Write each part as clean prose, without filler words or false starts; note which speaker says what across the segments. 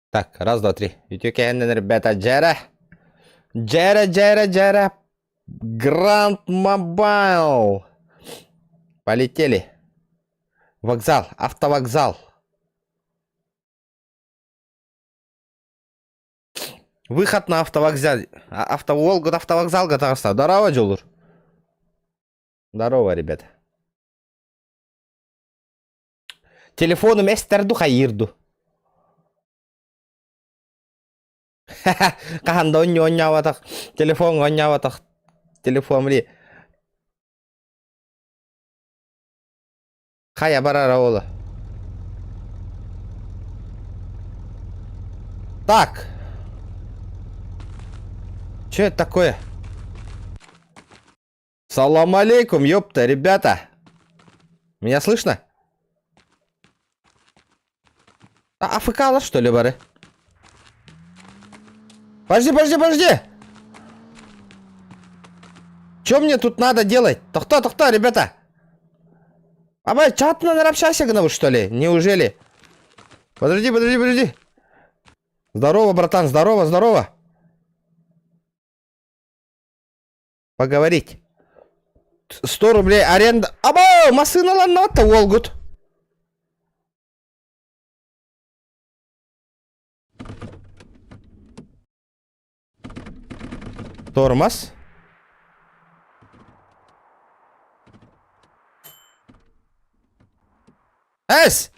Speaker 1: Так, раз, два, три. Үтүө кэһэннэн, ребята, дьэрэ. Дьэрэ, дьэрэ, дьэрэ. Гранд Мобайл. Полетели. Вокзал, автовокзал. Выход на автовокзал. Авто, автовокзал таҕыста. Здорово, Дьулур. Здорово, ребята. Телефону эстэр ду хайыыр ду. Хаһан да онньоонньообатах, телефоҥҥа онньообатах телефон били хайа барара ола. Так. Что это такое? Салам алейкум, ёпта, ребята. Меня слышно? А, АФК что ли, бары? Подожди, подожди, подожди! Что мне тут надо делать? Тохта, тохта, ребята! Абай, чатынан общайся, гнавы, что ли? Неужели? Подожди, подожди, подожди. Здорово, братан, здорово, здорово. Поговорить. 100 рублей аренда. Аба, массыыналанна уолгут. Тормоз. Эс!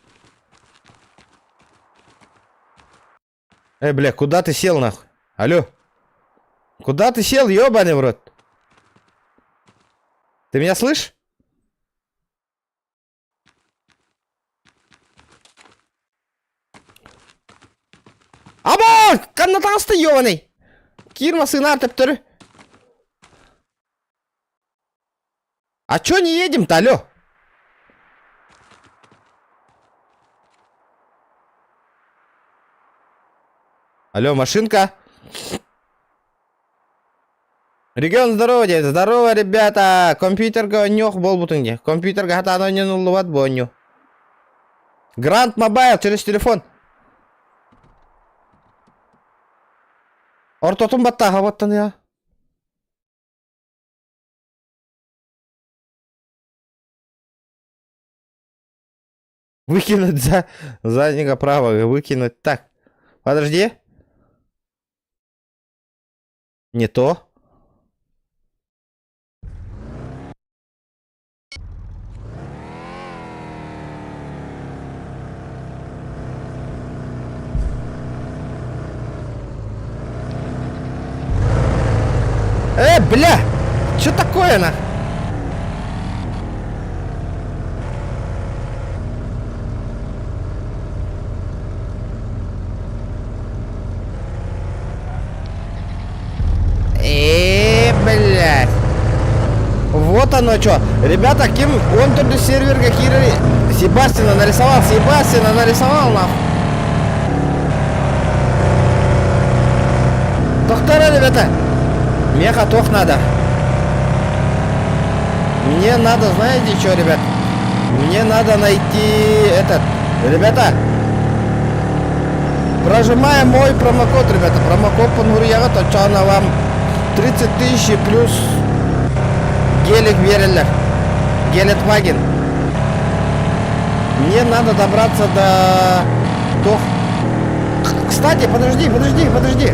Speaker 1: Эй, бля, куда ты сел, нахуй? Алло. Куда ты сел, ёбаный в рот? Ты меня слышишь? Аба! Ханна таҕыста ёбаный! Киир массыына төптөрү. А чё не едем-то, алло? Алло, машинка. Регион здорово, дед. Здорово, ребята. Компьютерга онньуох буолбутуҥ дии. Компьютерга хатаан оонньонуллубат бу оонньуу. Гранд Мобайл через телефон. Ортотун баттааха баттан я. Выкинуть за заднего правого, выкинуть так. Подожди. Не то. Э, бля! Что такое, нах? Э, блядь. Вот оно что. Ребята, ким он тут серверга киирэр Себастина нарисовал, Себастина нарисовал нахуй. Доктора, ребята. Меха тох надо. Мне надо, знаете что, ребят? Мне надо найти этот... Ребята, прожимаем мой промокод, ребята. Промокод Пангурьяга, точно вам 30 тысяч плюс гелик биэрэллэр. Гелендваген. Мне надо добраться до... Тох. Кстати, подожди, подожди, подожди.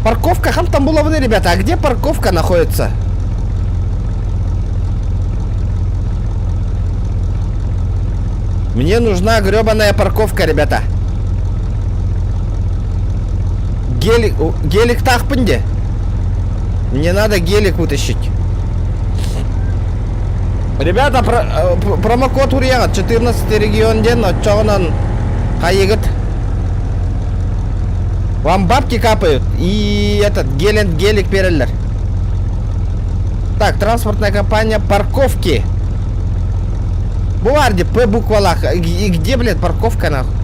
Speaker 1: Парковка Хантамбуловны, ребята. А где парковка находится? Мне нужна гребаная парковка, ребята. Гелик, гелик тахпынде. Мне надо гелик вытащить. Ребята, про, э, промокод уруйаҕыт 14 регион диэн оччоҕунан хайыгыт. Вам бабки капают и этот гелент гелик биэрэллэр. Так, транспортная компания парковки. Бу баар П буквалаах. И где, блядь, парковка нахуй?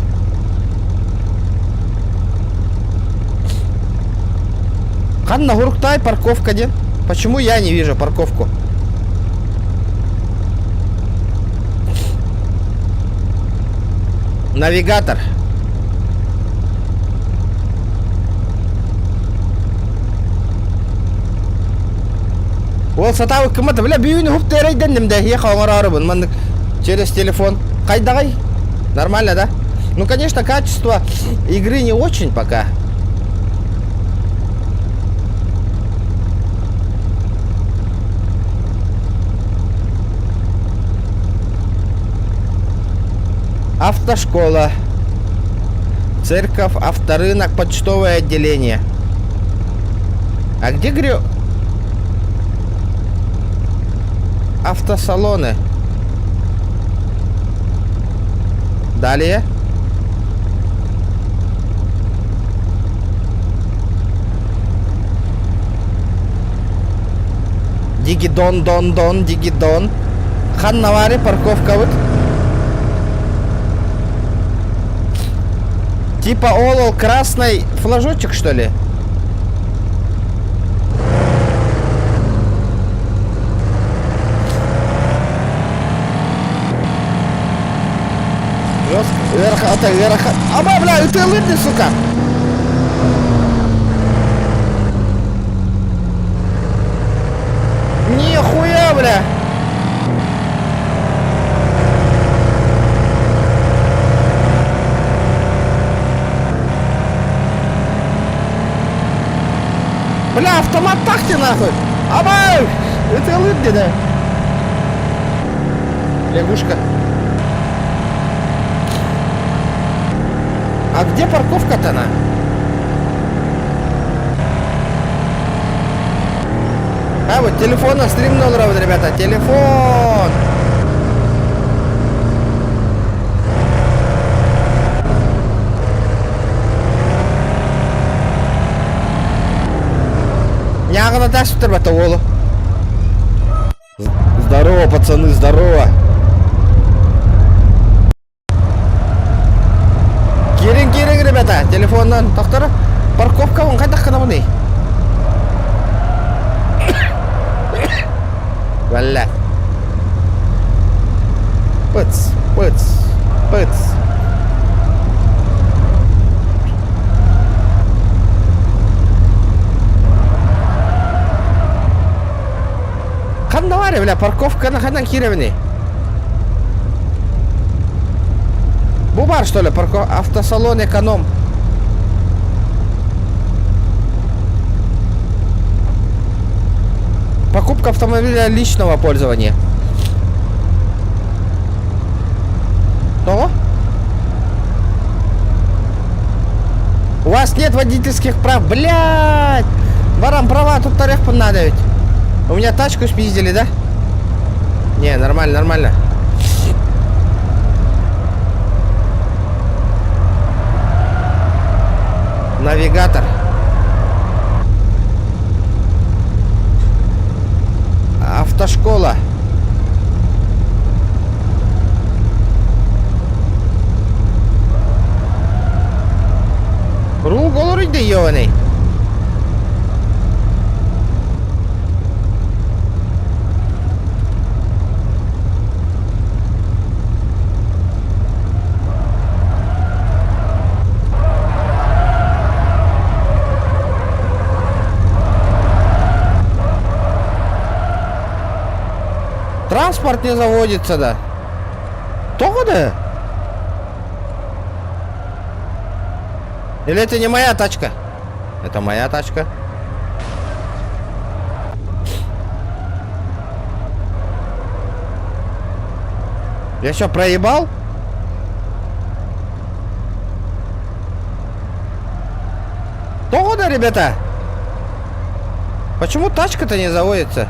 Speaker 1: Ханна Гурктай парковка диэн? Почему я не вижу парковку? Навигатор. Ол сатаабыт кыммата, бля, бүгүн уһук тээрейденним да, я оҥороорубун, маннык через телефон. Хайдаҕай? Нормально, да? Ну, конечно, качество игры не очень пока. Автошкола. Церковь, авторынок, почтовое отделение. А где грё... Автосалоны. Далее. Дигидон, дон, дон, дигидон. Ханна баарый парковкабыт? Типа ол ол красный флажочек, что ли? Ыарахан, ыарахан. Аба, бля, ытыалыыр сука! Нихуя, бля! Бля, автомат тахти нахуй! Абай! Это лыбни, да? Лягушка. А где парковка-то она? А вот телефон на стрим долларов, ребята, телефон! Ньааҕына таспыттар уолу. Здорово, пацаны, здорово! Киириҥ, киириҥ, ребята, телефонунан тохторо. Парковкабын хайдах гынабыный? Валля. Пыц, пыц, пыц. Ханна баар бля, парковканы ханан киирэбиний? Бу баар что ли, парко... автосалон эконом? Покупка автомобиля личного пользования. Что? У вас нет водительских прав, блядь! Баран права, тут тарих надо ведь. У меня тачку спиздили, да? Не, нормально, нормально. Навигатор. Автошкола. Рук олоруйда ебаный. Транспорт не заводится, да. Тоҕо да? Или это не моя тачка? Это моя тачка. Я что, проебал? Тоҕо да, ребята? Почему тачка-то не заводится?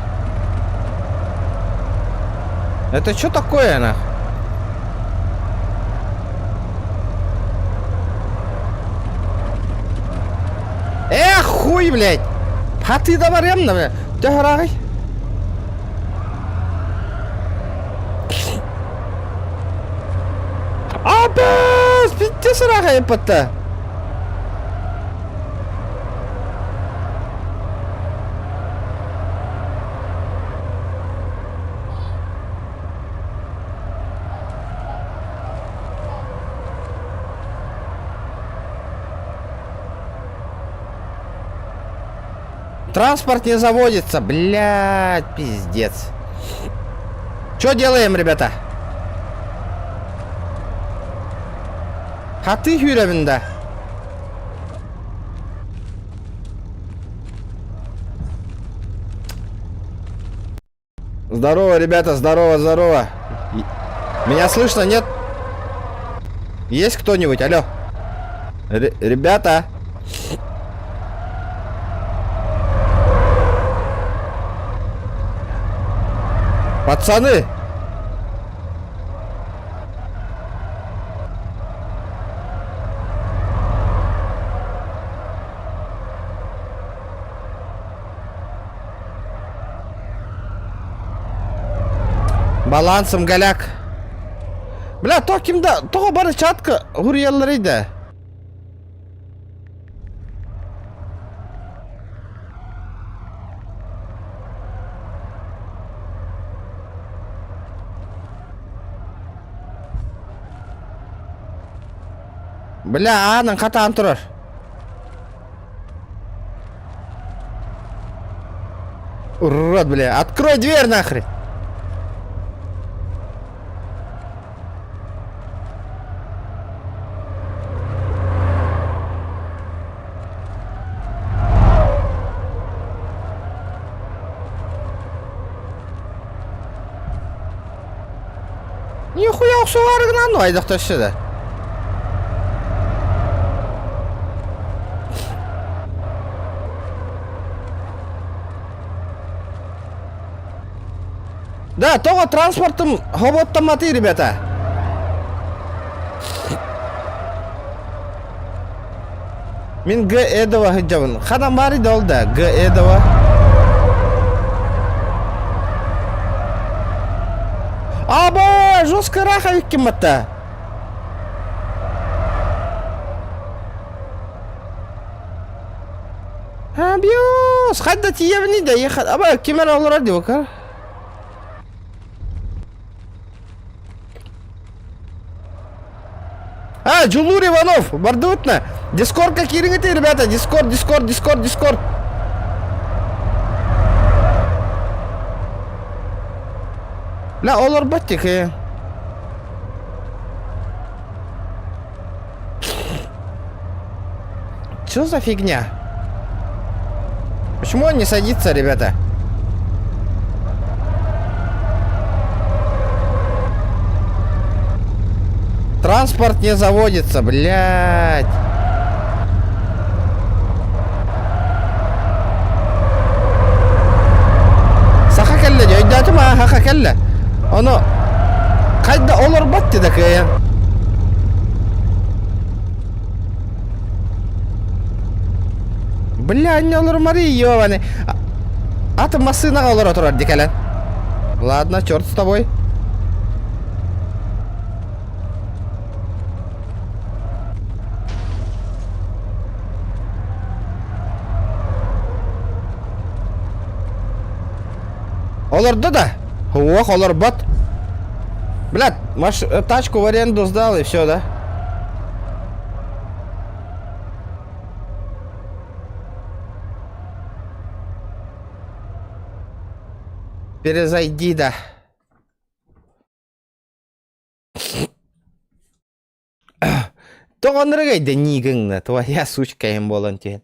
Speaker 1: Это что такое, нах? Эх, хуй, блядь! Хаты да барыам, бля. Төһөрааҕый? Абас! Битте сыраҕа еппатта. Транспорт не заводится, блядь, пиздец. Что делаем, ребята? Хаты сүүрэбин да. Здорово, ребята, здорово, здорово. Меня слышно, нет? Есть кто-нибудь? Алло. Р ребята. Пацаны! Балансом голяк. Бля, то кимда, тоҕо бары чатка хуруйалларый да. Бля, аанын хатаан турар. Урод, бля, открой дверь нахрен! Нихуя охсуары гынан ну айдах төссө да. Да, тоҕо транспортым хоботтамматый, ребята. Мин Г Эдова сылдьабын. Ханан баарый да ол да Г Эдова. Або, жестко ыраах эбиккин батта. Абиос, хайда тиийэбиний да, аба ким эрэ олорор дии бакар. А, Дьулуур Иванов, бардыбытна. Дискордка киириҥ ребята, дискорд, дискорд, дискорд, дискорд. Бля, олорбот тихи. Что за фигня? Почему он не садится, ребята? Транспорт не заводится, блядь. Саха кэллэ дии, өйдөөтүм аа, саха кэллэ. Ону хайда олорбот дии да кыайан. Бля, не олормарый, ёбаный. Аты массыынаҕа олоро турар дии кэлэн. Ладно, черт с тобой. Олордо да? Ох, олорбот. Блядь, маш... тачку в аренду сдал и все, да? Перезайди, да. Тоҕонноргай да нигыңна, твоя сучка им болон тиэн.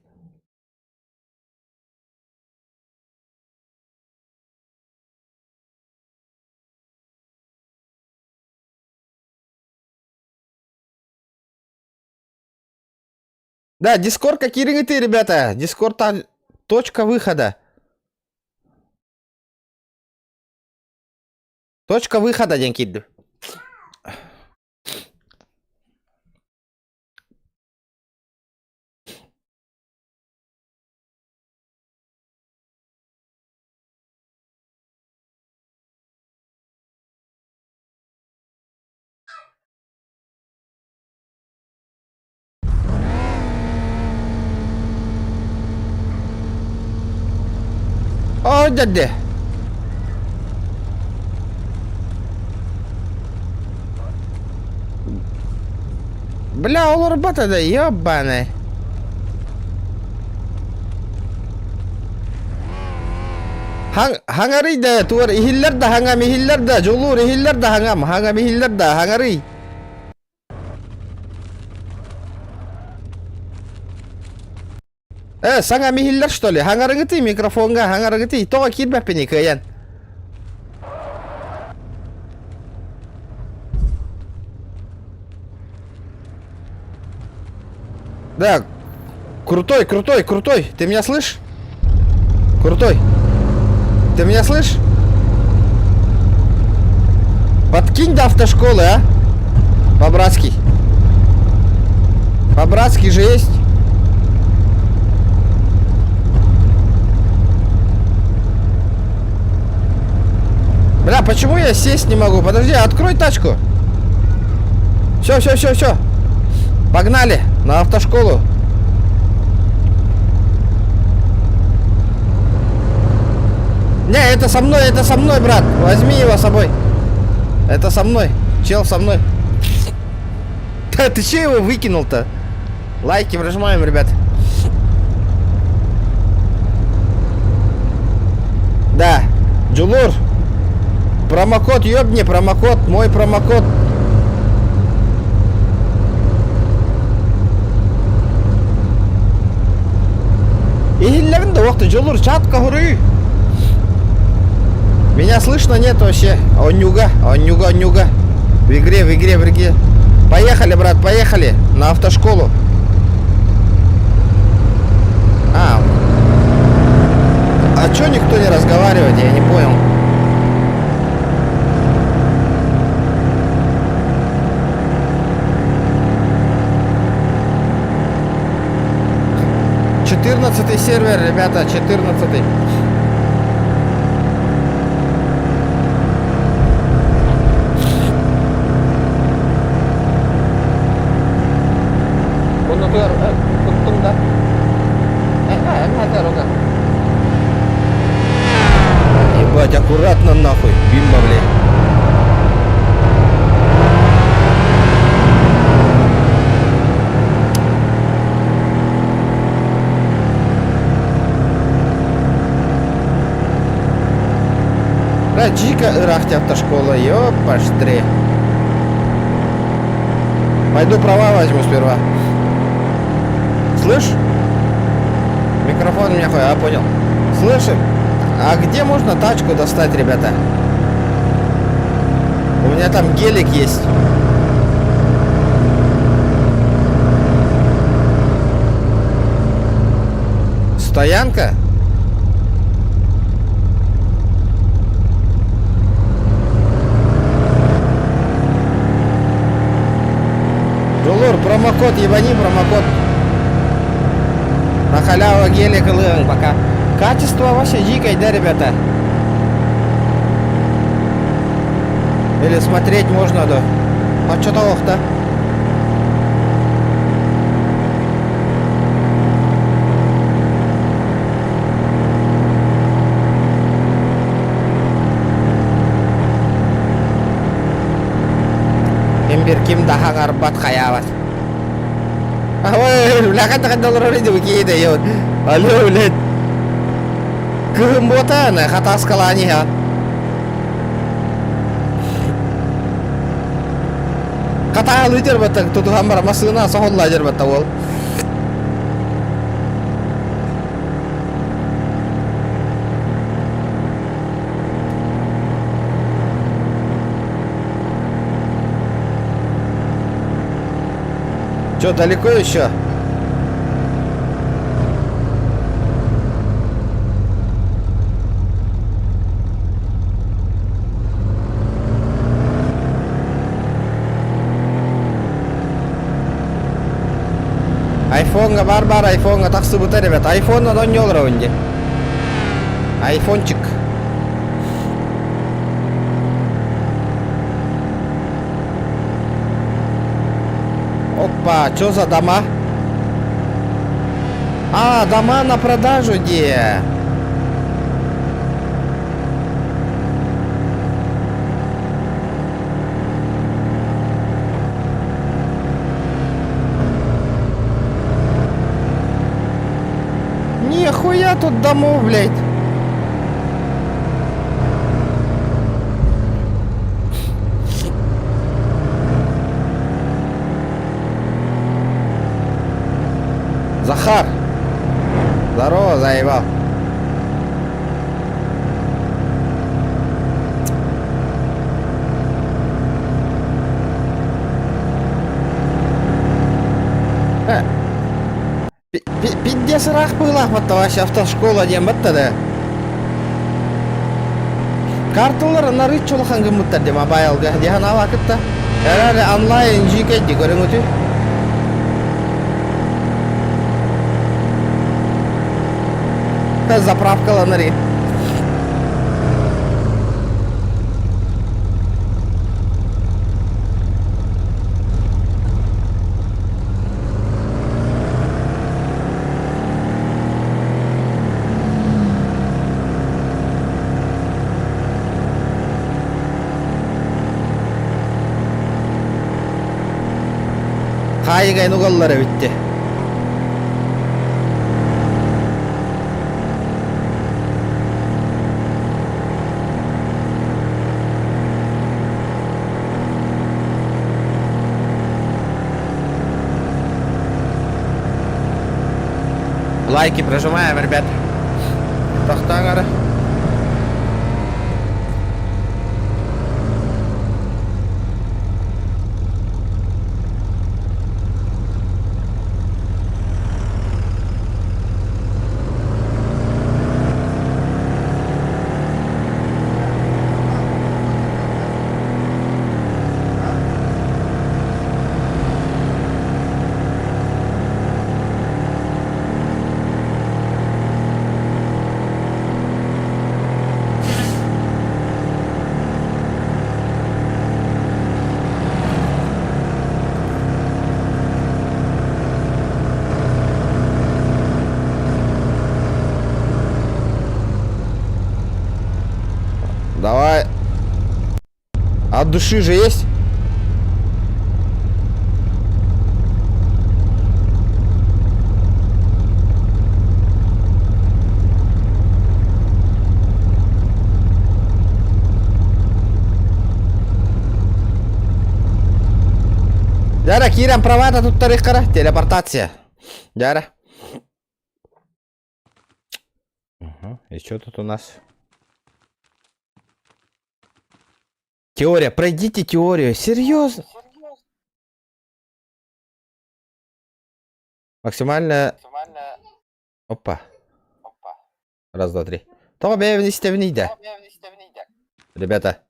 Speaker 1: Да, Дискорд какие ты, ребята. Дискорд там точка выхода. Точка выхода диэн киирдим. Оо дьэ Бля, олорбот да, ёбаный. Хаҥарый да, туор иһиллэр да хаҥам, иһиллэр да, дьулуур иһиллэр да хаҥам, хаҥам иһиллэр да, хаҥарый. Э, саҥам иһиллэр что ли? Хаҥарыгытый микрофоҥҥа, хаҥарыгытый, тоҕо киирбэппиний кыайан? Да, крутой, крутой, крутой, ты меня слышишь? Крутой. Ты меня слышишь? Подкинь до автошколы, а? По-братски. По-братски же есть. Бля, почему я сесть не могу? Подожди, открой тачку. Все, все, все, все. Погнали на автошколу. Не, это со мной, это со мной, брат. Возьми его с собой. Это со мной. Чел со мной. Да ты че его выкинул-то? Лайки прожимаем, ребят. Да. Джулур. Промокод, ёбни, промокод, мой промокод. Иһиллэбин да уохта Дьулур чатка хуруй. Меня слышно нет вообще. Онюга, онюга, онюга. В игре, в игре, в игре. Поехали, брат, поехали. На автошколу. А. А чё никто не разговаривает, я не понял. 14-й сервер, ребята, 14-й. Оннотугар куттуҥ да? Ебать, аккуратно нахуй, бимба, блядь. Бля, дьиикэ ыраах автошкола, ёпаштри. Пойду права возьму сперва. Слышь? Микрофон у меня хуй, а, понял. Слышим? А где можно тачку достать, ребята? У меня там гелик есть. Стоянка? Дьулуур, промокод, ебани промокод. На халяву гелик ылыаҥ пока. Качество вообще дикое, да, ребята? Или смотреть можно, да? А что то да? Ким ким да хаҥарбат хайаабат. Ой, бля, хайда олорор иди киһи я Алло, блядь. Кыһын буотаана, хатааскалаан иһэ. Хатаалыы дьэрбэттэ, тутуһан баран массыына соһулла дьэрбэттэ уол. Че, далеко еще? Айфонга бар бар айфонга тахсыбыта ребят. Айфон онон олоробун дии. Айфончик. Опа, что за дома? А, дома на продажу где? Нихуя тут домов, блядь. Захар! Здорово, заебал. Э, Пиздец ыраах быһыылаах вообще автошкола диэн батта да. Карталар нарыт улахан гыммыттар дии мобайлга дии ханаала кытта. Эрээри онлайн дьиикэй көрүҥүтү. Заправкаланар Хаайыгайын угаллара бүтте. Лайки прожимаем, ребят. Тохтааҥ Давай. От души же есть? Дьэ, киирэн правата туттарыаххара телепортация. Дьэ. Угу. И что тут у нас? Теория. Пройдите теорию. Серьезно? Максимально... Опа. Раз, два, три. Тоҕо бэйэбин истэбиний да? Ребята.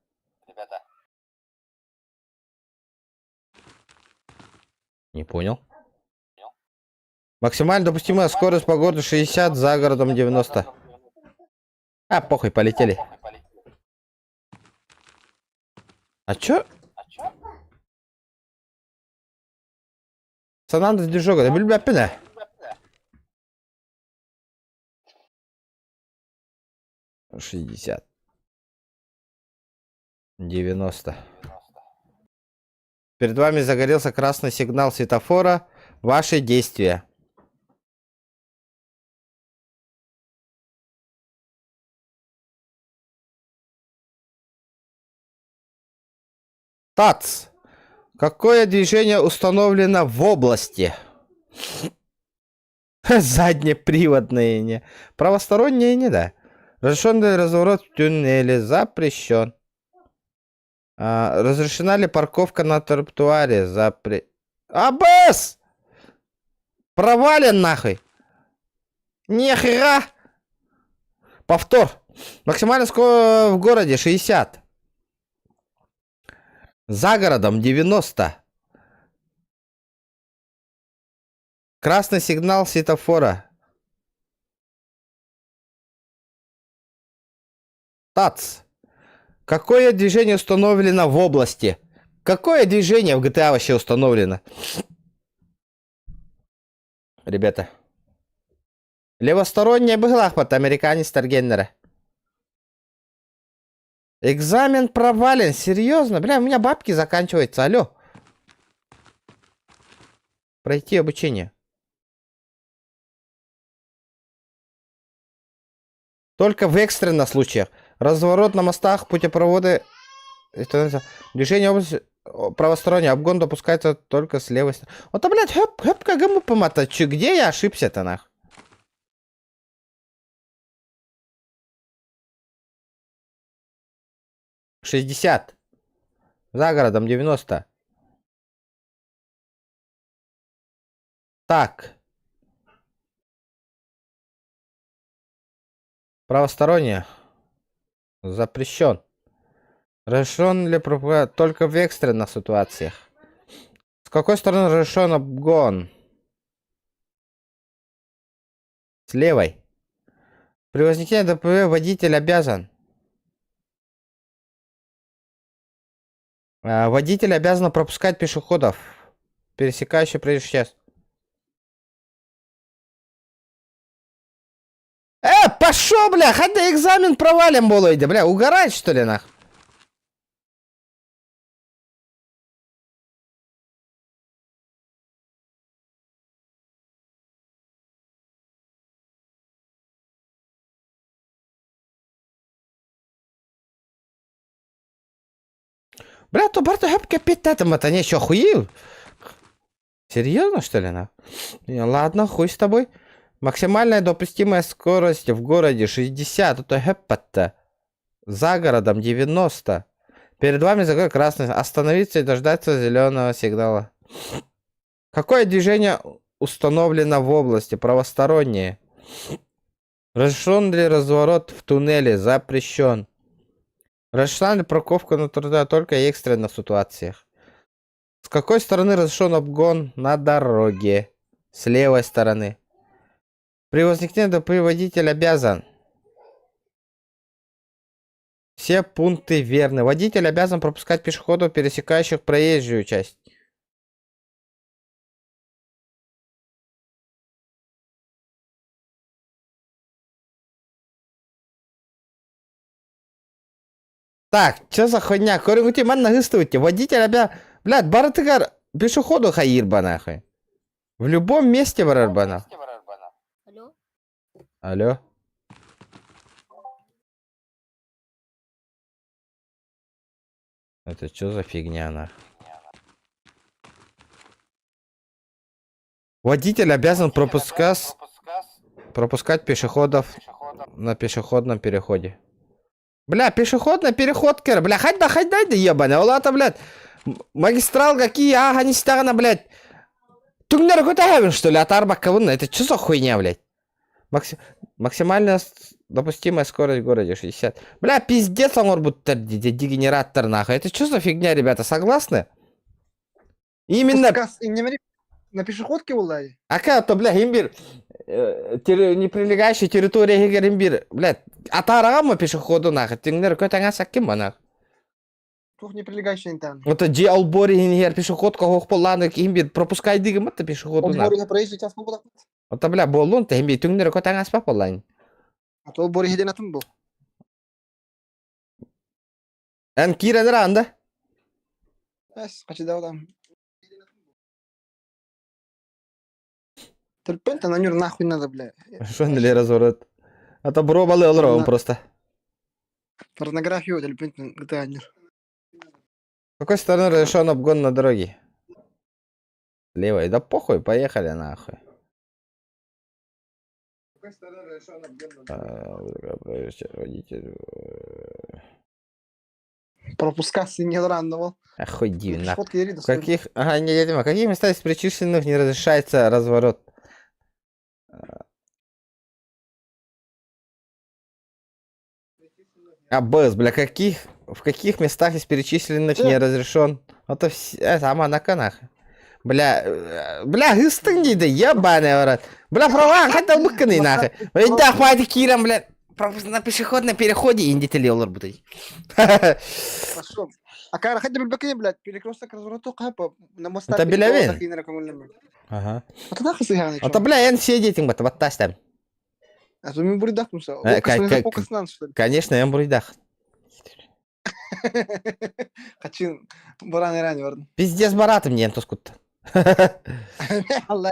Speaker 1: Не понял. Максимально допустимая скорость по городу 60, за городом 90. А, похуй, полетели. А чё? Сан движок, да билбэппин 60. 90. Перед вами загорелся красный сигнал светофора. Ваши действия. ТАЦ. Какое движение установлено в области? Заднеприводное не. Правостороннее не, да. Разрешенный разворот в туннеле запрещен. А, разрешена ли парковка на тротуаре? Запре... АБС! Провален нахуй! Нехера! Повтор. Максимально скорость в городе 60. За городом 90. Красный сигнал светофора. ТАЦ. Какое движение установлено в области? Какое движение в GTA вообще установлено? Ребята. Левосторонняя быһыылаах американец Таргеннера. Экзамен провален. Серьезно? Бля, у меня бабки заканчиваются. Алло. Пройти обучение. Только в экстренных случаях. Разворот на мостах, путепроводы. Движение области. Правосторонний обгон допускается только с левой стороны. Вот, блядь, хөп, хөп, как помата. Че, где я ошибся-то, нах? 60. За городом 90. Так. Правосторонняя. Запрещен. Разрешен ли пропуск только в экстренных ситуациях? С какой стороны разрешен обгон? С левой. При возникновении ДТП водитель обязан. Водитель обязан пропускать пешеходов, пересекающих проезжую часть. Пошел, бля, хотя экзамен провалим было, бля, угорать что ли, нах? Бля, то барта хөпкө эппиэттээтим, это не что, охуел? Серьезно, что ли, нах? Ладно, хуй с тобой. Максимальная допустимая скорость в городе 60, это хөп-то. За городом 90. Перед вами закрой красный. Остановиться и дождаться зеленого сигнала. Какое движение установлено в области? Правостороннее. Разрешен ли разворот в туннеле? Запрещен. Разрешена ли парковка на тротуаре только в экстренных ситуациях? С какой стороны разрешен обгон на дороге? С левой стороны. При возникновении ДТП водитель обязан. Все пункты верны. Водитель обязан пропускать пешеходов, пересекающих проезжую часть. Так, что за хуйня? Көрүҥүтүй манна ыыстыбыт. Водитель обязан... Блядь, барытыгар пешеходу хайыыр нахуй. В любом месте барар бана.
Speaker 2: Алло?
Speaker 1: Алло. Это что за фигня, нах? Водитель обязан пропускать пешеходов на пешеходном переходе. Бля, пешеходный переход, кэр. Бля, хайда, хайда, да ебаный. Ол аата, блядь. Магистрал какие, ага, не стагана, блядь. Түҥнэри көтөҕөбүн, что ли, атаарбаккабын? Это что за хуйня, блядь? Максимальная допустимая скорость в городе 60. Бля, пиздец, он будто дегенераттар, нахуй. Это что за фигня, ребята, согласны? Именно...
Speaker 3: На пешеходке буолла
Speaker 1: Ака, то, бля, син биир, не прилегающая территория иһигэр син биир, блядь, атаараҕын пешеходу, нахуй, түҥнэри көтөн саккин нахуй.
Speaker 3: Туох не прилегающая там.
Speaker 1: Вот дьиэ олбуор иһигэр пешеходка суох буоллаҕына син биир пропускайдыыгын это пешеходу нахуй.
Speaker 3: Олбуор проезжий часть буолла.
Speaker 1: Это, бля, буоллун, син биир түҥнэри көтөн ааспат буоллаҕыҥ.
Speaker 3: А то олбуор иһэ диэн атын бу.
Speaker 1: Эн киирэн эрэ да?
Speaker 3: Эс, хачыда там. Терпен-то на нюр нахуй надо, бля.
Speaker 1: Что для разворот? Это бробалы он просто.
Speaker 3: Порнографию терпен GTA нюр.
Speaker 1: С какой стороны разрешен обгон на дороге? Левой. Да похуй, поехали нахуй. Водитель.
Speaker 3: Пропускаться не рано.
Speaker 1: Охуй нахуй. В каких, ага, не, не, не, каких местах из перечисленных не разрешается разворот? А, Б, бля, в каких местах из перечисленных не разрешен? Это все, сама на канах. Бля, бля, ыстың да ебаный в рот. Бля, права, хотел бы нахуй. Да, хватит кирам, бля. На пешеходном переходе индители олар будут.
Speaker 3: Пошел. А кара хотя бы бакин, блядь, перекресток развороту капа на моста.
Speaker 1: Это белявин. Ага.
Speaker 3: А то нахуй сыграл.
Speaker 1: А то, бля, эн все дети, бат, вот там.
Speaker 3: А то мы бурдах муса.
Speaker 1: Конечно, я бурдах.
Speaker 3: Хачин баран ирани бардым.
Speaker 1: Пиздец баратым не тоскут.
Speaker 3: Allah.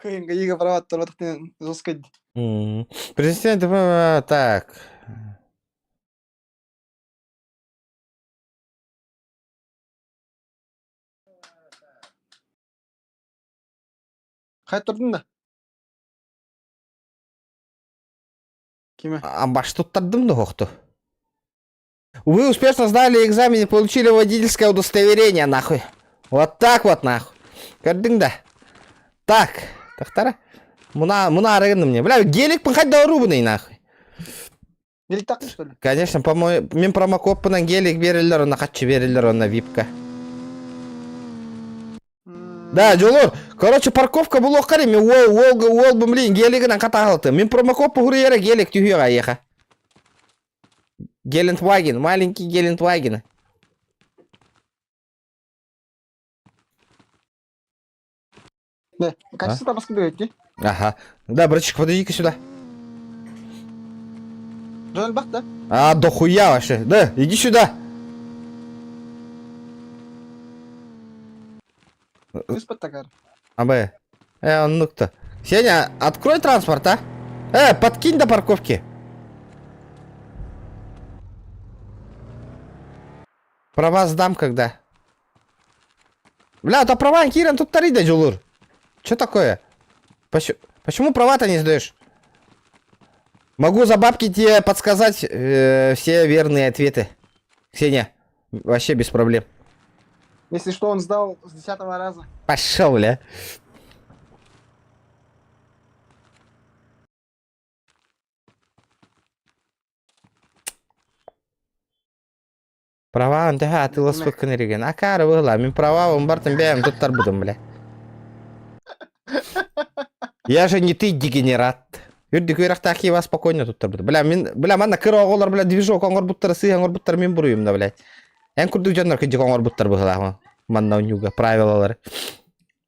Speaker 3: Кыһын ГАИга права туттарбатахтын жестко
Speaker 1: Президент так.
Speaker 3: Хайа турдун да? Киме?
Speaker 1: Амбаш туттардым да хохту. Вы успешно сдали экзамен и получили водительское удостоверение, нахуй. Вот так вот, нахуй. Көрдүҥ да? Так, тахтара. Муна, муна арыгынным мне. Бля, гелик пахать рубаный, нахуй.
Speaker 3: Гелик такты, что ли?
Speaker 1: Конечно, по-моему, мен промокодпынан гелик берилер, онна хаччы берилер, онна випка. Да, Дьолор, короче, парковка булуоххар мен уол, уол, уол, блин, гелигынан хатаалты. Мен промокод пухуруйара гелик түһүөҕэ эйиэхэ. Гелендваген, маленький Гелендваген.
Speaker 3: Да, качество табаска берет,
Speaker 1: Ага. Да, братчик, подойди-ка сюда.
Speaker 3: Дьон бах да?
Speaker 1: А, дохуя вообще. Да, иди сюда.
Speaker 3: Түспэт такар.
Speaker 1: А, Б. Ну-ка. Сеня, открой транспорт, а? Подкинь до парковки. Права сдам когда. Бля, то права Киран тут тарида Джулур. Че такое? Почему, почему права-то не сдаешь? Могу за бабки тебе подсказать все верные ответы. Ксения, вообще без проблем.
Speaker 3: Если что, он сдал с 10-го раза.
Speaker 1: Пошел, бля. Права төһө атыыласпыккын иригин. Акаары быһыла, мин правабын бартын бэйэм туттарбытым, бля. Я же не ты, дегенерат. Үрдүк үөрэхтээх киһи спокойно туттарбыт. Бля, мин, бля, манна кыра оҕолор, бля, движок оҥорбуттара, сыыһа оҥорбуттара мин буруйум да, блядь. Эн курдук дьоннор кырдьык оҥорбуттар быһылаах манна унньуга правилалары.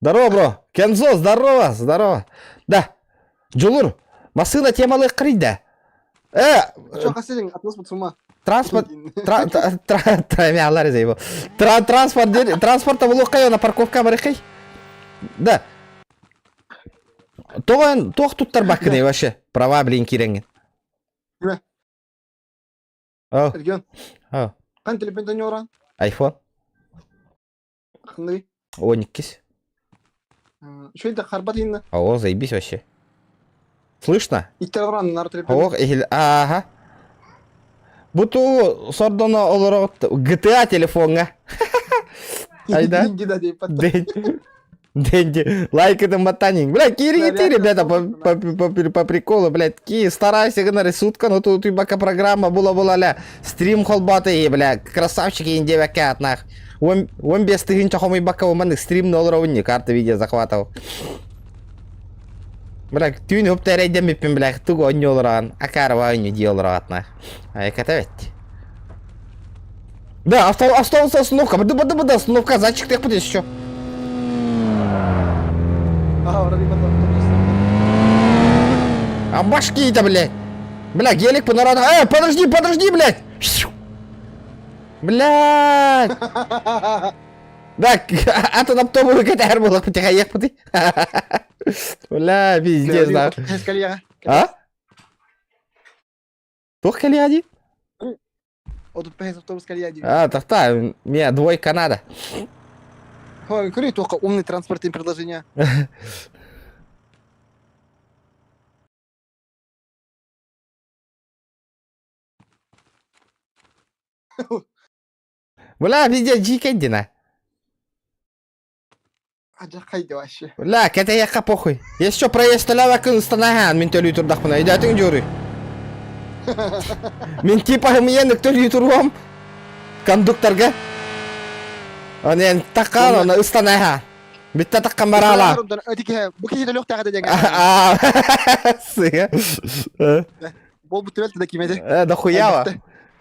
Speaker 1: Здорово, бро. Кензо, здорово, здорово. Да. Дьулур, массыына темалыах да.
Speaker 3: Что, хасидин, атмос сума.
Speaker 1: Транспорт транспорт транспорта булуоххай на парковка барыхай. Да. Тоҕо туох туттарбаккыный вообще? Права, блин, кирэҥҥин. О.
Speaker 3: Регион. Хан телефон ньоран?
Speaker 1: Айфон.
Speaker 3: Ханный?
Speaker 1: 12.
Speaker 3: Что это харбат инна?
Speaker 1: О, заебись вообще. Слышно?
Speaker 3: Иттер нар телефон.
Speaker 1: Ох, ага. Буту сордоно олорот GTA телефоҥҥа. Айда. Дэнди, лайк это мотанинг. Бля, кири ты, ребята, по, по, по, по приколу, блядь, ки, старайся, гнары, сутка, но тут и бака программа була-була, ля, стрим холбаты, бля, красавчики, индевякят, нах. Он без тыгынча хомой бака, он стрим на уровне, карты видео захватывал. Бля, түүн хөп тәрәйдәмиппин, бля, тугу онньуолораан, акаарва онньу диолораат, нах. Айката бет. Да, автобус остановка. Да, да, да, остановка, зайчик, ты еще.
Speaker 3: А, вроде бы автобус.
Speaker 1: А башки это, блядь. Бля, гелик по народу. Подожди, подожди, блядь. Блядь. Да, а то на автобус кэтэр буолуох потихаехпытый. Бля, пиздец, да. А? Туох кэлиэҕэ дии?
Speaker 3: 35 автобус кэлиэ дии.
Speaker 1: А, тахта, мне двойка надо.
Speaker 3: Ой, көрүй только умный транспортный предложение.
Speaker 1: Бля, пиздец, дьиикэйдина.
Speaker 3: Адьахай вообще.
Speaker 1: Бля, кэтэйэххэ похуй. Еще проезд төлөбөккүн ыстанаһаан мин төлүү турдахпына. Өйдөөтүҥ дьуруй. Мин типа миен төлүү туруом. Кондукторга. Онен таккаан оны ыстанаһаан. Бүтте таккан бараала.
Speaker 3: Бу киһи төлүөхтээҕэ диэн.
Speaker 1: Аа, сыга.
Speaker 3: Бол бу түбэлтэ да кимэди.
Speaker 1: Дохуява.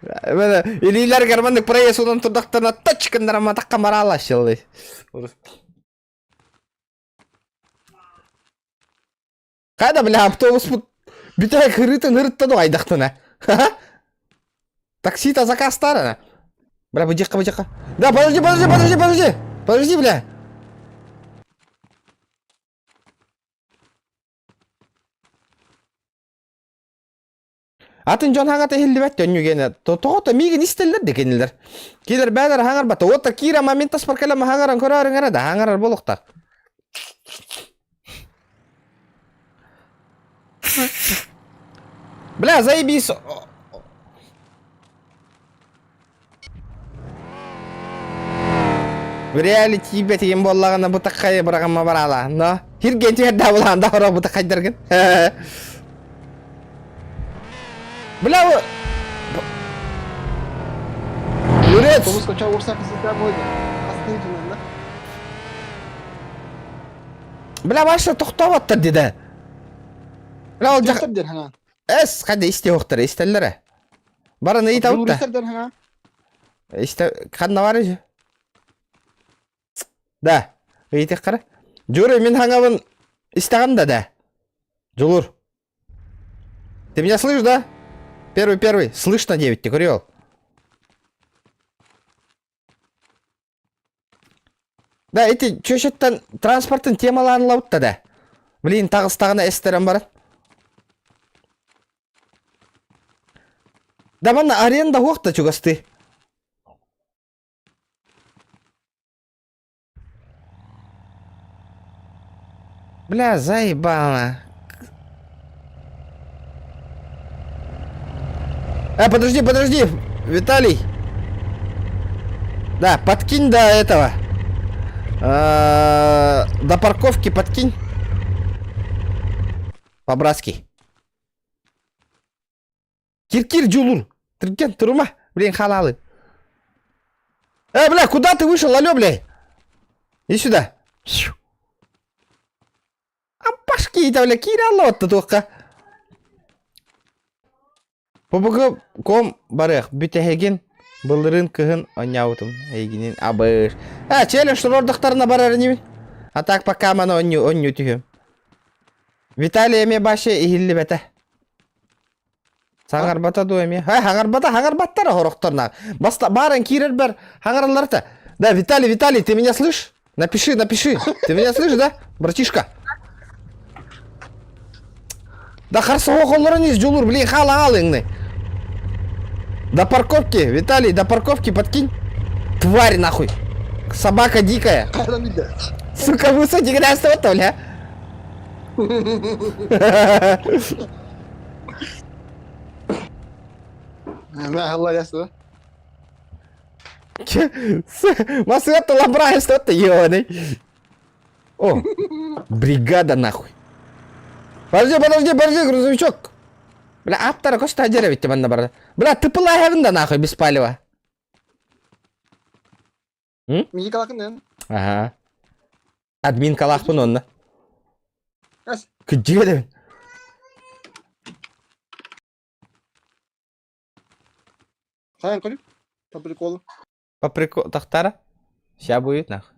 Speaker 1: Илиилэргэр маннык проезд унан турдахтарына тачкыннарама таккан бараала щелли. Хайда, бля, автобус бүтэһик ырыытын ырытта ду айдахтына. Такси-то заказ старана. Бля, быдьыхха, быдьыхха. Да, подожди, подожди, подожди, подожди. Подожди, бля. Атын дьон хаҥата иһиллибэт төннүгэнэ. Тоҕото миигин истэллэр да кинилэр. Кинилэр бээлэр хаҥарбата. Уота киирэ мин таспар кэлэ хаҥаран көрөөрүҥ эрэ да хаҥарар буолуохтар. Бля, заебись. В реале тиийбэтигин буоллаҕына бу такхайы быраҕымма бараала. Но хирген түһэрдэ булаан да хоро бу такхайдаргын. Бля, Юрец!
Speaker 3: Автобус кача урса кызыта бойда.
Speaker 1: Бля, Маша тохтооботтор деді. Бля, ол жақ... Эс, қайда исте оқтар, истеллері. Баран ыйытабыт да. Истэ ханна бар же? Да, ыйытык Жура, мин хаҥабын истэҕим да да. Жулур. Ты меня слышишь, да? Первый, первый. Слышно 9, ты курил. Да, эти чөшөттөн транспорттын темаларын ылабыт да. Блин, таҕыстаҕына эстерен баран. Да манна аренда суох да чугастыы. Бля, заебало. Э, подожди, подожди, Виталий. Да, подкинь до этого. Э, до парковки подкинь. По-братски. Кир-кир, Дюлур. Түрген, турума. Блин, халалы. Э, бля, куда ты вышел, алло, бля? Иди сюда. А башки, бля, киирэ туохха. Бу ком барыах бүтэһигин былырыын кыһын оонньообутум эйигинин абыр. Э, челлендж туруордахтарына барар инибин. А так пока маны онньу онньу түһүм. Виталий эмиэ башы иһиллибэтэ. Саҥарбата дуо эмиэ? Һэ, хаҥарбата, хаҥарбаттар хорохторна. Баста баран киирэрбэр хаҥаралларта. Да, Виталий, Виталий, ты меня слышишь? Напиши, напиши. Ты меня слышишь, да, братишка? Да харса олорон ис Дьулур, блин, хаала аалыҥны. До парковки, Виталий, до парковки подкинь. Тварь нахуй. Собака дикая. Сука, высоти грязного, бля.
Speaker 3: Мэ
Speaker 1: Масыат лабрай что ты ебаный. О, бригада нахуй. Подожди, подожди, подожди, грузовичок. Бля, аттара коста деревить манна барда. Бля, ты пылаевын да нахуй без палева.
Speaker 3: Миги калакын
Speaker 1: Ага. Админ калахпын онно. Күдьүөдүн.
Speaker 3: Хайан көрүм. По приколу.
Speaker 1: По приколу. Тахтара? Ща будет нахуй.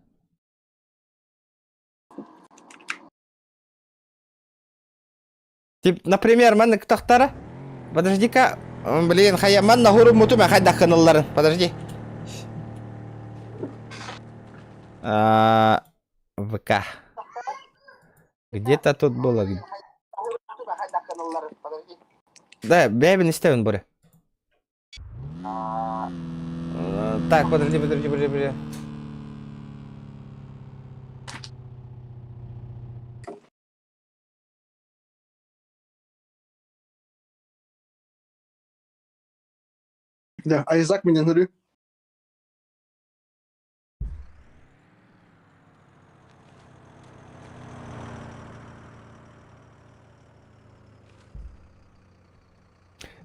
Speaker 1: Тип, например, маннык тахтара. Подожди-ка. Блин, хая манна хурум мутума хайдах кыналларын. Подожди. А, ВК. Где-то тут было. Да, бэбин истэбин буры. Так, подожди, подожди, подожди, подожди.
Speaker 3: Да, Айзак меня ныры.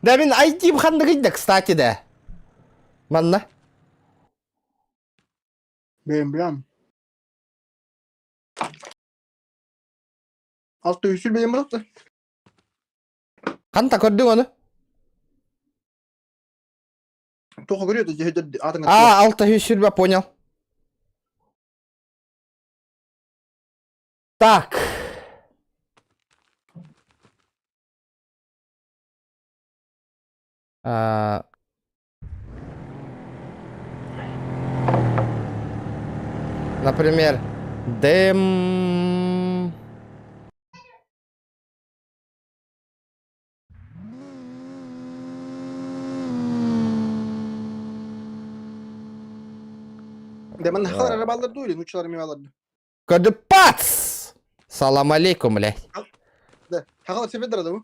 Speaker 1: Да мин IT ханныгый да, кстати, да. Манна.
Speaker 3: Бэм билям. Алты үсүл бэйэм барыпты.
Speaker 1: Ханта көрдүң ону?
Speaker 3: Тоҕо көрүө дьэһдэр аатыҥ
Speaker 1: А, алта сүрбэ понял. Так. А, Например, дем...
Speaker 3: Да манна хахалар эрэ бааллар дуу или нууччалар эмиэ бааллар дуу?
Speaker 1: Көрдү пац! Салам алейкум, блядь.
Speaker 3: Да. Хахалар сепеддер да бу?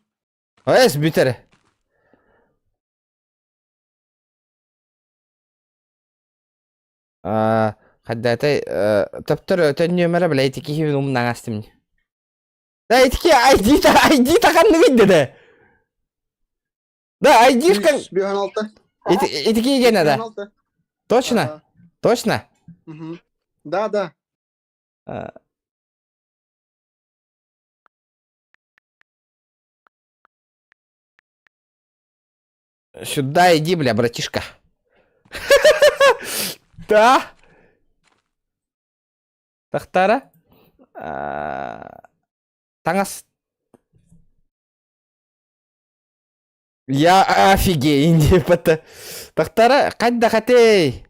Speaker 1: Эс бүтэр. Хайдатай төптөр төннүөмэрэ бля ити киһи умнаҥ астым. Да итики ID-та ID-та ханныгый деді. Да ID-шка
Speaker 3: 106.
Speaker 1: Итики гена да. Точно? Точно?
Speaker 3: Да, да.
Speaker 1: Сюда иди, бля, братишка. Да? Тахтара? Таҥас... Я офигею, типа Тахтара, хайда хатей?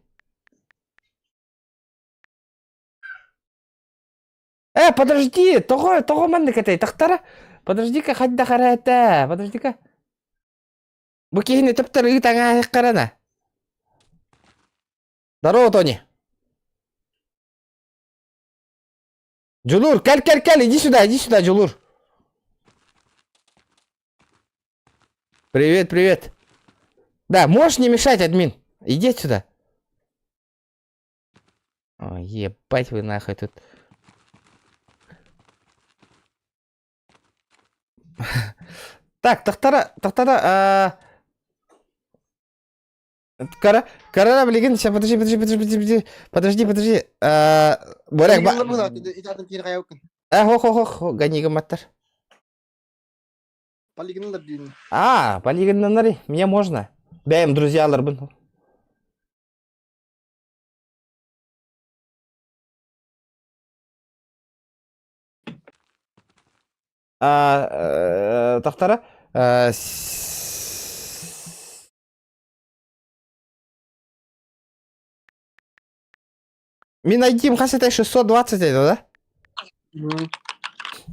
Speaker 1: Подожди, тоҕо, тоҕо маннык этэй? Тахтара, подожди-ка, хайда харата, подожди-ка. Бу киһини төптөр ыытаҥааһык харана. Здорово, Тони. Джулур, кэл, кэл, кэл, иди сюда, Джулур. Привет, привет. Да, можешь не мешать, админ. Иди отсюда. О, ебать вы нахуй тут. Так, тахтара, тахтара, Кара, кара, билигин, сейчас, подожди, подожди, подожди, подожди, подожди, подожди. Боряк, ба... Хо, хо, хо, хо, гони гаматтар.
Speaker 3: Полигоннар диин.
Speaker 1: А, полигоннары, мне можно. Бэйм, друзьяларбын. Тахтара, Мин айдим хас это 620 это, да?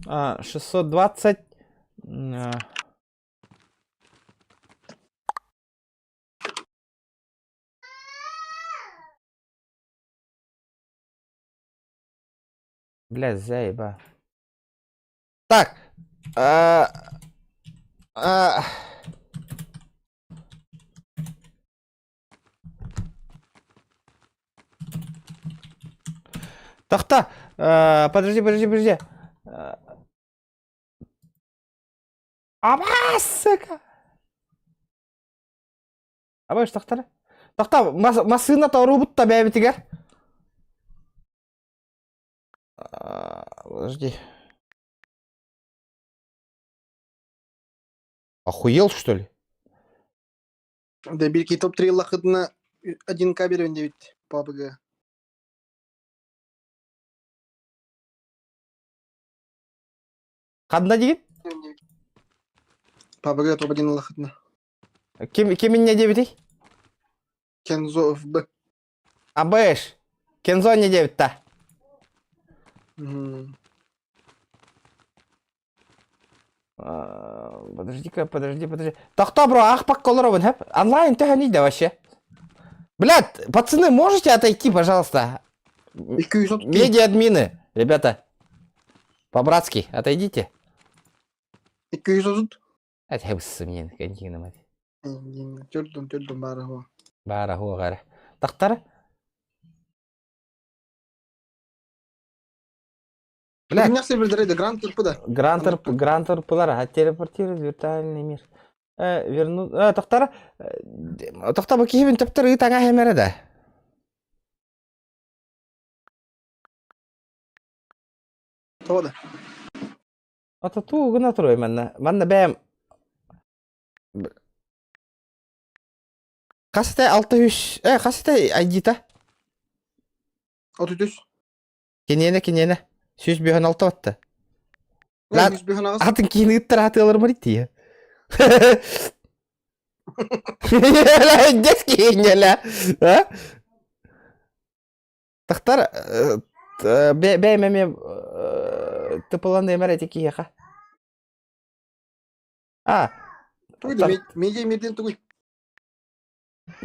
Speaker 1: А, 620... Бля, заеба. Так. А, а... Тахта, подожди, подожди, подожди. Аба, сука! Абаш тахтара. Тахта, массыына торуубут бэйэбитигэр. Подожди. Охуел, что ли?
Speaker 3: Да бирки топ-3 лахытына 1К берем 9 ПАБГ.
Speaker 1: Ханна диин?
Speaker 3: ПАБГ топ-1 лахытына.
Speaker 1: Ким, ким инньэ диэбитий?
Speaker 3: Кензо ФБ.
Speaker 1: АБШ. Кензо инньэ диэбит да. Подожди-ка, подожди, подожди. Тохтоо, бро, аахпакка олоробун, хэп. Онлайн төһөнүй да вообще? Блядь, пацаны, можете отойти, пожалуйста? Медиа-админы, ребята. По-братски, отойдите.
Speaker 3: 230.
Speaker 1: Это мне, контина мать.
Speaker 3: Төрдүн, төрдүн баара хуа.
Speaker 1: Баара хуа Тахтара?
Speaker 3: Бля. Гранд да.
Speaker 1: Гранд Гранд РПлар, телепортирует виртуальный мир. Верну... Тохтара... Тохта бу киһибин төптөр ыытаҥа хэмэрэ да.
Speaker 3: Тоҕо да?
Speaker 1: Ата туу гына туруй манна. Манна бэйэм... Хас этэ алта үс... Хас этэ айдита?
Speaker 3: 33.
Speaker 1: Киниэнэ киниэнэ. 156 батта. Атын киһини ыттар атыалармар итти. Дес киһиннэлэ. Тахтар бэйэм эмиэ тыпылан эмэр эти киһиэхэ. А,
Speaker 3: Тугуй медиа мирден тугуй.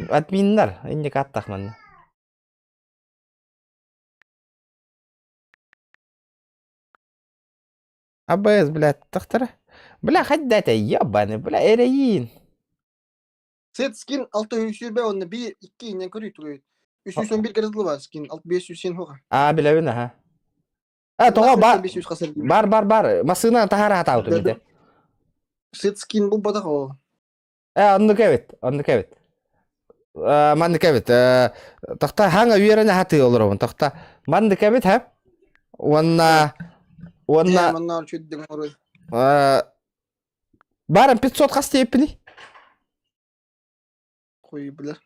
Speaker 1: Админнар, инник аттах манна. АБС, блядь, тахтара. Бля, хайда это, ебаный, бля, эрэйин.
Speaker 3: Сет скин 620 онно 1 2 иннен көрүй туруйут. 311 грызлы бар скин 500 хуга.
Speaker 1: А, билэбин, аха. А, тоҕо бар, бар, бар, бар. Массыына таһара хатаабытым ити.
Speaker 3: Сет скин булбатах о.
Speaker 1: Э, оннук эбит, оннук эбит. Э, маннык эбит. Э, тохта хаҥа үөрэнэ хатыы олоробун. Тохта маннык эбит, һэ? Уонна уонна
Speaker 3: Манна чүддүҥ оруй.
Speaker 1: э, баран 500 хас диэппиний?
Speaker 3: Хуй билэр.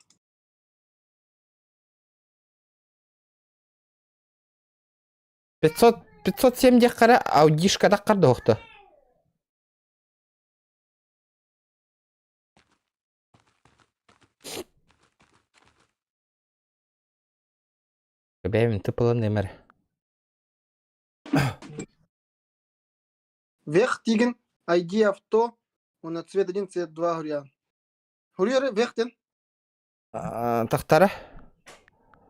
Speaker 1: 500 507 диэххэ аудишка таххар да охто. Бэйэм тыпылан эмэр.
Speaker 3: Вех тиген ID авто, уонна цвет 1, цвет 2 хуруйаан. Хуруйары вех ден.
Speaker 1: Тахтара?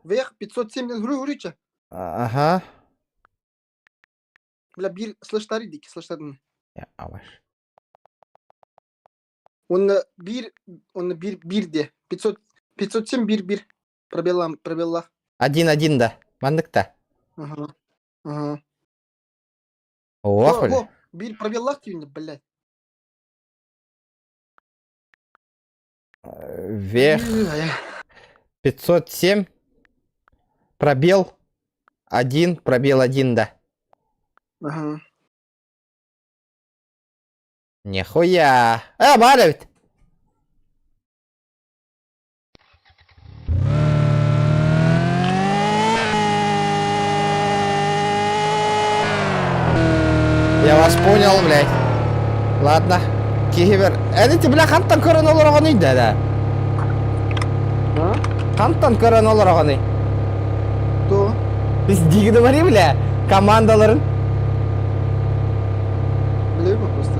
Speaker 3: Вех 507 ден хуруй хуруйча.
Speaker 1: Ага.
Speaker 3: Бля, бир слэштар идик, слэштарын.
Speaker 1: Я аваш.
Speaker 3: Уонна биир, уонна биир, биир де. 500, 507 биир биир. Пробеллам, пробеллах.
Speaker 1: Один-один да. Маннык да.
Speaker 3: Ага. Ага.
Speaker 1: Ох, бля.
Speaker 3: Биир пробеллах түүнү, блядь.
Speaker 1: Вверх 507 пробел 1 пробел 1 да.
Speaker 3: Ага.
Speaker 1: Нихуя. Э, баар эбит. Я вас понял, блядь. Ладно. Киһибэр. Эни бля хантан көрөн олороҕунуй да да. Хантан көрөн олороҕунуй?
Speaker 3: То.
Speaker 1: Biz дигини барый бля командаларын.
Speaker 3: Билэбин просто.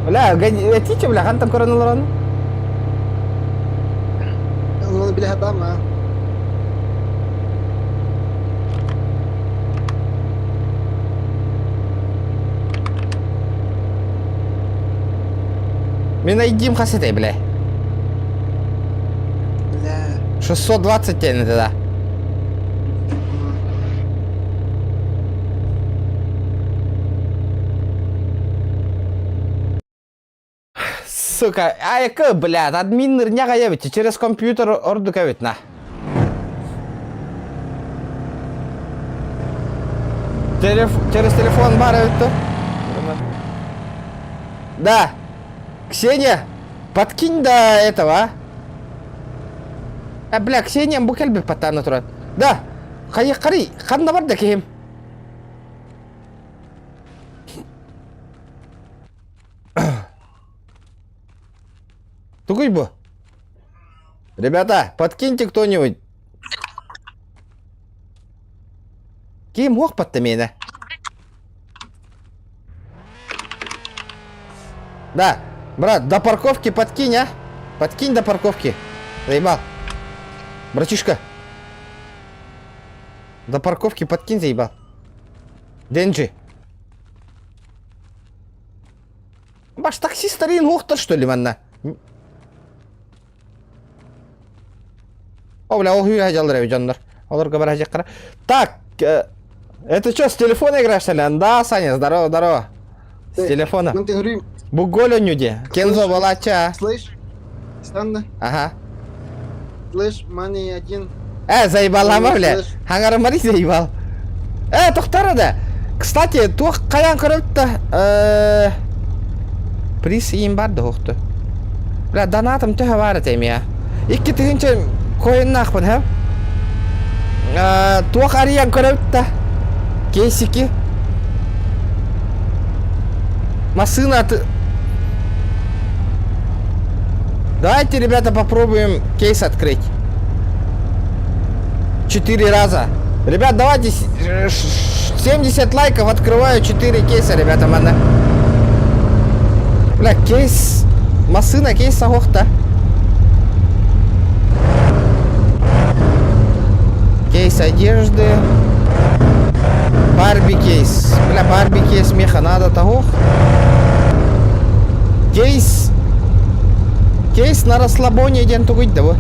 Speaker 1: Бля, этичи бля, хантан көрөн олорон?
Speaker 3: Оны билэ хатаама.
Speaker 1: Мин айдим хас этэй, бля?
Speaker 3: Бля.
Speaker 1: 620 тен это да. Сука, айка, блядь, админ нырняга ебите, через компьютер ордук эбит на. Телеф... Через телефон бар эбит Да. Ксения, подкинь до этого, а? А, бля, Ксения бу кэлбит паттаана туран. Да, хайы ханна барда киһим? Тугуй бу? Ребята, подкиньте кто-нибудь. Ким мог подтамена? Да, брат, до парковки подкинь, а? Подкинь до парковки. Заебал. Братишка. До парковки подкинь, заебал. Денджи. Баш таксист старин что ли, манна? О, бля, ол хүйе жалдыр дьоннор. Олорго бар хажаккара. Так, это что, с телефона играешь, что ли? Да, Саня, здорово, здорово. С телефона.
Speaker 3: Ну, ты говори,
Speaker 1: Буголю нюде. Кензо Балача.
Speaker 3: слышь, Странно.
Speaker 1: Ага.
Speaker 3: Слышь, money один.
Speaker 1: Э, заебал ама, бля. Хаңарымари заебал. Э, тохтара да. Кстати, туох хайаан көрөбүт да. Приз иин бар да охту. Бля, донатым төһө бар этим я. 2000 коиннаахпын, һэ? Туох арыйан көрөбүт да. Кейсики. Массыына ты... Давайте, ребята, попробуем кейс открыть. Четыре раза. Ребят, давайте 70 лайков открываю 4 кейса, ребята, манна. Бля, кейс... Массына кейс саҕохта. Кейс одежды. Барби кейс. Бля, Барби кейс меха надо того. Кейс. Кейс на расслабоне диэн тугуй да бу?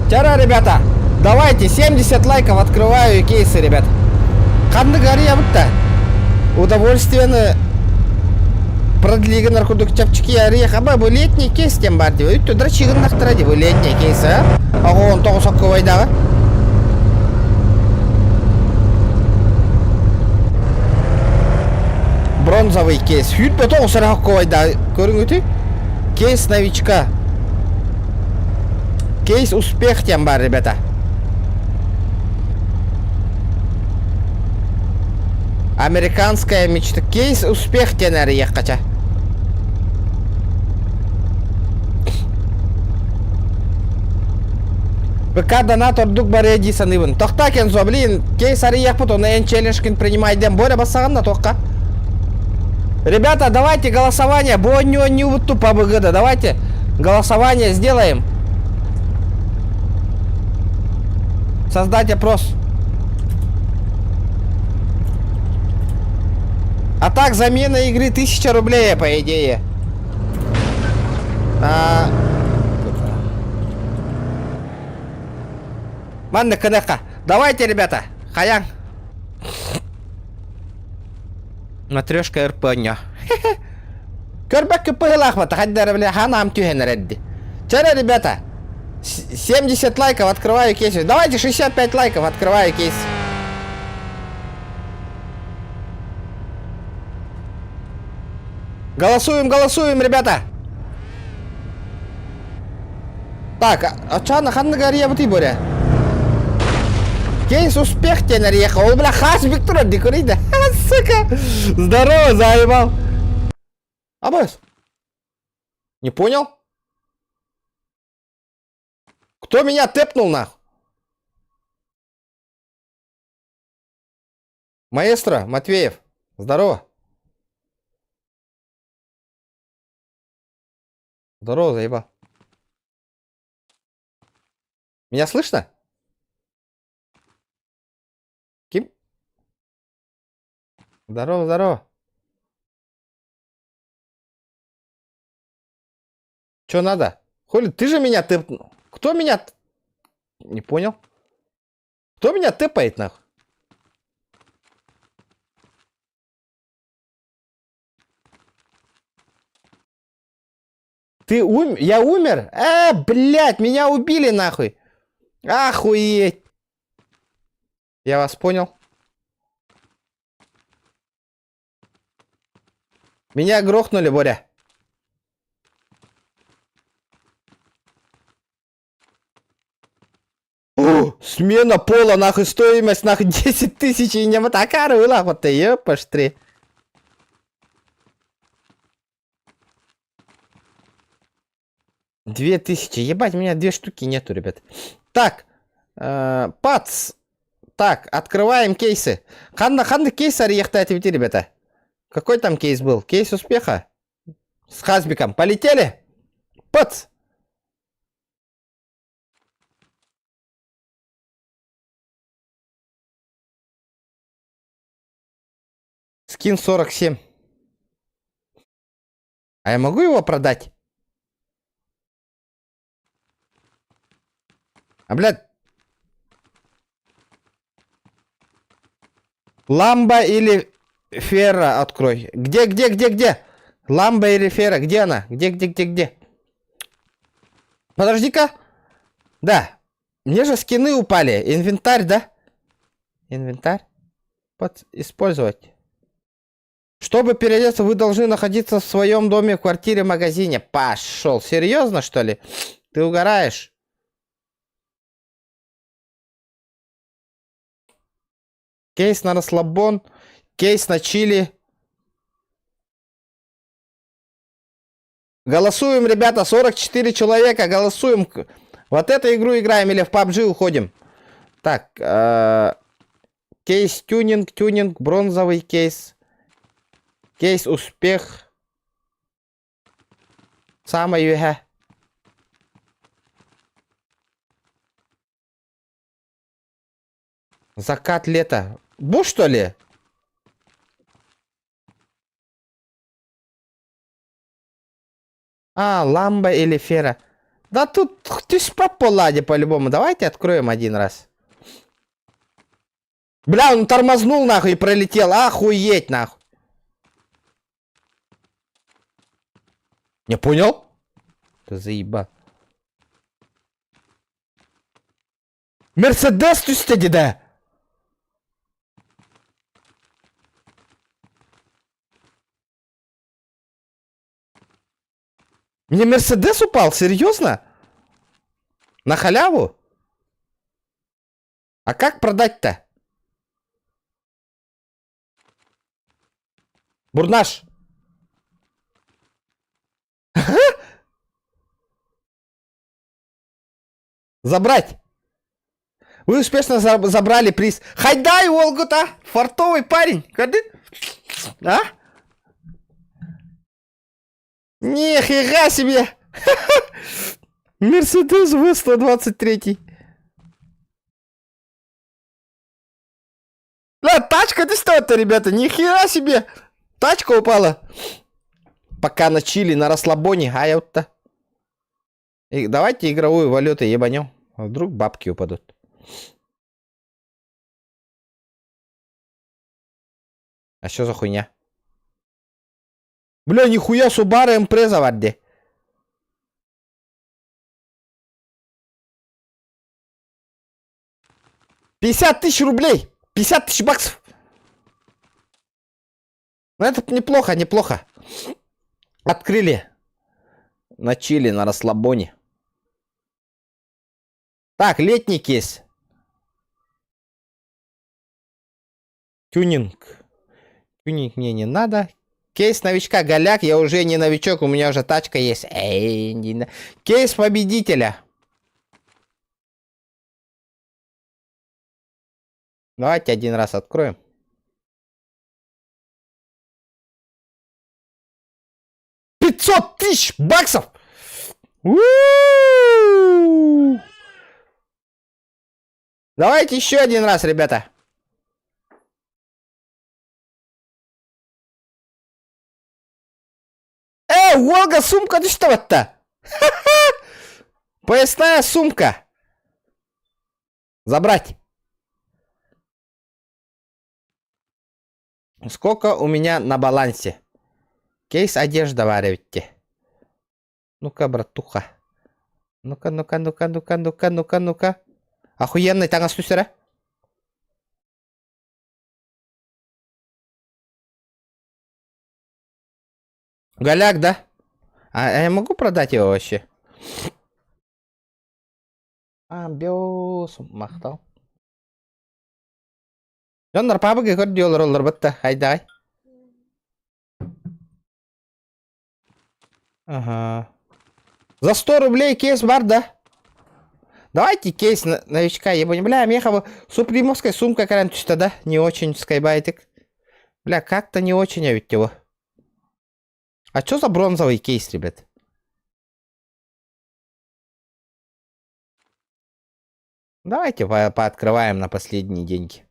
Speaker 1: Тяра, ребята, давайте 70 лайков открываю кейсы, ребят. Ханнык арыйабыт да. Удовольствиены продлигынар курдук чэпчэки арыйах аба бу летний кейс диэн баар дии. Үттү драчигыннахтара дии бу летний кейс а. Оҕо 19 соккубайдааҕы. Бронзовый кейс. Сүүрбэ тоҕус эрэ соккубайдааҕы. Көрүҥүтүй? Кейс новичка. Кейс успех диэн баар, ребята. Американская мечта. Кейс успех диэн эрийэххэ БК донат ордук барыа дии саныыбын. Тохтоо Кензо, блин, кейс арыйыахпыт, ону эн челленджкин принимай диэн Боря бассаҕын да туохха? Ребята, давайте голосование. Бонню не тупо БГД. Давайте голосование сделаем. Создать опрос. А так, замена игры 1000 рублей, по идее. А... Манна кынакка. Давайте, ребята, хаян. Матрешка РП-ня. Көрбөккө пыһылаахпата хайдара бile ханаам түһэн эрэрди. Чара, ребята, 70 лайков открываю кейс. Давайте 65 лайков открываю кейс. Голосуем, голосуем, ребята. Так, ачаана ханнык арыйабытый Боря? Кейс успех диэн арыйыахха. Ол бля хас Виктор дикурий да. Сука. Здорово, заебал. Абас. Не понял? Кто меня тэпнул нахуй? Маэстро, Матвеев, здорово. Здорово, заебал. Меня слышно? Ким? Здорово, здорово. Чё надо? Хули, ты же меня тэпнул. Кто меня... Не понял. Кто меня тэпает, нахуй? Ты ум... Я умер? А, блядь, меня убили нахуй. Охуеть. Я вас понял. Меня грохнули, Боря. О, смена пола, нахуй, стоимость, нахуй, 10 тысяч, и не такая была, вот ты, ёпаш три. 2000, ебать, у меня две штуки нету, ребят. Так, пац. Так, открываем кейсы. Ханна, ханна кейс арыйыахтаатыбыт, ребята. Какой там кейс был? Кейс успеха? С Хазбиком. Полетели? Пац! Скин 47. А я могу его продать? А, блядь. Ламба или Ферра открой. Где, где, где, где? Ламба или Ферра? Где она? Где, где, где, где? Подожди-ка. Да. Мне же скины упали. Инвентарь, да? Инвентарь. Под... Использовать. Чтобы переодеться, вы должны находиться в своем доме, квартире, магазине. Пошел. Серьезно, что ли? Ты угораешь? Кейс на расслабон. Кейс на чили. Голосуем, ребята, 44 человека, голосуем. Вот эту игру играем или в PUBG уходим. Так, кейс тюнинг, тюнинг, бронзовый кейс. Кейс успех. Саамай үөһэ. Закат лета. Бу что ли? А, ламба или фера. Да тут түспэт буолла по-любому. Давайте откроем один раз. Бля, он тормознул нахуй и пролетел. Охуеть нахуй. Не понял? Ты заеба. Мерседес түстэ дии да? Мне Мерседес упал? Серьезно? На халяву? А как продать-то? Бурнаш! Забрать! Вы успешно забрали приз. Хайдай, Олгута! Фартовый парень! А? Нихера себе! Мерседес В123. Бля, тачка ты что это, ребята? Нихера себе! Тачка упала. Пока на чили, на расслабоне, а я вот-то. Давайте игровую валюту ебанем. А вдруг бабки упадут. А что за хуйня? Бля, нихуя Субару Импреза варде. 50 тысяч рублей! 50 тысяч баксов! Ну это неплохо, неплохо. Открыли. На чили, на расслабоне. Так, летний кейс. Тюнинг. Тюнинг мне не надо. Кейс новичка Голяк, я уже не новичок, у меня уже тачка есть. Эй, не на... Кейс победителя. Давайте один раз откроем. 500 тысяч баксов! У-у-у! Давайте еще один раз, ребята. Эй, Волга, сумка, ты что это? Поясная сумка. Забрать. Сколько у меня на балансе? Кейс одежда варите. Ну-ка, братуха. Ну-ка, ну-ка, ну-ка, ну-ка, ну-ка, ну-ка, ну-ка. Охуенный таҥас түстэ. Голяк, да? А я могу продать его вообще? А, биос, махтал. Дьоннор пабыгы көрдүөлөр олор батта, хайдай. Ага. За 100 рублей кейс баар да? Давайте кейс новичка, ебани. Бля, миэхэ супримовская сумка кэлэн түстэ, да? Не очень скайбайтик. Бля, как-то не очень, а ведь его. А что за бронзовый кейс, ребят? Давайте пооткрываем на последние деньги.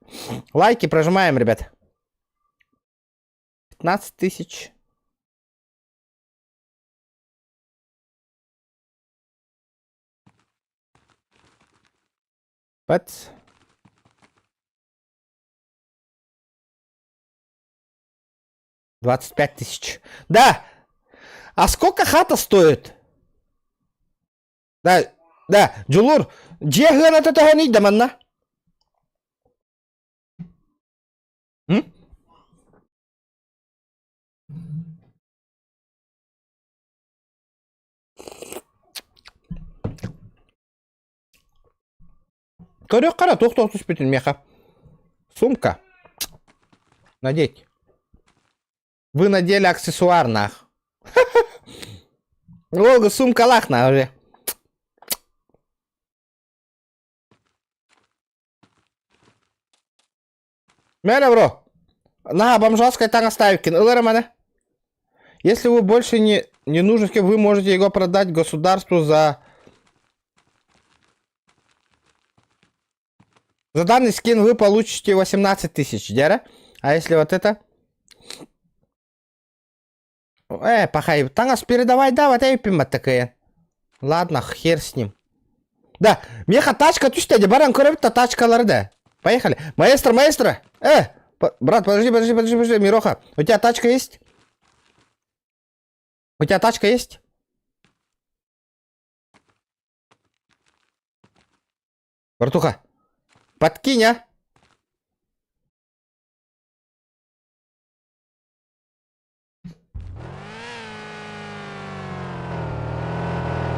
Speaker 1: Лайки прожимаем, ребят. 15 тысяч. Бац. 25 тысяч. Да! А сколько хата стоит? Да, да, Дьулуур, дьиэ сыаната төһөнүй да манна? М? Көрүөх хара туох-туох түспүтүн миэхэ. Сумка. Надеть. Вы надели аксессуар нах. Волга сумка на уже. Мэра, бро. На, бомжатская таҥас ставкин. Ылар маны. Если вы больше не... Не нужен скин, вы можете его продать государству за... За данный скин вы получите 18 тысяч, дьэ? А если вот это? Пахай, таҥас передавай, да, вот я такая. Ладно, хер с ним. Да, миэхэ тачка түстэ дии, баран көрөбүт да тачкалары да. Поехали. Маэстро, маэстро! Брат, подожди, подожди, подожди, подожди, Мироха, у тебя тачка есть? У тебя тачка есть? Братуха, подкинь, а?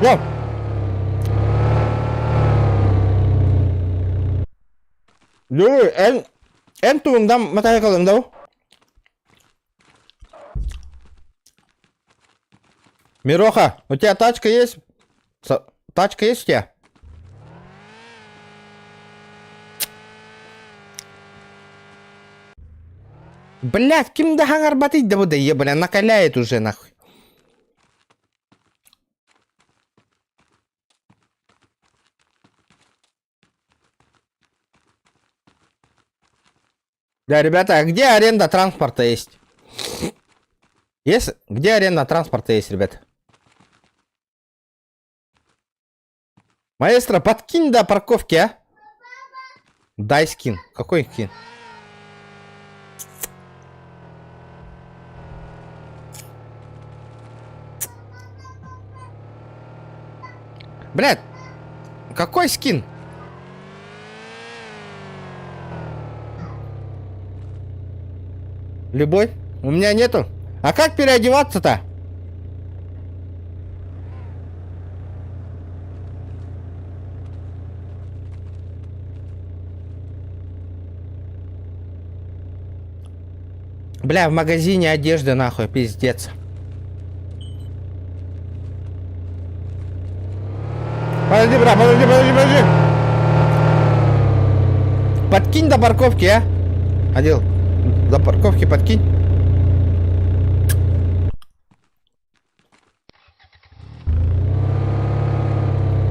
Speaker 1: Во! Дөрү, эн эн тугуҥ матайыкалыҥ дау? Мироха, у тебя тачка есть? Тачка есть у тебя? Блядь, ким да хаҥарбатый да бу да бля, накаляет уже нахуй. Да, ребята, а где аренда транспорта есть? Есть? Где аренда транспорта есть, ребят? Маэстро, подкинь до парковки, а? Дай скин. Какой скин? Блядь, какой скин? Любой? У меня нету. А как переодеваться-то? Бля, в магазине одежды нахуй, пиздец. Подожди, брат, подожди, подожди, подожди. Подкинь до парковки, а? Адил, до парковки подкинь.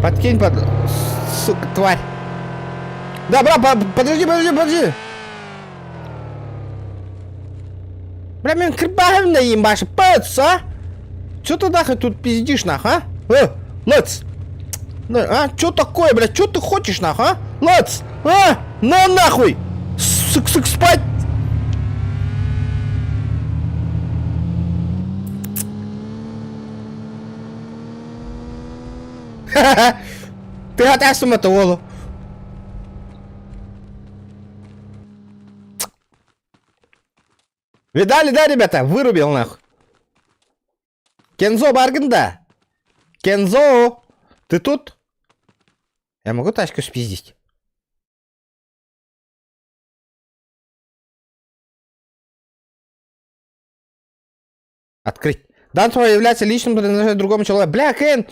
Speaker 1: Подкинь под... Сука, тварь. Да, брат, подожди, подожди, подожди. Бля, мин кырбаһым да ебашь, пыц, а? Чё ты нахуй тут пиздишь, нахуй, а? Лац! Ну, а, чё такое, блядь, чё ты хочешь, нахуй, а? Лац! А? На нахуй! Сук, сук, спать! Ты отасым это, Олу. Видали, да, ребята? Вырубил нахуй. Кензо бааргын да? Кензо! Ты тут? Я могу тачку спиздить? Открыть. Данство является личным принадлежит другому человеку. Бля, Кен,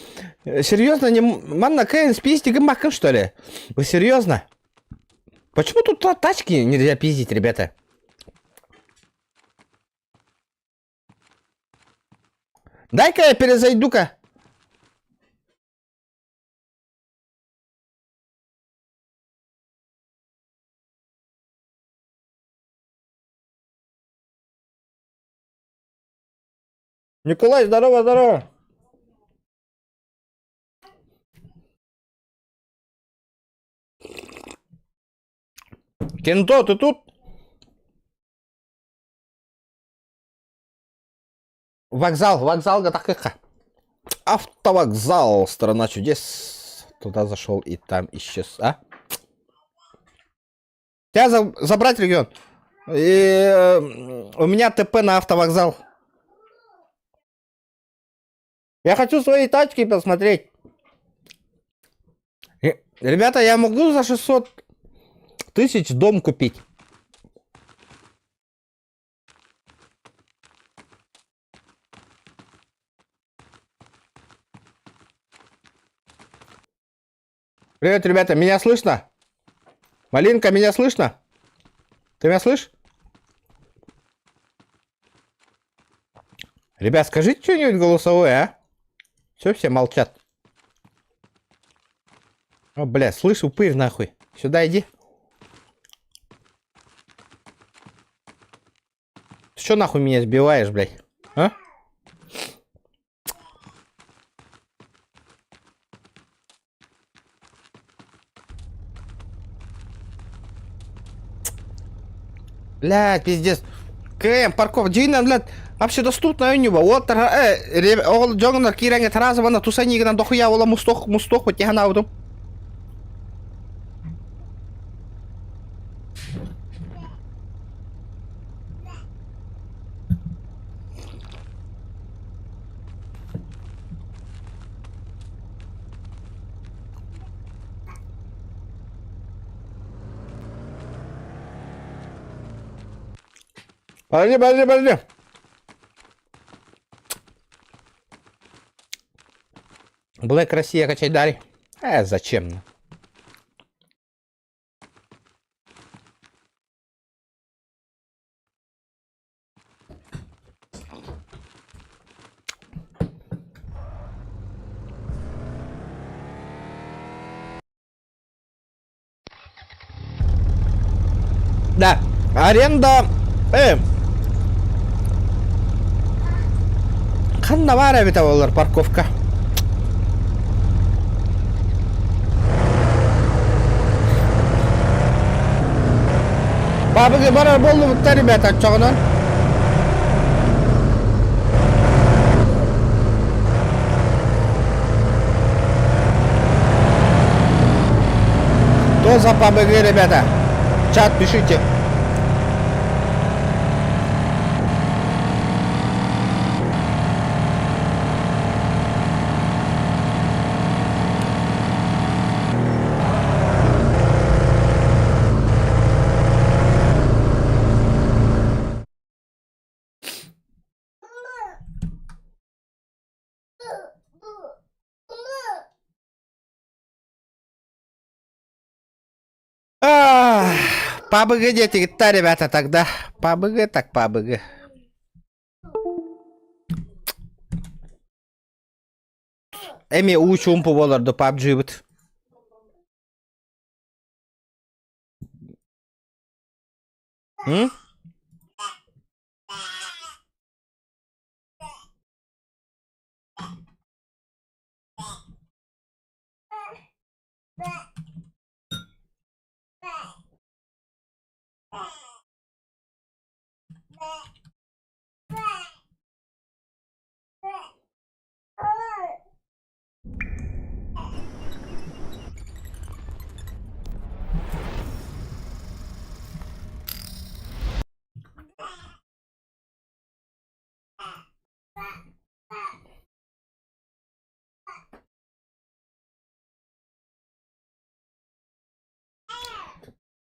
Speaker 1: серьезно, не... Манна Кен, спизди гыммаккын, что ли? Вы серьезно? Почему тут тачки нельзя пиздить, ребята? Дай-ка я перезайду-ка. Николай, здорово, здорово. Кенто, ты тут? Вокзал, вокзал Гатакыха. Автовокзал, страна чудес. Туда зашел и там исчез, а? Тебя забрать регион? И, у меня ТП на автовокзал. Я хочу свои тачки посмотреть. Ребята, я могу за 600 тысяч дом купить. Привет, ребята, меня слышно? Малинка, меня слышно? Ты меня слышишь? Ребят, скажите что-нибудь голосовое, а? Все, все молчат. О, бля, слышь, упырь нахуй. Сюда иди. Ты что нахуй меня сбиваешь, блядь? А? Блядь, пиздец. КМ, парков, дьиҥинэн, блядь, вообще доступно у него. Вот, ол дьоҥнор киирэҥҥэ тараза вана тусанигынан дохуя ола мустох, мустох, вот тиханаудум. Подожди, подожди, подожди. Блэк Россия качать дали. Зачем? Да, аренда... Ханна баар эбитэ буоллар парковка. Бабыгы барар буоллубуттар, ребята, оччоҕунан. Кто за ПАБГ, ребята? Чат пишите. ПАБГ диэтигиттэр, ребята, тогда. ПАБГ так ПАБГ. Эми уу чуумпу буолар ду PUBG-быт. М?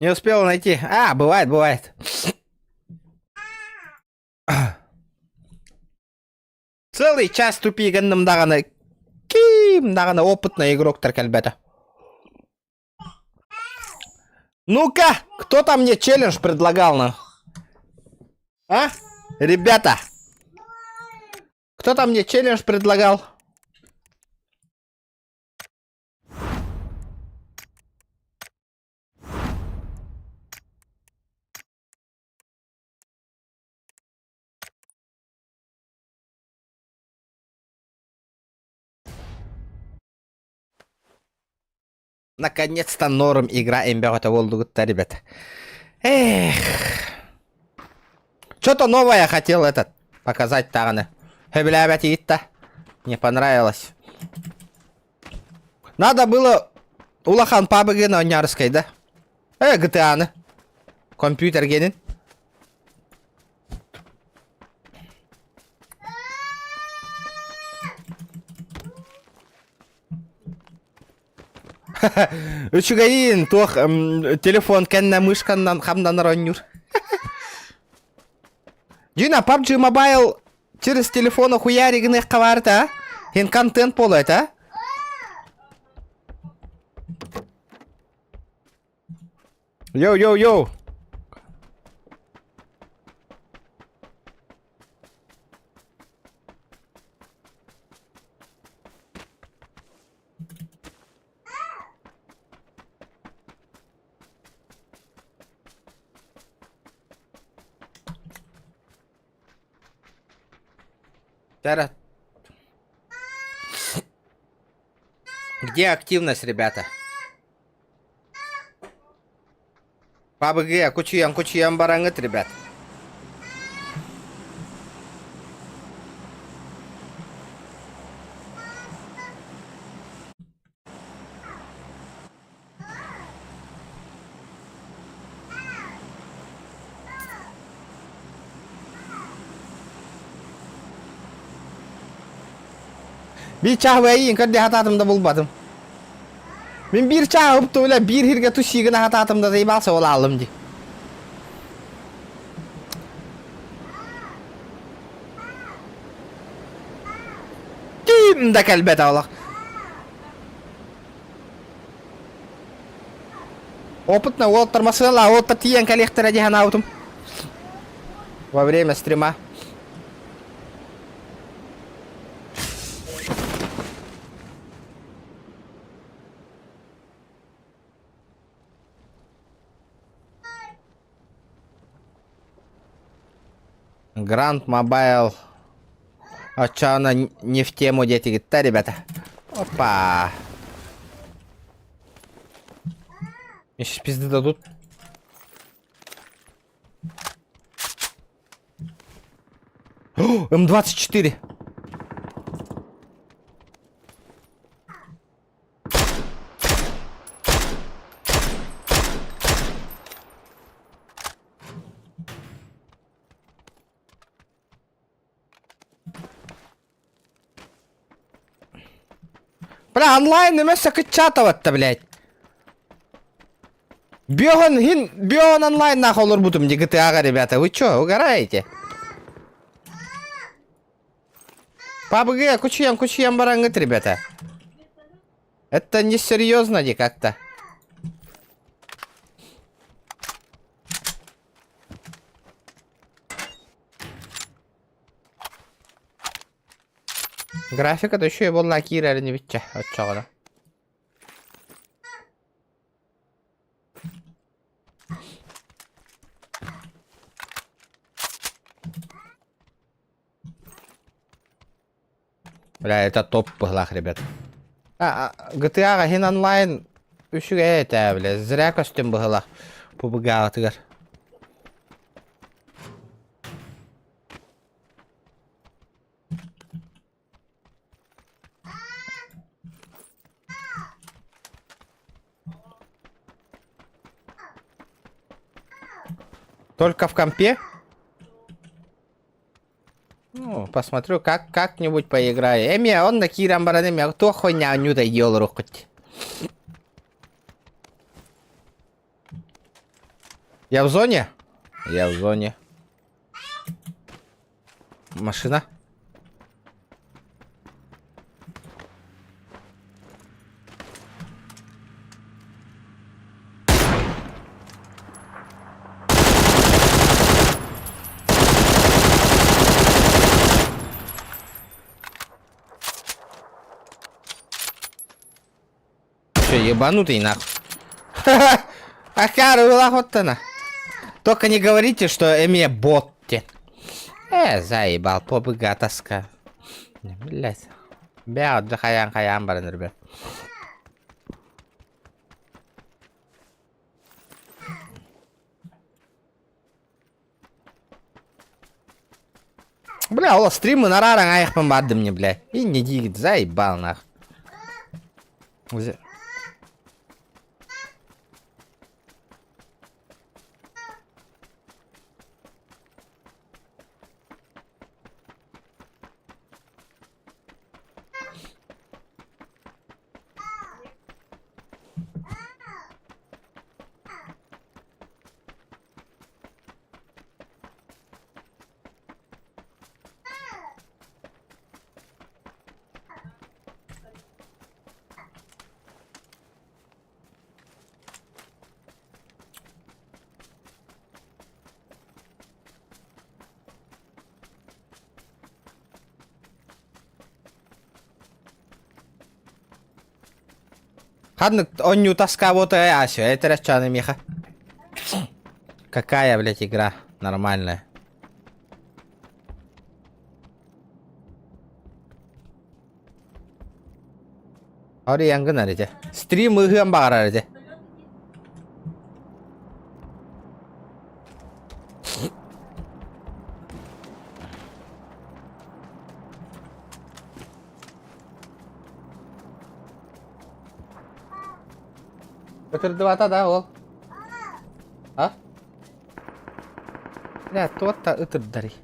Speaker 1: Не успела найти. А, бывает, бывает. Целый час тупи гынным даҕаны ким даҕаны опытный игроктар кэлбэтэ. Ну-ка, кто там мне челлендж предлагал на? А? Ребята! Кто там мне челлендж предлагал? Наконец-то норм игра эмбэҕэтэ буоллугут ребят. Эх. Что-то новое хотел этот показать даҕаны. Сөбүлээбэтигит Не понравилось. Надо было улахан PUBG-ны оонньоорускай да? GTA-ны. Компьютер генин. Үчүгэйин туох телефон кэннэ мышканнан хамнанар оонньуур. Дина, PUBG Mobile через телефон хуяри гыныахха баарыта, а? Һин контент буолуо этэ, а? Йоу-йоу-йоу! Тара. Где активность, ребята? PUBG, кучуйан кучуйан бараҥыт, ребят. Биир чааһы эйиин көрдө хатаатым да булбатым. Мин биир чааһы упту биир хиргэ тусигын хатаатым да заебался ол аалым ди. Ким да кэлбэтэ олох. Опытно уолаттар массыыналаах уолаттар тиийэн кэлиэхтэрэ дии санаабытым. Во время стрима. Гранд Мобайл оччоҕуна не в тему диэтигит да, ребята. Опа. Мне сейчас пизды дадут. О, М24. Бля, онлайн эмэс кыччаатабатта, блядь. Бёгон, хин, бёгон онлайн нахуй олорбутум ди GTA-га, ребята. Вы чё, угораете? PUBG, кучуйан, кучуйан бараҥҥыт, ребята. Это не серьезно ди как-то. Графика да еще и буолла киирэрин ибиччэ оччоҕуна. Бля, это топ быһылаах, ребят. А, GTA-ҕа иһин онлайн үчүгэй этэ, бля, зря көстүм быһылаах PUBG-ҕытыгар. Только в компе? Ну, посмотрю, как как-нибудь поиграю. Эми, он на киирэн баран эми, туох хуйня анньута олоруккут. Я в зоне? Я в зоне. Машина? Че, ебанутый нахуй? Акары охотана. Только не говорите, что эмиэ бот диэн. Э, заебал, побыга тоска. Блять. Бя, хайаан хайаан баран ребят. Бля, ол стримы нараран айахпын бардым мне, бля. И не диигит, заебал нах. Ханнык оонньуу таскаабыта Ася, это чаны меха. Какая, блядь, игра нормальная. Арыйан гынар ити. Стрим ыһыан баҕарар ити. Ытырдыбата да ол. А? Бля, туох-та ытырдарый?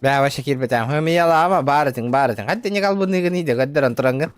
Speaker 1: Бээ, вообще киирбэтэҕим. Хымыйалаама, баар этиҥ, баар этиҥ. Хантан албынныыгын иде көрдөрөн тураҥҥын.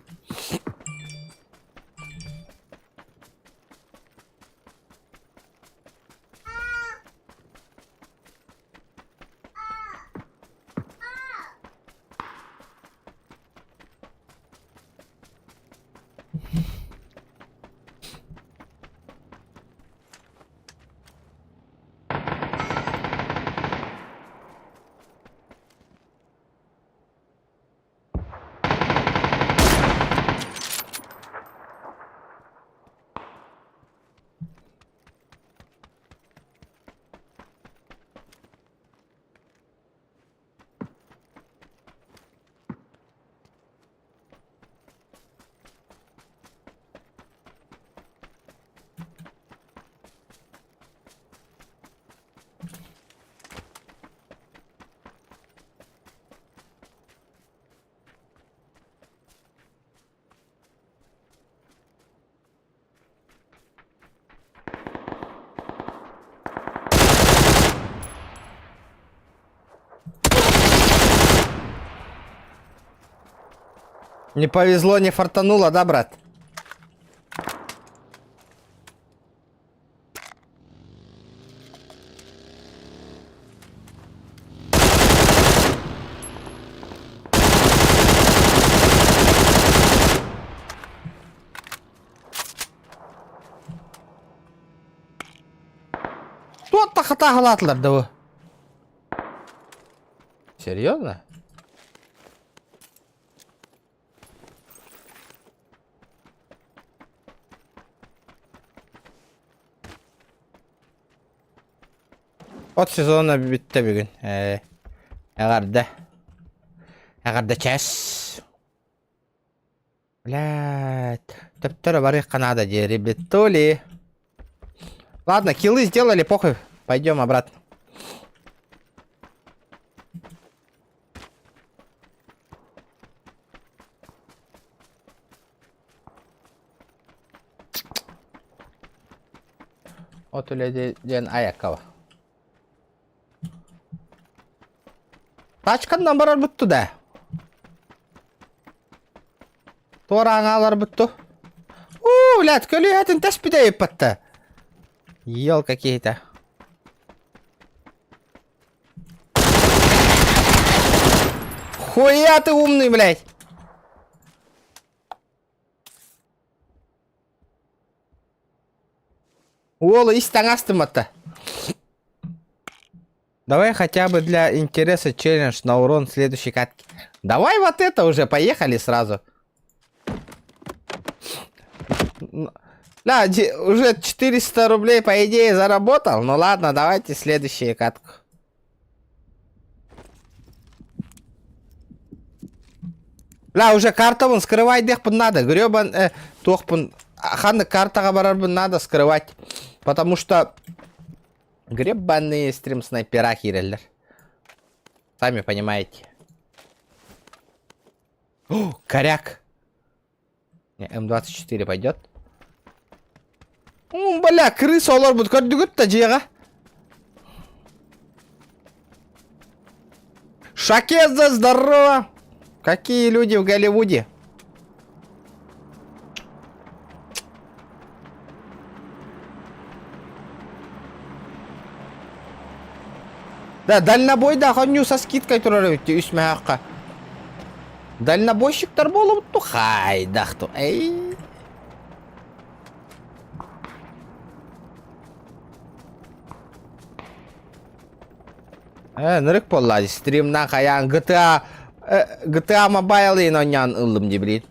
Speaker 1: Не повезло, не фартануло, да, брат? Туох хатааһылаатылар да бу? Серьезно? От сезона бүттэ бүгүн. Ээ, эҕэрдэ. Эҕэрдэ чэс. Блядь. Төптөрө барыахха наада дии, ребятули. Ладно, киллы сделали, похуй. Пойдем обратно. От үлэ диэн айаккаба. Тачканнан барарбыт да. Туорааҥааларбыт ту. Уу, блядь, көлүөһэтин тэспитэ ыппатта. Ел какие-то. Хуя ты умный, блядь! Уол ис таҥастыматта. Давай хотя бы для интереса челлендж на урон следующей катки. Давай вот это уже, поехали сразу. Да, уже 400 рублей, по идее, заработал. Ну ладно, давайте следующую катку. Бля, уже картабын скрывай диэхпин надо. Гребан, э, туохпун, ханнык картаҕа барарбын надо скрывать. Потому что гребаные стрим снайпера киирэллэр. Сами понимаете. О, коряк. Не, М24 пойдет. М, бля, крыса олорбут көрдүгүт да дьиэҕэ. Шакеза, здорово! Какие люди в Голливуде? Да, дальнобойдаах оонньуу со скидкой турар эбит үс мөһөөххө. Дальнобойщиктар буолубут хайдах ту эй. Э, нырык буолла стримнан хайаан GTA GTA Mobile оонньоон ыллым дии билин.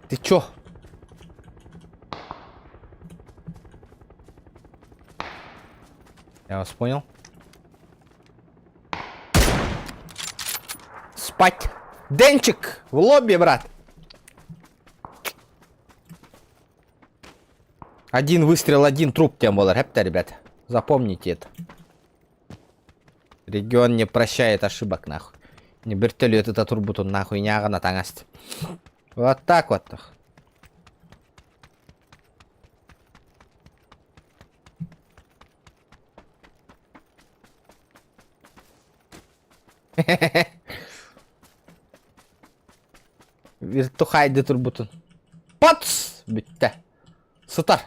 Speaker 1: Ты чё? Я вас понял. Спать. Денчик, в лобби, брат. Один выстрел, один труп тем был. Репта, ребят. Запомните это. Регион не прощает ошибок, нахуй. Не вертолет это турбутун нахуй не на таҥаст. Вот так вот. Вертухайды турбутун. Пац! Бүттэ. Сытар.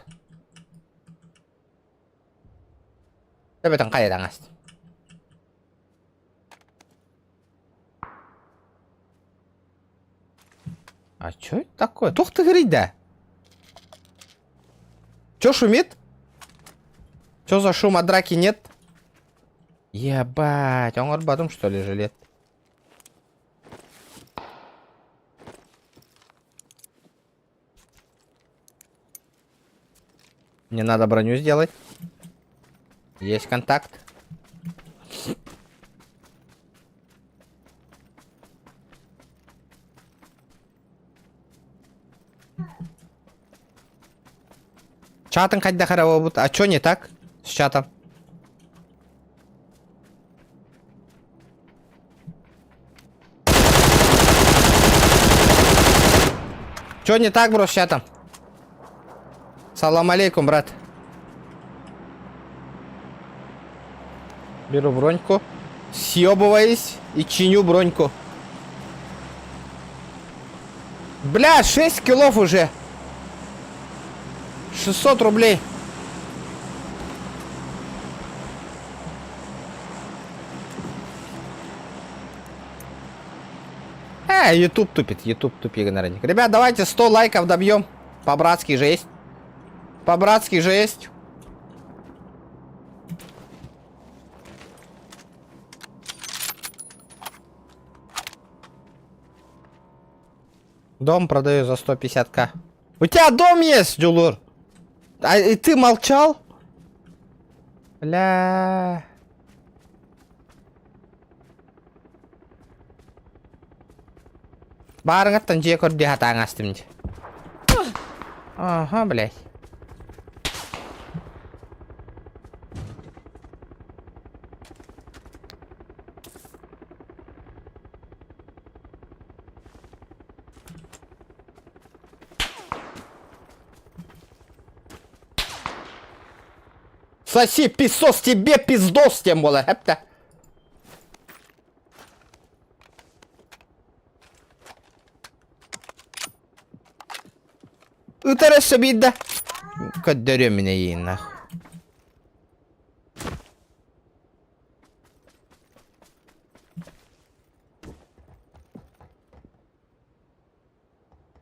Speaker 1: Төбөтүн хайа таҥас. А чё это такое? Туох тыгырыйда? Чё шумит? Чё за шум, а драки нет? Ебать, оҥорботум что ли жилет? Мне надо броню сделать. Есть контакт. Чатың хайдах эрэ буолбут. А чё не так с чатом? Чё не так, бро, с чатом? Салам алейкум, брат. Беру броньку. Съебываюсь и чиню броньку. Бля, 6 килов уже. 600 рублей. YouTube тупит, YouTube тупит, наверное. Ребят, давайте 100 лайков добьем. По-братски жесть. По-братски жесть. Дом продаю за 150к. У тебя дом есть, Дюлур? А и ты молчал? Бля. Баарыҥаттан дьиэ көрдүү сатаан астым дии. Ага, блядь. Соси писос тебе пиздос тем буолар эптэ. Ытар өссө биирдэ. Көрдөрүөм мин эйиин нах.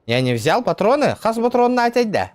Speaker 1: Я не взял патроны? Хас патронна да.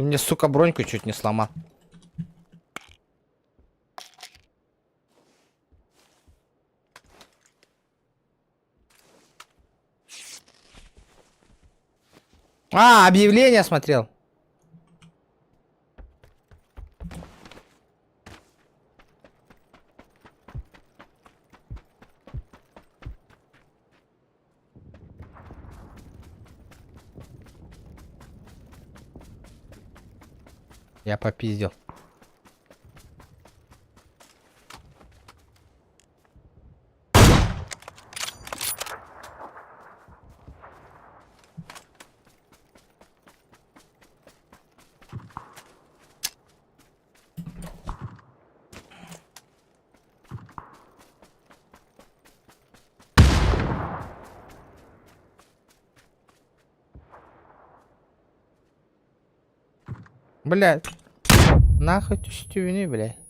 Speaker 1: Ты мне, сука, броньку чуть не сломал. А, объявление смотрел. Я попиздил. Блядь. Нахуй түстүбүнүй, блядь.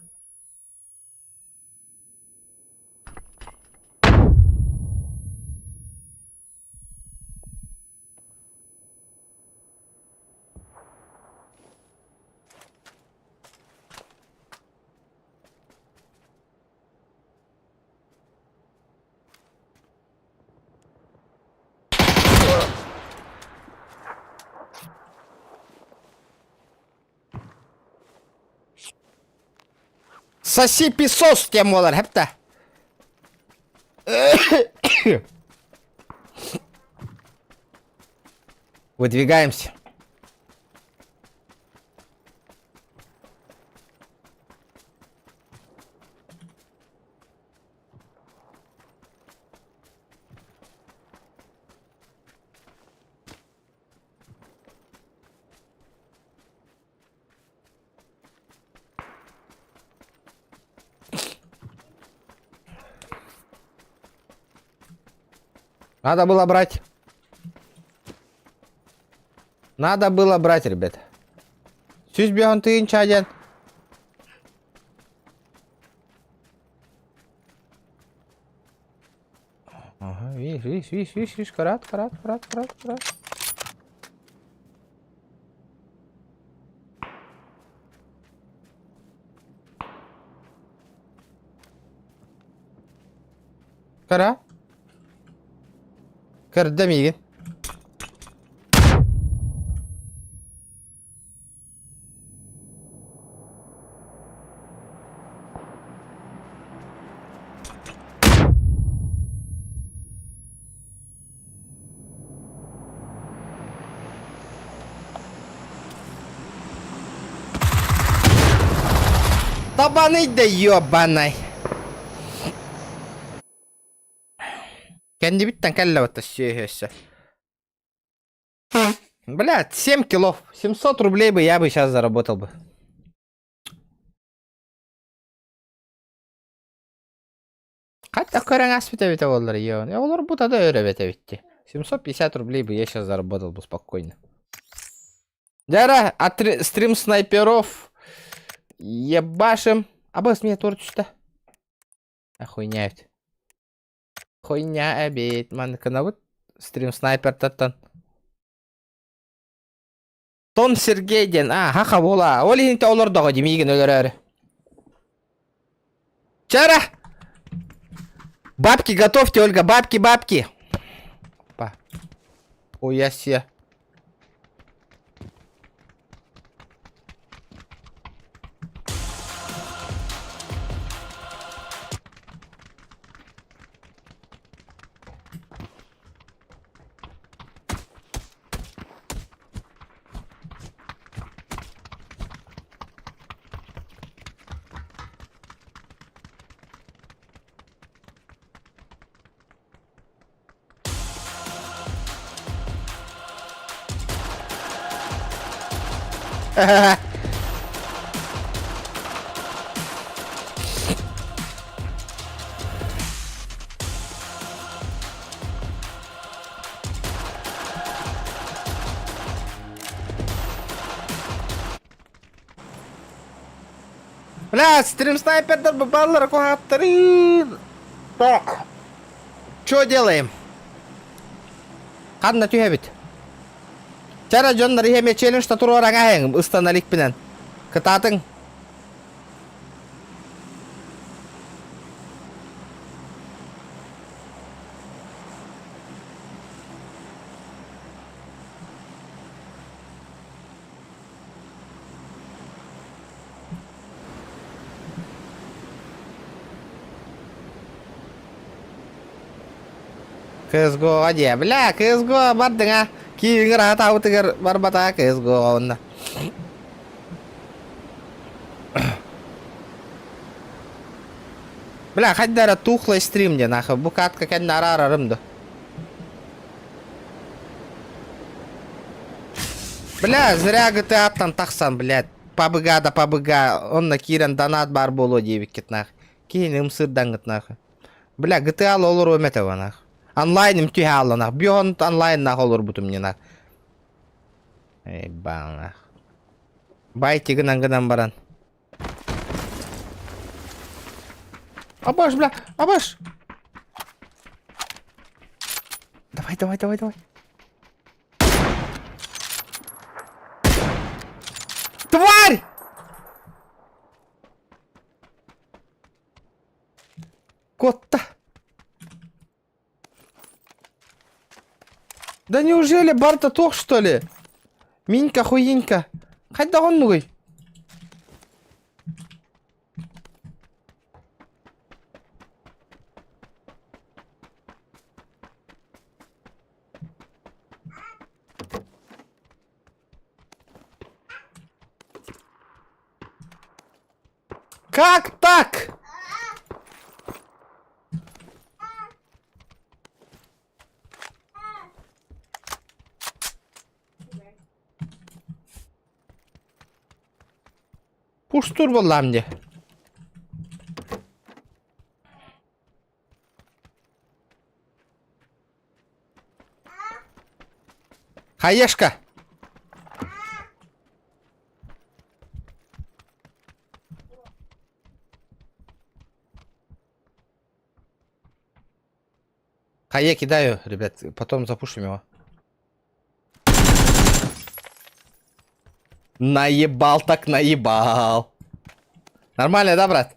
Speaker 1: Соси песос диэн буолар хэптэ. Выдвигаемся. Надо было брать. Надо было брать, ребят. Сүүс биэһон тыһыынча диэн. Ага, видишь, видишь, видишь, видишь, видишь, карат, карат, карат, карат, карат. Кара. Көрдө миигин. Табаный да ебаный. Кэннибиттэн кэллэ батта сүөһү өссө. Блядь, 7 килов. 700 рублей бы я бы сейчас заработал бы. Хатта көрөн аспыт эбитэ буоллар йоо. Олорбута да өр эбит эбитти. 750 рублей бы я сейчас заработал бы спокойно. Дяра, стрим снайперов. Ебашим. Абас мне торт түстэ. Охуйня эбит. Хуйня эбит. Маныкынабыт стрим снайпертаттан. Тон Сергей диэн, а, хаха буола. Ол иһин олордоҕо дии миигин өлөрөөрү. Чара! Бабки готовьте, Ольга, бабки, бабки. Па. Ой, я Бля, стрим снайпердар бабаллара куһааттарын. Так. Что делаем? Ханна түһэбит? Чара дьоннор иһэмэ челлендж туруораҥ аһыҥ ыстаналикпинэн. Кытаатыҥ. CSGO-ҕа диэ. Бля, CSGO бардыҥ а. Кииҥҥэр аһатаабытыгар барбатаа CSGO-ҕа онно. Бля, хайда эрэ тухлый стрим диэн ахы. Бу катка кэннэ араарарым да. Бля, зря GTA-ттан тахсан, блядь. Пабыга да пабыга. Онно киирэн донат баар буолуо диэбиккит нах. Киһини ымсыырдаҥҥыт нах. Бля, GTA олоруом этэ нах. Онлайным түһэ хаалланах. Бион онлайн нах олорбутум не нах. Эй, нах. Байте гынан гынан баран. Абаш, бля, абаш! Давай, давай, давай, давай. Тварь! Куотта. Да неужели барта туох что ли? Минька хуинька. Хайдах оннугуй? Как так? Пуштур буоллаам дии. Хаешка! Хае кидаю, ребят, потом запушим его. Наебал так наебал. Нормально, да, брат?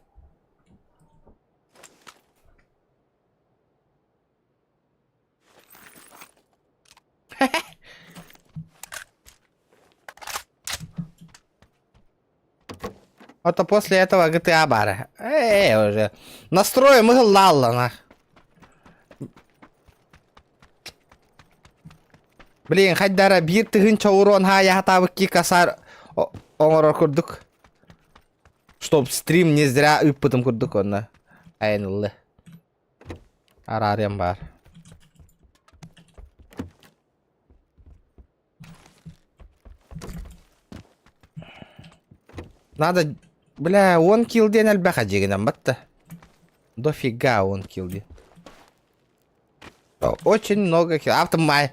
Speaker 1: А то после этого GTA баар. Ээ, уже. Настроим ыһыллаалла нах. Блин, хайдара биир тыһыынча урон хаайаһатаабыт касар оҥорор курдук. Чтоб стрим не зря ыыппытым курдук онно. Айаныллы. Араарыам баар. Надо, бля, он килл диэн элбэх дьигинэн батта. Дофига он килл диэн. Очень много килл. Автомай.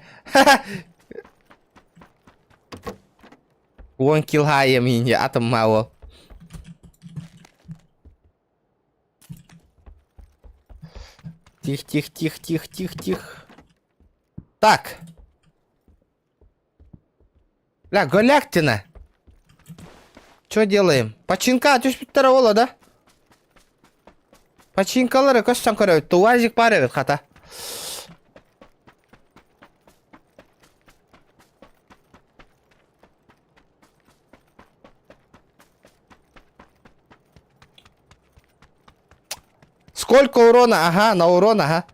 Speaker 1: Уон килл хаайым инье атымма ол. Тих, тих, тих, тих, тих, тих. Так. Бля, голяктина. Что делаем? Починка түспүттэрэ буолла да? Починкалары көстөн көрөбүт. УАЗик бар эбит хата. Сколько урона? Ага, на урон, ага.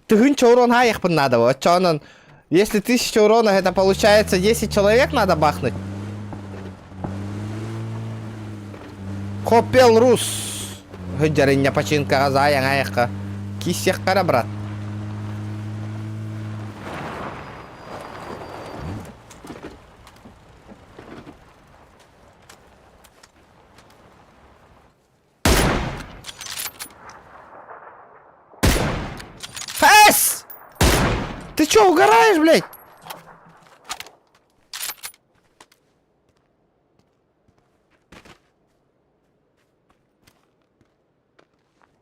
Speaker 1: Тыһыынча урон хаайыахпын надо. Оччоонон, если 1000 урона, это получается 10 человек надо бахнуть. Хопел Рус. Хыдьарынньа починкаҕа заайаҥ айахха. Киссиэххэ брат. Эс! Ты чё, угораешь, блядь?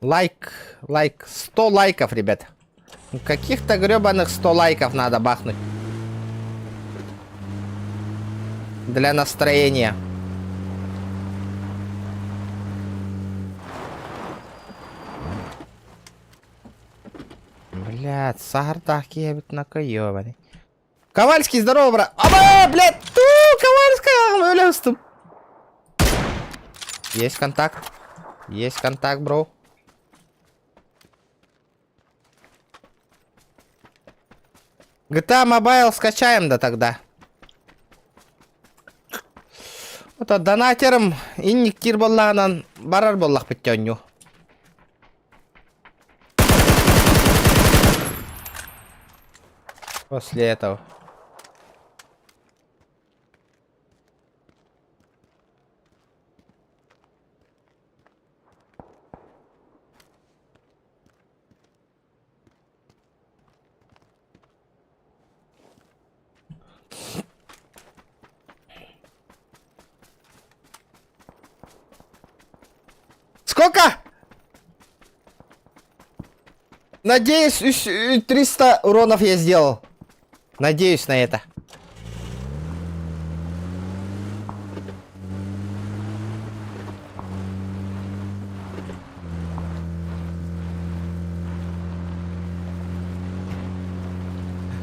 Speaker 1: Лайк, лайк, 100 лайков, ребят. Каких-то гребаных 100 лайков надо бахнуть. Для настроения. Блядь, саһардаах киһи накоёбаный. Ковальский, здорово, брат. Аба, блядь, ту, Ковальская, өлөстүм. Есть контакт. Есть контакт, бро. GTA Mobile скачаем да тогда. Ото донатерым инниктиир буоллаҕынан барар буоллахпыт оонньуу. После этого. Сколько? Надеюсь, 300 уронов я сделал. Надеюсь на это.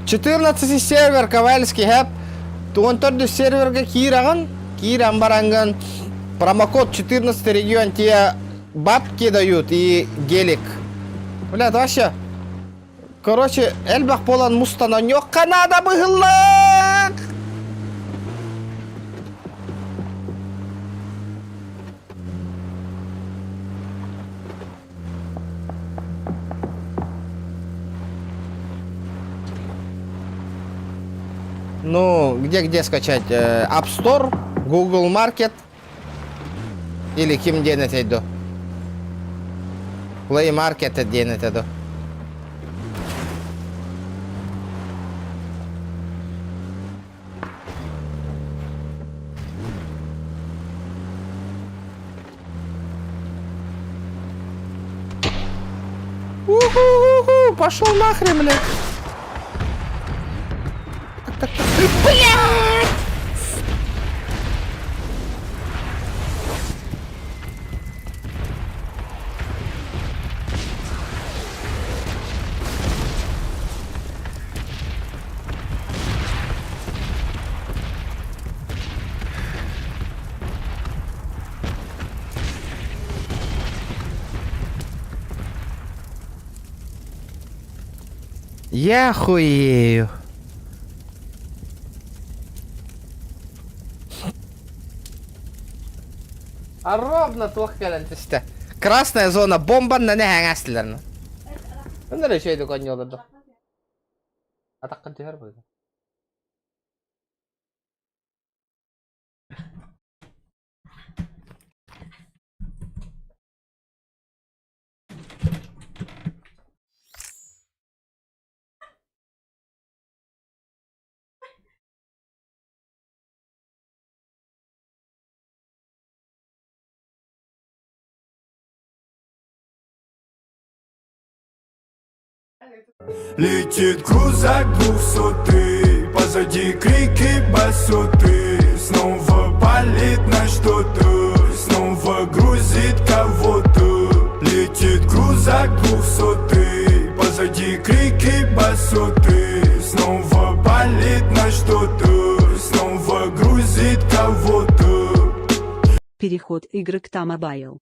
Speaker 1: 14 сервер Ковальский хэп. Туон төрдүс сервергэ киирэҕин, киирэн бараҥҥын промокод 14 регион тебе бабки дают и гелик. Бля, вообще, короче, элбэх буолан мустан онньуохха наада быһыллаах! Ну, где-где скачать? App Store, Google Market или ким диэн этэй ду? Play Market диэн этэ ду? Уху-ху-ху, пошел нахрен, блядь. Так, так, так. Блядь! Я хуею. А ровно туох кэлэн түстэ. Красная зона бомбанна нэһэҥэстилэр. Өнөр үчүгэйдик оонньуулар. Атаххын түһэр быһыыта.
Speaker 2: Летит крузак двухсотый, позади крики басоты. Снова палит на что-то, снова грузит кого-то. Летит крузак двухсотый, позади крики басоты. Снова палит на что-то, снова грузит кого-то.
Speaker 4: Переход игры к Тамабайл.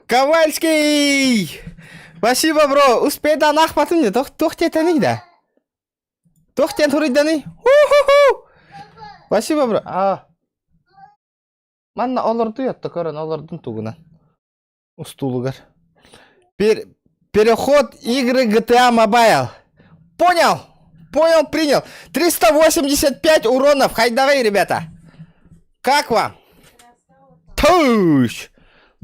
Speaker 1: Ковальский! Спасибо, бро. Успейдан аахпатым дии. Туох диэтэний да? Туох диэн суруйданый? Ху-ху-ху! Спасибо, бро. А. Манна олордуй отто көрөн олордун тугунан. Устуулугар. Переход игры GTA Mobile. Понял! Понял, принял. 385 уронов. Хайдаҕый, ребята. Как вам? Туш!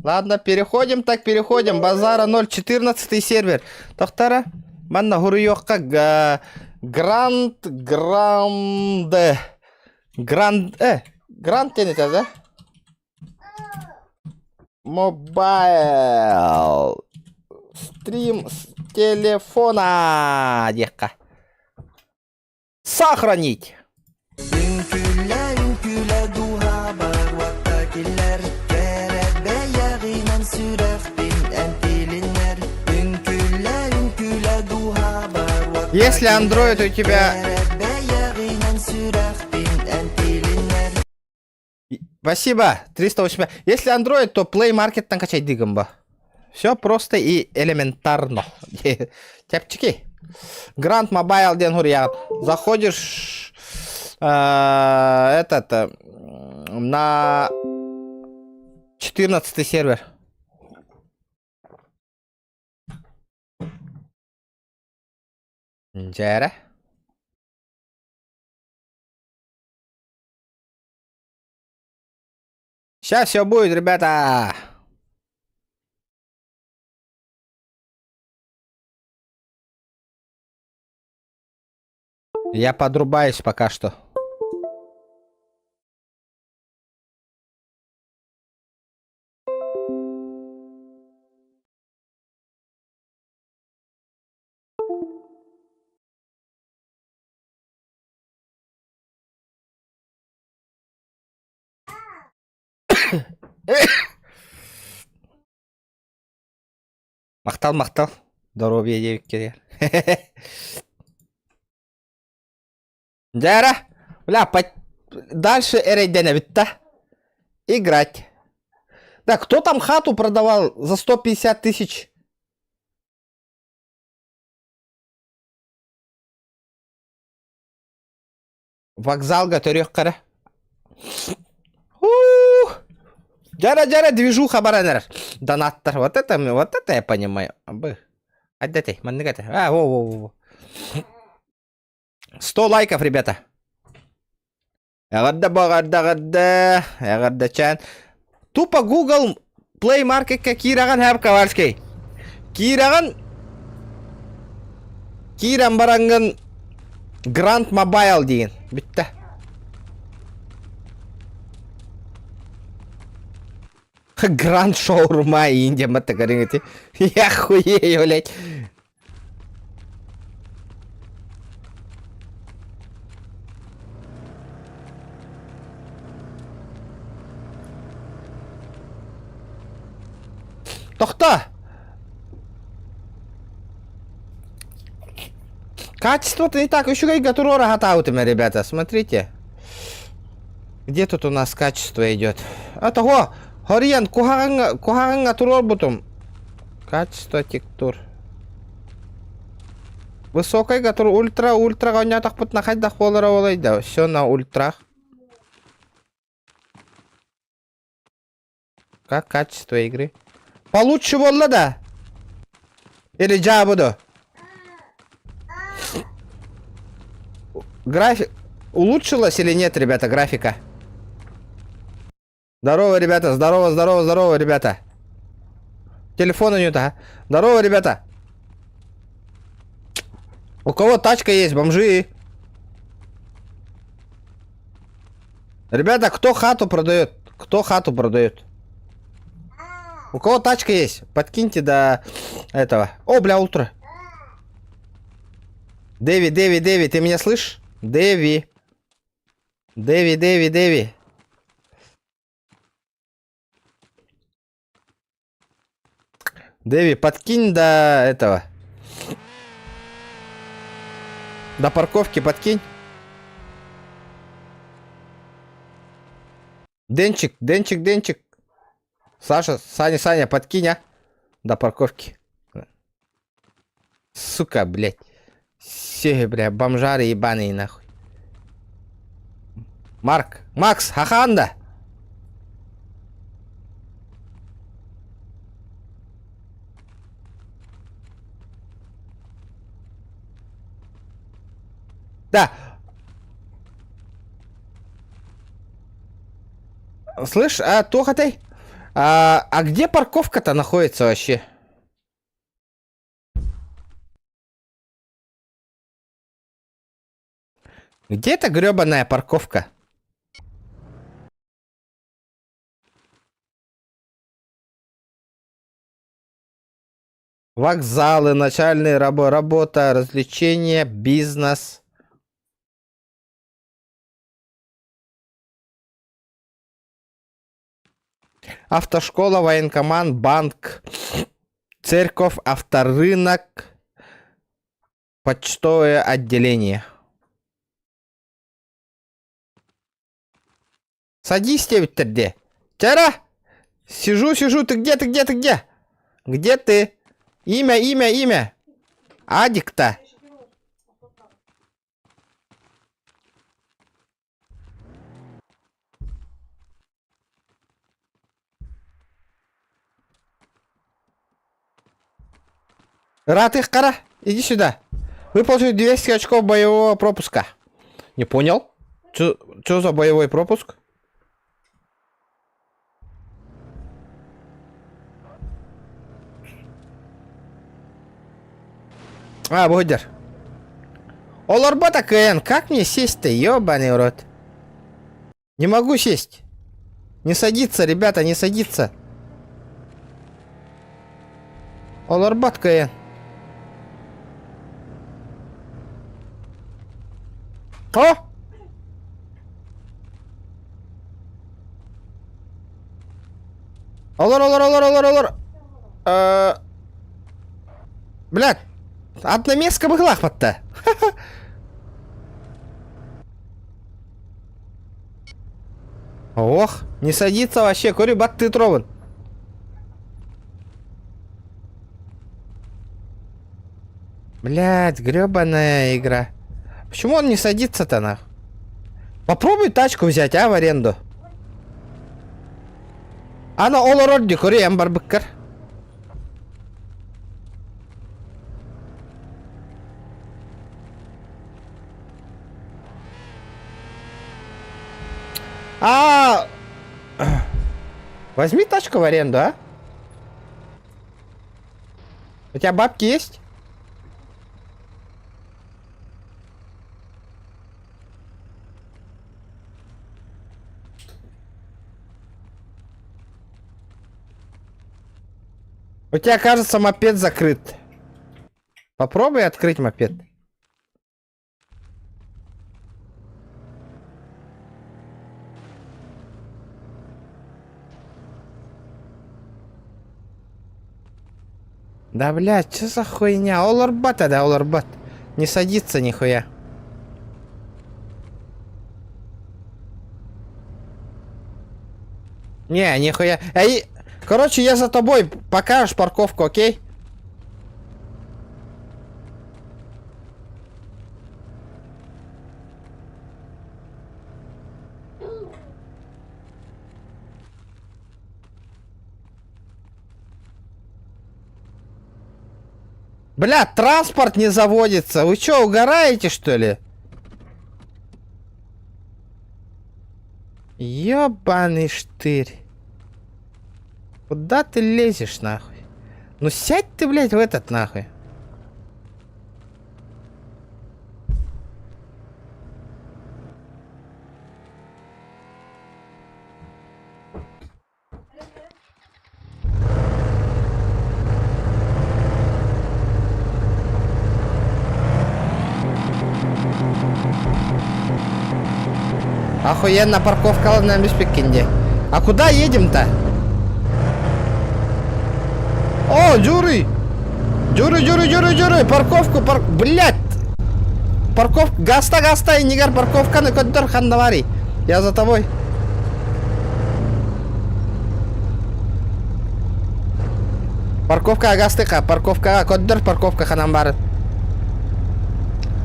Speaker 1: Ладно, переходим, так переходим. Базара 0.14 сервер. Тохтара. Манна хуруйуохха Гранд Гранде. Гранд... Гранд диэн этэ да? Mobile. Стрим с телефона диэххэ. Сохранить.
Speaker 5: Үҥкүүлэ, үҥкүүлэ дууһабар уотта киллэр, Кэрэ бэйэҕинэн сүрэхпин эн тилиннэр. Үҥкүүлэ, үҥкүүлэ дууһабар уотта
Speaker 1: Если Android у
Speaker 5: киллэр,
Speaker 1: тебя...
Speaker 5: Кэрэ бэйэҕинэн сүрэхпин эн тилиннэр.
Speaker 1: Спасибо, 385. Если Android, то Play Market качай ба. Все просто и элементарно. Чэпчэки. Grand Mobile диэн суруйаҕын. Заходишь этот на 14 сервер. Дьээрэ. Сейчас все будет, ребята. Я подрубаюсь пока что. Махтал, махтал. Здоровья диэбиккэ Дьэ эрэ, бля, дальше эрэйдэнэбит да. Играть. Да, кто там хату продавал за 150 тысяч? Вокзалга төрүөх хара. Дьара-дьара движуха баран эрэр. Донаттар. Вот это, вот это я понимаю. Бы. Отдайте, маннык это. А, во, во, во. 100 лайков, ребята. Эҕэрдэ баҕарда эҕэрдэ. Эҕэрдэ чан. Тупо Google Play Marketка киирэҕин Хэп Ковальский. Киирэҕин киирэн бараҥҥын Grand Mobile диин. Бүттэ. Гранд шаурма Индия матыгарын Я хуею, блядь. Тохто! Качество-то не так. Еще и туруора хатаутами, ребята. Смотрите. Где тут у нас качество идет? А того, Хориан, куһаҕаҥҥа туруорбутум. Качество текстур. Высокой гатур ультра ультра оонньоотохпутуна хайдах буолара буолай да все на ультрах. Как качество игры? Получше буолла да? Или дьаа буду? График... Улучшилась или нет, ребята, графика? Здорово, ребята, здорово, здорово, здорово, ребята. Телефон у него-то, а? Здорово, ребята. У кого тачка есть, бомжи? Ребята, кто хату продает? Кто хату продает? У кого тачка есть? Подкиньте до этого. О, бля, ультра. Дэви, Дэви, Дэви, ты меня слышишь? Дэви. Дэви, Дэви, Дэви. Дэви, подкинь до этого. До парковки подкинь. Денчик, Денчик, Денчик. Саша, Саня, Саня, подкинь, а? До парковки. Сука, блядь. Все, бля, бомжары ебаные, нахуй. Марк, Макс, хаханда! Да. Слышь, а Тохатай, а где парковка-то находится вообще? Где эта гребаная парковка? Вокзалы, начальные рабо работа, развлечения, бизнес. Автошкола, военкомат, банк, церковь, авторынок, почтовое отделение. Садись, где? Тяра! Сижу, сижу, ты где, ты где, ты где? Где ты? Имя, имя, имя. Адик-то. Ратых кара, иди сюда. Вы получили 200 очков боевого пропуска. Не понял? Чё за боевой пропуск? А, Бодер. Олорбот АКН, как мне сесть-то, ёбаный в рот? Не могу сесть. Не садиться, ребята, не садиться. Олорбот КН. О! Олор, олор, олор, олор, олор. Э, Блядь, одноместка быһылаахпатта. Ох, не садится вообще, көрү баттыы туробун. Блядь, гребаная игра. Почему он не садится-то нах? Попробуй тачку взять, а, в аренду. Ана олорор дии, көрү эн барбыккар. А, возьми тачку в аренду, а? У тебя бабки есть? У тебя, кажется, мопед закрыт. Попробуй открыть мопед. Да, блядь, что за хуйня? Олорбот да, олорбот. Не садится нихуя. Не, нихуя. Эй, короче, я за тобой. Покажешь парковку, окей? Бля, транспорт не заводится. Вы чё, угораете, что ли? Ёбаный штырь. Куда ты лезешь, нахуй? Ну сядь ты, блядь, в этот нахуй. Охуенно парковка на Беспекинде. А куда едем-то? О, Дюры! Дюры, Дюры, Дюры, Дюры! Парковку, пар... Блядь! Парковка... Гаста, гаста, инигар парковканы көттөр хандавари. Я за тобой. Парковка агастыка, парковкаҕа көрдөр парковка ханан баарын.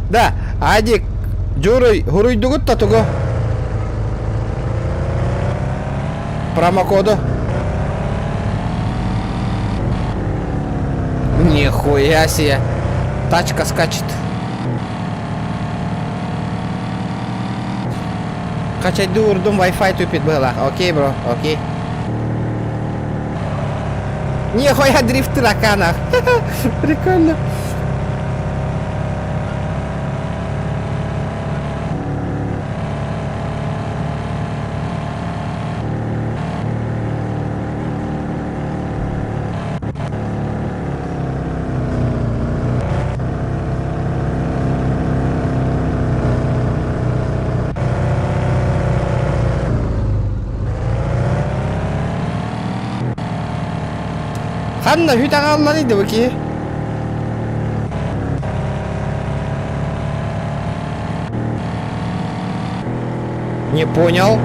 Speaker 1: Да, Адик, Дьууруй, хуруйдугут да тугу? Промокоду. Нихуя себе. Тачка скачет. Хачайдыы урдум Wi-Fi тупит было. Окей, бро, окей. Нихуя дрифты на канах. Прикольно. Ханна үт аҕаллан иди бу киһи. Не понял.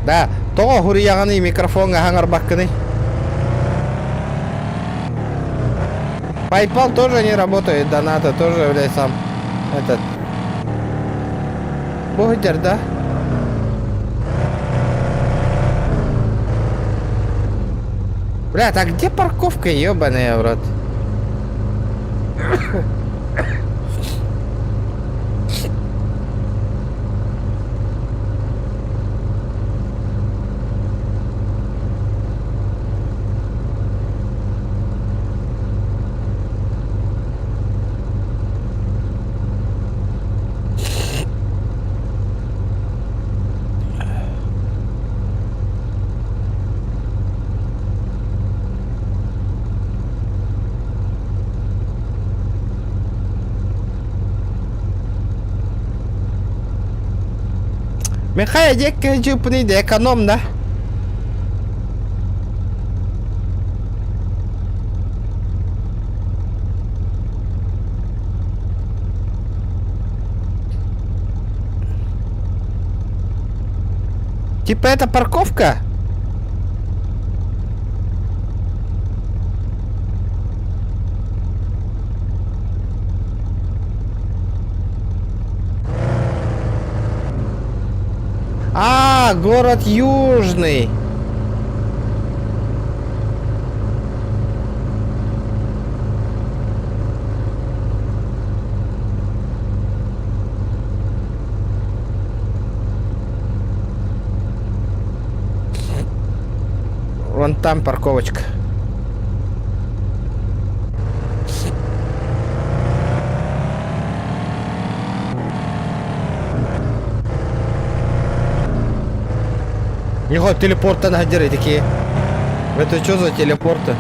Speaker 1: Да, тоҕо хуруйаҕыный микрофоҥҥа хаҥарбаккыный? PayPal тоже не работает, доната тоже, блядь, сам этот. Бухгалтер, да? Блядь, а где парковка, ебаная в рот? Михай диэкки дьыыппыный да эконом да. Типа это парковка? А, город Южный. Вон там парковочка. Него телепорта надеры такие. Это что за телепорты?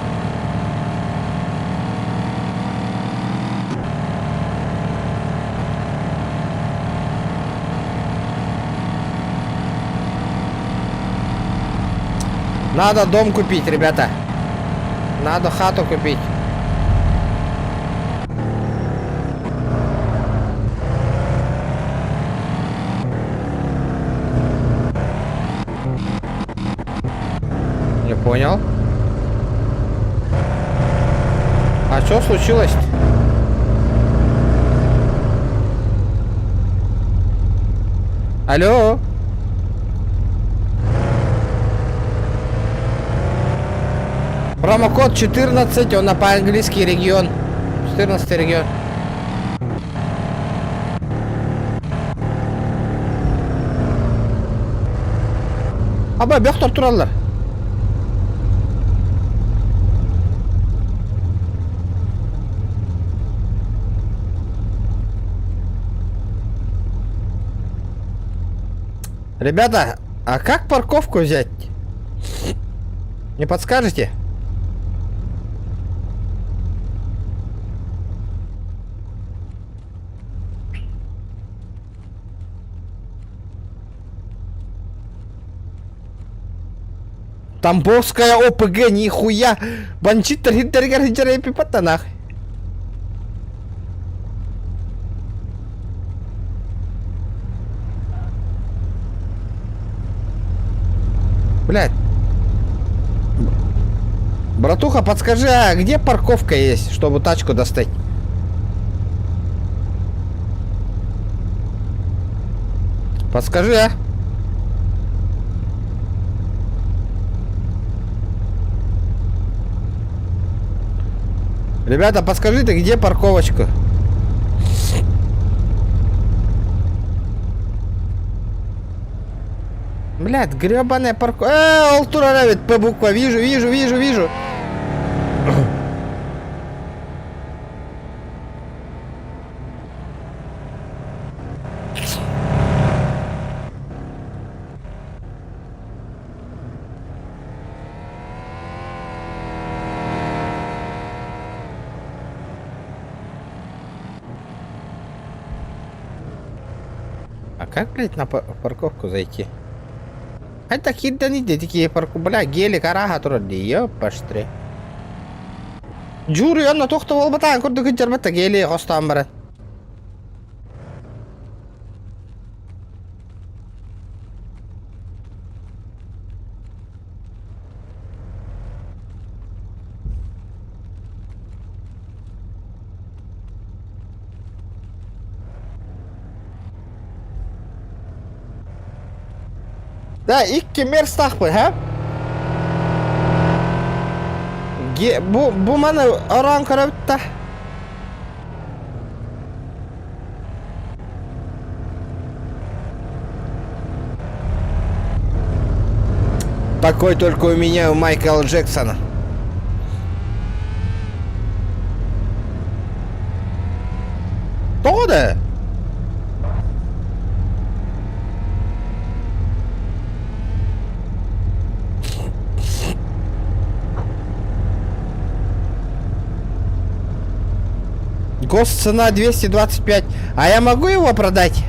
Speaker 1: Надо дом купить, ребята. Надо хату купить. Не понял. А что случилось? Алло? Промокод 14, он на по-английски регион. 14 регион. Аба, бөхтөр тураллар. Ребята, а как парковку взять? Не подскажете? Тамбовская ОПГ, нихуя! Банчит нах. Блядь. Братуха, подскажи, а где парковка есть, чтобы тачку достать? Подскажи, а? Ребята, подскажите, где парковочка? Блядь, гребаная парковка. Э, ол турар П буква, вижу, вижу, вижу, вижу. А как, блядь, на парковку зайти? Это хиддани такие парку, бля, гелик араха турар дии, ёпаштри. Дьууруй онно туох да буолбатаҕын курдук дьарбатта гели хостоон баран. Да, икки мерстахпын, һэ? Ге, бу, бу маны ороон көрөбүт да. Такой только у меня у Майкла Джексона. Тоҕо да? Гос цена 225. А я могу его продать?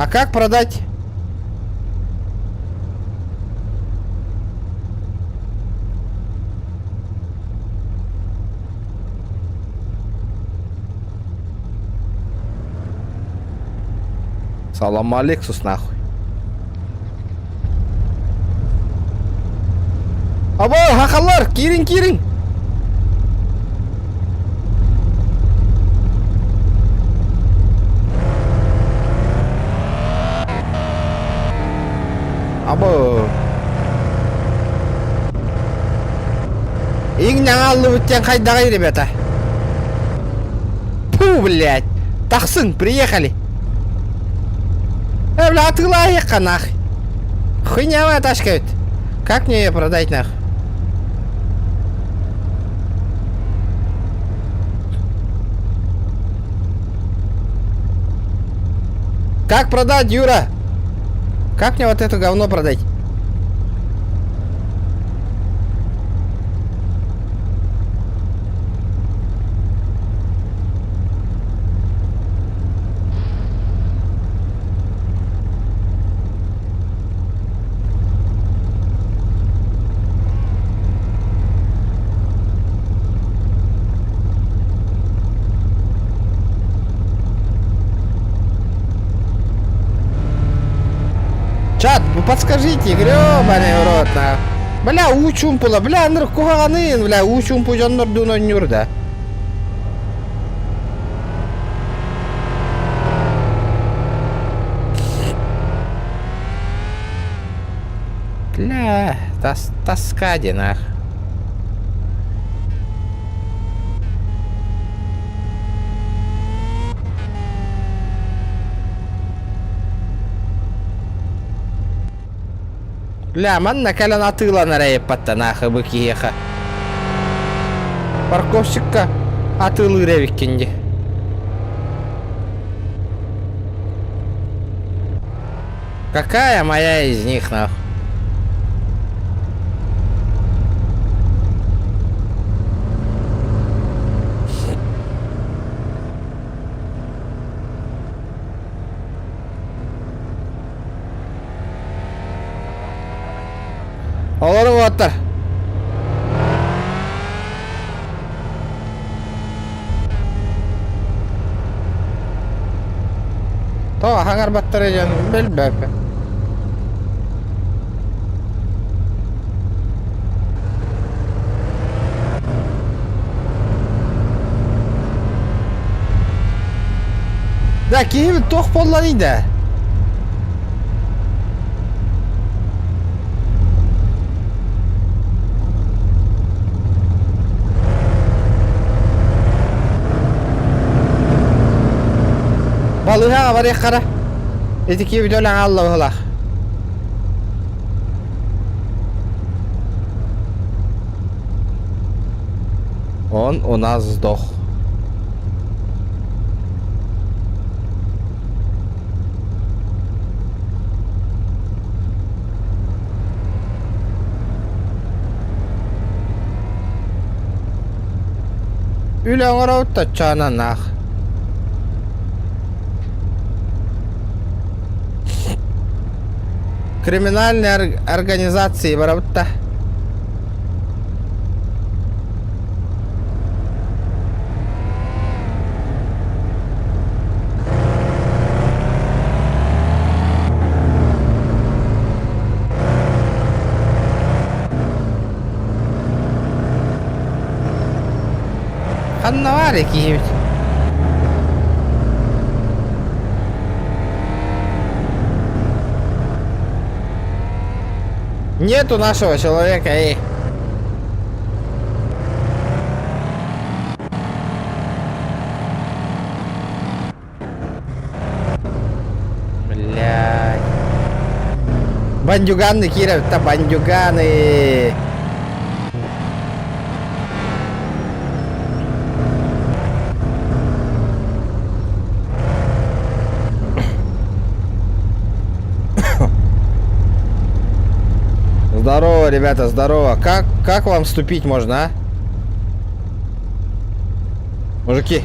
Speaker 1: А как продать? Салам Алексус нахуй. Аба, хахалар, киирин киирин. Аба. Иҥ-наҥа аллыбыт диэн хайдаҕый, ребята? Фу, блядь. Тахсыҥ, приехали. Э, бля, атыылаайыахха нах. Хуйнявая тачка ведь. Как мне ее продать нах? Как продать, Юра? Как мне вот это говно продать? Чат, вы подскажите, гребаный в рот, на. Бля, уу чуумпула, бля, ынырык куһаҕаныын, бля, уу чуумпу дьоннордуун оонньуур да. Бля, тас, тоска диэн аах. Бля, манна кэлэн атыыланар эйэппаттан аахыбы киһиэхэ. Парковщикка атыылыыр эбиккин дии. Какая моя из них нах? Олору уоттар. Тоҕо хаҥарбаттара дьон билбэппин. Да, киһи туох буолланый да? Балыыһаҕа барыаххара. Ити киһи бүтэ аалла быһылаах. Он у нас сдох. Үлэ оҥоробут точчоонон аах. Криминальной организации барабыт да. Ханна баар киһибит? Нету нашего человека, эй. Блядь. Бандюганы, Кира, это бандюганы. Здорово, ребята, здорово. Как, как вам вступить можно, а? Мужики.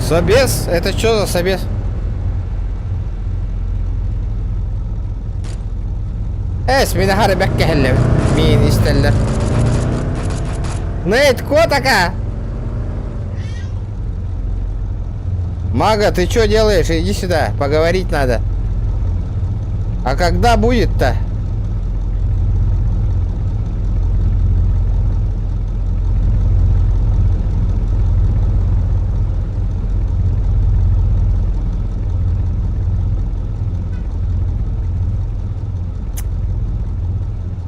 Speaker 1: Собес? Это что за собес? Эс, мин аһары бэккэһэллэбит. Миин истэллэр. Нейт, котака! Мага, ты что делаешь? Иди сюда, поговорить надо. А когда будет-то?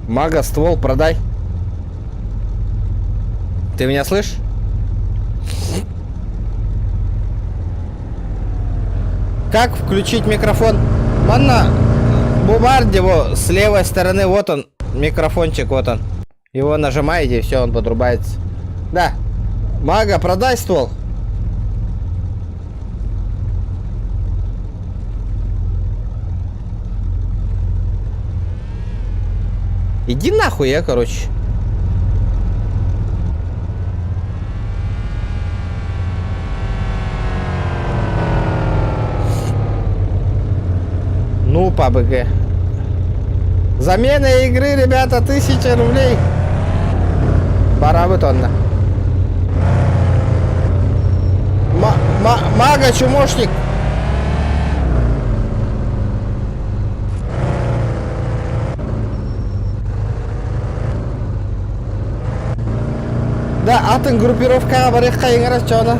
Speaker 1: Мага, ствол продай. Ты меня слышишь? Как включить микрофон? Манна, бу баар его с левой стороны, вот он, микрофончик, вот он. Его нажимаете, и все, он подрубается. Да. Мага, продай ствол. Иди нахуй, я, короче. Ну, ПБГ. Замена игры, ребята, 1000 рублей. Пора бы тонна. Мага, чумошник. Да, атын группировкаҕа барыахха иҥэрэр чоно.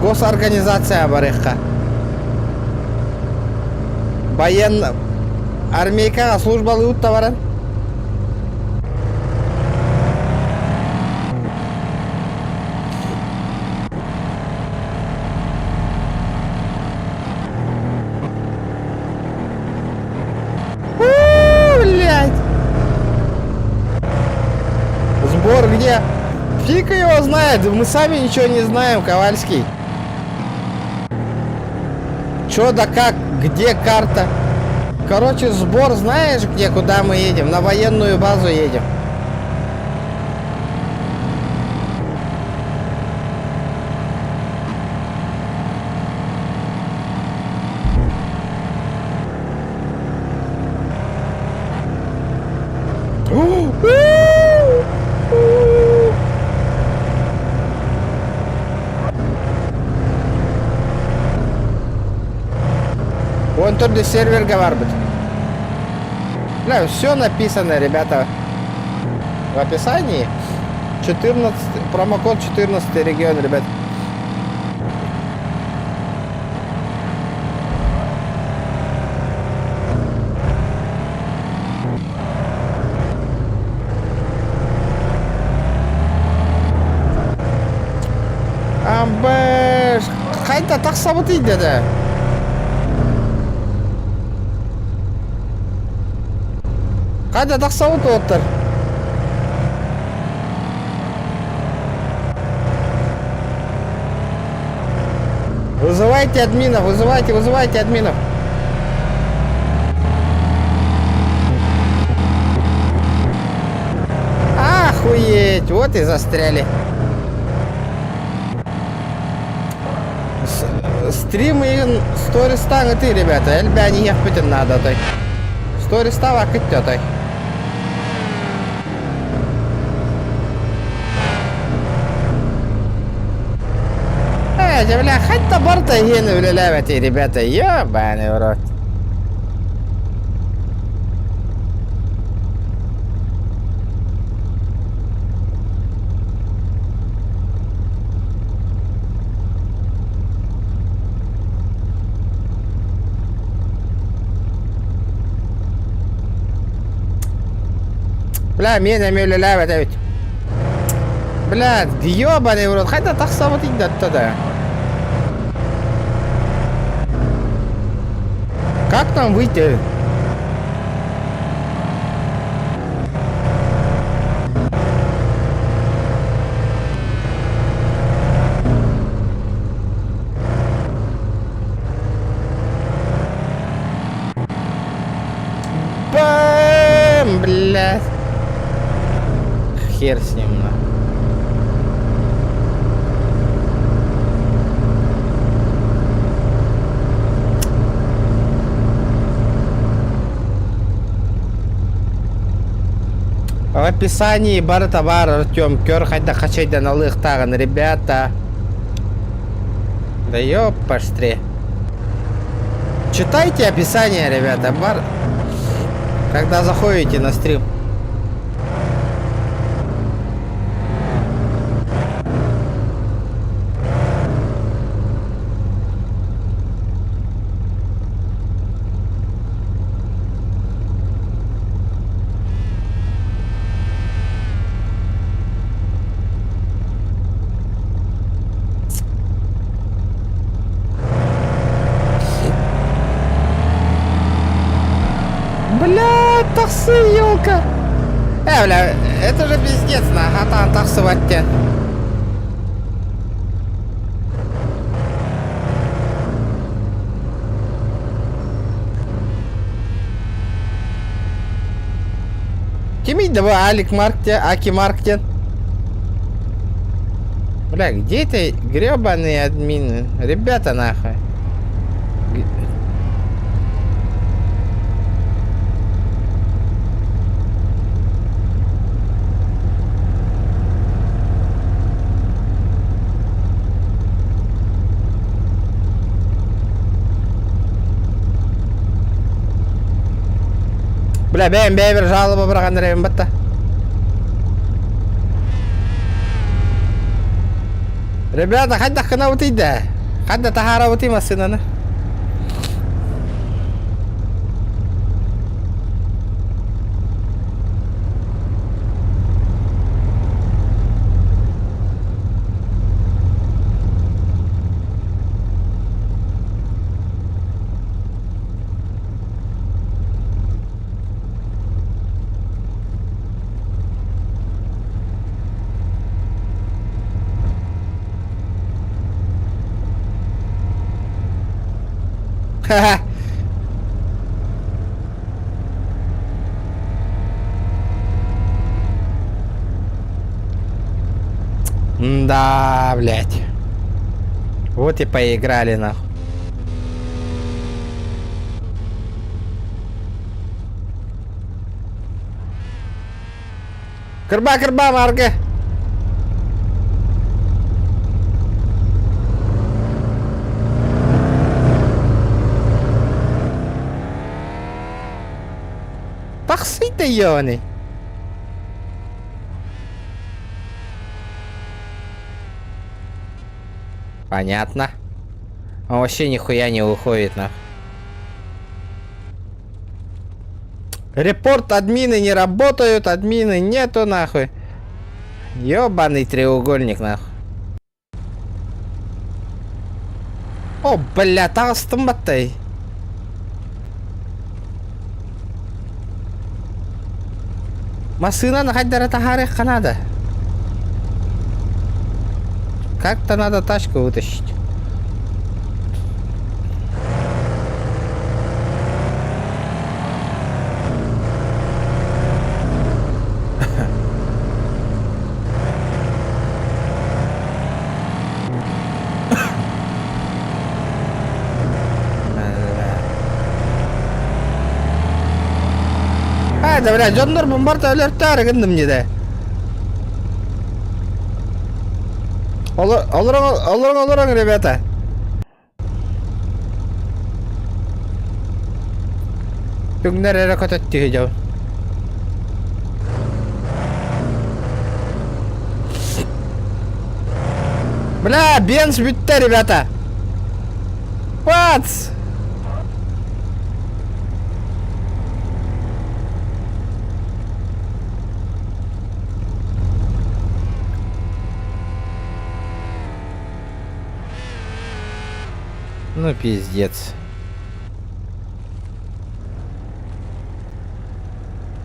Speaker 1: Госорганизация барыахха. Военно... Армейкаҕа службалыыбыт да баран. У, блядь! Сбор где? Фиг его знает, мы сами ничего не знаем, Ковальский. Чё да как, где карта? Короче, сбор знаешь где, куда мы едем? На военную базу едем. Вон тут сервер баар. Бля, все написано, ребята, в описании. 14, промокод 14 регион, ребят. Амбэш, хайда тахсабытый деді. Хайда тахсабыт оттар. Вызывайте админов, вызывайте, вызывайте админов. Охуеть, вот и застряли. Стрим и стористан ты, ребята, элбээн иһиэхпитин наада той. Стористава той. Э, бля, хоть барта иһин үлэлээбэт, ребята, ебаный в рот. Бля, миэнэ эмиэ үлэлээбэт эбит. Бля, ебаный в рот, хайда тахсабыт да. Как там выйти? Бэм, блядь. Хер с ним, на. Описании барыта баар Артем көр хайдах хачайдан алыахтааҕын, ребята. Да ёппаштре. Читайте описание, ребята, бар... Когда заходите на стрим. Бля, тахсы, елка. Э, бля, это же пиздец, на, хатан тахсыбат диэн. Кимий да Алик Марк диэн, Аки Марк диэн. Бля, где это гребаные админы? Ребята, нахуй. Бля, бэйэм бэйэбэр жалоба быраҕан эрэбин батта. Ребята, хайдах гынабытый да? Ханна таһаарабытый массыынаны? Ха-ха. Да, блядь. Вот и поиграли нахуй. Кырба, кырба, Марга. Тахсыйда ёбаный. Понятно. Он вообще нихуя не выходит, нах. Репорт админы не работают, админы нету нахуй. Ёбаный треугольник нахуй. О, бля, таҕыстым баттай. Массыынаны хайдара таһаарыахха наада. Как-то надо тачку вытащить. А, да, бля, дьоннор бомбарда өлөртөөрү гынным дии. Олорон, олорон, олорон, ребята. Түҥнэр эрэ көтөттүһү дьон. Бля, бенз бүттэ, ребята! Пац! Ну пиздец.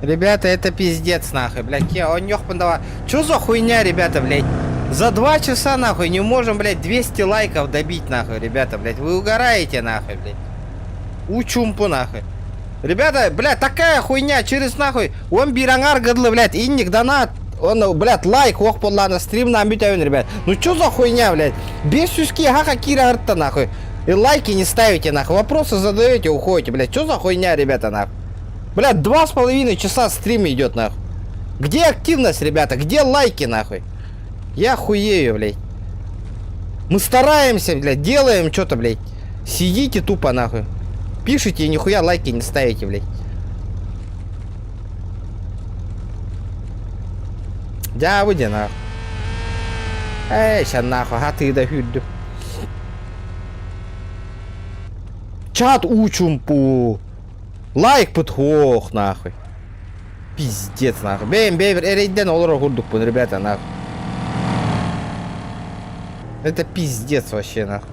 Speaker 1: Ребята, это пиздец, нахуй, блядь. Я он давай. Чё за хуйня, ребята, блядь? За два часа, нахуй, не можем, блядь, 200 лайков добить, нахуй, ребята, блядь. Вы угораете, нахуй, блядь. Учумпу, нахуй. Ребята, блядь, такая хуйня, через нахуй. Он биир аҥаар гыдлы, блядь, инник донат. Он, блядь, лайк, ох, ладно, стрим нам ребят. Ну чё за хуйня, блядь? Без сюски, хаха, кира, рта, нахуй. И лайки не ставите, нахуй. Вопросы задаете, уходите, блядь. Чё за хуйня, ребята, нахуй? Блядь, 2,5 часа стрим идет, нахуй. Где активность, ребята? Где лайки, нахуй? Я хуею, блядь. Мы стараемся, блядь, делаем что-то, блядь. Сидите тупо, нахуй. Пишите и нихуя лайки не ставите, блядь. Дьэ, выйди нахуй. Эй, ща нахуй, хатыы да хүрдүм. Чат уу-чуумпу. Лайкпыт суох нахуй. Пиздец нахуй. Бэйэм бэйбэр эрэйдэн олорор курдукпун, ребята, нахуй. Это пиздец вообще, нахуй.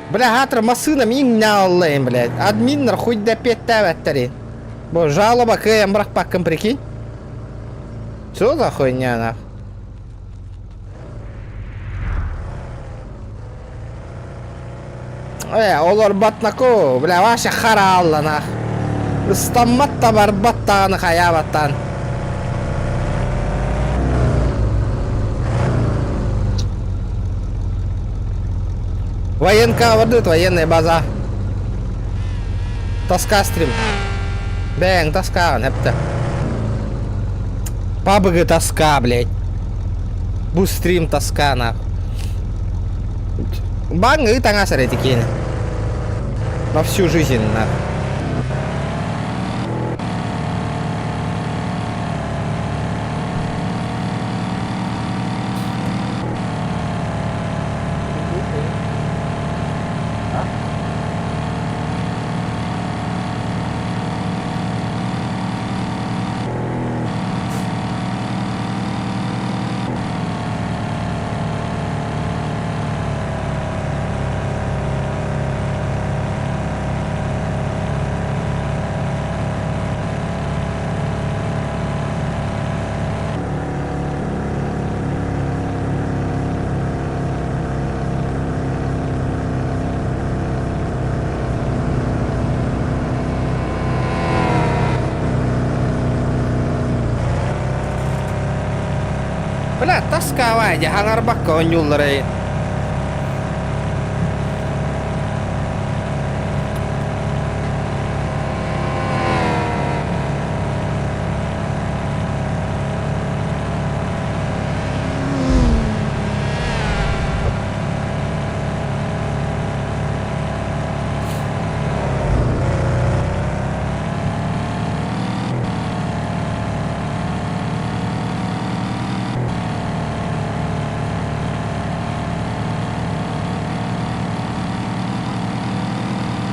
Speaker 1: Бля, хатыр массыына миҥнэ блядь. Админнар хуй да петтээбэттэрин. Бу жалоба кыайан бырахпаккын прикинь. Что за хуйня нах? Э, олорбот наку, бля, вообще хараалла нах. Ыстаммат да барбат даҕаны хайаабаттан. Военка бардыт, военная база. Тоска стрим. Бэҥ, тоскаҕын эптэ. Пабыгы тоска, блядь. Бу стрим тоска, нах. Баҥ таҥас эрэ итикиэнэ. На всю жизнь, нах. Бля, тоскавай, хаҥарбакка оонньууллар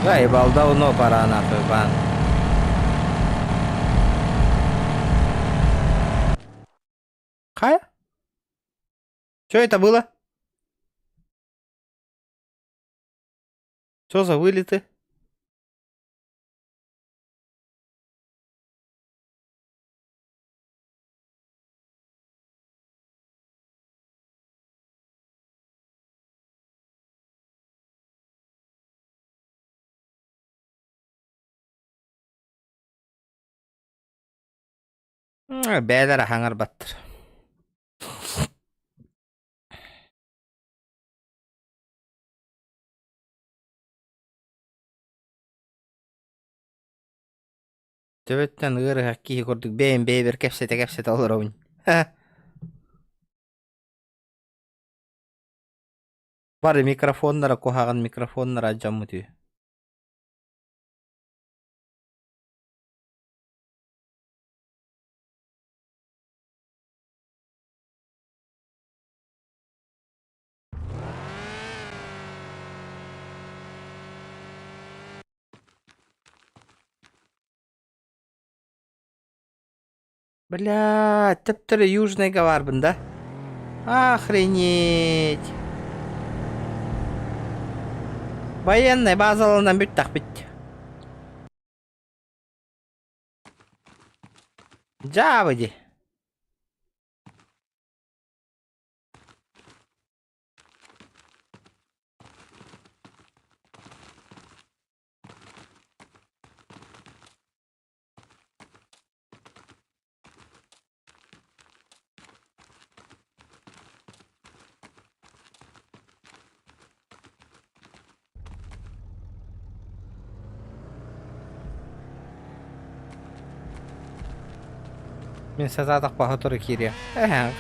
Speaker 1: Заебал, давно пора нахуй бан. Хайа? Что это было? Что за вылеты? Бэйэлэрэ хаҥарбаттар. Төбөттөн ыарыһах киһи курдук бэйэм бэйэбэр кэпсэтэ-кэпсэтэ олоробун. Бары микрофоннара куһаҕан микрофоннара дьоммут үһү. Бля, төптөрү Южныйга баарбын да? Охренеть! Военнай базаланан бүттэхпит. Дьаабы дии. Мин сатаатахпа сотору киириэм. Эһээ,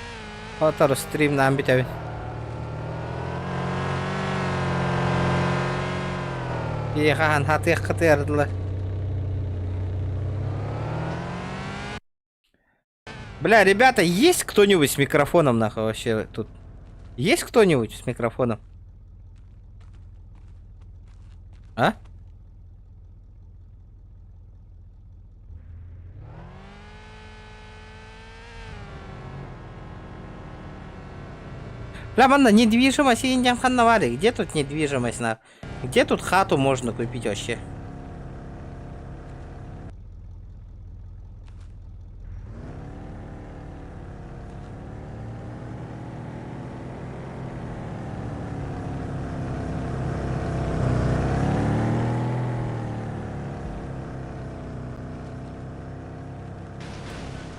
Speaker 1: сотору стримнаан бүтэбин. Киһиэхэ хатыаххытыгар дылы. Бля, ребята, есть кто-нибудь с микрофоном нахуй вообще тут? Есть кто-нибудь с микрофоном? А? Бля, манна недвижимость индиан ханнавали. Где тут недвижимость на? Где тут хату можно купить вообще?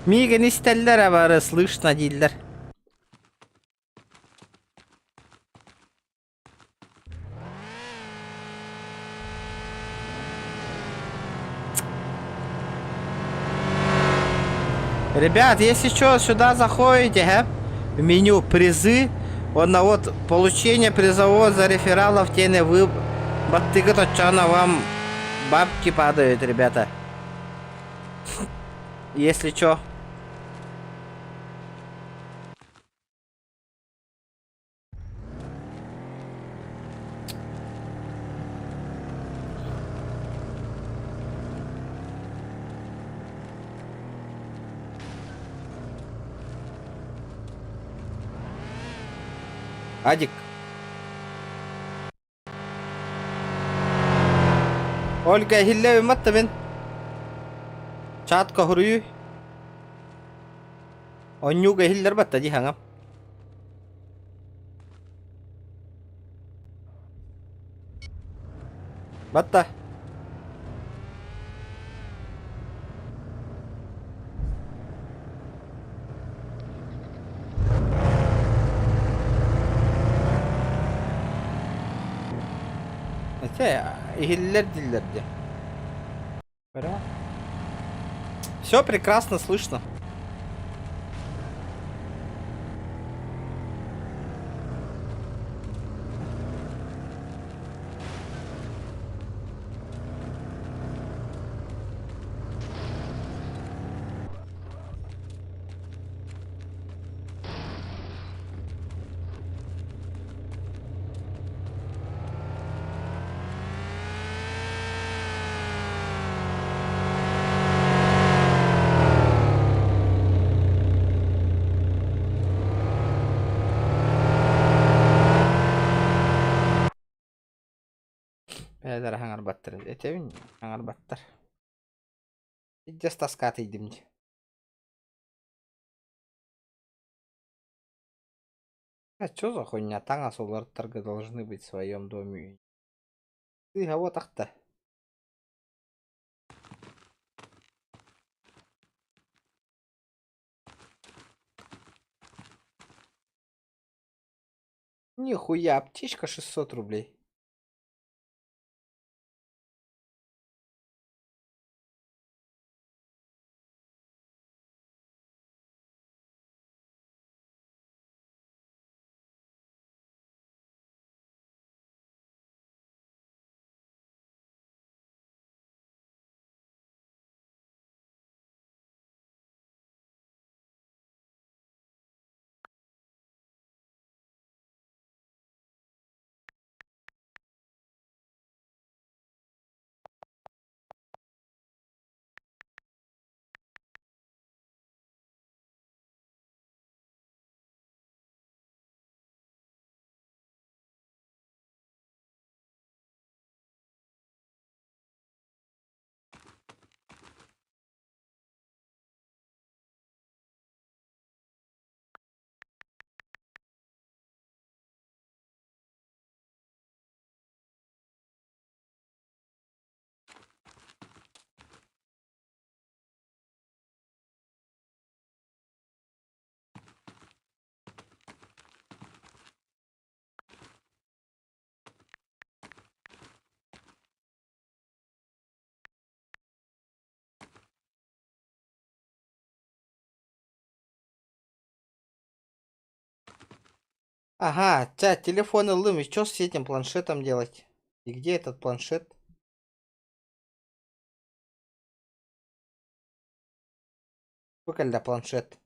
Speaker 1: Миигин истэллэр бары слышно дииллэр. Ребят, если что, сюда заходите, гэ, в меню призы, он на вот получение призового за рефералов тене вы баттыгы тотчана вам бабки падают, ребята. Если чё. Адик. Ольга иһиллэбин маттабын. Чатка хоруйуй. Онньууга иһиллэр батта дии хаҥам. Батта. Этэ иһиллэр дииллэр дии. Все прекрасно слышно. Бэйэлэрэ хаҥарбаттар этэбин хаҥарбаттар. Илдьэ таскаатыйдым дии. А чё за хуйня? Таҥас уларыттарга должны быть в своем доме. Сыыһа буотах да. Нихуя, аптечка 600 рублей. Ага, ча, телефон ыллым, и что с этим планшетом делать? И где этот планшет? Выкалля планшет.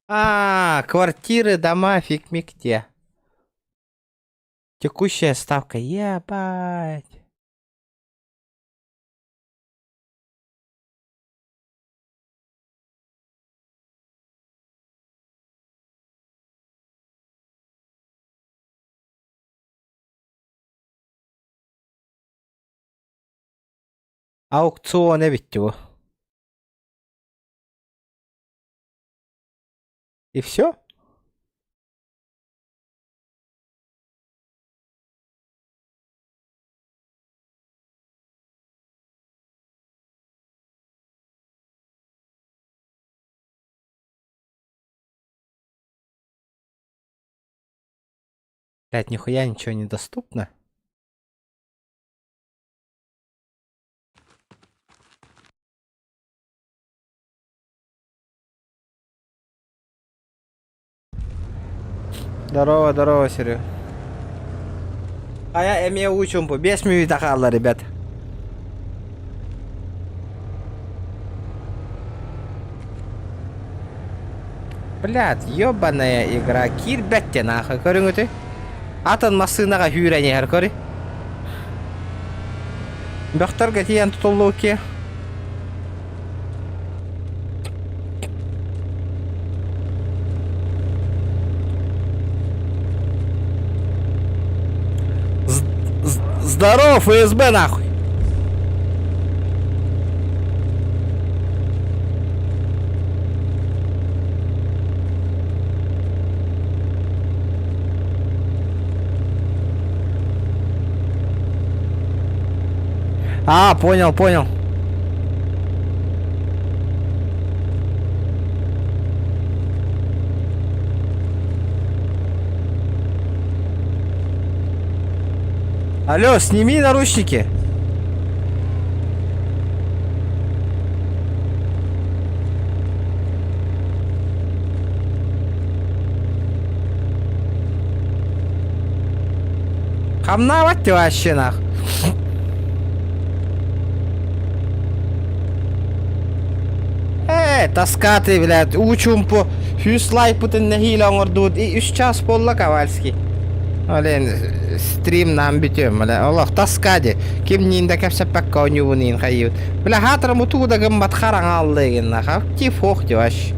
Speaker 1: А, квартиры, дома, фиг мигте. Текущая ставка, ебать. Аукцион эбит бу. И все? Блять, нихуя ничего не доступно. Здорово, здорово, Серег. А я эмиэ уу чумпу. Биэс мүнүүтэ хаалла, ребят. Блядь, ёбаная игра. Киирбэттэ нахуй. Көрүҥүтүй? Атын массыынаҕа сүүрэн иһэр, көрүй. Бөхтөргө тиийэн тутуллуу Здорово, ФСБ нахуй! А, понял, понял. Алло, сними наручники. Хамнаабат вообще нах. Ээ, тоска ты, блядь, уу чуумпу сүүс лайкпытын нэһиилэ оҥордубут и үс час буолла Ковальский. Блин, стрим нам бүтүөм, бля, олох тоска ди. Кимниин да кэпсэппэккэ оонньуубун иин хайыыбыт. Бля, хаатырым утуу да гыммат хараҥа алла игин нахав. Тифох ди вообще.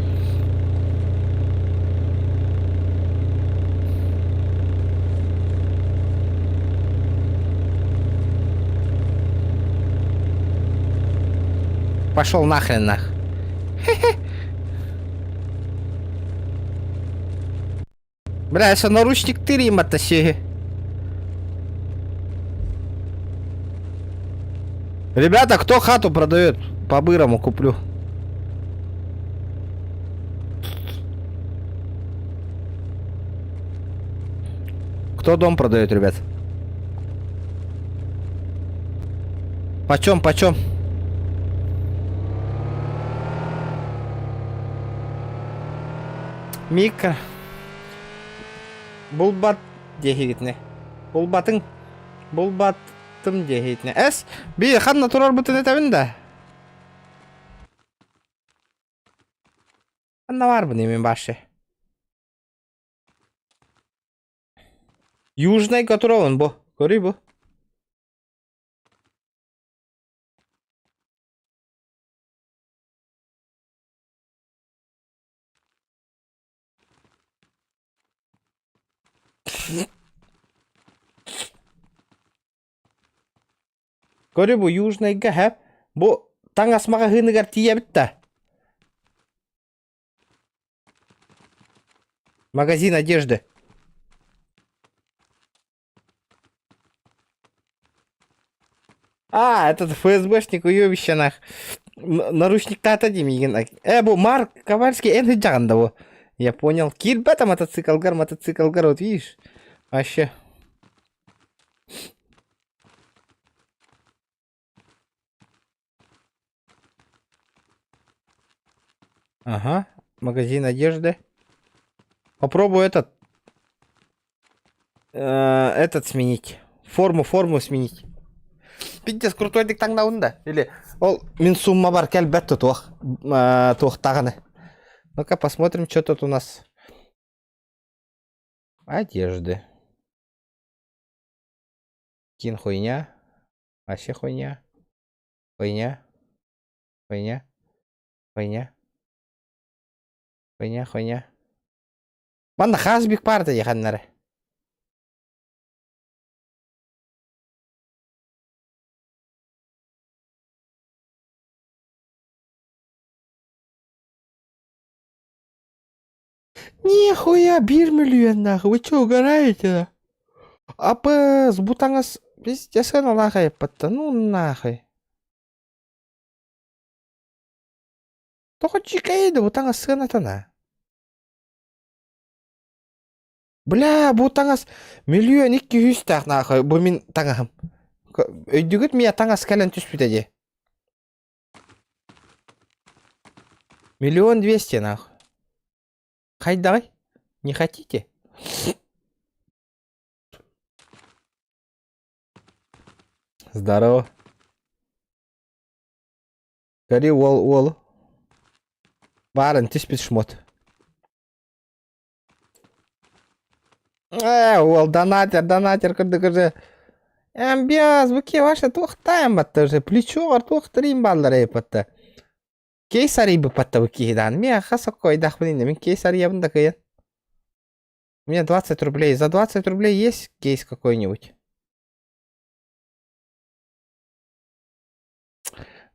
Speaker 1: Пошел нахрен нах. Бля, если наручник ты рима-то Ребята, кто хату продает? По-бырому куплю. Кто дом продает, ребят? Почем, почем? Мика. Булбат диэхигитинэ. Булбатыҥ. Булбаттым диэхигитинэ. Эс, би ханна турарбытын этэбин да. Ханна баарбын мин башы. Южный которовын бу. Көрүй бу. Көрү бу Южнайга һэ бу таҥас маҕаһыыныгар тиийэбит да. Магазин одежды. А, этот ФСБшник уебище нах. Наручниктаата дии миигин. Э, бу Марк Ковальский эн сыдьаҕын да бу. Я понял. Киирбэтэ мотоциклгар, мотоциклгар, вот видишь. Вообще. Ага, магазин одежды. Попробуй этот. Этот сменить. Форму, форму сменить. Пиздец, крутойдик таҥнабын да. Или ол мин суммабар кэлбэт тутуох туохтаҕыны. Ну-ка посмотрим, что тут у нас. Одежды. Кин хуйня. Вообще хуйня. Хуйня. Хуйня. Хуйня. Хуйня, хуйня. Манна хас бик баар да ханнары. Нихуя, биир миллион нахуй, вы чё, угораете? АПС, бу таҥас пиздец аналаах айыппатта, ну нахуй. Тоҕо дьиикэй да бу таҥас сыанатана? Бля, бу таҥас миллион икки сүүстээх нахуй, бу мин таҥаһым. Өйдүгүт миэ таҥас кэлэн түспүтэ дии. Миллион двести нахуй. Хайдаҕый? Не хотите? Здорово. Гори уол уол. Баарын түспүт шмот. Э, уол донатер, донатер кырдык уже. Амбиаз, бу ваша туохтаан батта уже плечо туохтарыйын бааллар эйпатта. Кейс арыйбыппатта бу киһидаан. Миэхэ хас оккойдаахпын иннэ мин кейс арыйабын да кыйан. У меня 20 рублей. За 20 рублей есть кейс какой-нибудь?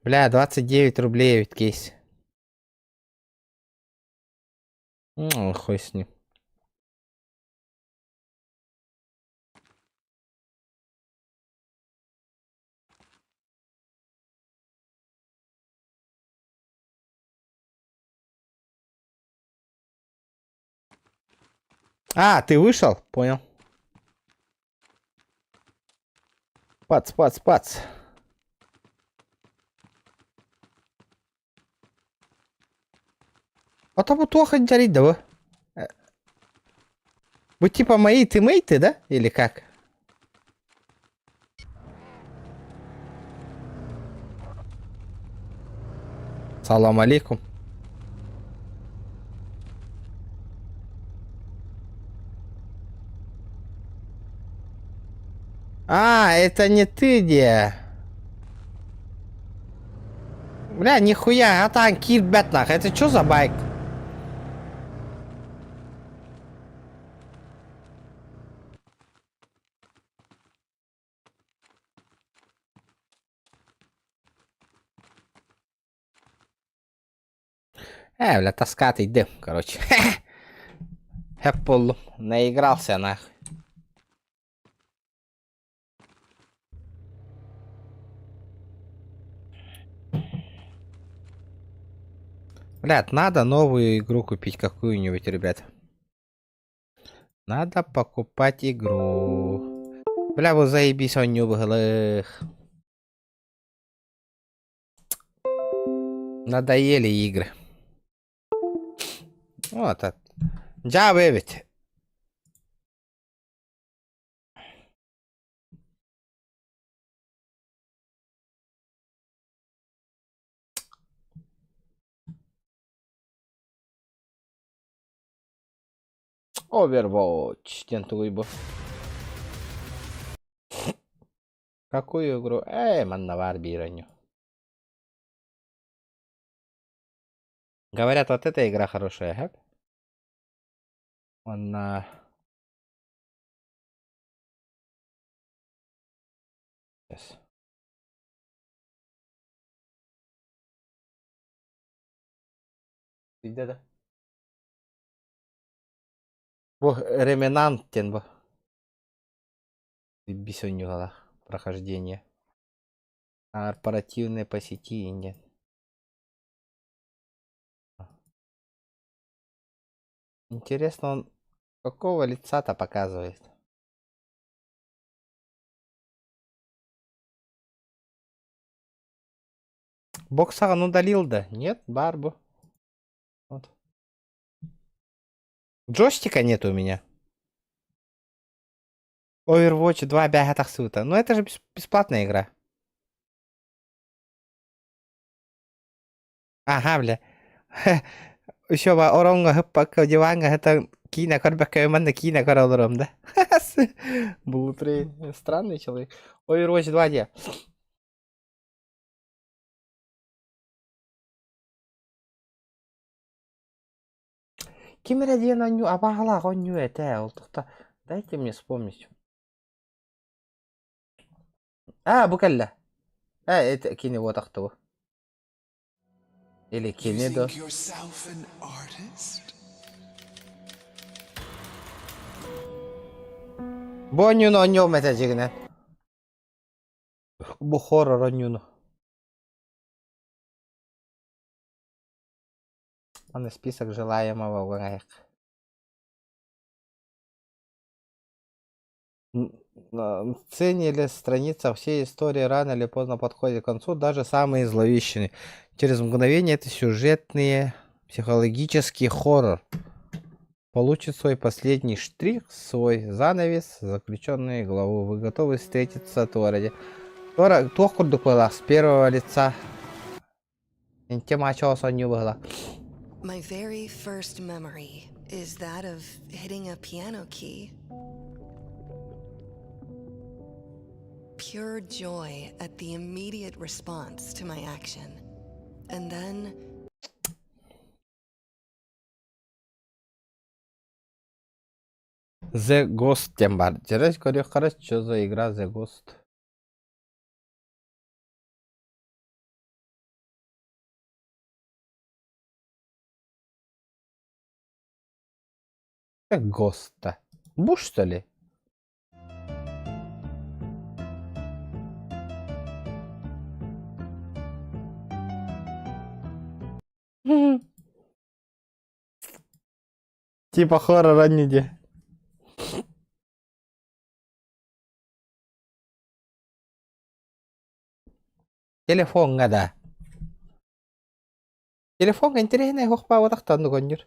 Speaker 1: Бля, 29 рублей ведь кейс. Ну, хуй с ним. А, ты вышел? Понял. Пац, пац, пац. А то туох дьарый да бу? Вы типа мои тиммейты, да? Или как? Салам алейкум. А, это не ты, где? Бля, нихуя, а там кирбет нах. Это что за байк? Э, бля, таскатый дым, короче. Хэп Наигрался нахуй. Блядь, надо новую игру купить какую-нибудь, ребят. Надо покупать игру. Бля, вы заебись, он не быһылых. Надоели игры. Вот так. Дьаабы эбит. Overwatch диэн тугуй бу? Какую игру? Эй, манна баар биир оонньуу. Говорят, вот эта игра хорошая, хэп? Уонна Сейчас. Видно, да? Бу Реминант диэн бу. Бис оонньуулаах прохождение. Корпоративные по сети диэн. Интересно, он какого лица-то показывает? Боксаҕын удалил да? Нет, баар бу. Вот. Джойстика нет у меня. Overwatch 2 бээһэ тахсыбыта. Ну это же бесплатная игра. Аха, бля. Еще ба ороҥҥо ыһыппакка, диваҥҥа сытан киинэ көрбөккө манна киинэ көрө олоруом да. Блутрей. Странный человек. Overwatch 2 диэ. Ким эрэ диэн оонньуу абааһылаах оонньуу этэ ол тухта дайте мне вспомнить. Аа бу кэллэ. Ээ это кини буотахты бу. Или кини до. Бу оонньууну оонньуом этэ дьигинэн. Бу хоррор оонньууну. Аны список желаемого угаҥайык. Цене или страница всей истории рано или поздно подходит к концу, даже самые зловещие. Через мгновение это сюжетные психологический хоррор. Получит свой последний штрих, свой занавес, заключенные главу. Вы готовы встретиться Тораде? Тора, туох курдук была с первого лица. Интим ачоос оонньуу быһыла.
Speaker 6: My very first memory is that of hitting a piano key. Pure joy at the immediate response to my action. And then
Speaker 1: The Ghost диэн баар. Дьэрэ көрүөххэ что за игра The Ghost? Как Ghost-то? Буш, что ли? Типа хоррор анниде. Телефоҥҥа да. Телефоҥҥа интэриэһинэй суох баабатахтан оҕонньор.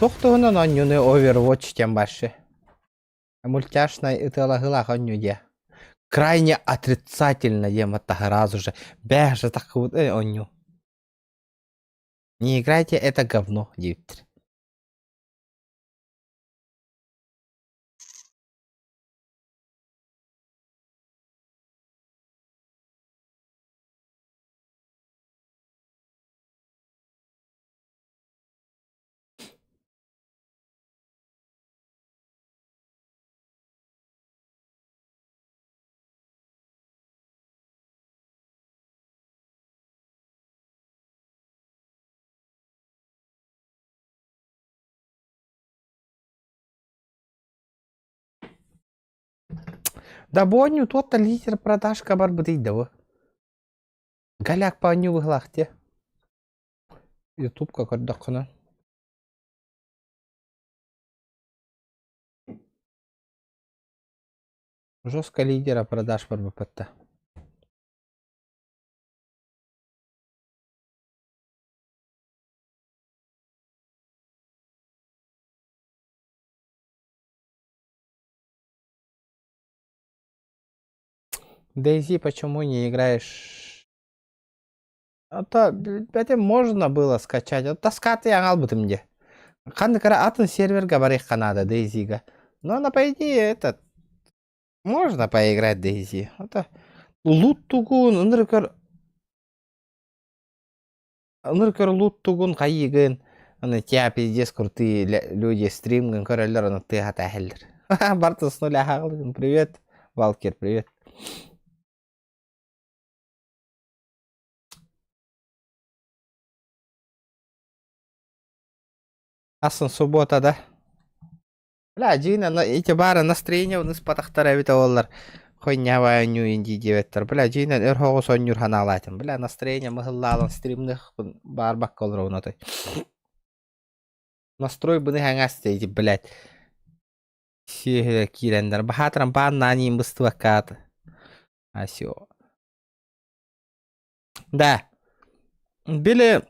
Speaker 1: Туох туһунан оонньууну Overwatch диэн бааршы. Мультяшнай ытыалаһыылаах оонньуу диэ. Крайне отрицательно диэн сразу же. Бэһ таххыбыт оонньуу. Не играйте это говно диэбиттэр. Да бу оонньуу туох да лидер продажка барбытый да бу. Голяк по оонньуу быһылаах дии. Ютубка көрдөххүнэ. Жестко лидера продаж барбыппатта. Дейзи, почему не играешь? А то, это можно было скачать. Вот таскаты аҥалбытым дии. Ханнык эрэ атын серверга барыахха наада Дейзига. Но она, по идее, этот... Можно поиграть Дейзи. Это лут тугун, ынырыкөр ынырыкөр лут тугун хайыгын. Аны тя пиздец крутые люди стримгын көрөллөр, аны тыаха тәһеллер. Барты с нуля хаалыгын. Привет, Валкер, привет. Асын суббота да. Бля, дьиҥинэ ити баара настроение ыныспатахтара эбитэ буоллар хойньаабай оонньуу дии диэбэттэр. Бля, дьиҥинэн өр соҕус оонньуур санаалаатым. Бля, настроение мыһыллаалан стримныахпын баарбакка олоробун отой. Настрой быны хаҥас ити, блядь. Сиэһэ киирэннэр баһаатаран бааннаан иин быстыбакка Асио. Да. Били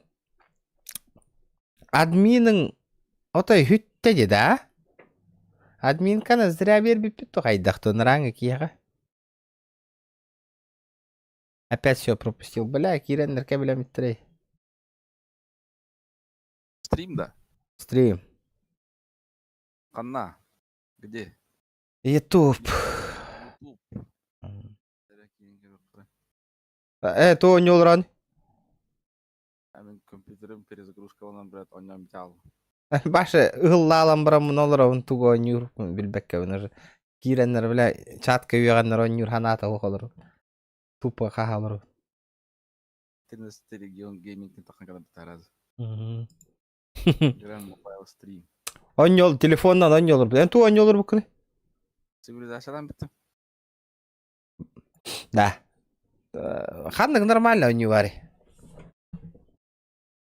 Speaker 1: админың отой хүттэ дии да? Админканы зря биэрбиппит то хайдах тунарааҥы киһиэхэ. Опять все пропустил. Бля, киирэннэр кэбилэмиттэрэй.
Speaker 7: Стрим да?
Speaker 1: Стрим.
Speaker 7: Ханна? Где?
Speaker 1: Ютуб.
Speaker 7: Ютуб.
Speaker 1: Э, то оонньууларан.
Speaker 7: Мин компьютерым перезагрузкаланан брат оонньоон бүтэ
Speaker 1: Баша ыһыллаалан бараммын олоробун тугу оонньуурбун билбэккэбин уже. Киирэннэр бля чатка үөҕэннэр оонньуур санаата суох олору. Тупо хаһа олору.
Speaker 7: 13 регион геймингтин тахан калан таразы. Grand Mobile Stream.
Speaker 1: Оонньуол телефоннан оонньуолар. Эн туу оонньуолар буккуны?
Speaker 7: Цивилизациялан бүттүм.
Speaker 1: Да. Ханнык нормально оонньуу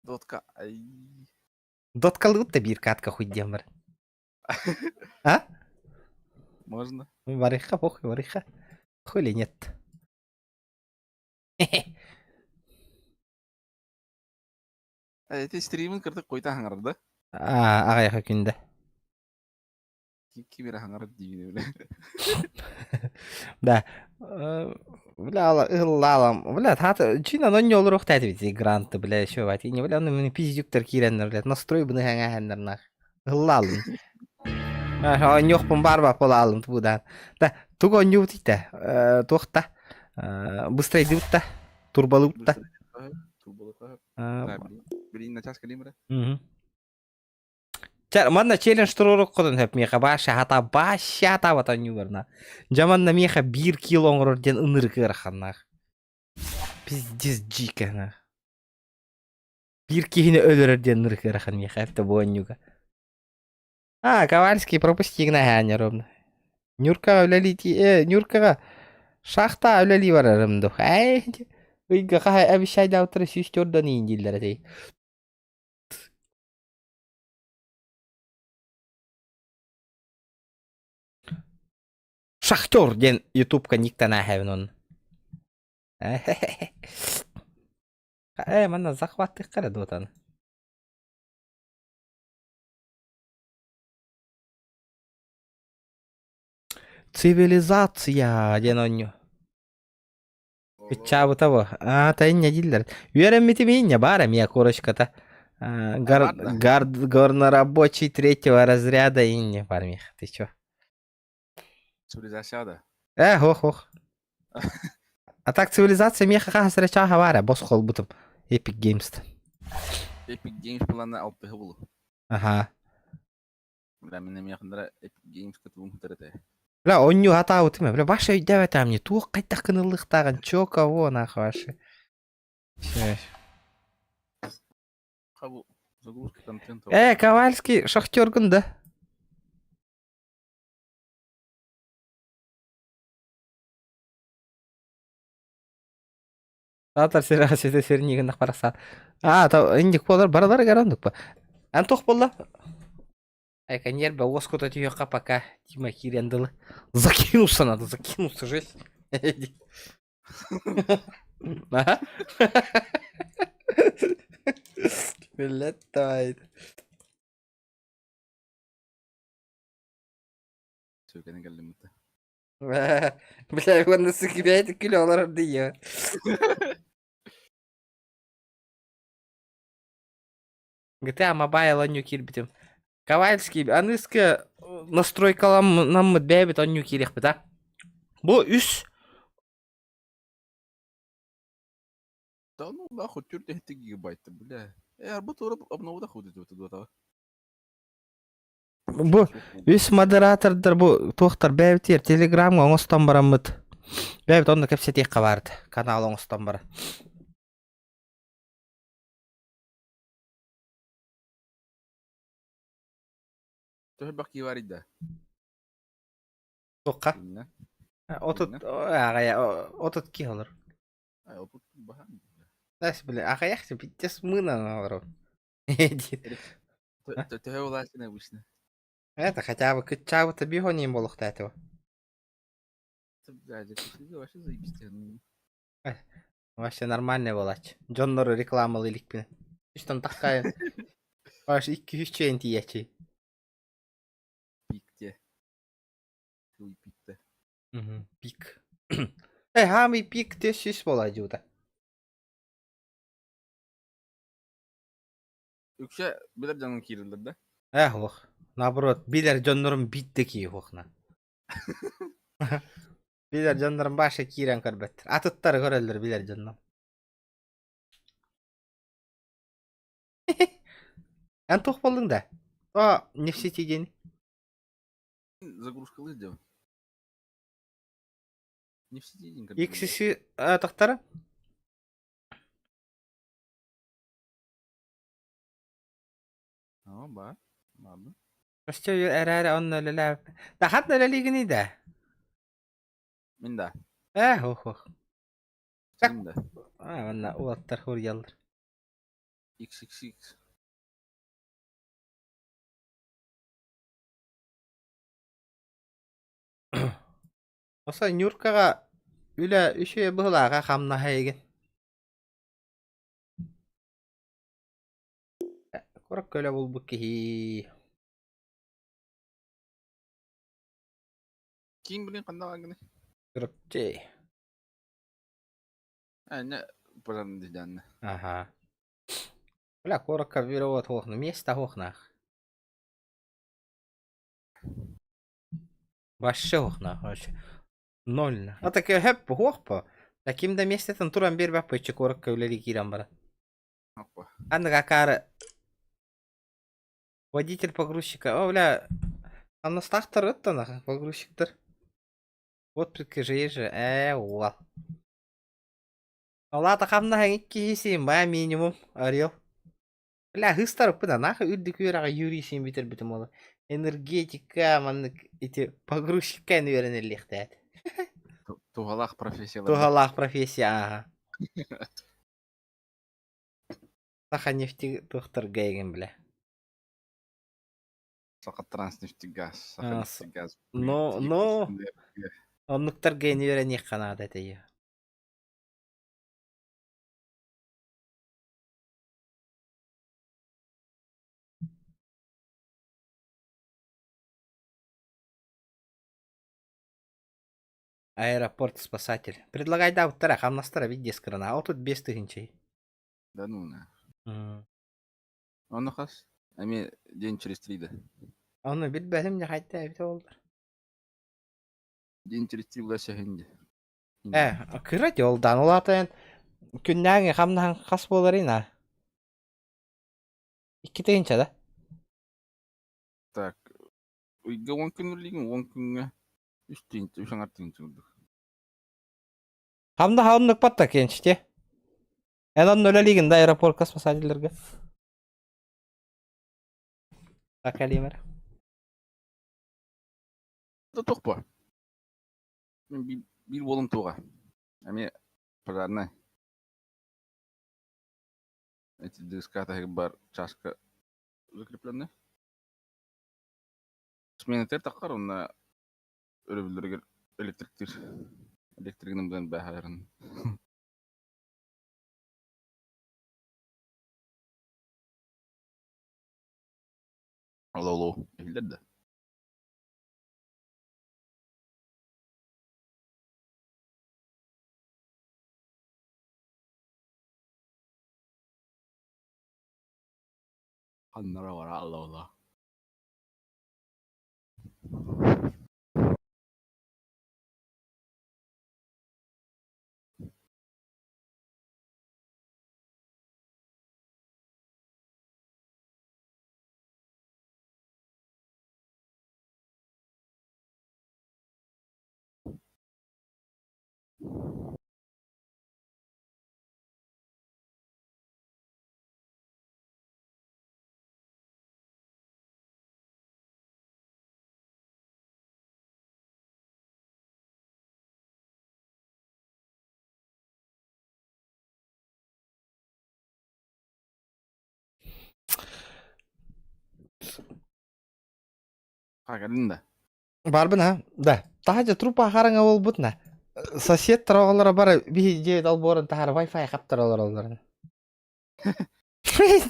Speaker 7: Дотка. Ай.
Speaker 1: Доткалыыр да биир катка хуй диэн бар. А?
Speaker 7: Можно.
Speaker 1: Барыха, похуй, барыха. Хули нет.
Speaker 7: Эти стримин кырдык койта хаҥарда.
Speaker 1: А, аҕайаха күндэ.
Speaker 7: Ким эрэ хаҥарар диибин бile.
Speaker 1: Да. Бля, ыллаалам. Бля, таата чина нонньолоруох тәтибит гранты, бля, еще бать. Не бля, ну мен пиздюктар киирэннэр, бля, настрой быны хэҥээһэннэр нах. Ыллаалым. Онньуохпун бар ба полаалым тубудаан. Да, тугу онньуубут итэ? Туохта? Быстрайдыбыт да? Турбалыбыт да?
Speaker 7: Турбалыта. Билин на час кэлим эрэ.
Speaker 1: Чэ, манна челлендж туруоруккутун сөп миэхэ баша хата баша атаабат оонньууларына. Дьэ манна миэхэ биир кило оҥорор диэн ынырык ыараханнаах. Пиздец дьиикэ Биир киһини өлөрөр диэн ынырык ыарахан миэхэ это бу оонньууга. А, Ковальский пропусти гына ровно. Нюркаҕа үлэлии э, Нюркаҕа шахта үлэлии барарым дух. Эй, ыйга хаһа обещайдаабыттара сүүс төрдөн иин дииллэр этэй. Шахтер диэн ютубка никтан ааһабын он. Э, манна захваттыахха эрэ дуотан. Цивилизация диэн оонньуу. Ыччаабыта бу. Аа, инньэ дииллэр. Үөрэммитим инньэ баар эмиэ корочката. Гар, гар, горнорабочий третьего разряда инньэ бар миэхэ. Ты чё?
Speaker 7: Цивилизация да.
Speaker 1: Э, ох, ох. А так цивилизация миэхэ хаһыс эрэ чааһа баар бос холбутум. Epic Games.
Speaker 7: Epic Games плана алтыһы булу.
Speaker 1: Аха.
Speaker 7: Бля, мин эмиэ ханнара Epic Games кытыбым хытар этэ.
Speaker 1: Бля, онньуу хатаабытым бля, баша өйдөөбөтөм мне туох хайдах гыныллыахтааҕын чё кого нахуй вообще.
Speaker 7: Хабу загрузка контента.
Speaker 1: Э, Ковальский шахтергын да? Саатар сир сите сирнигин барса. А, та индик болар баралар гарандык ба. Ан тох болла. Айка нербе оскота түйөкка пока Тима киирэн дылы. Закинулся надо, закинулся, жесть. Ага. Блядь,
Speaker 7: Сөкенен кэллим
Speaker 1: Бля, уонна сыкыбэйт күлэ олорор дии. GTA Mobile оонньуу киирбитим. Ковальский, аныска настройкаламмыт бэйэбит оонньуу киириэхпит а? Бу үс
Speaker 7: Да ну нахуй, 4 гигабайта, бля. Арбат обнову худи тут.
Speaker 1: Бу үс модератордар бу туохтар бэйэбитигэр телеграмҥа оҥостон бараммыт. Бэйэбит онно кэпсэтиэххэ баарыт. Канал оҥостон баран.
Speaker 7: Төһө бак киһи да?
Speaker 1: Туохха?
Speaker 7: Инна.
Speaker 1: 30 аҕая 30 киһи олор.
Speaker 7: Ай, 30 баһан.
Speaker 1: Нас бile аҕыйах пиздец мыынан олорор.
Speaker 7: Төһө улаатын обычно?
Speaker 1: Это хотя бы кыччаабыта биһонин буолуохтаатыба.
Speaker 7: Бля, вообще заебись.
Speaker 1: Вообще нормальный буолааччы. Дьоннору рекламалыы иликпин. Үстэн таккайын. Вообще 2-3 чэйин тиийээччи.
Speaker 7: Пикте. Хуй пикте.
Speaker 1: Пик. Э, хаамый пик те сүүс буолаадьыта.
Speaker 7: Үксэ билэр дьонун киирэллэр да?
Speaker 1: Э, ох. Наоборот, билэр дьоннорум биитте кии хуохна. Билэр дьоннорум баша киирэн көрбөттөр. Атыттары көрөллөр билэр дьоннор. Эн туох буоллуҥ да? О, не в сети диэн.
Speaker 7: Загрузкалыы дьон. Не в сети диэн
Speaker 1: XC тахтара?
Speaker 7: О, ба. Ладно.
Speaker 1: Өстө эрээри онно үлэлээбит. Да хат үлэлиигиний да?
Speaker 7: Мин да.
Speaker 1: Э, ох ох.
Speaker 7: Мин да.
Speaker 1: А, манна уолаттар хуруйаллар.
Speaker 7: XXX.
Speaker 1: Оса Нюркаҕа үлэ үчүгэй быһыылааҕа хамнаһа эйигин. Курак көлө булбут киһи.
Speaker 7: Ким блин ханна гыны?
Speaker 1: Чурапчы.
Speaker 7: А, не, пожарный дьанна.
Speaker 1: Ага. Бля, куоракка бюро туохна, место хуохнаах. Вообще хуохнаах, вообще. Ноль. А так хөп хуохпо. Таким да местетен туран биэрбэппит куоракка үлэлии киирэн баран.
Speaker 7: Опа.
Speaker 1: Аннык акаары водитель погрузчика. О, бля, хамнастаахтар ыттан погрузчиктар. Вот же. Уол. Олаата хамнаһыҥ икки син баа минимум, Орел. Бля, хыстар ыппына, нахуй үрдүк үөрэҕи юрий бүтэрбитим ол. Энергетика, маннык ити погрузчикка үөрэнэллиэхтээт.
Speaker 7: Туһалаах профессиялар.
Speaker 1: Туһалаах профессия, ааха. Саха нефти туохтарга эгин, бля.
Speaker 7: Саха транснефтегаз, Саха нефтегаз.
Speaker 1: Но, но, оннуктарга үөрэниэххэ наада этэ. Аэропорт спасатель. Предлагай да уттара хамнастара виде скрана. А тут без тыһынчай.
Speaker 7: Да ну на. Онно хас? Эми день через три да.
Speaker 1: Оны билбэтим дьэ хайта эбитэ буоллар.
Speaker 7: День через три була сөһүн
Speaker 1: Э, кыра дьолдан улаатан күннээҥи хамнаһан хас буоларый на? Икки тыһынча да?
Speaker 7: Так, ыйга 10 күн үллигин, 10 күҥҥэ үс тыһынча, үс аҥар тыһынча курдук.
Speaker 1: Хамнаһа оннук батта кенчти. Эн онно үлэлиигин да аэропортка спасателлэргэ? Акалимер.
Speaker 7: Да тохпо. Мен биир уолум туоҕа. Эмиэ пожарнай. Эти ДСК бар чашка закрепленный. Сменатер таххар онно өрөбүллэригэр электриктир. Электригинэн быдан бээһэрин. Алло, алло, иһиллэр да? Ханнара бара, алло, алло. Кэлин да.
Speaker 1: Барбын а? Да. Таһа трупа хараҥа буолбут на. Сосед оҕолоро бары биһи дьиэ долбуорун таһара Wi-Fi хаптар олороллор.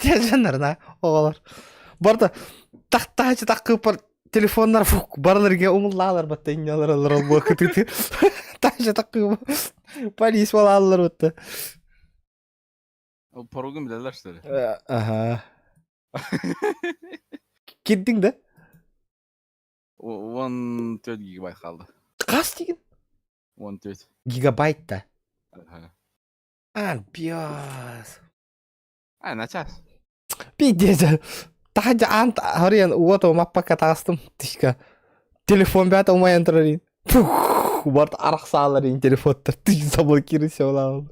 Speaker 1: Дьоннорuna оҕолор. Барда тахтаачы таккыпар телефоннар фук барыларга умуллаалар батта иннялар олорол буо кытыты. Таачы таккып полис балаалар батта.
Speaker 7: Ол поругун билэллэр что ли?
Speaker 1: Ага. Кирдиң да?
Speaker 7: 14 гигабайт хаалла.
Speaker 1: Хас дигин?
Speaker 7: 14.
Speaker 1: Гигабайт да?
Speaker 7: Ага.
Speaker 1: А, биас.
Speaker 7: А, на час.
Speaker 1: Пиздец. Таһа аан харыйан уот маппакка таҕыстым. Тишка. Телефон бэт умайан турар. Фух, барт арахсаалар телефонтар. Ты заблокируйся улаал.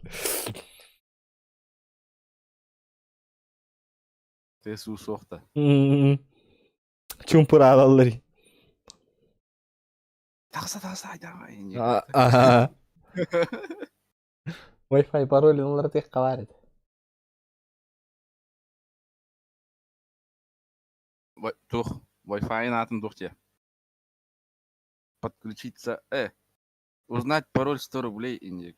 Speaker 7: Ты суу суохта.
Speaker 1: Чумпураалаллар.
Speaker 7: Тахса тахса айда.
Speaker 1: Ага. Wi-Fi пароль олар тек қалар еді.
Speaker 7: Тух, Wi-Fi атын тух те. Подключиться. Узнать пароль 100 рублей и не.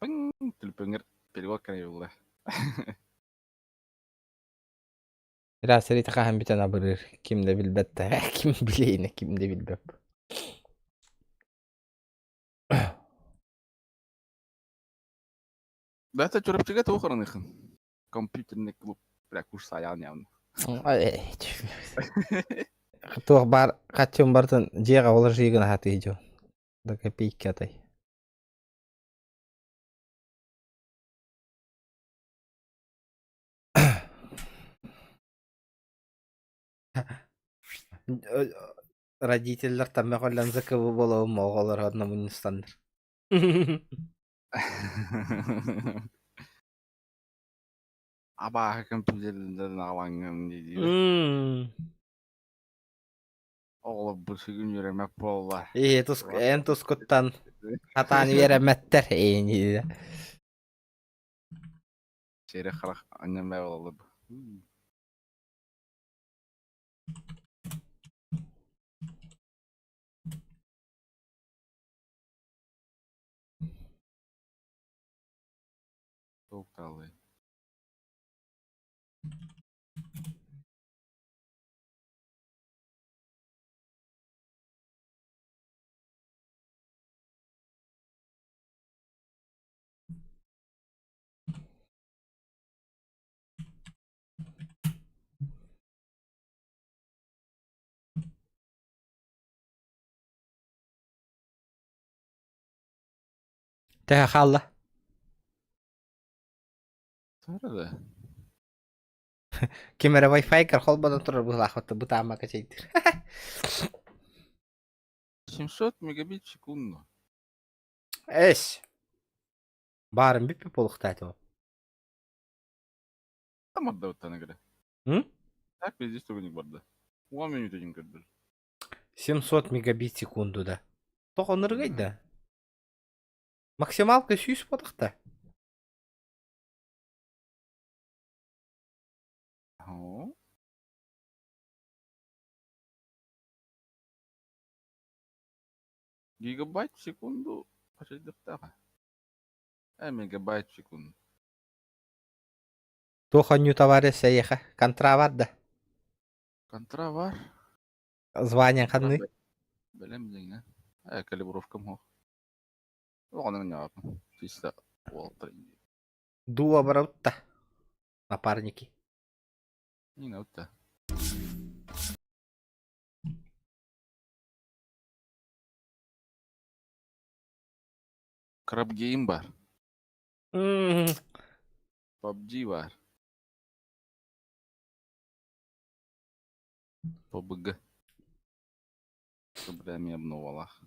Speaker 7: Пың, түлпөңөр перевод кэрэ
Speaker 1: Раз хаһан бүтэн абырыр. Ким да билбэт да. Ким билейне, ким да билбэт.
Speaker 7: Да это чурапчыга туох ырыныхын. Компьютерный клуб. Бля, куш саян явно.
Speaker 1: Туох бар хаччым бартын дьиэҕэ олор жиигын аһатыы дьон. Да копейки атай. Родителлэр таммах оллан ЗКВ буолуом оҕолор одна мунньустаннар.
Speaker 7: Абааһы компьютерден аҕалаҥҥын дии Оҕолор бу сүгүн үөрэммэт буолла.
Speaker 1: Ээ тус эн тускуттан хатаан үөрэммэттэр эйини.
Speaker 7: Сири харах анньан буолаллар. Туох таалый?
Speaker 1: Төһө хаалла?
Speaker 7: Сарада.
Speaker 1: Ким эрэ Wi-Fi-гар холбонон турар быһыылаах бытаамака чэйдир.
Speaker 7: 700 мегабит в секунду.
Speaker 1: Эс. Баарым бүппүт буолуохтаах
Speaker 7: Там отдаваттан игра.
Speaker 1: М?
Speaker 7: Так везде столько барда. Уон минут один көрдөр.
Speaker 1: 700 мегабит секунду да. Тоҕо ынырыгай да? Максималка сүүс буолуохта.
Speaker 7: О. Гигабайт в секунду хачайдыктаха. Мегабайт в секунду.
Speaker 1: Туох оонньуу товарищ эйиэхэ? Контра бар да?
Speaker 7: Контра бар.
Speaker 1: Звание ханный?
Speaker 7: Бэлэм дьиҥэ. Калибровкам суох. Оҕонон ньаҕаппын. Чисто уолаттар
Speaker 1: Дуо барабытта. Напарники.
Speaker 7: Иҥ Краб Гейм бар. PUBG бар. PUBG. Бля, обновалах.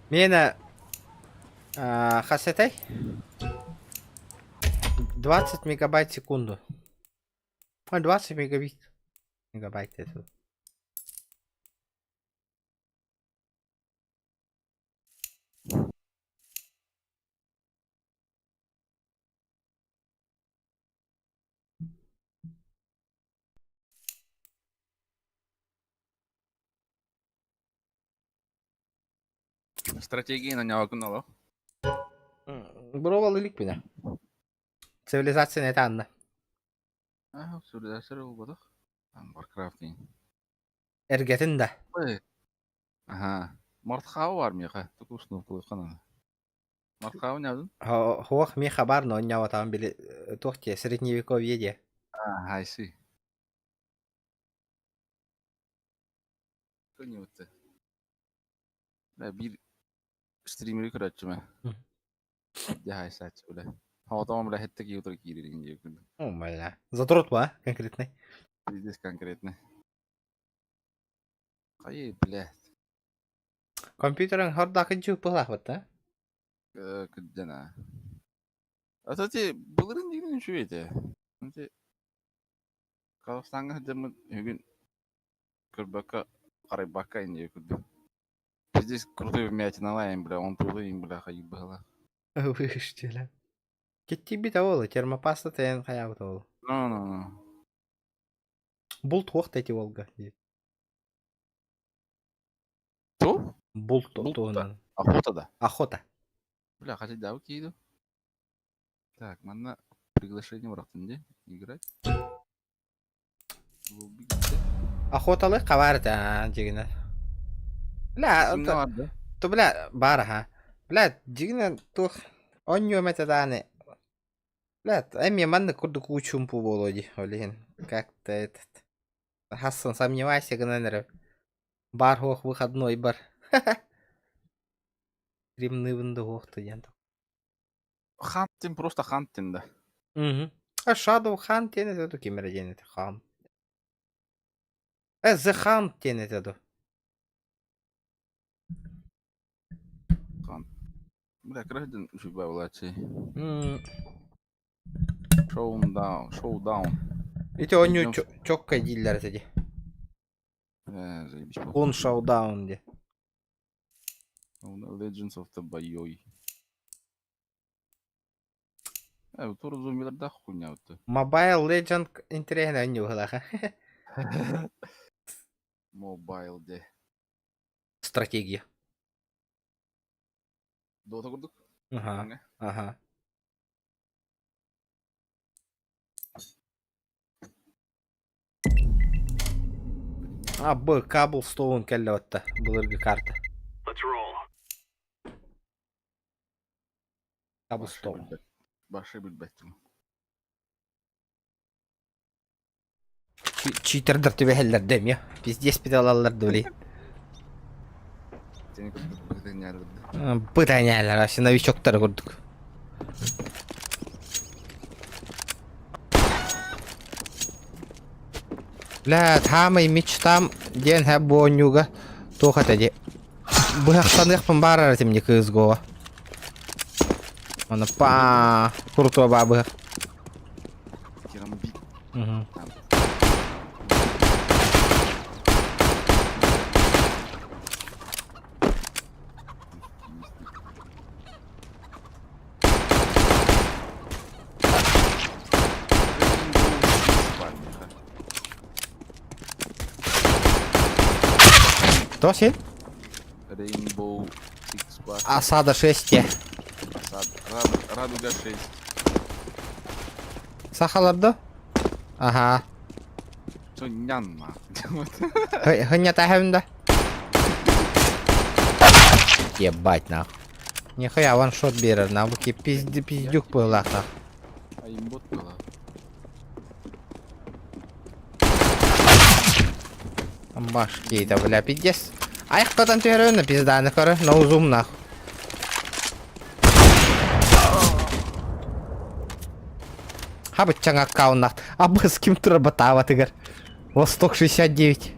Speaker 1: Миэнэ хас этэй? 20 мегабайт в секунду. 20 мегабит. Мегабайт это.
Speaker 7: Стратегия на ньаҕакын олох.
Speaker 1: Бровал иликпинэ. Цивилизация не анна.
Speaker 7: Аа, цивилизация буолбатах. Warcraft диэн.
Speaker 1: Эргэтин да.
Speaker 7: Ой. Аха. Мартхау бар миэхэ. Туку установкалыахха наада. Мартхау ньаадын?
Speaker 1: Хуох миэхэ бар но ньаватаан били туох дии средневековье дии.
Speaker 7: Аа, I see. Көньүөттэ. Биир стримери көрөөччүмэ. Дьаһайсааччы бля. Хотоом бля хетте киутар киирин диye күн.
Speaker 1: О, бля. Задрот ба, конкретный.
Speaker 7: Здесь конкретно. Хайы, блядь.
Speaker 1: Компьютерын хордаакы жук буолаахпыт да?
Speaker 7: Кырдьана. А кстати, былырын дигин үчүгэй этэ. Ити Казахстаҥҥа сылдьаммын бүгүн көрбөккө, харайбакка инньэ курдук. Здесь крутой вмятиналаем, бля, он тулуйун, бля, хайык быһыла.
Speaker 1: Выштиле. Киттибит ол, термопаста тэн хайаабыт ол.
Speaker 7: Ну, ну, ну.
Speaker 1: Булт туох да ити уолга.
Speaker 7: Ту?
Speaker 1: Булт
Speaker 7: Булт
Speaker 1: туһунан.
Speaker 7: Охота да.
Speaker 1: Охота.
Speaker 7: Бля, хотя да, окей, иду. Так, манна приглашение бырахтым дии. Играть.
Speaker 1: Охоталы хабар да дьигинэ. Бля, то бля баар аха. Бля, дьигинэ туох онньуом этэ дааны. Бля, эмиэ маннык курдук уу чуумпу буолуо дии, ол иһин как-то этот хассын сомневайся гынан эрэ. Баар суох выходной бар. Римныбын да уохта диэн.
Speaker 7: Хантин просто хантин да.
Speaker 1: Мгм. А Shadow Hunt диэн этэ ду ким эрэ диэн этэ Hunt. Э The Hunt диэн этэ ду.
Speaker 7: Hunt. Бля, кыра үчүгэй буолааччы.
Speaker 1: М,
Speaker 7: Showdown, showdown.
Speaker 1: Ити оонньуу чоккай дииллэр этэ дии.
Speaker 7: Э, заебись.
Speaker 1: Ун Showdown дии.
Speaker 7: Legends of the Bayoi. Э, тур зомбилардаах хуйня вот.
Speaker 1: Mobile Legend интэриэһинэй оонньуу быһыылаах.
Speaker 7: Mobile де.
Speaker 1: Стратегия.
Speaker 7: Дота курдук.
Speaker 1: Аха. Аха. А, Б, Cobblestone кэллэ батта. Былыргы карта. Cobblestone.
Speaker 7: Башы билбэттим.
Speaker 1: Читердер түбэһэллэр да эмиэ. Пиздец педалаллар да блин.
Speaker 7: Сени курдук бытанялар.
Speaker 1: Бытанялар, вообще новичоктар курдук. Бля, таамай мечтам диэн һэ буонньууга туох этэ дии. Быһахтаныахпын баарар этим не кыыс-гоа. Аны па курутуа баа быһах.
Speaker 7: Керамбит.
Speaker 1: Мгм. Кто син?
Speaker 7: Rainbow Six Squad.
Speaker 1: Осада 6 те.
Speaker 7: Осада. Рад- Радуга 6.
Speaker 1: Сахалар да? Ага.
Speaker 7: Соннянма.
Speaker 1: Хыннята да? Ебать нах. Нихуя ваншот берер на буки пизди пиздюк была нах.
Speaker 7: А имбот была.
Speaker 1: Башки это бля пиздец. Аяқтан түһэрэн пизданы көрө, no zoom нах. Хабыччаҥ аккауннах. Абыс ким турар батаабатыгар. Восток 69.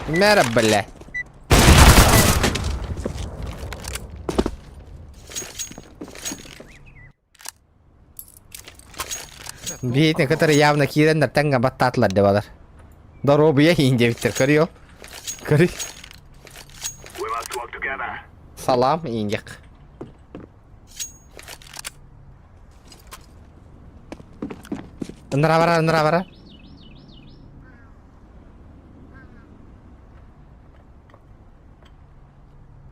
Speaker 1: Мэра, бля. Биитин кытары явно киирэннэр тэҥҥэ баттаатылар деп алар. Доруобуйа иһин диэбиттэр көрүө. Көрүй. Салам ииньик. Ыныраа барар, ыныраа барар.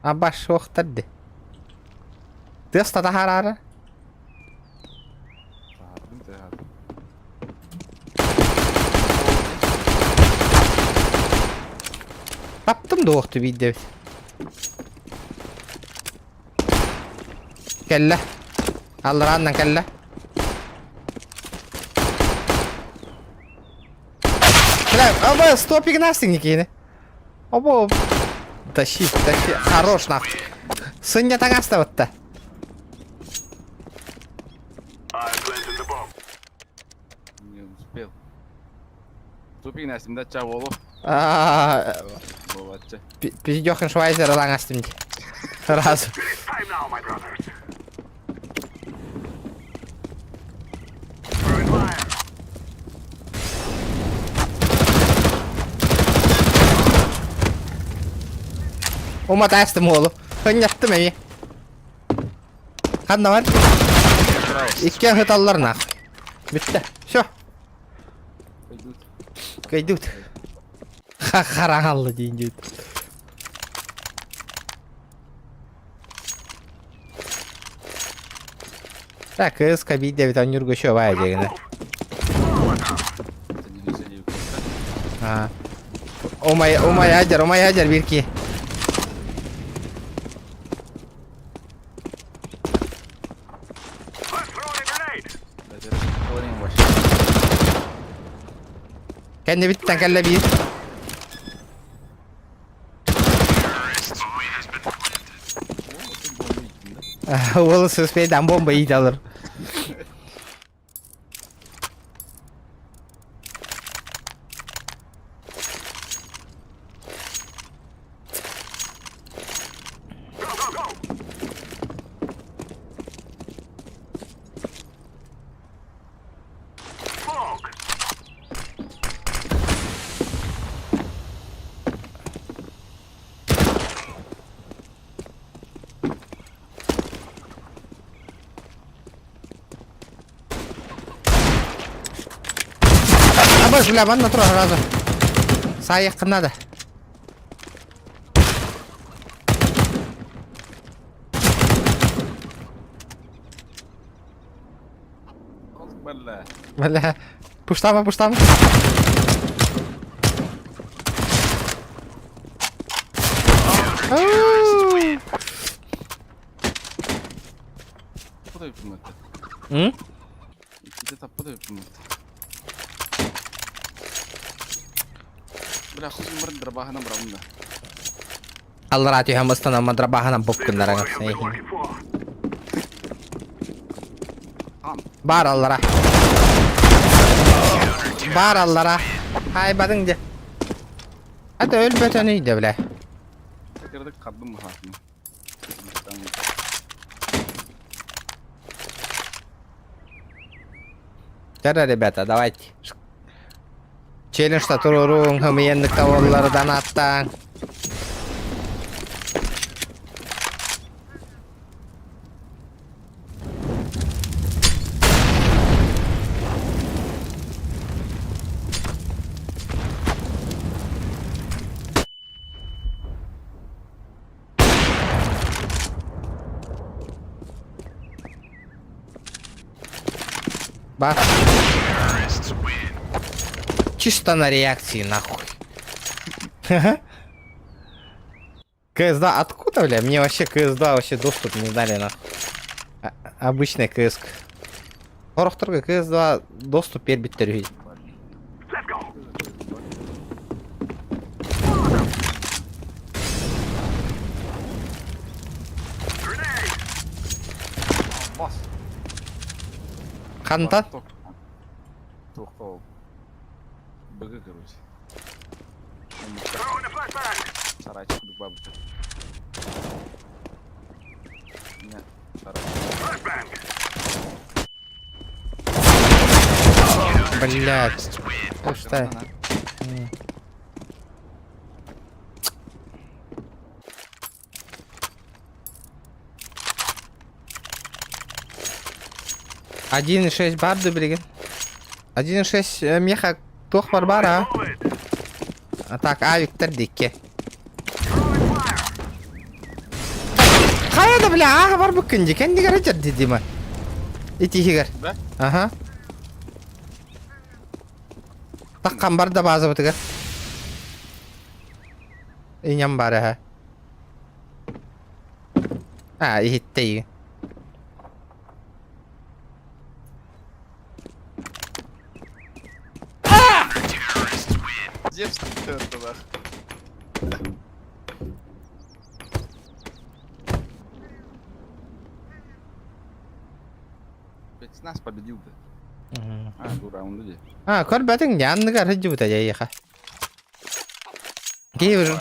Speaker 1: Абаш суохтар ди. Тыас татахараары.
Speaker 7: Таһаардым, таһаардым.
Speaker 1: Таптым да уохту биирдэ эбит. Кэллэ. Алларааннан кэллэ. Бля, аба, стопик настиг Никине. Обо. Тащи, тащи. Хорош нахуй. Сыння таҥаставытта.
Speaker 7: Не успел. Тупик настим да ча болу. Болатчы.
Speaker 1: Пиздёхин Швайзер ылаҥастым дии. Сразу. Уматаастым уолу. Хынньаттым эмиэ. Ханна бар? Иккиэн сыталлар нах. Бүттэ. Все.
Speaker 7: Пойдут.
Speaker 1: Кыйдут. Хараҥалла диин диит. Так, кыыс кабиде бит онньурга еще баа дегенэ. Умай, умай ядер, умай ядер бирки. Кэннибиттэн кэллэ биир. Уол сыспейдан бомба иитэ алыр. Абаш, бля, манна турар сразу. Саайыаххын надо.
Speaker 7: Бля.
Speaker 1: Бля. Пуштама, пуштама. М?
Speaker 7: Бля, хузун бар дробаһынан барабын да.
Speaker 1: Аллараа түһэн бастан мадрабаһынан боп гыннаран Бар аллара. Бар аллара. Хайбадың де. Hadi өлбөтөн үйдө бля.
Speaker 7: Кырдык кардым бухатыны.
Speaker 1: Чара, ребята, давайте. Челлендж туруруҥ, хымыйаннык таваллардан аттаан. Бах. Чисто на реакции, нахуй. КС-2 откуда, бля? Мне вообще КС-2 вообще доступ не дали, нахуй. А, обычный КС. Сорохторго КС-2 доступ биэрбиттэр үһү. Хантан?
Speaker 7: Туохха ол. Быгы, короче. Сарайчик курдук бабыта. Не, сарай.
Speaker 1: Блядь. Пустая. 1.6 баар дуу билигин? 1.6 меха туох бар баар а? А так, авиктар дикки. Хада, бля, ааһа барбыккын дии, кэннигэр сылдьар дии, Дима. Итиһигэр.
Speaker 7: Да?
Speaker 1: Аха. Таххан бар да баазабытыгар. Иньэм бар эһэ. А, иһиттэ
Speaker 7: Зевс тылах. Блять, нас победил, да. А, дура, он люди.
Speaker 1: А, көрбөтүҥ дии, анныгар сылдьыбыта дьэ эйиэхэ. Киһи уже.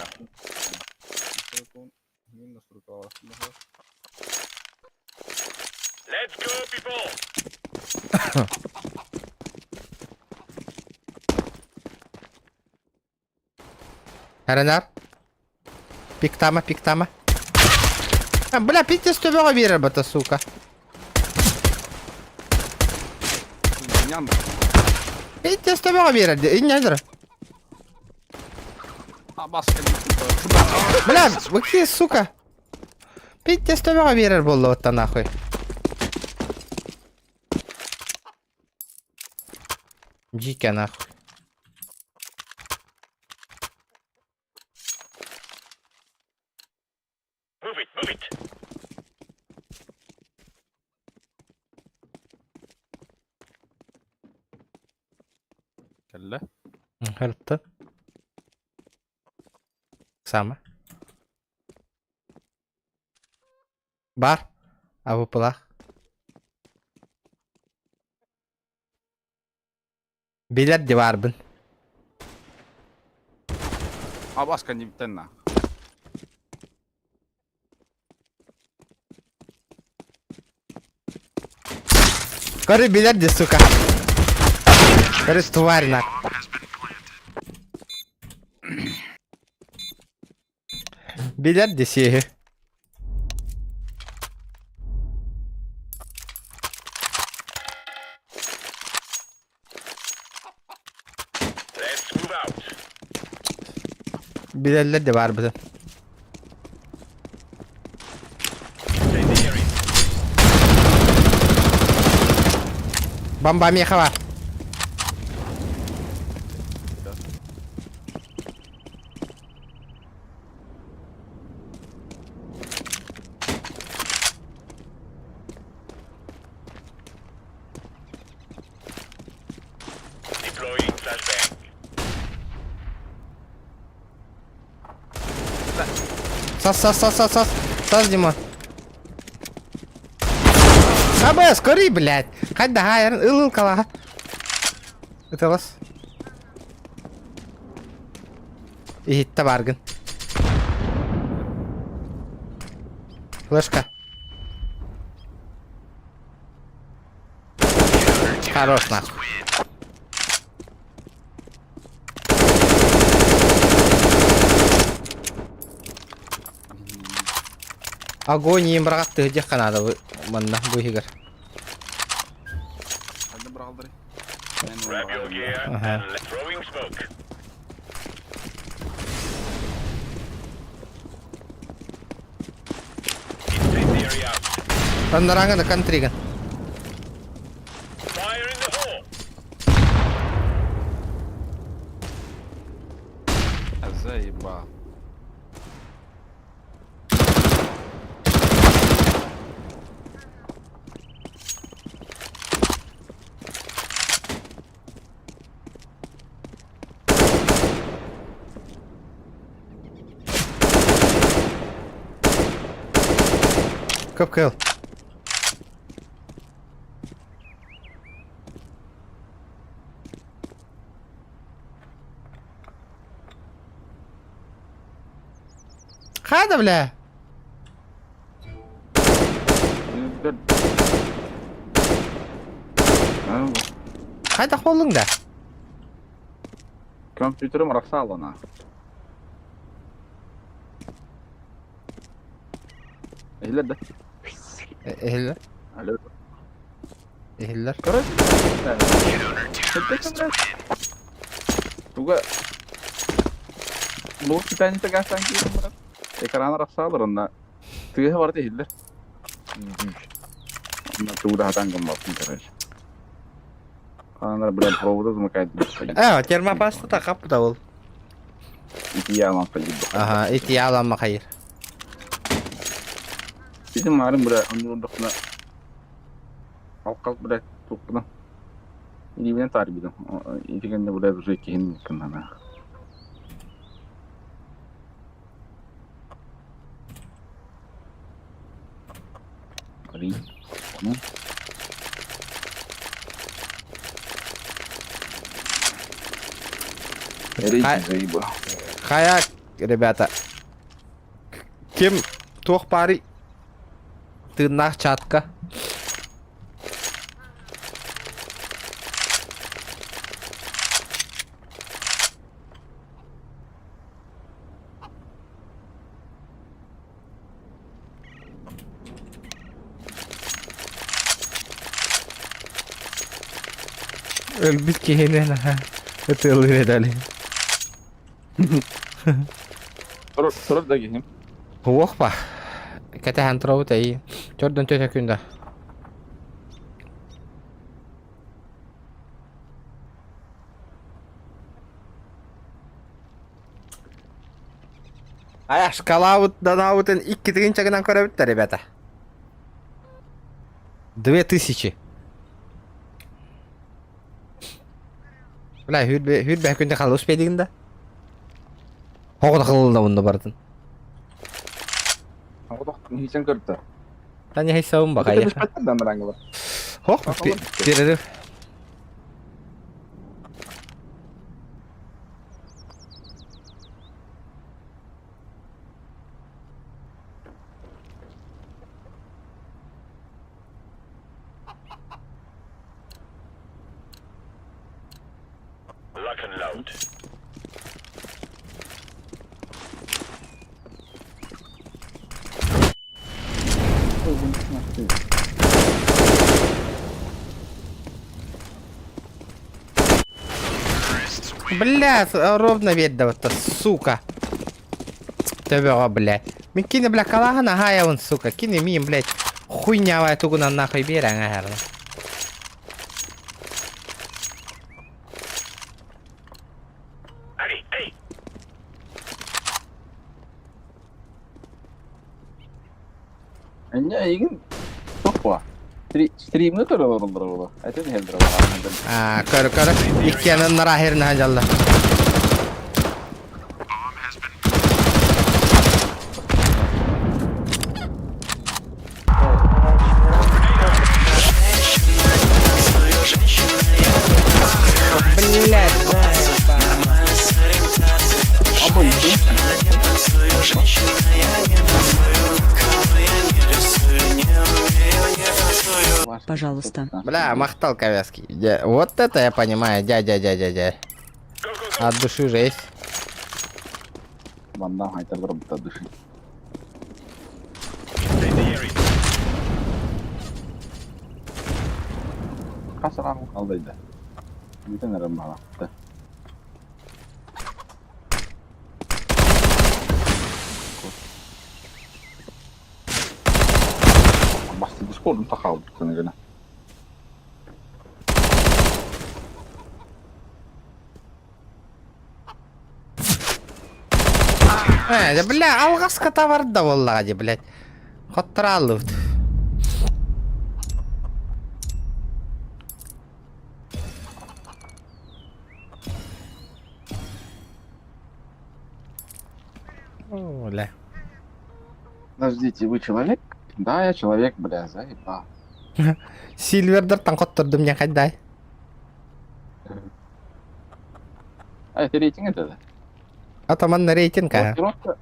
Speaker 1: Эрэнэр. Пиктама, пиктама. А, бля, пиздец төбөҕө биэрэр бата, сука. Пиздец төбөҕө биэрэр дии. Инньэ Бля, какие, сука. Пиздец төбөҕө биэрэр буолла нахуй. Дьиикэ нахуй.
Speaker 7: Кэллэ.
Speaker 1: Харытта. Сама. Бар. АВПлаах. Билэр ди баарбын.
Speaker 7: Абаска не на.
Speaker 1: Көрү билэр ди, сука. Көрү тварь на. Билэр ди сиэһи. Билэллэр де баарбытын. Бомба миэхэ баар. Сас, сас, сас, сас, сас. Сас, Дима. Абы, скорей, блядь. Хайда, ыл ыл калаха. Ыталас. Иһиттэ бааргын. Флешка. Хорош нахуй. Огонь им бырахаттыы диэххэ наада манна бу иһигэр. Ага. Аннараҥа да контриган.
Speaker 7: Заебал.
Speaker 1: Кып-кыл. Хада, бля! Хайдах буоллуҥ да?
Speaker 7: Компьютерым арахсаалана. Иһиллэр да?
Speaker 1: Иһиллэр.
Speaker 7: Алло.
Speaker 1: Иһиллэр.
Speaker 7: Короче, туга блок питаниета гаастаан киирэн баран экран арахсаалар онно тыаһа барыта иһиллэр. На тугу да сатаан гыммаппын короче. Хаанар блядь провода замыкает.
Speaker 1: Э, термопаста хаппыта ол.
Speaker 7: Ити яалан хайыр.
Speaker 1: Аха, ити яалан хайыр.
Speaker 7: Ити маарым бля, оннур Алкал бля туппуна. Илиибинэн таарыйбытым. Ити кэннэ бля уже киһин кыннана. Блин. Ну. Рейтинг заебал.
Speaker 1: Хайа, ребята. Ким туох баарый тыыннаах чатка. Өлбүт киһинэн аха ытыалыыр эдали.
Speaker 7: Турар да киһим.
Speaker 1: Уох ба. Кэтэһэн турабыт эйи. Төрдөн төтө күндэ. Ая, шкалабыт, данаабытын иккитигин чагынан көрөбүттэр, ребята. 2000. Бля, хүрбэ күнде қалды успедигин да. Хоғыда қылылда бұнда бардын.
Speaker 7: Хисен көрді.
Speaker 1: Тани хайсауын бақай. Хоқ, перерыв. Бля, ровно ведь сука. Төбөҕө, бля. Мин кини, бля, калаһын аһаайабын, сука. Кини миин, блядь, хуйнявай тугунан нахуй биэрэн аһарна.
Speaker 7: Энньэ эйигин тохуа. Стримҥэ көрө олороллоро буолуо. Этэн иһэллэрэ
Speaker 1: Аа, көрө көрө. Иккиэнин нарахирин хаҗалла. Блядь.
Speaker 4: Пожалуйста.
Speaker 1: Бля, махтал ковязки. Вот это я понимаю, дядя, дядя, дядя. От души жесть.
Speaker 7: Ванда айтар от души. Хасаран алдайды. Бүтін әрі бағатты. Басты дискордун тақалып күні күні.
Speaker 1: Э, бля, алғаска товар да боллаға блядь. Хоттыралып. О, бля.
Speaker 7: Подождите, вы человек? Да, я человек, бля, заебал.
Speaker 1: Сильвердертан хоттырдым не қайдай.
Speaker 7: А, это рейтинг это? да?
Speaker 1: Атаман рейтинг, а.
Speaker 7: Блокировка.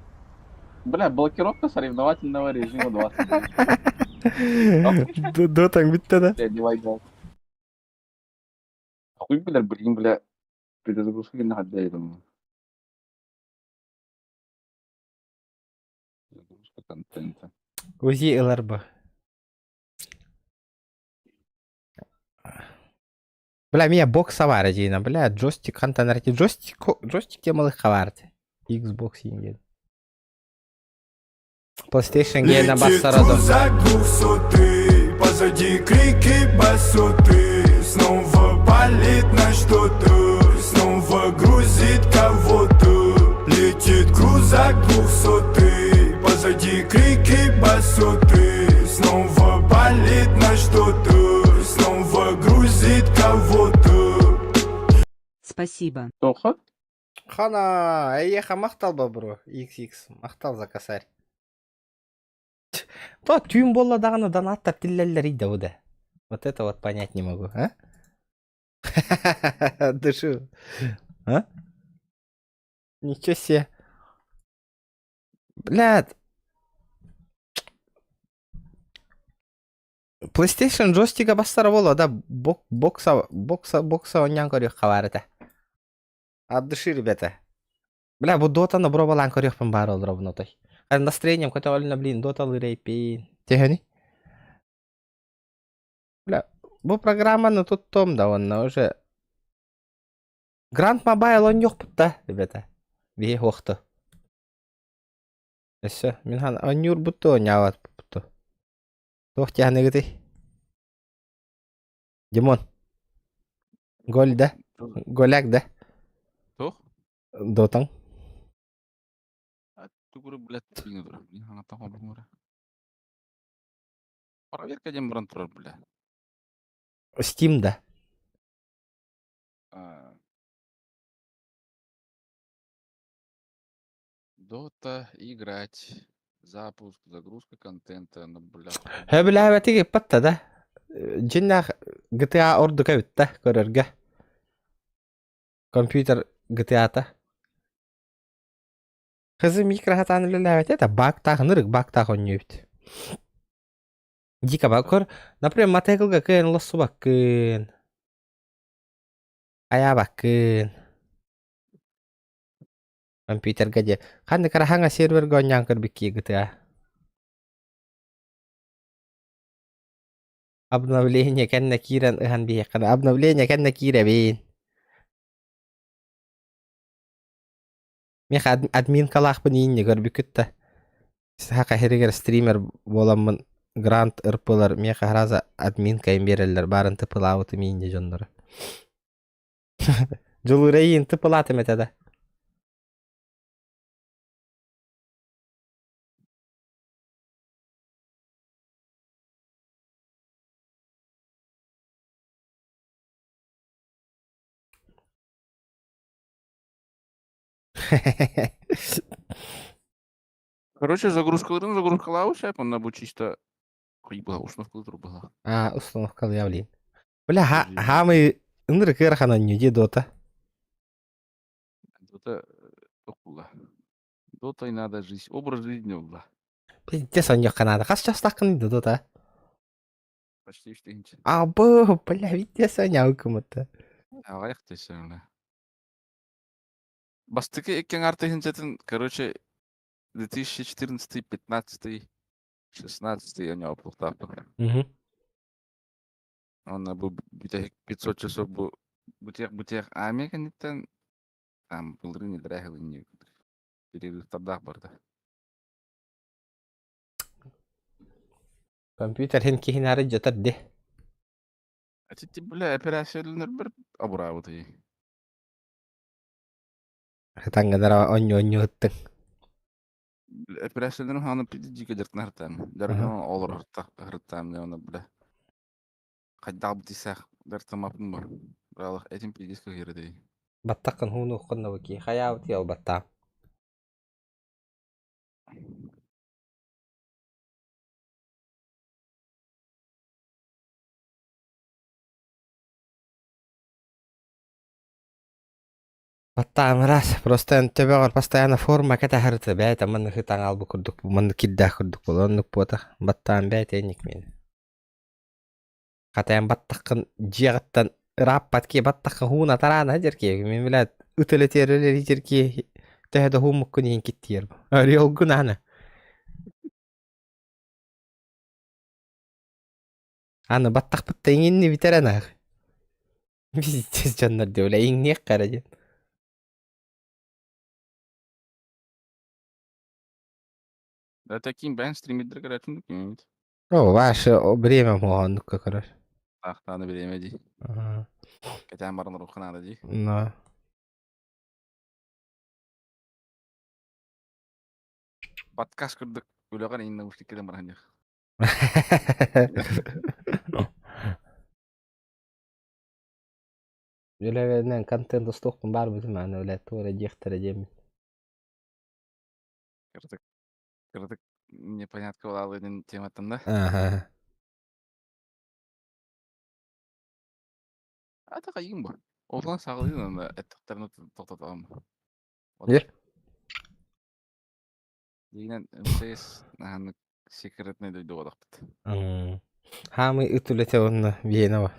Speaker 7: Бля, блокировка соревновательного режима 20.
Speaker 1: Дотаң бітті да.
Speaker 7: Бля, не войдал. Хуй, бля, блин, бля. Перезагрузка не надо, я думаю. Загрузка контента.
Speaker 1: Узи ЛРБ. Бля, меня бокс авара дейна, бля, джойстик хантан джойстик, джойстик темалы хаварты. Xbox инген. PlayStation гиэнэ
Speaker 2: Летит
Speaker 1: барсара дуо?
Speaker 2: крузак двухсотый, позади крики басоты. Снова палит на что-то, снова грузит кого-то. Летит крузак двухсотый, позади крики басоты. Снова палит на что-то, снова грузит кого-то.
Speaker 4: Спасибо.
Speaker 7: Тоха?
Speaker 1: Хана, эйиэхэ махтал бобру, XX, махтал за косарь. То түүн буолла даҕаны донаттар тиллэллэрий да бу да. Вот это вот понять не могу, а? Дышу. А? Ничего себе. Блядь. PlayStation джойстига бастара буолуо да бок бокса бокса бокса оонньоон көрүөххэ баар этэ. От души, ребята. Бля, бу Дотаны боруобалаан көрүөхпүн баар олоробун отой. Настроением көтөҕүлүнэ, блин, Доталыыр эйпиин. Төһөнүй? Бля, бу программаны туттуом да уонна уже Grand Mobile оонньуохпут да, ребята. Биһи уохту. Өссө мин хан оонньуурбут дуо, оонньообоппут дуо? Туох дьаһаныгытый? Димон. Голь да? Голяк да?
Speaker 7: Туох?
Speaker 1: Дотаҥ?
Speaker 7: Тугуру, блядь, тиийэн турар. Блин, хаҥаттан холбоҥура. Проверка диэн баран турар, бля.
Speaker 1: Steam да?
Speaker 7: А, Дота, играть, запуск, загрузка контента, ну, бля.
Speaker 1: Сөбүлээбэтик ыппатта да. Дьиннээх GTA ордук эбит да көрөргө. Компьютер GTA-та. Хызы микро сатаан үлэлээбэтэ да баактаах ынырык баактаах оонньуу эбит. Дико ба көр, например, мотоциклга кыайан олоссубаккын, айаабаккын. Компьютерга диэ. Ханнык араһаҥа серверга оонньоон көрбүккии GTA. Обновление кэннэ киирэн ыһан биһиэххэ обновление кэннэ киирэбин. Миэхэ админкалаахпын иинньэ көрбүккүт да. Саха иһигэр стример буоламмын грант ырпылар миэхэ сразу админка биэрэллэр баарын тыпылаабытым иинньэ дьонноро. Дьулуура иин тыпылаатым этэ да.
Speaker 7: Короче, загрузкаларын загрузкалаабыт шәп, онно бу чисто была, установкалар была.
Speaker 1: А, установкалыйа блин. Бля, хаамый ынырык ыарахан оонньуу дии Дота.
Speaker 7: Дота тохула. Дота и надо жизнь, образ жизни была.
Speaker 1: Пиздец оонньуохха наада. Хас частааххыный да Дота?
Speaker 7: Почти үстүнчэ.
Speaker 1: Абы, бля, пиздец оонньообуккун
Speaker 7: Аҕыйах тесеҥҥэ. Бастакы икки аҥаар тыһыынчатын, короче, 2014, 15, 16 оонньообуттаахпын.
Speaker 1: Мгм.
Speaker 7: Уонна бу бүтэһик 500 часов бу бутех бутех армия кэнниттэн там былырыын илэрээ сылынньы перерывтардаах барда.
Speaker 1: Компьютер һин киһинары дьатар ди.
Speaker 7: Ити бля операцияланар абыраабытый.
Speaker 1: Хатангадара онньу ыттыҥ.
Speaker 7: Операцияларын хааны пиди дьике дьартан Дьарган олор хыртаам оны бля. Хайдах бутисах дартамапын бар. Бралах этим пидис кыһырдый.
Speaker 1: Баттаххын хууну хоннобуки хайаабыт ол баттаам. Баттаам ыраас. Просто эн төбөҕөр постоянно форма кэтэһэртэ бэйэтэ маннык ытаҥаалбыт курдук маннык кирдээх курдук буолар оннук буотах. Баттаам бэйэтэ инник миэнэ. Хата эн баттаххын дьиэҕиттэн ырааппат киһи баттаххын хууна тараана сылдьар киһи. Мин билээт ыт үлэтигэр үлэлиир киһи төһө да хууммуккун иһин киттиир. Орелгун аны. Аны баттахпыт да иҥинни бүтэрэн аах. Пиздец дьоннор дии, бля, иҥниэххэ эрэ диэн.
Speaker 7: Таким бэйэн стримердэр көрөөччүн киммит.
Speaker 1: О, ваше время моһоннукка көрөр.
Speaker 7: Таахтааны бириэмэ дии. Кэтээн баран оруохха наада дии.
Speaker 1: Но.
Speaker 7: Подкаст курдук үлэҕэр иин наушниккытын баран дьах.
Speaker 1: Үлэбинэн контент устуохпун баар бутум аны үлэ туора диэхтэрэ диэммин.
Speaker 7: Кырдык кырдык непонятка буолаалыын тематтан да.
Speaker 1: Аха.
Speaker 7: Ата хайыым бу. Оҕолон саҕалыын аны эттэхтэринэ тохтотоҕум.
Speaker 1: Е?
Speaker 7: Дигинэн МТС наһаннык секретный дойду олохпут.
Speaker 1: Хаамый ыт үлэтэ уонна биэнэ ба.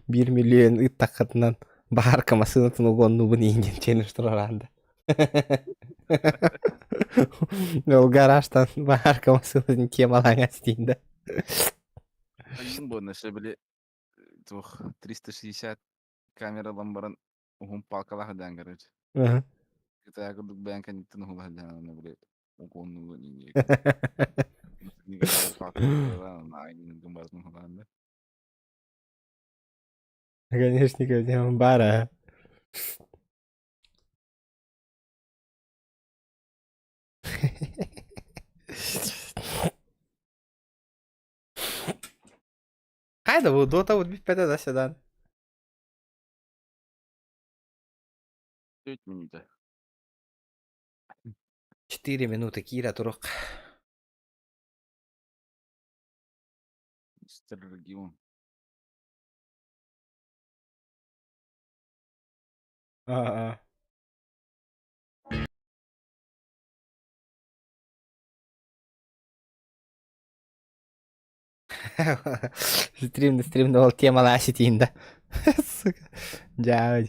Speaker 1: Биир миллион ыыттаххытынан баһаарка массыынатын угуоннуубун иин диэн челлендж туруораан да. Ол гаражтан баһаарка массыынатын темалааҥ астиин да.
Speaker 7: Айым буонна били туох 360 камера ылан баран уһун палкалаах даан короче. Кытаа курдук бэйэн кэнниттэн уһулаһа даан били угуоннуубун иин
Speaker 1: Конечно, конечно, бара. Хайда бу Дота вот бүппэтэ да седан.
Speaker 7: 4 минута.
Speaker 1: 4 минуты киирэ турук.
Speaker 7: Мистер Регион.
Speaker 1: Аа. Стримді стримді ол темалаа ситиин да. Сука. Дьаа.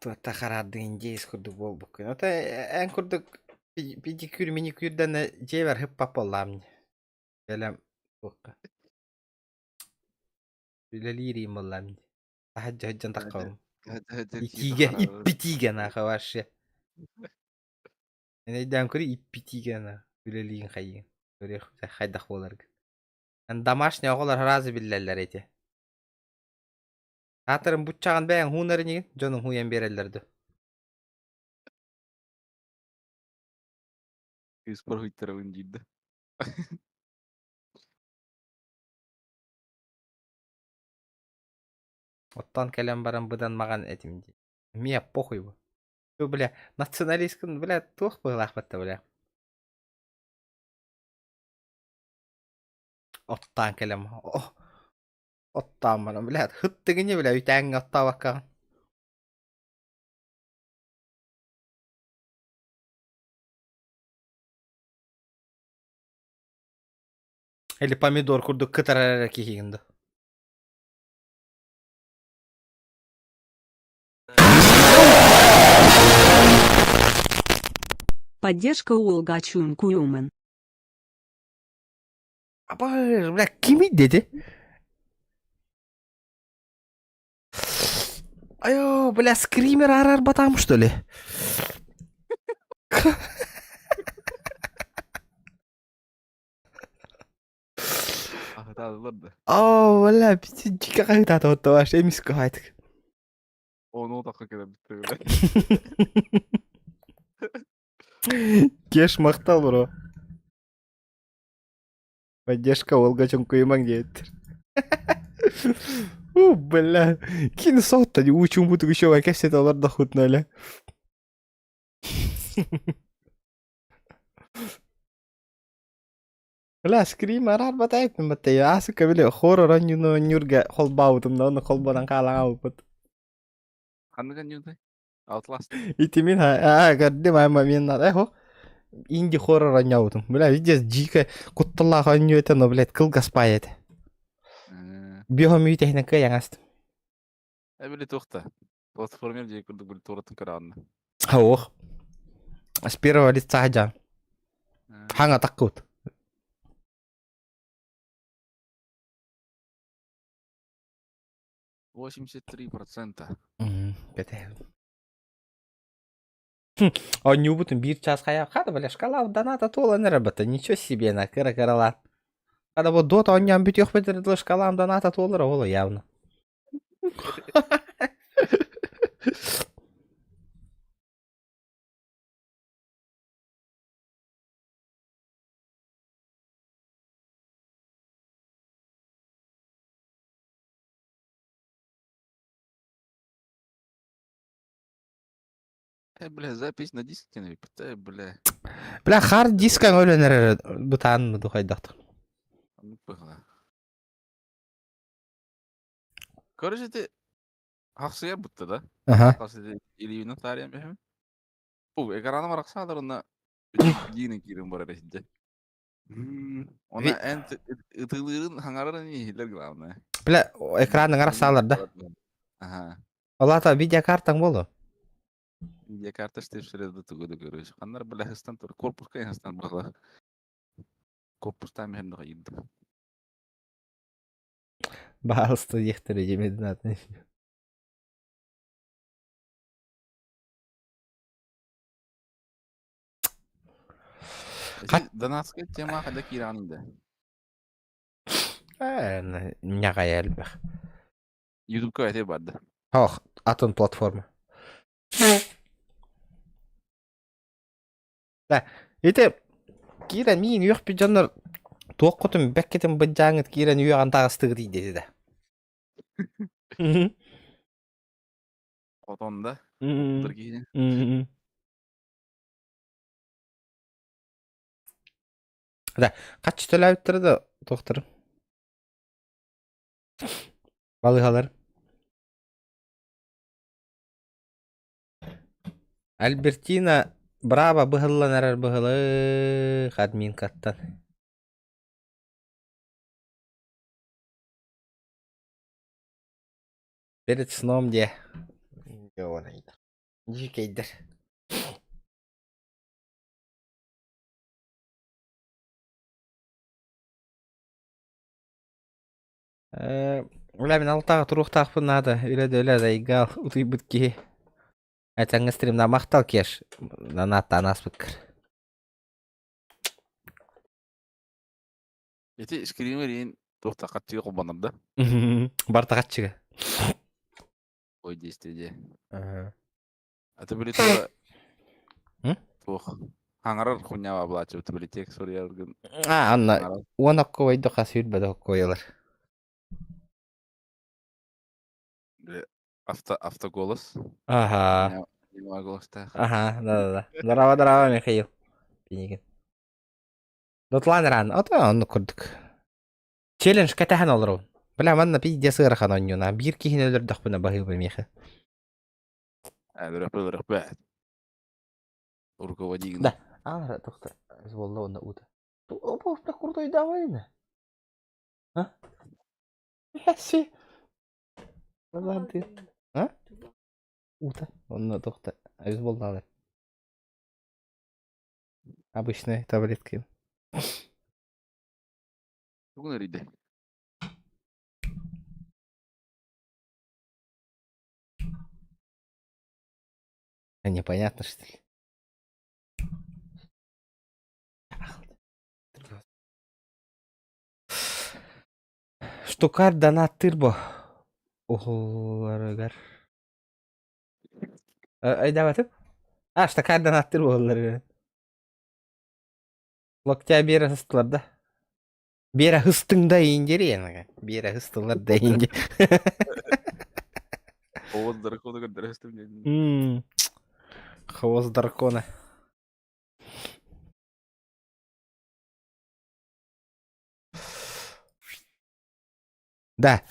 Speaker 1: Туотта хараардыы индеец курдук буолбуккун. Ото эн курдук педикюр маникюрдан дьиэбэр хыппап буоллаам. Бэлэм туохха. Үлэлиир буоллаам. Таһырдьа сылдьан таххабым. Итиигэ, иппитиигэ нахуй вообще. Эн өйдөөн көрүй иппитиигэ на үлэлиин хайыын. Көрүөх хайдах буоларгын. Эн домашний оҕолор сразу биллэллэр ити. Аатырын буччаҕын бэйэҥ хуунар инигин, дьонуҥ хууйан биэрэллэр дуо?
Speaker 7: Кыыспар хуйтарабын диир да.
Speaker 1: Оттон кэлэн баран быдан маҕан этим дии. Мне похуй бу. Ту, бля, националисткын, бля, туох быһыылаахпыт да, бля. Оттаан кэлэм. О, оттаан баран, бля, хыттыгыни, бля, үтээҥҥэ оттаабаккаҕын. Или помидор курдук кытарар эрэ киһигин да.
Speaker 4: Поддержка Уолга Чункуюмен.
Speaker 1: Абы, бля, кимий деди? Айо, бля, скример арар батам, что ли?
Speaker 7: Аһытаадылар да.
Speaker 1: Оо, бля, дьиҥэ хаһыытаата вообще эмискэ хаайтык.
Speaker 7: Ону отахха кэлэн бүттэ.
Speaker 1: Кеш махтал, бро. Поддержка Олга чоҥкуйумаҥ диэбиттэр. У, бля, кини соһутта дии, уу чуумпутук еще кэпсэтэ олордоххутуна элэ. Бля, скрим араарбатайпын баттай аасыкка били хор оронньуну онньуурга холбообутум да ону холбонон хаалаҥаабыппыт.
Speaker 7: Ханнык анньыытай? Outlast.
Speaker 1: Ити мин аа көрдүм ама мин надо эхо инди хоррор оонньообутум. Бля, видишь, дьиикэ кутталлаах оонньуу этэ, но, блядь, кылгас паай этэ. Биоһом үүтэһинэн кыайан астым.
Speaker 7: Э били туох да. Платформер дии курдук били туоратын көрөҕүннэ.
Speaker 1: Ох. С первого лица дьа. Хаҥа таккут.
Speaker 7: 83%.
Speaker 1: Оонньуубутун биир чаас хайа хата бля шкала доната туолан эрэ бата ничего себе на кыра кыралаан. Хата бу дота оонньоон бүтүөхпүт эрэ дылы шкалаам доната туолара ол явно.
Speaker 7: Бля, запись на диске напитай, бля.
Speaker 1: Бля, хард дискаҥ өлөн эрэр бытаан духайдахтар.
Speaker 7: Быһа. Короче, ты хахсыйар бутта да?
Speaker 1: Ага.
Speaker 7: Хас илиибинэн таарыйан бэһэм. Бу экраным арахсаалар онно диинин киирэн барар иһдэ. Она эн ытылыырын хаҥарарын иһиллэр главное.
Speaker 1: Бля, экраның арахсаалар да?
Speaker 7: Ага.
Speaker 1: Ол аата видеокартаң болу?
Speaker 7: Видеокарта штепселе да тугу да көрөс. Ханнар бля хыстан тур. Корпуска хыстан бала. Корпустан мehen да кайды.
Speaker 1: Баалысты диэхтэрэ дьимедин атын.
Speaker 7: Донатская тема хада кииран да.
Speaker 1: Ньаҕай элбэх.
Speaker 7: Ютубка эти барды.
Speaker 1: Ох, атын платформа. Да, ити киирэн миин үөхпүт дьоннор туоххутун бэккитин быдьааҥҥыт киирэн үөҕэн таҕыстыгыт диэтэ да.
Speaker 7: Хотон да. Киһини.
Speaker 1: Да, хаччы төлөөбүттэрэ да туохтары. Балыыһалар. Альбертина браво быһыллан эрэр быһылык админкаттан. Перед сном диэ. Дьиикэйдэр. Үлэ мин алтаҕа туруохтаахпын наада. Үлэ да үлэ дайгаал утуйбут киһи. Этэҥҥэ стримна махтал Кеш. Нанааттаан ааспыккар.
Speaker 7: Ити скример иин туох да хаччыга холбонор да?
Speaker 1: Барта хаччыга.
Speaker 7: Ой действие. А ты били тула туох хаҥарар хуйнява былааччы били текст суруйаргын.
Speaker 1: А, анна уон окко хас сүүрбэ оккойалар.
Speaker 7: Авто автоголос.
Speaker 1: Ага.
Speaker 7: Голостаах.
Speaker 1: Ага, да-да-да. Здорово, здорово, Михаил. Пинигин. Дотлан ран, ото оннук курдук. Челлендж кэтэһэн олоробун. Бля, манна пиздец ыарахан оонньууна. Биир киһини өлөрдөхпүнэ баһыыба миэхэ.
Speaker 7: Өлөрөхпө. Руководигин.
Speaker 1: Да. Аара тохта. Буолла уонна уута. Опа, курдуйдаабайна. А? Си. А? Уута. Онно тохта. Өз буоллаҕына. Обычная таблетка.
Speaker 7: Тугун эрийдэ?
Speaker 1: А непонятно, что ли? Штукарь донат тырбо. Уһуларыгар. Өйдөөбөтүм? А, штукарь донат тырбо уһуларыгар. Локтя биэрэ сыстылар да. Биэрэ хыстыҥ да ииндири энаga. Биэрэ хыстылар да иинди.
Speaker 7: Хвост дракона көрдөрөстүм диэн.
Speaker 1: Хвост дракона. Да.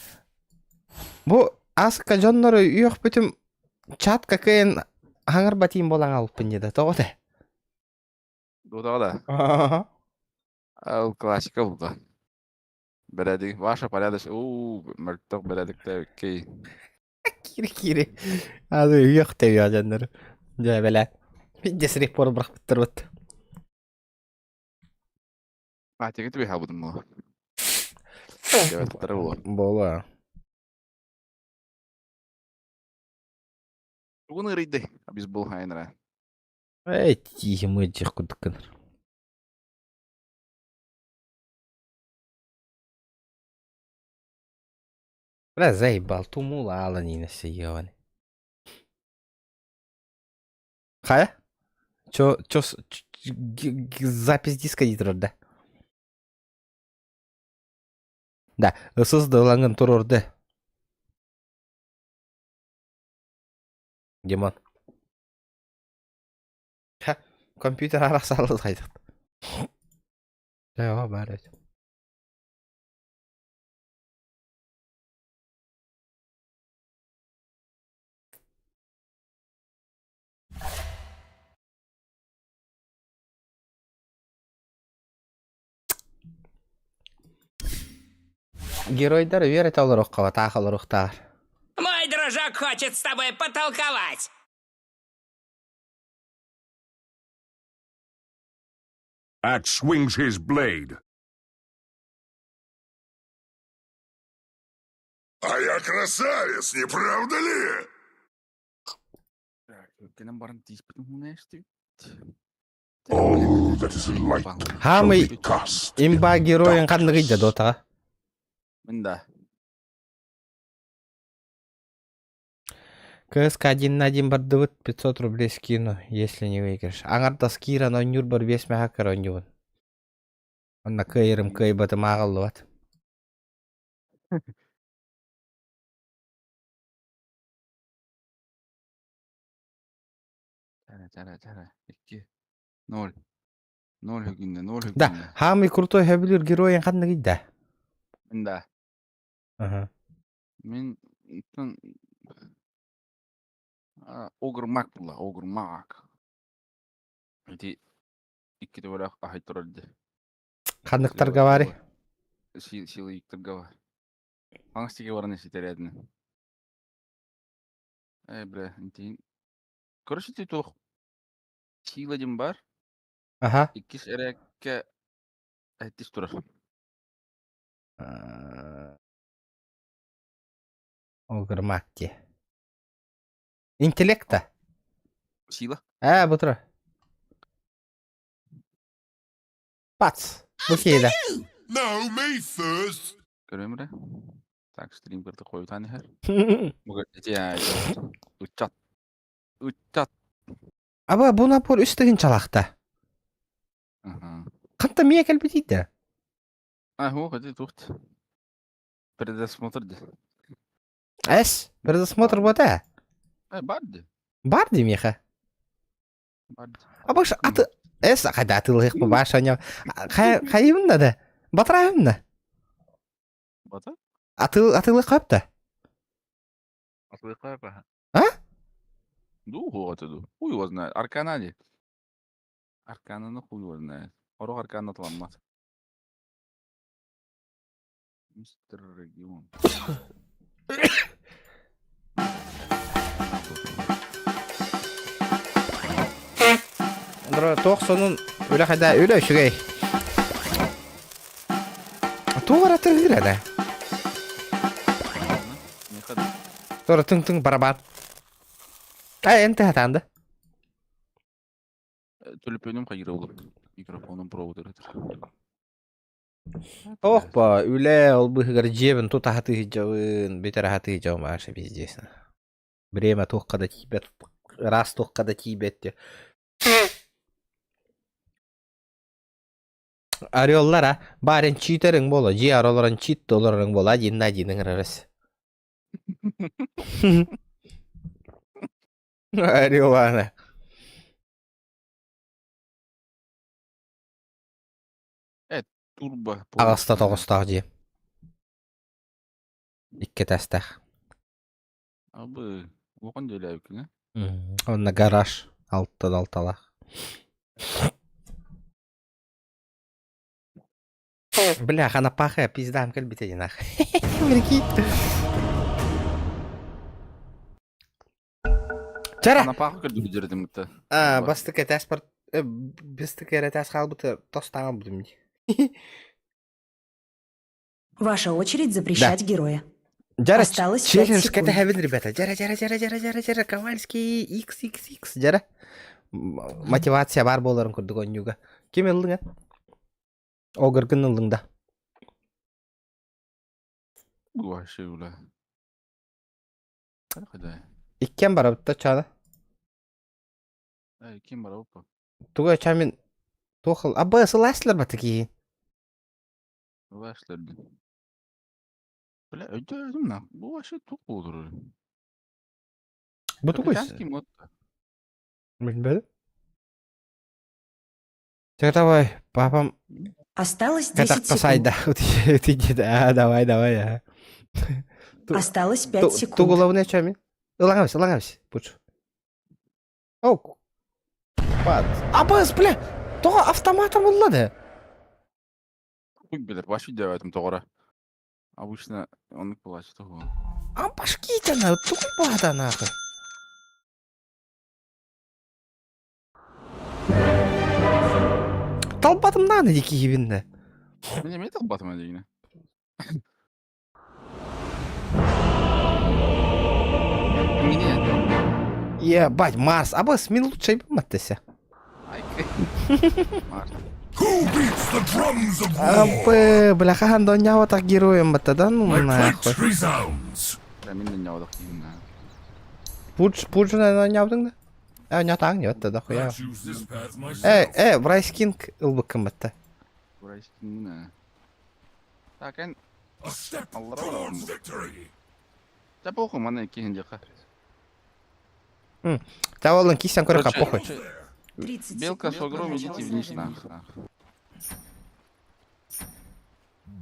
Speaker 1: Бу аска дьоннору үөхпүтүм чатка кыайан хаҥарбатыым буолан хаалбыппын дии да тоҕо да?
Speaker 7: Дуотаҕа да? Ол классика булда. Бэрээдик, ваша порядочь, уу, мөлтөх бэрээдиктэй, окей.
Speaker 1: Кири-кири. Аны үөх тэбиэ дьоннору. Дьэ, бэлэ. Дьэ, репорт бырахпыттарбыт.
Speaker 7: Патига түбэ хаалбытым буолуо. Дьэбэттэрэ буолуо.
Speaker 1: Буолуо.
Speaker 7: Тугун ыарыйдый? Абис был хайнара.
Speaker 1: Эй, тииһи мыдьых курдук гынар. Бля, заебал, тумула аланина сиён. Хайа? Чё, чё, запись диска дии турар да? Да, ысыс дылаңын турурды. Димон. Ха, компьютер арахсалыл хайдах. Да, бар. Геройдар үөрэтэ олоруохха таах олоруохтааҕар.
Speaker 8: Мой дружок хочет с тобой потолковать.
Speaker 9: Axe swings his blade. А я красавец, не правда ли?
Speaker 7: Так, кэлэн баран тииспитин хунаэстибит.
Speaker 9: All that is light shall
Speaker 1: Хаамый
Speaker 9: be cast in
Speaker 1: имба геройын ханныгый да
Speaker 9: darkness.
Speaker 1: дотаҕа?
Speaker 7: Мин да.
Speaker 1: КСК один на один бардыбыт 500 рублей скину, если не выиграешь. Аҥардас киирэн оонньуур биэс мэһэ оонньуубун. Онно кыайырым кыайбатым ааҕыллыбат.
Speaker 7: Чара, чара, чара. Икки. Ноль. Ноль хүгүннэ, ноль
Speaker 1: Да,
Speaker 7: хүгүннэ.
Speaker 1: хаамый крутой сөбүлүүр геройын ханныгый да?
Speaker 7: Мин да.
Speaker 1: Аха.
Speaker 7: Мин тон Огр Мак була, Огр Мак. Ити икки төбөлөөх аһай турар дии.
Speaker 1: Ханныктарга баарый?
Speaker 7: Сила иктарга бар. Хаҥас тиги баран ситэрээдинэ. Э, бля, интиин. Короче, ти туох сила диэн бар.
Speaker 1: Аха.
Speaker 7: Иккис эрээккэ эттис турар.
Speaker 1: Огр Мак дии. Интеллекта?
Speaker 7: Сила.
Speaker 1: Ээ, бу турар. Пац! Бу киһи
Speaker 9: No, me first.
Speaker 7: Көрөм эрэ. Так, стрим кытта хойутаан иһэр. Ыччат. Ыччат.
Speaker 1: Аба, бу напор үс тыһыынчалаахта.
Speaker 7: Аха.
Speaker 1: Ханта миэ кэлбитий да?
Speaker 7: А, хуох, ити туохт. Предосмотр дии.
Speaker 1: Эс, предосмотр буота.
Speaker 7: Э, бар дии.
Speaker 1: Бар дии миэхэ.
Speaker 7: Бар дии.
Speaker 1: Абаш аты эс хайда атыылыах баашаня хайыбын да батырайбын да.
Speaker 7: Бата?
Speaker 1: Атыл атыылыах да.
Speaker 7: Атыылыах баха.
Speaker 1: А?
Speaker 7: Ду хуота ду. Хуй его знает. Аркана дии. Аркананы хуй его знает. Орох аркана атыламмат. Мистер Регион.
Speaker 1: Туох сонун үлэ хайда үлэ үчүгэй. Туох эрэ тыгыр эрэ. Туора тыҥ-тыҥ барабан. Ай, эн тыһатаан да.
Speaker 7: Төлөпүөнүм хайыра ол. Микрофонум провод ырытыр.
Speaker 1: Ох ба, үлэ ол быһыгар дьиэбин тута сатыы бүтэр сатыы дьабын Маша пиздец. Время туохха да тиийбэт, ыраас туохха да тиийбэт диye. Ореллар а, барин читериң боло, дьиэ олорон чит олорорун боло, один на один ыҥырарыс. Орелана.
Speaker 7: Турбо.
Speaker 1: Аҕыста тоҕустаах дьиэ. Икки этээстээх.
Speaker 7: Абы, улахан дьиэлээбиккин ээ?
Speaker 1: Онно гараж алта алталаах. Бля, ханапаха пиздам кэлбитэ динах. Прикинь. Чара!
Speaker 7: Напаха көрдүбүт дьэрэтим кытта.
Speaker 1: А, бастык этээс бар быстык эрэтээс хаалбыты тостаан бутум дии.
Speaker 10: Ваша очередь запрещать героя.
Speaker 1: Дьара,
Speaker 10: Осталось пять
Speaker 1: челлендж
Speaker 10: секунд.
Speaker 1: кэтэһэбин, ребята. Дьара, дьара, дьара, дьара, дьара, дьара, Ковальский, XXX, дьара. Мотивация бар буоларын курдук онньууга. Ким ыллыҥ эн? Огыргын ыллыҥ да.
Speaker 7: Вообще, бля.
Speaker 1: Иккиэн барабыт да чаана.
Speaker 7: Эй, ким барабыт
Speaker 1: Туга чамин туох абы сыласлар ба такие.
Speaker 7: Сыласлар. Бля, өйдөөдүм на. Бу вообще тук болдур.
Speaker 1: Бу тугуй?
Speaker 7: Капитанский мод.
Speaker 1: Билбэдим. Чэ, давай, папам
Speaker 10: Осталось 10
Speaker 1: катакка
Speaker 10: секунд.
Speaker 1: сайда. Ты да, давай, давай, а.
Speaker 10: Осталось 5 секунд.
Speaker 1: Тугулабын чамин. Ылаңабыс, ылаңабыс. Пуч. О, Пат. Абыс, бля! Тоҕо автоматом ыллады?
Speaker 7: Хуй билэр, вообще өйдөөбөтүм тоҕоро. Обычно оннук буолааччы того.
Speaker 1: А башки на, тупо нахуй. Талбатым нааны дики киһибин
Speaker 7: Мин эмиэ талбатым дигинэ. Мине.
Speaker 1: Ебать, Марс, абыс, мин лучше маттеся.
Speaker 7: Марс.
Speaker 9: Who beats the drums of war?
Speaker 1: Абы, бля, хахан доньява так героем бата, да ну
Speaker 9: My
Speaker 1: нахуй.
Speaker 9: clinch resounds.
Speaker 7: Бля, мин доньява киһим на.
Speaker 1: Пудж, пудж на нявдың да? Э, нятаң нет, да хуя.
Speaker 9: I choose this path myself.
Speaker 1: Э, э, Брайс Кинг ылбыккын батта.
Speaker 7: Брайс Кинг на. Так, эн
Speaker 9: A step
Speaker 7: Аллара
Speaker 9: towards
Speaker 7: барабын.
Speaker 9: victory.
Speaker 7: Та похуй, маны киһин диэхэ.
Speaker 1: Та олын кисен көрөкка похуй.
Speaker 10: 30
Speaker 7: Белка
Speaker 10: секунд
Speaker 7: с
Speaker 10: до
Speaker 7: огром,
Speaker 10: начала
Speaker 7: идите вниз
Speaker 10: сражения.
Speaker 7: нахуй.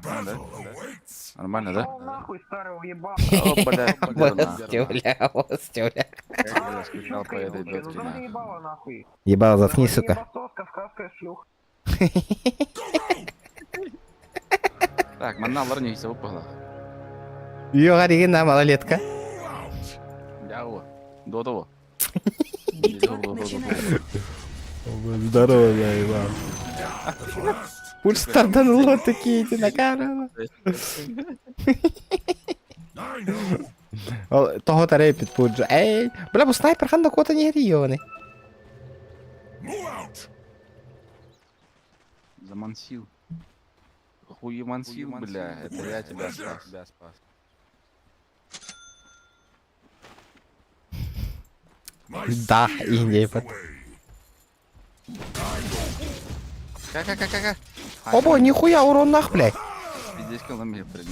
Speaker 9: Battle awaits.
Speaker 7: Нормально, да?
Speaker 11: Нахуй, старый уебан.
Speaker 7: О, бля,
Speaker 1: Остюля, остюля.
Speaker 7: Я скучал по этой
Speaker 11: Ну
Speaker 7: дотке, нахуй.
Speaker 11: заебала нахуй.
Speaker 1: Ебал, заткнись, сука.
Speaker 11: Ебасос, кавказская шлюха.
Speaker 7: Так, манна алар не хисеп була.
Speaker 1: Йога деген на малолетка.
Speaker 7: Яво. До того.
Speaker 10: Битва начинается.
Speaker 1: Здорово, заебал. Пульстардан лот такие эти на камеру.
Speaker 9: I know.
Speaker 1: Того тарепит пуджа. Эй, бля, бу снайпер ханда кота не грионы.
Speaker 9: Move out.
Speaker 7: Замансил. Хуемансил, бля, это я тебя спас. Тебя спас.
Speaker 9: My
Speaker 1: Да,
Speaker 9: spear
Speaker 1: Индия
Speaker 9: is the
Speaker 1: под.
Speaker 9: way.
Speaker 7: Ка-ка-ка-ка-ка.
Speaker 1: Обо, нихуя урон нах, блядь.
Speaker 7: Пиздец, километр, блин.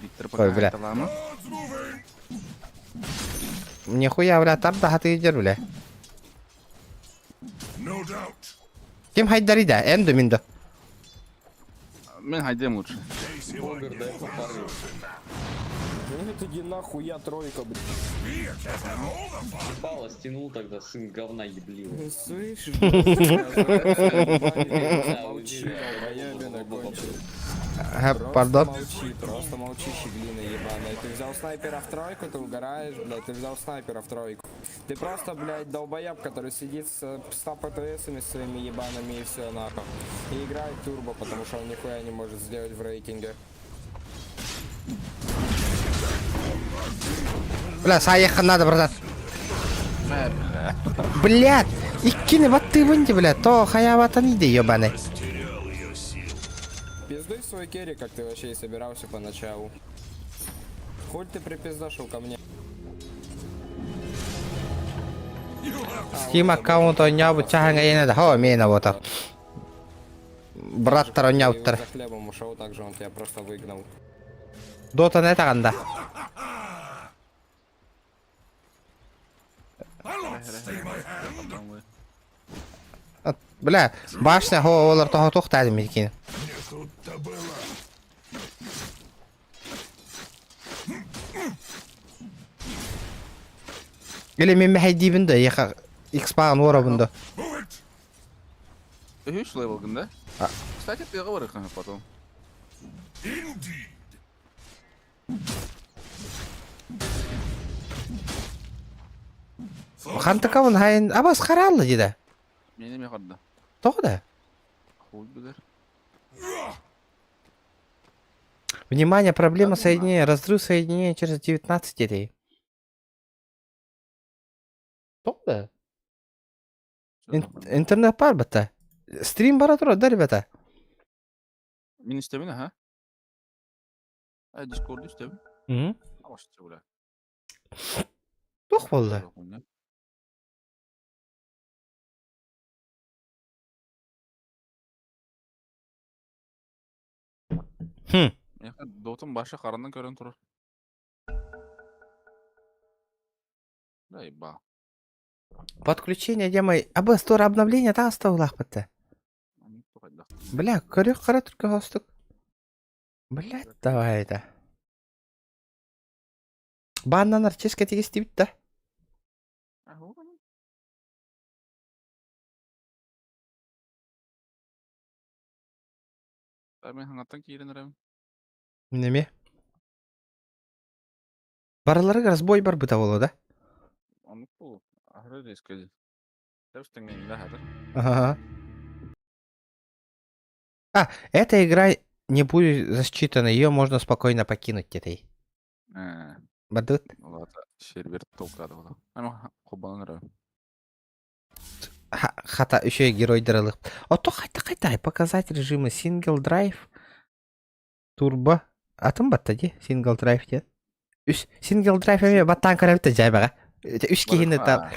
Speaker 7: Виктор
Speaker 1: Ой, бля.
Speaker 7: пока лама.
Speaker 9: Odds moving.
Speaker 1: Нихуя, бля, там да ты идер, бля.
Speaker 9: No doubt.
Speaker 1: Ким хайдари да, энду минду.
Speaker 7: Мен хайдем лучше.
Speaker 12: Нет, иди нахуй, я тройка, блядь.
Speaker 9: Spear can't have all the fun.
Speaker 13: Ебало стянул тогда, сын говна ебливый.
Speaker 12: Слышишь, блядь, молчи, долбоебина кончил.
Speaker 1: Ага,
Speaker 12: Просто
Speaker 1: пардон.
Speaker 12: молчи, просто молчи, щеглина ебаная. Ты взял снайпера в тройку, ты угораешь, блядь, ты взял снайпера в тройку. Ты просто, блядь, долбоеб, который сидит с 100 ПТСами своими ебаными и все нахуй. И играет турбо, потому что он нихуя не может сделать в рейтинге.
Speaker 1: Бля, саеха надо, братан. Блядь, иккини батты вынди, блядь, то хаяватан иди, ебаный.
Speaker 12: Пиздуй свой керри, как ты вообще и собирался поначалу. Хоть ты припиздошил ко мне.
Speaker 1: Steam аккаунт онньообут чаһаҥа иэнэ да хоо миэнэ буотар. Браттар
Speaker 12: Ты
Speaker 1: онньообуттар.
Speaker 12: за хлебом ушел, также он тебя просто выгнал.
Speaker 1: Дотан этаҕанда.
Speaker 9: I'll not stay my hand.
Speaker 1: Бля, башня хоо олар тоһо туохтаадым микин.
Speaker 9: Не тут-то было.
Speaker 1: Или мен мэхэйдиибин да, еха X-паан уорабын да.
Speaker 9: Move it.
Speaker 7: Ты видишь левел, да?
Speaker 1: А.
Speaker 7: Кстати, ты говоришь потом.
Speaker 9: Indeed.
Speaker 1: Хантыкабын хайын абас хараалла дии
Speaker 7: Мени эмиэ харда.
Speaker 1: Тоҕо да?
Speaker 7: Хуй билэр.
Speaker 1: Внимание, проблема соединения. Разрыв соединения через 19 детей. Тоҕо да? Интернет бар бата. Стрим бара турар да, ребята?
Speaker 7: Мин истэбин, аха. Ай, Дискорду истэбин. Абашчы, бля.
Speaker 1: Туох буолла? Хм.
Speaker 7: Миэхэ дотум баша харанан көрөн турар. Да еба.
Speaker 1: Подключение демай. Абы стор обновление таста улахпытта. Бля, көрүк қара түркі хостук. Блядь, давай это. Баннанар ческа тигистибит да.
Speaker 7: Мен хаңаттан киирэн эрэбин.
Speaker 1: Неме? Барыларыгар разбой барбыта боло да?
Speaker 7: Оннук буолуо. Аһары резко Тэбис-тэҥҥэ
Speaker 1: Ага. А, эта игра не будет засчитана, ее можно спокойно покинуть этой. Бардыбыт?
Speaker 7: Улаата сервер толкаады була. Ама хоббанан эрэбин.
Speaker 1: Хата еще и геройдар ылых. Ото хайта хайта показать режимы single drive турбо атын батта ди single drive диэн. Үс single drive эмиэ баттаан көрөбүт да дьайбаҕа. Үс киһини та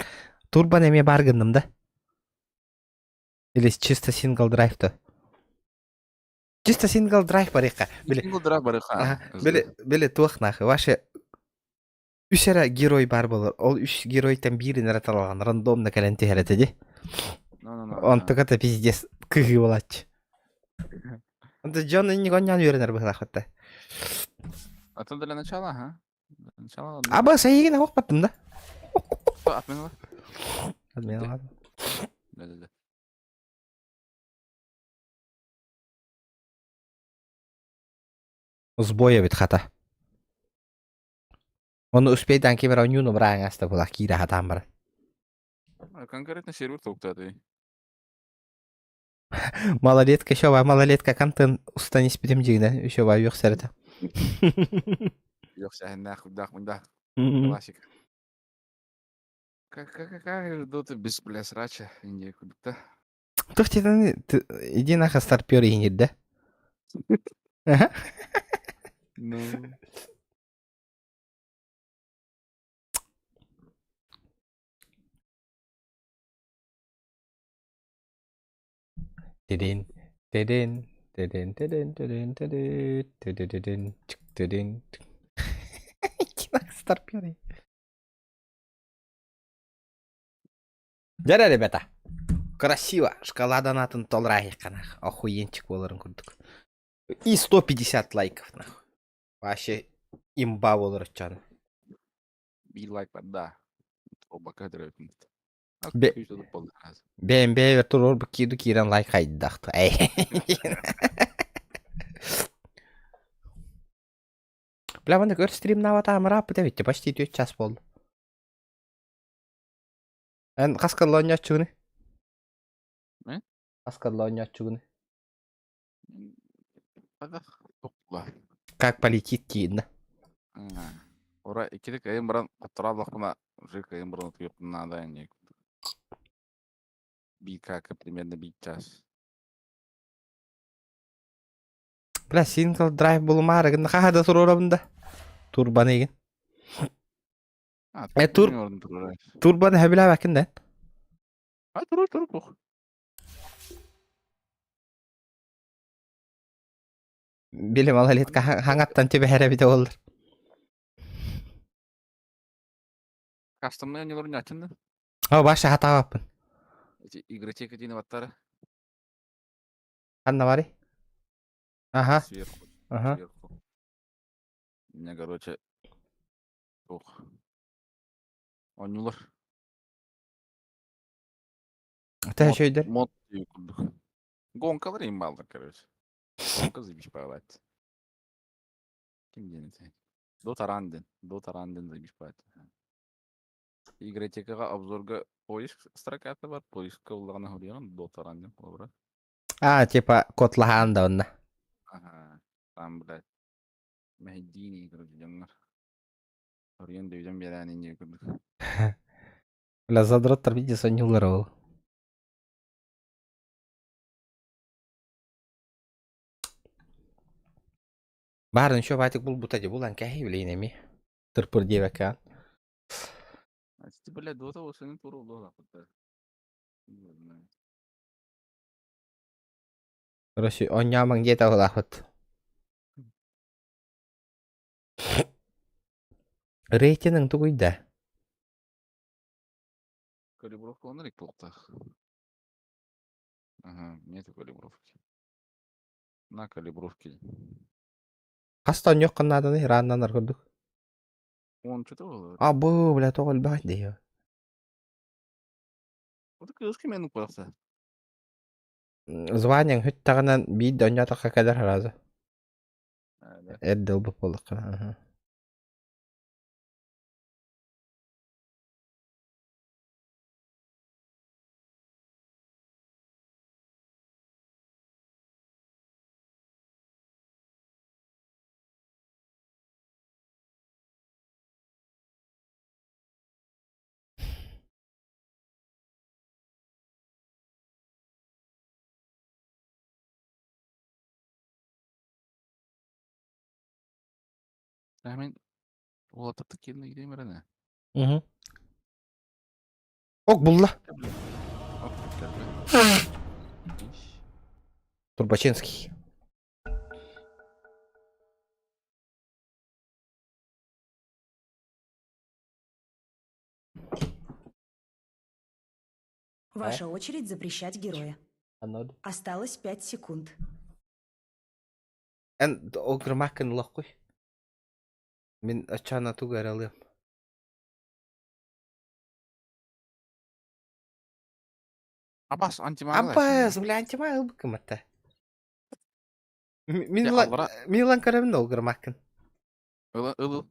Speaker 1: турбан эмиэ бар гынным да. Или чисто single drive то. Чисто single drive барыха. Били
Speaker 7: Single drive барыха.
Speaker 1: Били били туох нахуй. Ваши үс эрэ герой баар буолар. Ол үс геройтан биирин эрэ талаҕын рандомно кэлэн түһэр этэ дии. Онтука пиздец кыһыы буолааччы. Онто дьон инник онньоон үөрэнэр быһылаахпыт
Speaker 7: Это для начала, ага. Для начала.
Speaker 1: Аба сайыгын оһохпаттым да.
Speaker 7: Отмена.
Speaker 1: Отмена.
Speaker 7: Да, да, да.
Speaker 1: Сбой эбит хата. Ону успейдаан ким эрэ ойнууну бырааҥ аста була киирэ хатаан баран.
Speaker 7: Конкретно сервер толуктаатый.
Speaker 1: Малолетка еще ба малолетка контент устан испитим дьигинэ еще ба үөхсэр этэ.
Speaker 7: Үөхсэһиннээх курдаах мунда. Классика. Как какая дота без бля срача Индия курдукта.
Speaker 1: Тух титаны иди нахуй старпер иһинир да?
Speaker 7: Ну.
Speaker 1: Тидин, тидин, тидин, тидин, тидин, тидин, тидин, тидин, Кинах старперы. Дьэ ребята, красиво, шоколадан атын толрахиканах, охуенчик боларын курдук. И 150 лайков, нахуй. Вообще имба болар чан.
Speaker 7: Be like да. Оба кадры.
Speaker 1: Бэм бэйбер турор бу киирду киирэн лайк хайдахты. Бля, маннык өр стримнаабатаамырааппыт эбит почти 4 час буолла. Эн хас кылла оонньооччугуный?
Speaker 7: Э?
Speaker 1: Хас кылла оонньооччугуный?
Speaker 7: Тохла.
Speaker 1: Как полетит кииннэ.
Speaker 7: Ора иккити кыайан баран хотторообохпуна уже кыайан баран утуйуохпун наада ини. Биир как примерно биир час.
Speaker 1: Бля, single drive булумаары гынна хаһа да туруорабын да. Турбаны игин.
Speaker 7: А,
Speaker 1: Э, тур... Турбаны хэбилээбэккин да?
Speaker 7: А, турур, турур, пох.
Speaker 1: Били малолетка хаҥаттан түбэһэр эбитэ буоллар.
Speaker 7: Кастомный оонньууларын ачын да?
Speaker 1: О, баша хатаабаппын.
Speaker 7: Эти игротека диэн баттара.
Speaker 1: Ханна барый? Ага.
Speaker 7: Сверху.
Speaker 1: Ага.
Speaker 7: Сверху. У меня, короче, ох. Оонньуулар.
Speaker 1: Төһө үчүгэйдэр?
Speaker 7: Мод курдук. Гонкалар им бааллар, короче. Гонка заебись поебать. Ким диэн этэй? Дотаран диэн. Дотаран диэн заебись поебать. Игротекаҕа обзорга поиск строката бар, поискка ыллаҕына суруйаҕын Dota диэн холобура.
Speaker 1: А, типа котлаһаан да онно.
Speaker 7: Ага, там, блядь, мэһэйдиин короче, дьоннор. Суруйан дөйдөн биэрээн инньэ курдук.
Speaker 1: Бля, задроттар видите, сонньуулар ол. Баарын еще баатик булбута дии булан кэһи билейин эми. Тырпыр диэбэккэ.
Speaker 7: А ти, блядь, Dota осенин тура улуолаппыттар.
Speaker 1: Короче, онньоомаҥ диэтэ улаахпыт. Рейтинг тугуй да?
Speaker 7: Калибровка онно эрик буолуохтаах. Ага, нету калибровки. На калибровки.
Speaker 1: Хас да онньуоххун нааданы ырааннанар курдук.
Speaker 7: Он что-то было.
Speaker 1: А бу, бля, тоҕо элбэх дии.
Speaker 7: Вот кыыс кимэн укпарахса.
Speaker 1: Званиеҥ хүттэҕинэн биир да онньоотоххо кэлэр сразу. Эрдэ ылбыт буоллаххына.
Speaker 7: Мин уолаттар киирэн игриим эрэнэ.
Speaker 1: Угу. Ок булла.
Speaker 7: Оп, кэллэ.
Speaker 1: Турбачинский.
Speaker 10: Ваша очередь запрещать героя. Осталось 5 секунд.
Speaker 1: Эн огрымаккын лохкуй. Мин оччоно тугу эрэ ылыам.
Speaker 7: Абас антимагыл.
Speaker 1: Абас, бля, антимагыл ылбыккым атта. Мин мин ылан көрөбүн да огрымаккын.
Speaker 7: Ыл ыл.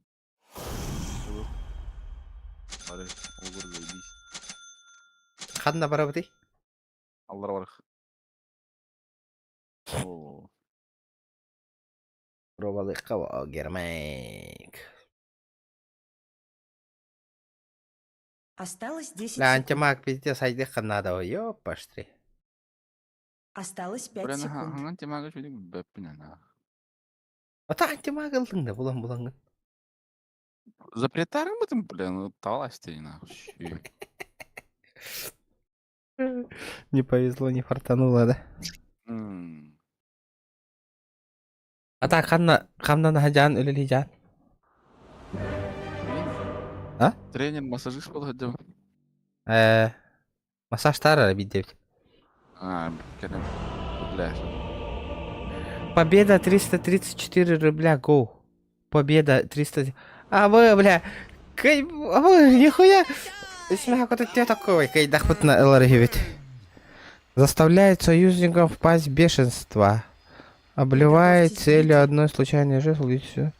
Speaker 7: Ыл. Бары, огур заебись.
Speaker 1: Ханна барабытый?
Speaker 7: Аллар барых. О.
Speaker 1: Пробалыхха Гермак.
Speaker 10: Осталось 10
Speaker 1: Бля,
Speaker 10: секунд.
Speaker 1: антимаг пиздец айдыхха надо, ёпаштри.
Speaker 10: Осталось 5
Speaker 7: Блин,
Speaker 10: секунд.
Speaker 7: ханган антимага чүдүк бэппин ана.
Speaker 1: Ата антимаг ылдың да булан булаңын.
Speaker 7: Запретарым бытым, блин, ну талась ты нахуй.
Speaker 1: Не повезло, не фартануло, да? Ата ханна хамнан хажан үлели жан. А?
Speaker 7: Тренер, массажист был хотел.
Speaker 1: Массажтар бидебит.
Speaker 7: А, кэлэн. Бля.
Speaker 1: Победа 334 рубля, гоу. Победа 300... А вы, бля, кай... А вы, нихуя... Смех, вот ты такой, кайдахпытна ылар Заставляет союзников впасть в бешенство. Обливает
Speaker 10: Приготовьтесь
Speaker 1: целью
Speaker 10: к битве.
Speaker 1: одной случайной жезл и все.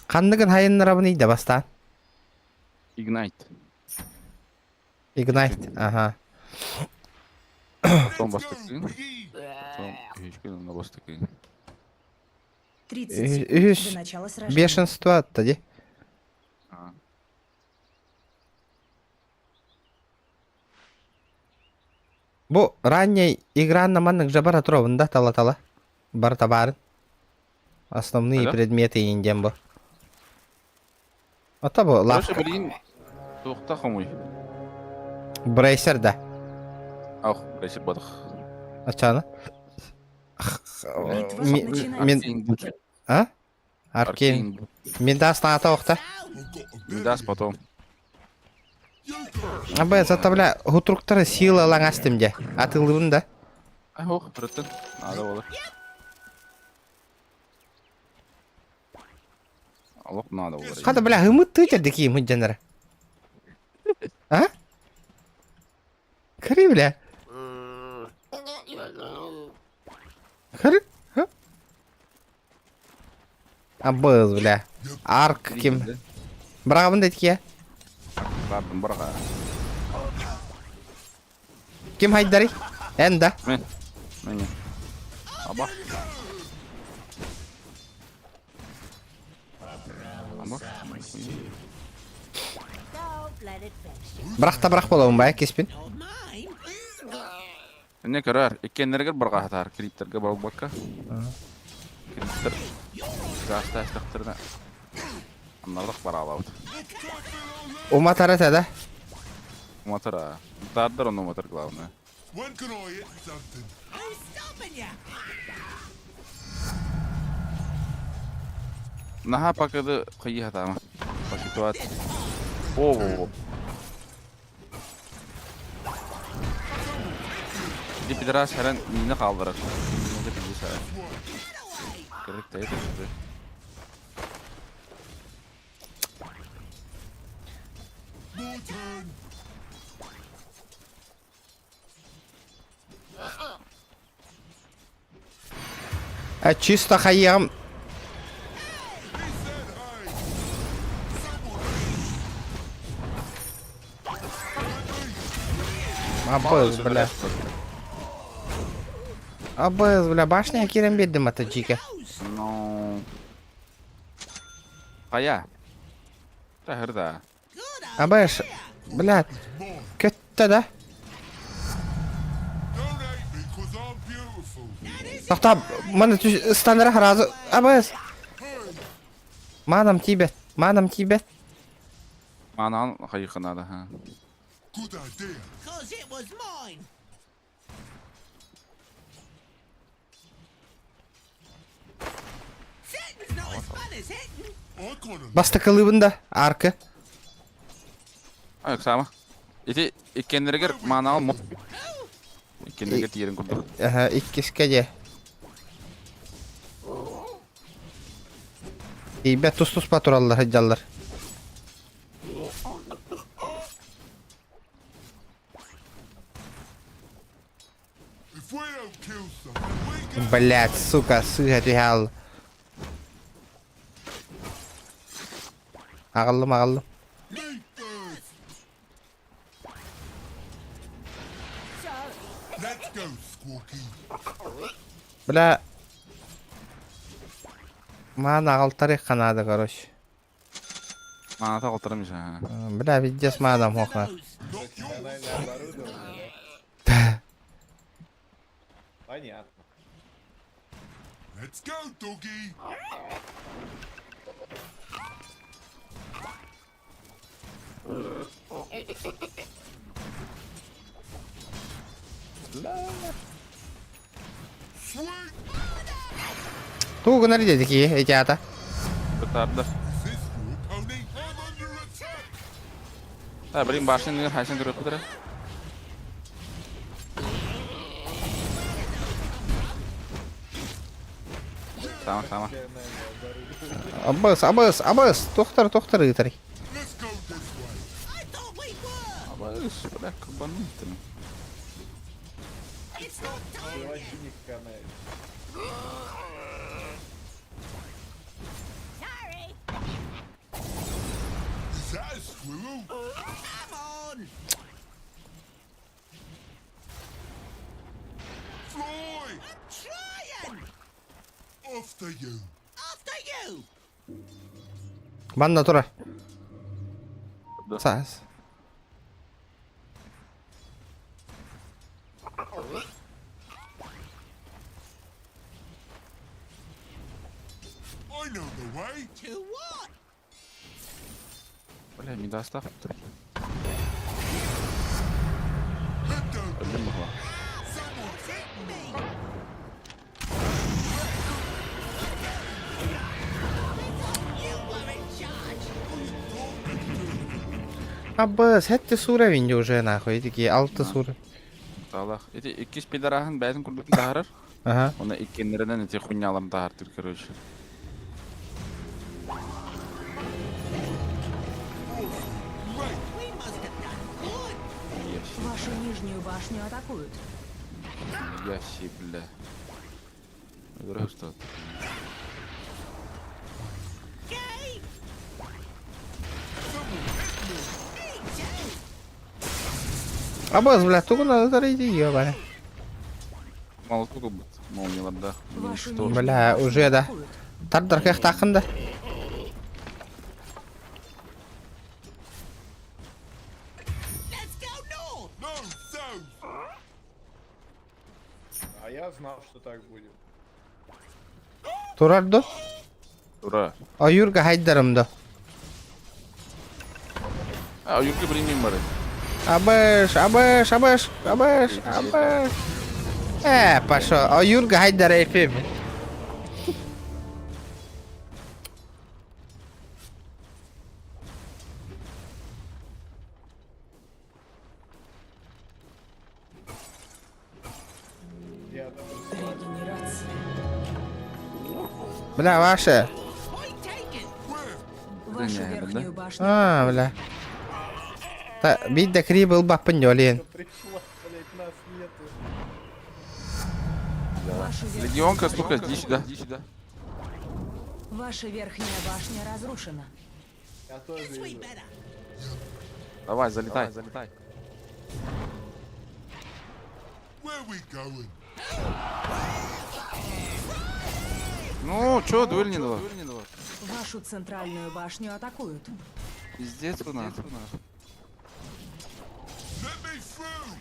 Speaker 1: Ханныгын хайыннарабын да бастаан.
Speaker 7: Ignite.
Speaker 1: Ignite, ага.
Speaker 7: Потом бастакын. Потом үһүскүн онно бастакын.
Speaker 10: 30 секунд
Speaker 1: Үһүс
Speaker 10: до начала сражения.
Speaker 1: бешенство тади.
Speaker 7: А.
Speaker 1: Бу ранняй игранна маннык жабара туробун да тала-тала. Бар табарын. Основные
Speaker 7: Алло?
Speaker 1: предметы индем бу. Ата бу
Speaker 7: Короче,
Speaker 1: лавка.
Speaker 7: блин, туохта хомуй.
Speaker 1: Брейсер да.
Speaker 7: Ах, брейсер бодох.
Speaker 1: Ачана.
Speaker 10: Битва начинается.
Speaker 1: Мин... А? Аркейн. Мидас на охта.
Speaker 7: Мидас потом.
Speaker 1: Абы затабля хутруктара сила лаңастым де. Атылыбын да.
Speaker 7: Ай, ох, братан. Надо было. Алох надо было.
Speaker 1: Хата бля хымыт тытер дики мыджанара. А? Кри бля. Хры? Абыз бля. Арк ким? Быраҕабын да итикиэ.
Speaker 7: Бардым быраҕа.
Speaker 1: Ким хайдарый? Эн да.
Speaker 7: Мен. Мен. Аба. Аба.
Speaker 1: Бырах та бырах буолабын бай киспин.
Speaker 7: Эмне көрөр, иккиэннэригэр барҕаһатаар, криптэргэ буолбакка. Криптэр гаастаастахтарына аннарлах бараалабыт.
Speaker 1: Уматар этэ да?
Speaker 7: Уматар аа. Таардар онно уматар главное. Наһаа пакеты хайыһатаама. По ситуации. О, Ити пидорас хэрэн миинэ хаалларар. Миинэ пиздец аа. Кырык тэйэ түстэ.
Speaker 1: А чисто хайыам. Абыз, бля. Абыз, бля, башня кирен бердим ата жике.
Speaker 7: Ну. Хайа. Тахырда.
Speaker 1: Абыш, бля, көттө да. Тоқтап, маны станара сразу. Абыс. Манам тибет, манам тибет.
Speaker 7: Манан хайыхы надо, ха.
Speaker 1: Бастакылыыбын да, аркы.
Speaker 7: Ай, Оксана. Ити иккеннэригэр маанал мут. Иккеннэригэр тиийэрин курдук.
Speaker 1: Аха, иккискэ дьэ. Тиийбэт тус-туспа тураллар сылдьаллар. Блять, сука, сыыһа түһээл. Аҕаллым, аҕаллым. Бля. Маан аҕалтарыахха наада, короче.
Speaker 7: Маната аҕалтарым ise.
Speaker 1: Бля, пиздец маанам хуохна.
Speaker 13: Понятно.
Speaker 9: Let's go, doggy.
Speaker 1: Тугу гынар дедики, эти ата.
Speaker 7: Бытарда. А, блин, башня хайсын көрөп кутара. Tamam, tamam.
Speaker 1: Абыс, абыс, абыс, тохтар, тохтар ыытар.
Speaker 7: Абыс, бля, кабаны там.
Speaker 13: Ты вообще не канаешь.
Speaker 9: Is that a squirrel? Fly! After you.
Speaker 1: Манна турар. Саас.
Speaker 9: I know the way.
Speaker 7: Бля, не достав. Өлдüm бу.
Speaker 1: Абыс, хэтти суура винди уже нахуй, такие алты суура.
Speaker 7: Талах. Эти иккис пидораһын бэйэтин курдук таһарар.
Speaker 1: Ага.
Speaker 7: Оны иккеннеринен эти хуйнялам таһартыр, короче.
Speaker 10: Вашу нижнюю башню атакуют.
Speaker 7: Ящи, бля. Дорого что
Speaker 1: Абас, бля, тугу надо иди, ебаный.
Speaker 7: Молоток ылбыт, молниялардаах.
Speaker 10: Вашу
Speaker 7: Что?
Speaker 10: нижнюю
Speaker 1: Бля,
Speaker 10: башню
Speaker 1: уже да.
Speaker 10: атакуют.
Speaker 1: Тардар кыахтааххын да.
Speaker 9: No, south.
Speaker 13: А я знал, что так будет.
Speaker 1: Турар до.
Speaker 7: Ура.
Speaker 1: Ойуурга хайдарым до.
Speaker 7: А, Юрка премиум бары.
Speaker 1: Абыш, абыш, абыш, абыш, абыш. Э, пошел. Ойуурга хайдар эпим.
Speaker 13: Я даже
Speaker 10: Регенерация.
Speaker 1: Бля, ваше.
Speaker 4: Вашу
Speaker 7: не, да?
Speaker 4: верхнюю башню
Speaker 1: А, бля. Та, бидде кри был баппын жолин.
Speaker 13: пришла, блять, нас нету.
Speaker 4: Вашу верхнюю
Speaker 7: Легионка,
Speaker 4: башню
Speaker 7: сука, иди сюда. Иди сюда.
Speaker 10: Ваша верхняя башня разрушена.
Speaker 13: Я тоже иду.
Speaker 7: Давай, залетай. Залетай.
Speaker 9: Where we going?
Speaker 7: Ну, чё, дуэль не дала?
Speaker 10: Вашу центральную башню атакуют.
Speaker 7: Пиздец у нас.
Speaker 9: Let me through.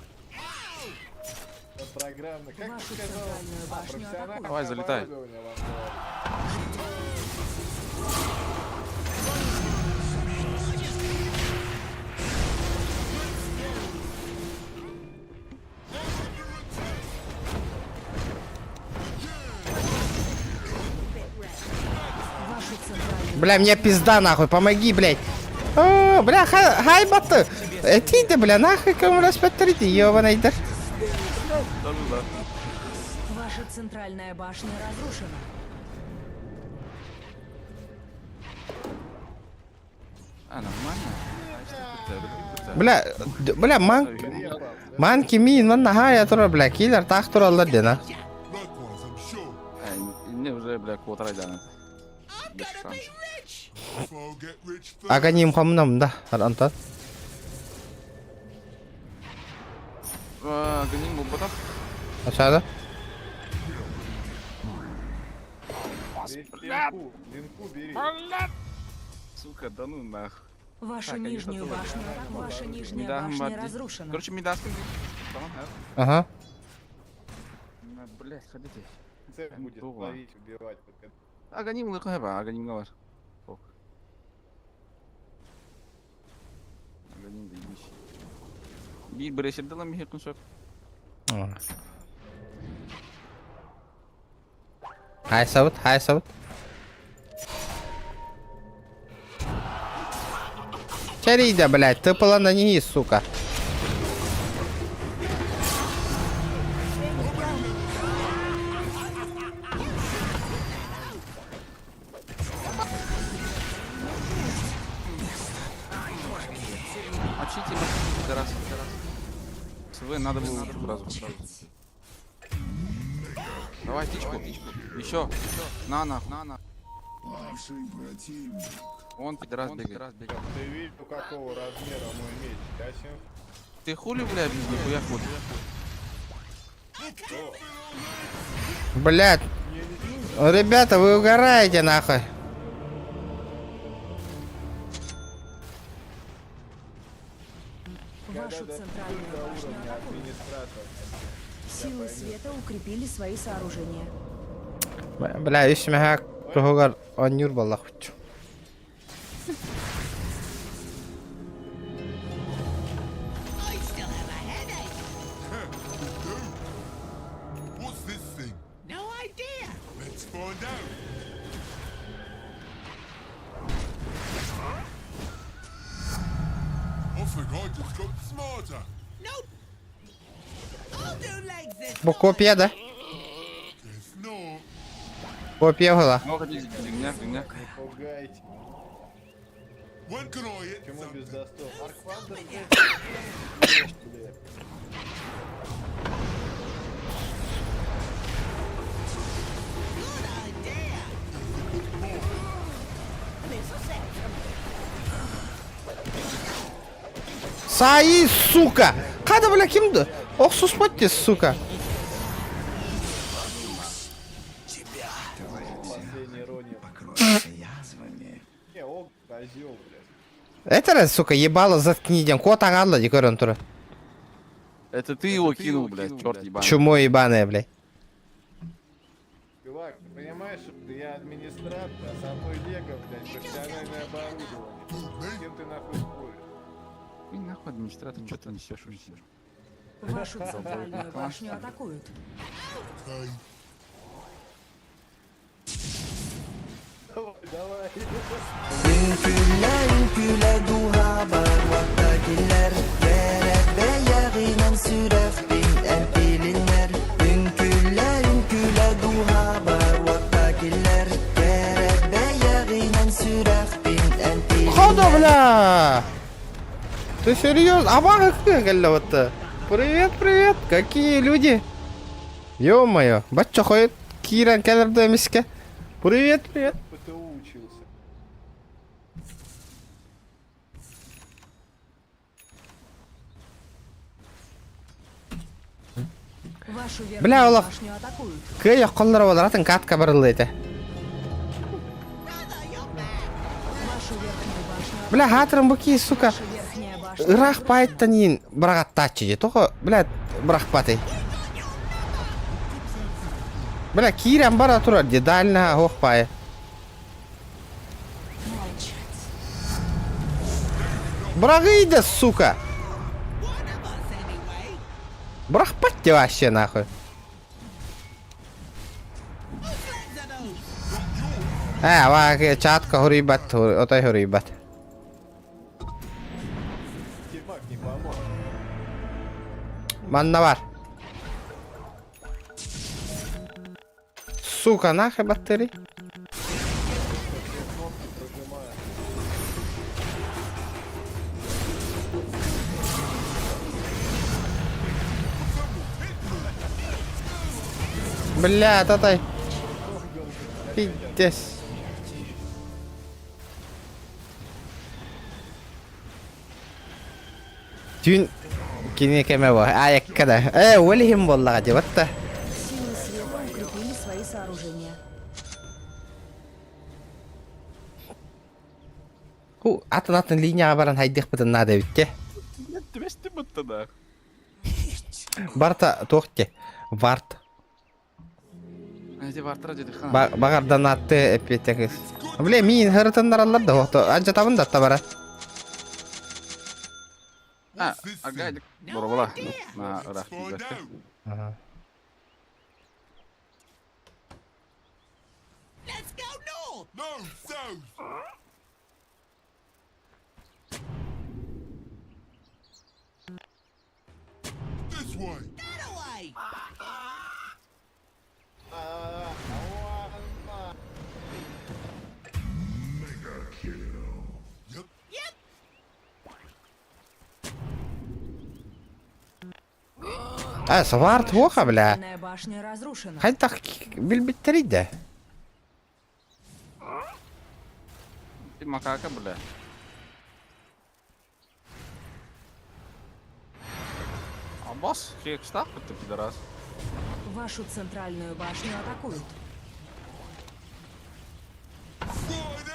Speaker 13: Это программа. Как
Speaker 10: Вашу
Speaker 13: ты сказал?
Speaker 10: центральную
Speaker 13: А,
Speaker 10: башню
Speaker 13: профессиональное
Speaker 10: атакуют.
Speaker 7: Давай, залетай.
Speaker 13: оборудование вам говорят.
Speaker 10: Вашу центральную
Speaker 1: Бля, мне пизда нахуй, помоги, блядь. О, бля, хай, хай баты. Этите, бля, нахуй кому распатрите, ёбаный дыр.
Speaker 10: Ваша центральная башня разрушена.
Speaker 7: А, нормально.
Speaker 1: Бля, бля, ман, манки мин, ман нахай атура, бля, киллер тах тураллар дена.
Speaker 9: Likewise, I'm sure.
Speaker 7: А, мне уже, бля, квотер дана. Без шансов.
Speaker 9: If I'll get rich first.
Speaker 1: Аганим хомнам да, Антон.
Speaker 7: А, Гоним был ботов.
Speaker 1: Ачада.
Speaker 13: Бери Линку, линку бери.
Speaker 7: Сука, да ну нах.
Speaker 10: Вашу
Speaker 7: Так, они
Speaker 10: нижнюю
Speaker 7: готовы.
Speaker 10: башню атакуют. Ваша нижняя
Speaker 7: Мидахам
Speaker 10: башня
Speaker 7: бабди.
Speaker 10: разрушена.
Speaker 7: Короче, Мидаскин.
Speaker 1: Ага.
Speaker 7: Блять, ходите.
Speaker 13: Цепь будет
Speaker 7: Дула.
Speaker 13: ловить, убивать.
Speaker 7: Аганим лыхаба, аганим галар. Ок. Аганим заебись. Би брешер дала михер куншоп.
Speaker 1: Хай сабыт, хай сабыт. Чарида, блядь, ты была на ней, сука.
Speaker 7: Мочите, мочите, пидорас, пидорас. СВ надо было лучше сразу. Давай, птичку. Еще. На, на, на, на. Он пидорас бегает.
Speaker 13: Ты видел, какого размера мой меч, Касим?
Speaker 7: Ты хули, бля, без нихуя ходишь?
Speaker 1: Блядь. Ребята, вы угораете нахуй.
Speaker 10: Вашу центральную
Speaker 13: До
Speaker 10: башню
Speaker 13: уровня
Speaker 10: атакуют.
Speaker 13: администратора.
Speaker 10: Силы света укрепили свои сооружения.
Speaker 1: Бля, үс мэхэ туһугар онньуур буоллах уччу.
Speaker 9: Do. What's this thing?
Speaker 8: No idea.
Speaker 9: Let's find out. I think I just got smarter.
Speaker 8: Nope. I'll do legs this
Speaker 1: Бу копия да?
Speaker 9: Guess not.
Speaker 1: Копия была.
Speaker 7: Ну, ходите, фигня, фигня.
Speaker 13: Не пугайте.
Speaker 9: When can I hit
Speaker 13: Почему без
Speaker 9: something?
Speaker 13: достов? Арквандер, блядь.
Speaker 8: Good idea. This'll set them.
Speaker 1: Саи, сука! Хада, бля, ким да? Охсуспат те, сука.
Speaker 13: Последний Ронин. Не, о, козел, блядь.
Speaker 1: Это, сука, ебало заткни диэн кот аҕалла дии көрөн турар.
Speaker 7: Это ты его кинул, блядь, черт ебаный.
Speaker 1: Чмо ебаное, блядь.
Speaker 13: Чувак, ты понимаешь, что я администратор, а со мной Лего, блядь, профессиональное оборудование. С кем ты нахуй споришь?
Speaker 7: Ты нахуй администратор, что ты несешь уже?
Speaker 10: Вашу центральную башню атакуют.
Speaker 13: Давай, давай.
Speaker 5: Үҥкүүлэ, үҥкүүлэ дууһабар уотта киллэр Кэрэ бэйэҕинэн сүрэхпин эн тилиннэр Үҥкүүлэ, үҥкүүлэ дууһабар уотта киллэр Кэрэ бэйэҕинэн сүрэхпин эн
Speaker 1: Ходу,
Speaker 5: тилиннэр
Speaker 1: бля! Ты серьезно? А вот. Привет, привет! Какие люди? Ё-моё, бачча хойут киирэн кэлэр да эмискэ. Привет, привет.
Speaker 13: ПТУ учился.
Speaker 10: Вашу
Speaker 1: Бля,
Speaker 10: верхнюю
Speaker 1: олох.
Speaker 10: башню атакуют.
Speaker 1: Кыай оххоллоро буолар катка барыллы этэ.
Speaker 10: Вашу верхнюю башню
Speaker 1: Бля, хаатырым бу кии, сука.
Speaker 10: Ваша верхняя башня
Speaker 1: Ыраах паайттан иин быраҕаттааччы дии. Тоҕо, бля, бырахпатый? Бля, киирэн бара турар дии, дальнаһа оһох паайа.
Speaker 10: Молчать.
Speaker 1: Быраҕый да, сука! Бырахпат дии вообще нахуй. Ээ, ваа, чатка хоруйбат, отой хоруйбат.
Speaker 13: Тимак не помог.
Speaker 1: Манна бар. Сука, нахуй баттери.
Speaker 13: Все кнопки прожимаю.
Speaker 1: Бля, татай. Пиздец. Түүн кини кэмэ бу. Аякка да. Э, ол иһин буоллаҕа дии, батта.
Speaker 10: Силы света укрепили свои сооружения.
Speaker 1: Ху, атын-атын линияҕа баран хайдыахпытын наада эбит те.
Speaker 7: Түбэстим бутта да.
Speaker 1: Барта туох те? Варт.
Speaker 7: Эти вартара деді хан.
Speaker 1: Баҕардан атты эппиэттэ кыыс. Бля, миин хырытыннараллар да, ото анчатабын да табара.
Speaker 7: А, ага, боробола. На, рах.
Speaker 9: Find out.
Speaker 1: Ага.
Speaker 9: No, south. This way. Yep.
Speaker 1: А, сварт воха, бля.
Speaker 10: Центральная башня разрушена.
Speaker 1: Хайдах билбиттэрий да?
Speaker 7: Ты макака, бля. А босс, штраф, ты пидорас.
Speaker 10: Вашу центральную башню атакуют.
Speaker 9: Friday!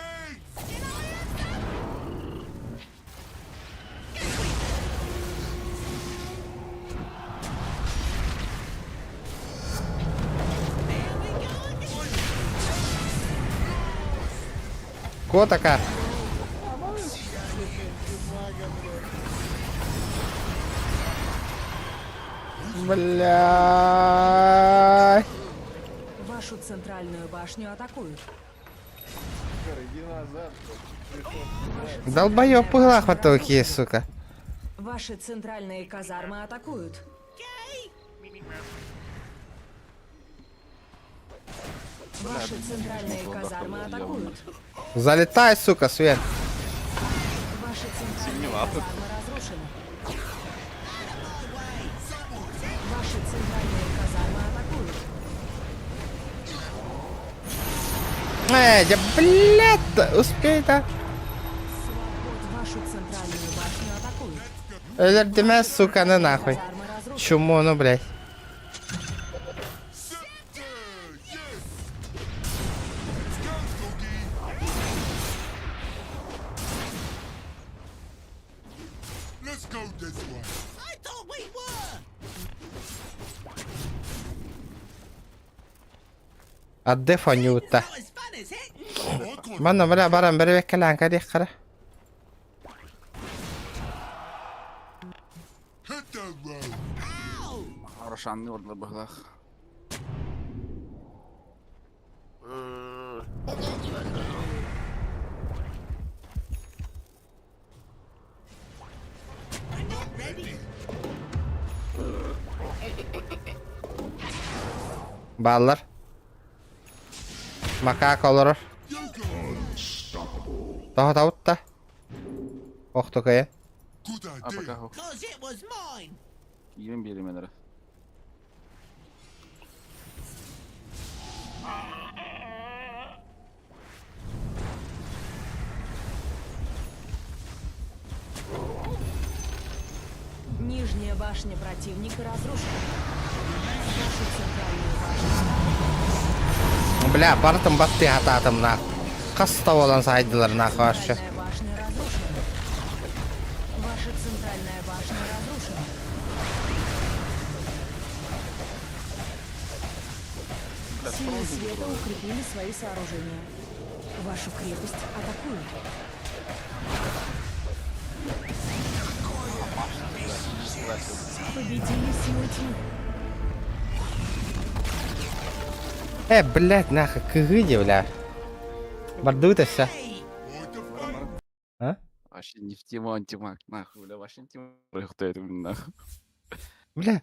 Speaker 1: Котака. Бля.
Speaker 10: Вашу центральную башню атакуют.
Speaker 13: Иди назад, блядь. Пришел.
Speaker 1: Долбоёб пыглах потоки, сука.
Speaker 10: Ваши центральные казармы атакуют. Ваши центральные казармы атакуют.
Speaker 1: Залетай, сука, Свет.
Speaker 10: Ваши центральные казармы разрушены. Ваши центральные казармы атакуют.
Speaker 1: Да, блядь, успей, да.
Speaker 10: Свобод вашу центральную башню атакуют.
Speaker 1: Өлөрдүмэ, суканы нахуй. Чумону, блядь.
Speaker 9: Let's go this way.
Speaker 8: I thought we were.
Speaker 1: Адде фонюта. Манна бара баран бэрбэккэлээн кэриэххэрэ.
Speaker 9: Hit the road.
Speaker 7: Рошанны ордылар быһылаах.
Speaker 1: Бааллар. Макака олорор. Тоһотабыт да. Охтокайа.
Speaker 7: А пока хох. Киирэн биэримэн эрэ.
Speaker 10: Нижняя башня противника разрушена. Вашу центральную башню.
Speaker 1: Бля, барытын баттыы хатаатым нах. Хас да буолан сайдылар нах вообще.
Speaker 10: Центральная башня разрушена. Ваша центральная башня разрушена. Силы света укрепили свои сооружения. Вашу крепость атакуют. Победили силы тьмы.
Speaker 1: Э, блядь, нахуй, кыгыди, бля. Бардыбыт өссө. А?
Speaker 7: Вообще не в тему антимаг, нахуй, бля, вообще не в тему. Кто это, блин, нахуй.
Speaker 1: Бля,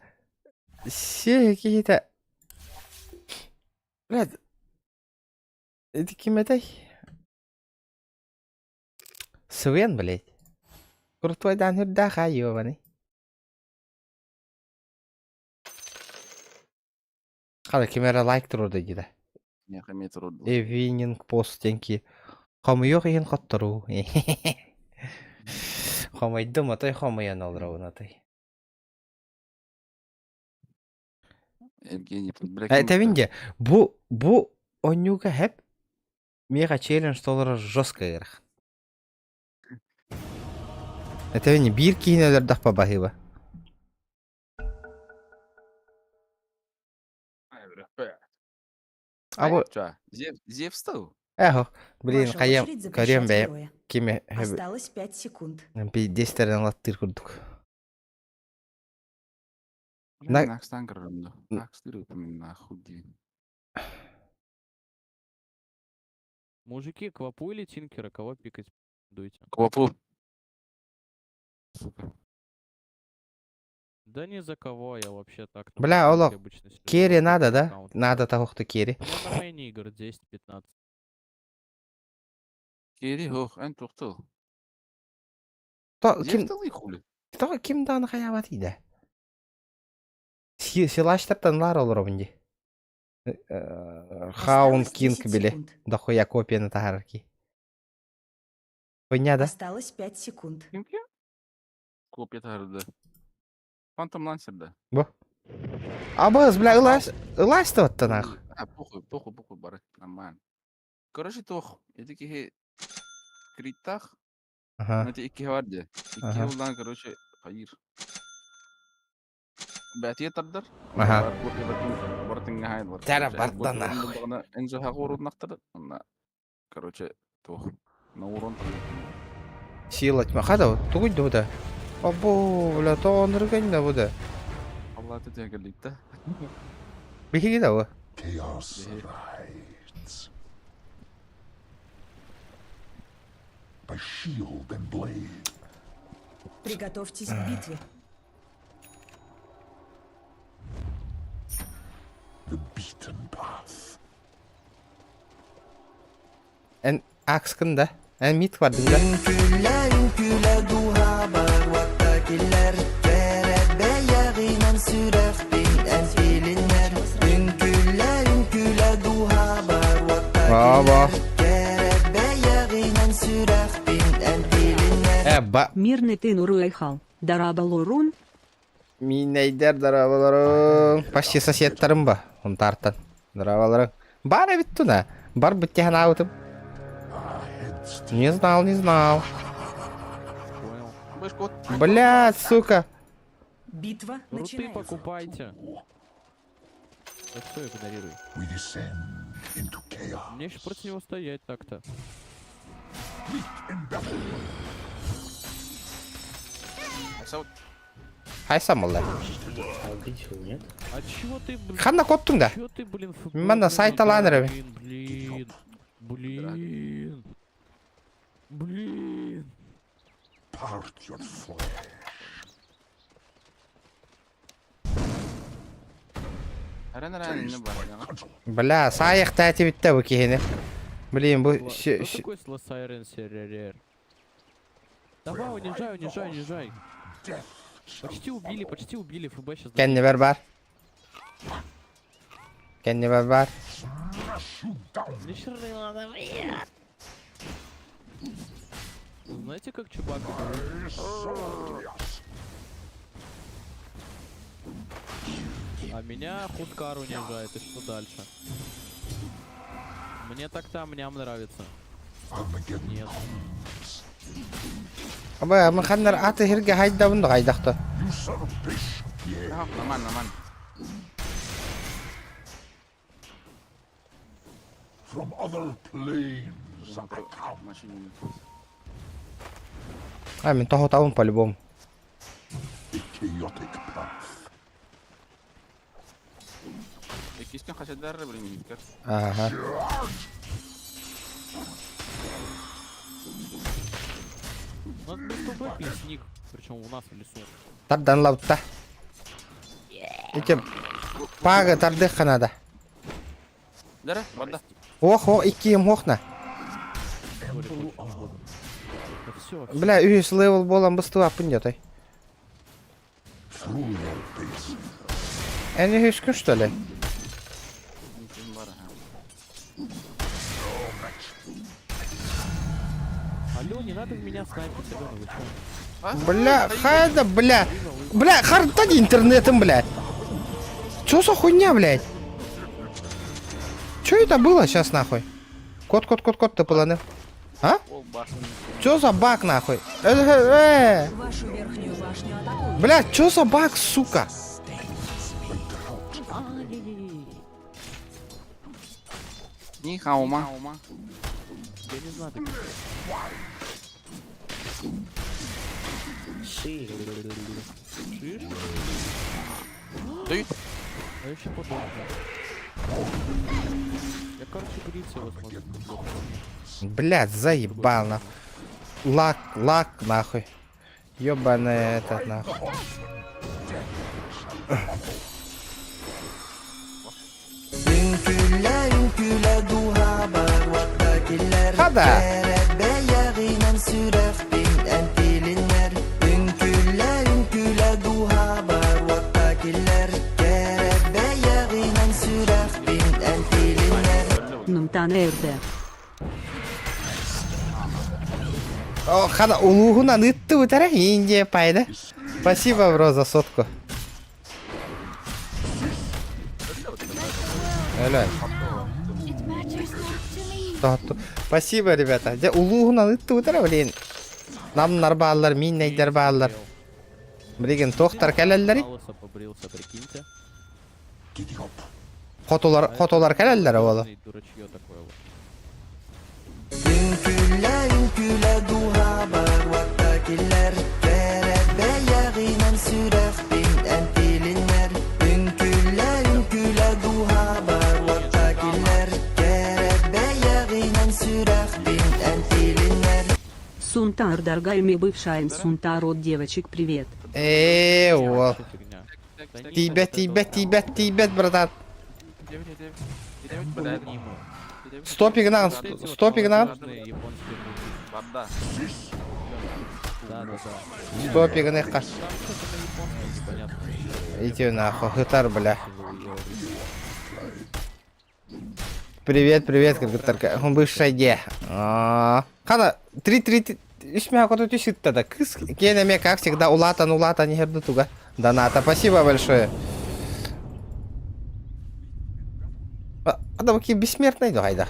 Speaker 1: все какие-то... Блядь, это ким этэй? Свен, блядь. Крутой дан үрдээх ёбаный. Хала ким эрэ лайк туруорда дии да.
Speaker 7: Миэхэ эмиэ туруордулар.
Speaker 1: Evening post диэн Хомуйуох иһин хотторуу. Хомойдум, отой хомуйан олоробун отой.
Speaker 7: Евгений, бля,
Speaker 1: Этэбин дьэ, бу бу онньууга хэп миэхэ челлендж толорор жестко ыарахан. Этэбин биир киһини өлөрдөхпө баһыыба. А бу
Speaker 7: Зевс тыл.
Speaker 1: Эхо, блин,
Speaker 10: Ваша
Speaker 1: хайам
Speaker 10: очередь
Speaker 1: көрүөм
Speaker 10: запрещать
Speaker 1: бэйэм
Speaker 10: героя.
Speaker 1: кими
Speaker 10: Осталось 5 секунд.
Speaker 1: пиздестерин латтыыр курдук.
Speaker 7: На...
Speaker 1: На-
Speaker 7: Акстан көрөрүм да. Акстыр нахуй дии.
Speaker 14: Мужики, Квапу или Тинкера, кого пикать дуете?
Speaker 7: Квапу. Сука.
Speaker 14: Да ни за кого я вообще так. на
Speaker 1: Бля,
Speaker 14: практике
Speaker 1: олох,
Speaker 14: обычно сижу,
Speaker 1: керри
Speaker 14: на
Speaker 1: надо, да?
Speaker 14: аккаунт.
Speaker 1: Надо того, кто керри.
Speaker 14: Я на мейне игр 10-15.
Speaker 7: Керри хох, эн тухтыл.
Speaker 1: То, ким,
Speaker 7: Зевс тылый хули.
Speaker 1: то ким дааны хайабат иде? Силаштартан лар олоробун дии. Хаун
Speaker 10: Осталось
Speaker 1: Кинг
Speaker 10: 10
Speaker 1: били.
Speaker 10: секунд.
Speaker 1: Дохуя копияны таһаарар ки. Хуйня да?
Speaker 10: Осталось 5 секунд.
Speaker 7: Ким ким? Копия тарды. Фантом Лансер да.
Speaker 1: Бу. Абыз, бля, ылаас, ылаас да нахуй.
Speaker 7: А, похуй, похуй, похуй, бары. Нормально. Короче, тох, эти киһи криттах,
Speaker 1: Ага.
Speaker 7: эти икки бар дии. Икки
Speaker 1: Ага.
Speaker 7: улан, короче, хайыр. Бәтие тардар.
Speaker 1: Ага.
Speaker 7: Бартын хайдылар.
Speaker 1: Тәрә барда нахуй.
Speaker 7: Энжи хагы нактыр. Короче, тох. На урон
Speaker 1: Сила тьма. Хада, тугуй да. Або, бля, то он да бу да.
Speaker 7: Алла тетя келдик да.
Speaker 1: Биһиги да бу.
Speaker 9: Chaos rides. By shield and blade.
Speaker 10: Приготовьтесь к битве.
Speaker 9: The beaten path.
Speaker 1: Эн акскын да. Эн мид бардын да.
Speaker 5: Үҥкүүлээ үҥкүүлээ дууһабар уотта киллэр Кэрэ бэйэҕинэн сүрэхпин эн тилиннэр Үҥкүүлээ үҥкүүлээ дууһабар уотта
Speaker 1: Браво.
Speaker 5: киллэр Кэрэ бэйэҕинэн сүрэхпин эн тилиннэр
Speaker 1: Э, ба...
Speaker 4: Мирный ты Нуруайхал. Дорооболоруҥ.
Speaker 1: Миинэйдэр дорооболоруҥ. Почти соседтарым ба, Унтаартан. Дорооболоруҥ. Бар эбит туна. Бар быттиһан аабытым. Не знал, не знал. Блядь, сука.
Speaker 10: Битва
Speaker 14: Руты
Speaker 10: начинается.
Speaker 14: покупайте. Да все, игнорируй.
Speaker 9: We descend into chaos.
Speaker 14: Мне еще против него стоять так-то.
Speaker 9: In battle.
Speaker 1: Хайсам олла.
Speaker 14: А чего ты, блин?
Speaker 1: Ханна коттуң да?
Speaker 14: Чего ты, блин, футбол?
Speaker 1: Манна сайталаан эрэ.
Speaker 14: Блин, блин, блин. Блин.
Speaker 9: Part your flesh.
Speaker 1: Бля, саайахтаа тибитте бу киһини. Блин, бу
Speaker 14: Кто такой Сласайрен СРР? Давай, унижай, унижай, унижай. Почти убили, ФБ сейчас.
Speaker 1: Кэннибэр бар. Кэннибэр бар.
Speaker 14: Знаете, как Чубака зовут? А меня Хускар унижает, и что дальше? Мне так там ням нравится. Нет.
Speaker 1: Аба, мы ханнар аты хирге хайдабын да хайдахта.
Speaker 9: You son of a bitch. Yeah.
Speaker 7: Нормально, нормально.
Speaker 9: From other planes I come.
Speaker 1: А, мен тоһутабын по-любому.
Speaker 9: A chaotic path.
Speaker 7: Иккискин хачадар, блин, иккер.
Speaker 1: Ага.
Speaker 14: У нас был ФБ лесник, причем у нас в лесу.
Speaker 1: Тардан лаутта. Ити пага тардых ханада.
Speaker 7: Дара, барда.
Speaker 1: Ох, ох, иккием хохна.
Speaker 14: Да все,
Speaker 1: Бля, үһүс левел буолан быстыбаппын дьотой.
Speaker 9: Through your base.
Speaker 1: Эн үһүскүн что ли?
Speaker 14: Алло, не надо в меня снайпить, Алена, вы чё?
Speaker 1: Бля, хайда, бля. Бля, харда интернетом, бля. Чё за хуйня, блядь? Чё это было сейчас, нахуй? Кот, кот, кот, кот, ты полонил. А? Чё за баг, нахуй? Э, э, э.
Speaker 10: Вашу верхнюю башню атакуют.
Speaker 1: Бля, чё за баг, сука?
Speaker 7: Ни хаума.
Speaker 14: Я не знаю таких. Шиш?
Speaker 7: Да
Speaker 14: А я еще подохну. Я, короче, гриться его смогу.
Speaker 1: Блядь, заебал, нахуй. Лак, лак, нахуй. Ёбаная этот, нахуй.
Speaker 5: Үҥкүүлэ үҥкүүлэ дууһабар уотта киллэр
Speaker 1: Хада.
Speaker 5: Кэрэ бэйэҕинэн сүрэхпин эн тилиннэр Үҥкүүлэ үҥкүүлэ дууһабар уотта киллэр Кэрэ бэйэҕинэн сүрэхпин эн тилиннэр
Speaker 4: Нумтан РД.
Speaker 1: О, хана, улууһун анытты бутара Индия пайда. Спасибо, бро, за сотку. Өлө. Тоһотту. Спасибо, ребята. Дьэ, улууһун анытты бутара, блин. Намнар бааллар, миннейдер бааллар. Билигин туохтар кэлэллэри?
Speaker 14: Лысо побрился, прикиньте.
Speaker 1: Хотулар, хотулар кэлэллэр оҕолор.
Speaker 14: Дурачье такое вот.
Speaker 5: Үҥкүүлэ үҥкүүлэ дууһабар уотта киллэр Кэрэ бэйэҕинэн сүрэхпин эн тилиннэр Үҥкүүлэ үҥкүүлэ дууһабар уотта киллэр Кэрэ бэйэҕинэн сүрэхпин эн тилиннэр
Speaker 4: Сунтар Даргайми бывшая Сунтар от девочек привет.
Speaker 1: Ээ, уол.
Speaker 14: Фигня.
Speaker 1: Тиийбэт, тиийбэт, тиийбэт, тиийбэт, братан. Стопигнан, стопигнан.
Speaker 14: Японские мужики.
Speaker 7: Барда.
Speaker 14: Да, да, да.
Speaker 1: Стопигнехка.
Speaker 14: Там что-то на японском непонятно.
Speaker 1: Иди нахуй, хытар, бля. Привет, привет, как Он бывшая де. А, Хана, 3, 3, Үс мөһө түс ытта да. Кыс киэн эмиэ, как всегда, улаатан улаатан иһэр туга. Доната, спасибо большое. Ада бу бессмертный да хайдах.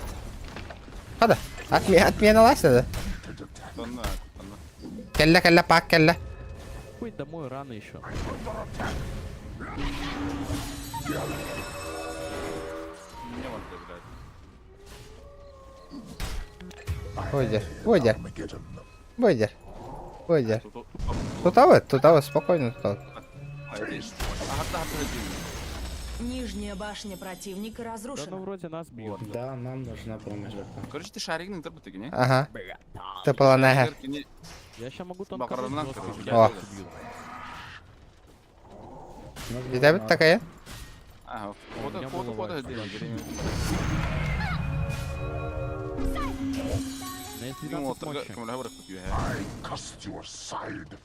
Speaker 1: Хада, отменалась да. Кэллэ, кэллэ, пак кэллэ.
Speaker 14: Хуй домой рано еще.
Speaker 1: Выйди, выйди. Выйди. Выйди. Тут а тут спокойно тут.
Speaker 10: Нижняя башня противника разрушена.
Speaker 14: Да, ну вроде нас бьют.
Speaker 12: Да, нам нужна помощь.
Speaker 7: Короче, ты шарик на интербутыге, не?
Speaker 1: Ага. Ты полонега.
Speaker 14: Я сейчас могу танкануть
Speaker 1: О. Идэбит такая?
Speaker 7: Ага, фото, фото, фото,
Speaker 9: I cast your side.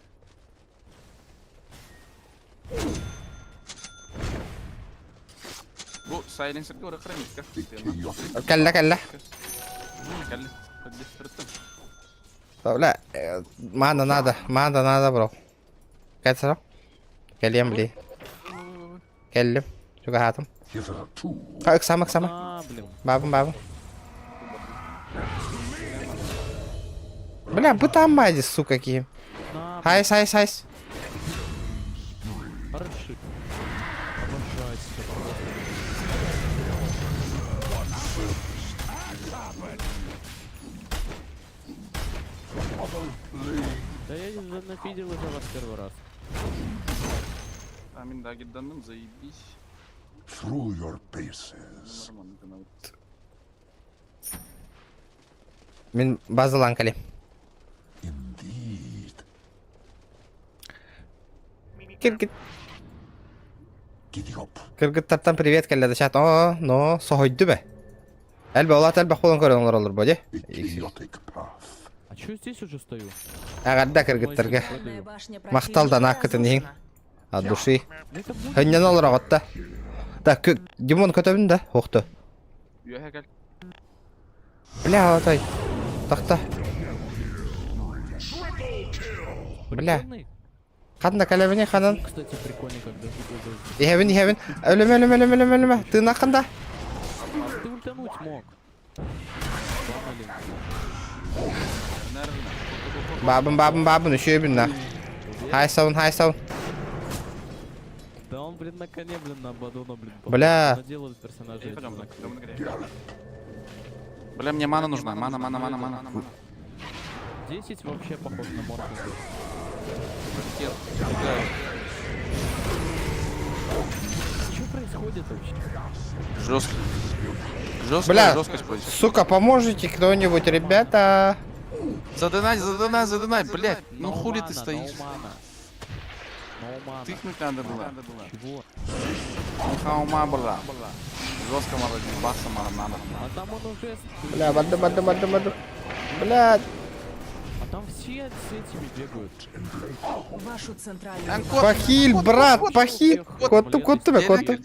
Speaker 7: Бу сайленсерге ора кырамикка.
Speaker 1: Кэллэ, кэллэ.
Speaker 7: Кэллэ.
Speaker 1: Бля, мана надо, мана надо, бро. Кэлсэ Кэлиэм, бли. Кэллим. Чугаһаатым. Ыксама, ыксама. Бабым, бабым. Бля, бытааммаа сука, киһим. Хайс, хайс, хайс.
Speaker 14: Хороши. Обожаю тебя просто. Да я нафидел уже вас первый раз.
Speaker 7: Амин да гидданным, заебись.
Speaker 9: Through your paces.
Speaker 1: Мин базалаан кэлим.
Speaker 9: Indeed.
Speaker 1: Киргит. Кыргыттартан привет кэллэ да чат. Оо, но соһойду бэ. Элбэ олаат элбэх буолан көрөн олороллор бо дии.
Speaker 14: А чё я здесь уже стою?
Speaker 1: Эҕэрдэ кыргыттарга. Махтал да нааккытын иһин. От души. Хынньан олороҕут да. Так, Димон көтөбүн да, охто.
Speaker 7: Үөһэ кэл.
Speaker 1: Бля, отой. Тохто. Бля. Ханна кэлэбини ханан.
Speaker 14: Кстати, прикольно, когда
Speaker 1: Иһэбин, иһэбин. Өлүмэ, өлүмэ, өлүмэ, өлүмэ, өлүмэ. Тыынаххын да.
Speaker 14: Ты ультануть мог.
Speaker 1: Бабын, бабын, бабын, үчүөбүн на. Хай саун, хай саун.
Speaker 14: Да он, блин, на коне, блин, на Абадона, блин.
Speaker 1: Бля.
Speaker 14: Наделал персонажей.
Speaker 7: Бля, мне мана нужна. Мана, мана, мана, мана.
Speaker 14: 10 вообще похож на Морфинга. Что происходит вообще?
Speaker 7: Жестко. Жестко,
Speaker 1: Бля,
Speaker 7: жесткость происходит.
Speaker 1: сука, поможете кто-нибудь, ребята?
Speaker 7: Задонай, задонай, задонай, блядь. Ну хули ты
Speaker 14: No
Speaker 7: стоишь?
Speaker 14: mana. No mana.
Speaker 7: Тыкнуть надо было.
Speaker 14: Чего?
Speaker 7: Хаума была. Жестко морозит, баса мара надо.
Speaker 14: А там он уже...
Speaker 1: Бля, баду, баду, баду, баду. Бля.
Speaker 14: А там все с этими бегают.
Speaker 10: Вашу центральную...
Speaker 1: Похиль, брат, похиль. Коту, коту, коту.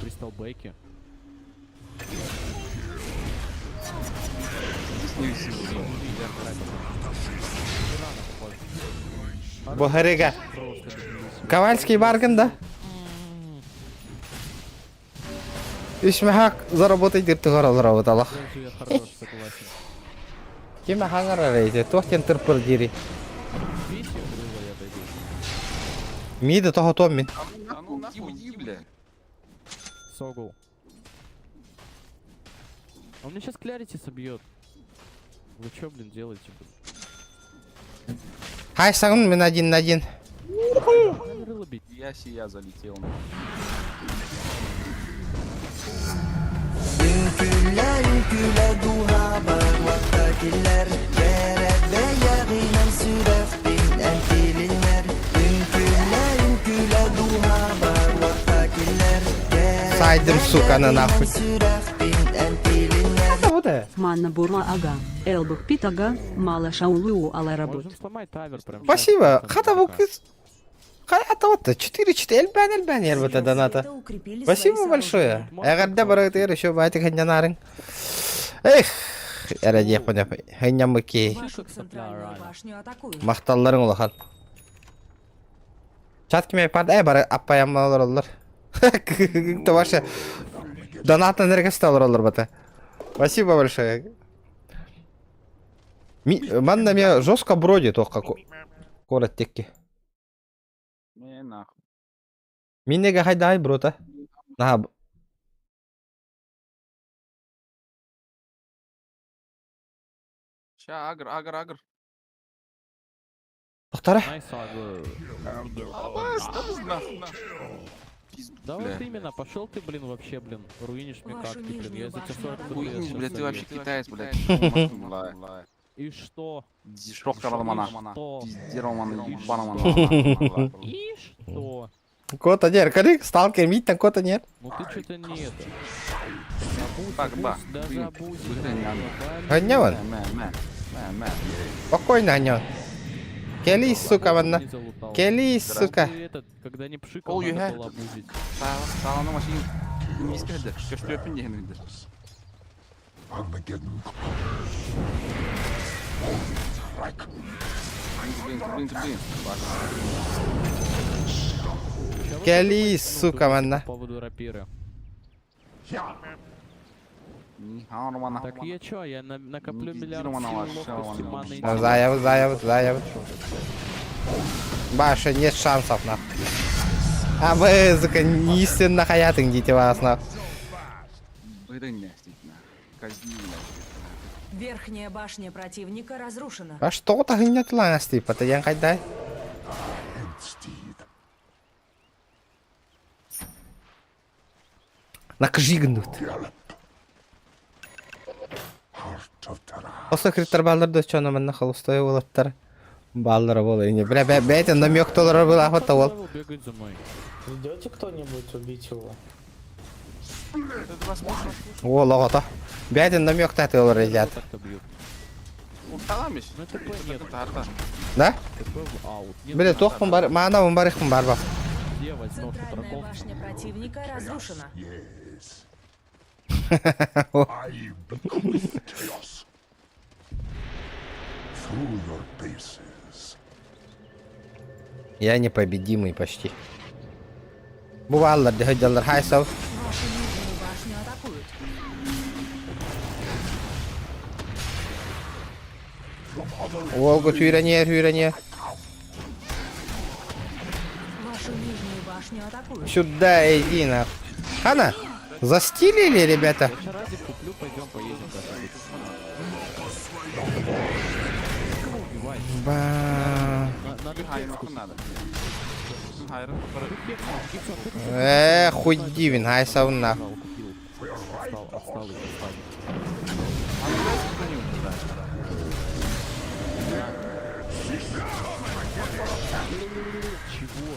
Speaker 14: Кристалл Бейки.
Speaker 1: Бухарига. Ковальский барган, да? Үс мөһөөк заработай диир тугар олоробут олох.
Speaker 14: Я хорош, согласен.
Speaker 1: Ким хаҥарар эти, туох диэн тырпыр диирий.
Speaker 14: Бейте крыло, я дойду.
Speaker 1: Мида тоһотуом мин.
Speaker 7: А ну нахуй, уйди, бля.
Speaker 14: Согул. Он мне сейчас клярити собьет. Вы чё, блин, делаете? блин?
Speaker 1: Хай саҥын мин один на один.
Speaker 14: Рыло бить.
Speaker 7: Я сия залетел.
Speaker 5: Үҥкүүлээ үҥкүүлээ дууһабар уотта киллэр Кэрэ бэйэҕинэн сүрэхпин эн тилиннэр Үҥкүүлээ үҥкүүлээ дууһабар уотта киллэр Кэрэ
Speaker 1: Сайдым, сука, на нахуй.
Speaker 5: сүрэхпин эн тилиннэр
Speaker 1: Вот это.
Speaker 4: Манна бурма ага. Элбэх питага, мало шаулу ала работ.
Speaker 14: Можем сломать тавер прям.
Speaker 1: Спасибо. Хата бу кыз. Хата вот 4-4 элбээн элбээн эрбата доната.
Speaker 10: укрепили
Speaker 1: Спасибо
Speaker 10: свои
Speaker 1: большое. Эҕэрдэ барыгытыгар еще батик ханнянарын. Эх. эрэ диэхпин хынньаммыт киһи.
Speaker 10: Вашу центральную башню атакуют.
Speaker 1: Махталларыҥ улахан. Чат кимэ парда э бары аппайамма олороллор. Ваша донатан эргесте олороллор бата. Спасибо большое. Манна меня жестко бродит, ох, как город текки.
Speaker 7: Не нахуй.
Speaker 1: Минеге хайдай брота. Наха.
Speaker 7: Ща, агр, агр, агр.
Speaker 1: Тохтара.
Speaker 14: Nice агр. Да вот именно, пошел ты, блин, вообще, блин, руинишь мне
Speaker 10: Вашу
Speaker 14: катки, блин, я
Speaker 10: нижнюю
Speaker 14: за тебя
Speaker 10: башню
Speaker 14: 40
Speaker 10: атакуют.
Speaker 7: Руинишь,
Speaker 14: FPS
Speaker 7: блядь, ты
Speaker 14: щас
Speaker 7: вообще
Speaker 14: собью.
Speaker 7: китаец, блядь.
Speaker 14: И что?
Speaker 7: Дешевка Романа.
Speaker 14: Что?
Speaker 7: Пизде Романа,
Speaker 14: И
Speaker 7: ебана
Speaker 14: что? И что?
Speaker 1: Кота нет, кали, сталкер, мить кота нет.
Speaker 14: Ну ты что-то не это.
Speaker 7: Так, ба.
Speaker 14: Да забудь.
Speaker 1: Ганяван. Спокойно, Ганяван. Кели, сука, ванна. Кели, сука.
Speaker 14: Ты этот, когда не пшикал,
Speaker 7: All you
Speaker 14: надо
Speaker 7: had.
Speaker 14: было обузить.
Speaker 7: Сааланы машин. Мискәдер. Көстөпүн дегенидер.
Speaker 9: Armageddon.
Speaker 7: Блин, блин, блин.
Speaker 14: Ща вот
Speaker 1: Кели,
Speaker 14: это
Speaker 1: сука, ванна.
Speaker 14: По поводу рапиры. Так я чё, я накоплю миллиард сил, ловкости, маны, интеллекта.
Speaker 1: Заяв, заяв, заяв. Баша, нет шансов, нах. А вы, сука, не истинно хаятын дети вас, нах.
Speaker 10: Верхняя башня противника разрушена.
Speaker 1: А что-то гынят ласти, потаян хайдай. Накжигнут. Осы криттер баллар да чона манна холостой болаттар. Баллар бол не бля бля бля это намек толар был ахвата ол.
Speaker 14: Бегает за мной.
Speaker 11: Ведете кто-нибудь убить его?
Speaker 1: О, логота. Бля это намек та толар ребят.
Speaker 14: Так-то бьют.
Speaker 7: Уталамыш.
Speaker 14: Ну ТП нет.
Speaker 1: Да?
Speaker 14: ТП в аут. Нет,
Speaker 1: Бля тохпун бар, мана он бар ихпун бар ба.
Speaker 14: Где возьмешь
Speaker 10: Центральная
Speaker 14: игроков?
Speaker 10: башня противника разрушена.
Speaker 9: Yes. I bequeath chaos. Through your bases.
Speaker 1: Я непобедимый почти. Буваллар, дехадаллар, хайсав.
Speaker 10: Вашу нижнюю башню атакуют.
Speaker 1: Волгу тюране, тюране.
Speaker 10: Вашу нижнюю башню атакуют.
Speaker 1: Сюда иди на. Хана, застилили, ребята?
Speaker 14: Я сейчас разик куплю, пойдем поедем куда-нибудь. Кого убивать?
Speaker 1: Ба.
Speaker 14: Надо хекс купить.
Speaker 1: Э, хуй дивин, хайсав на.
Speaker 14: Купил. Отстал, отстал, отстал. Чего?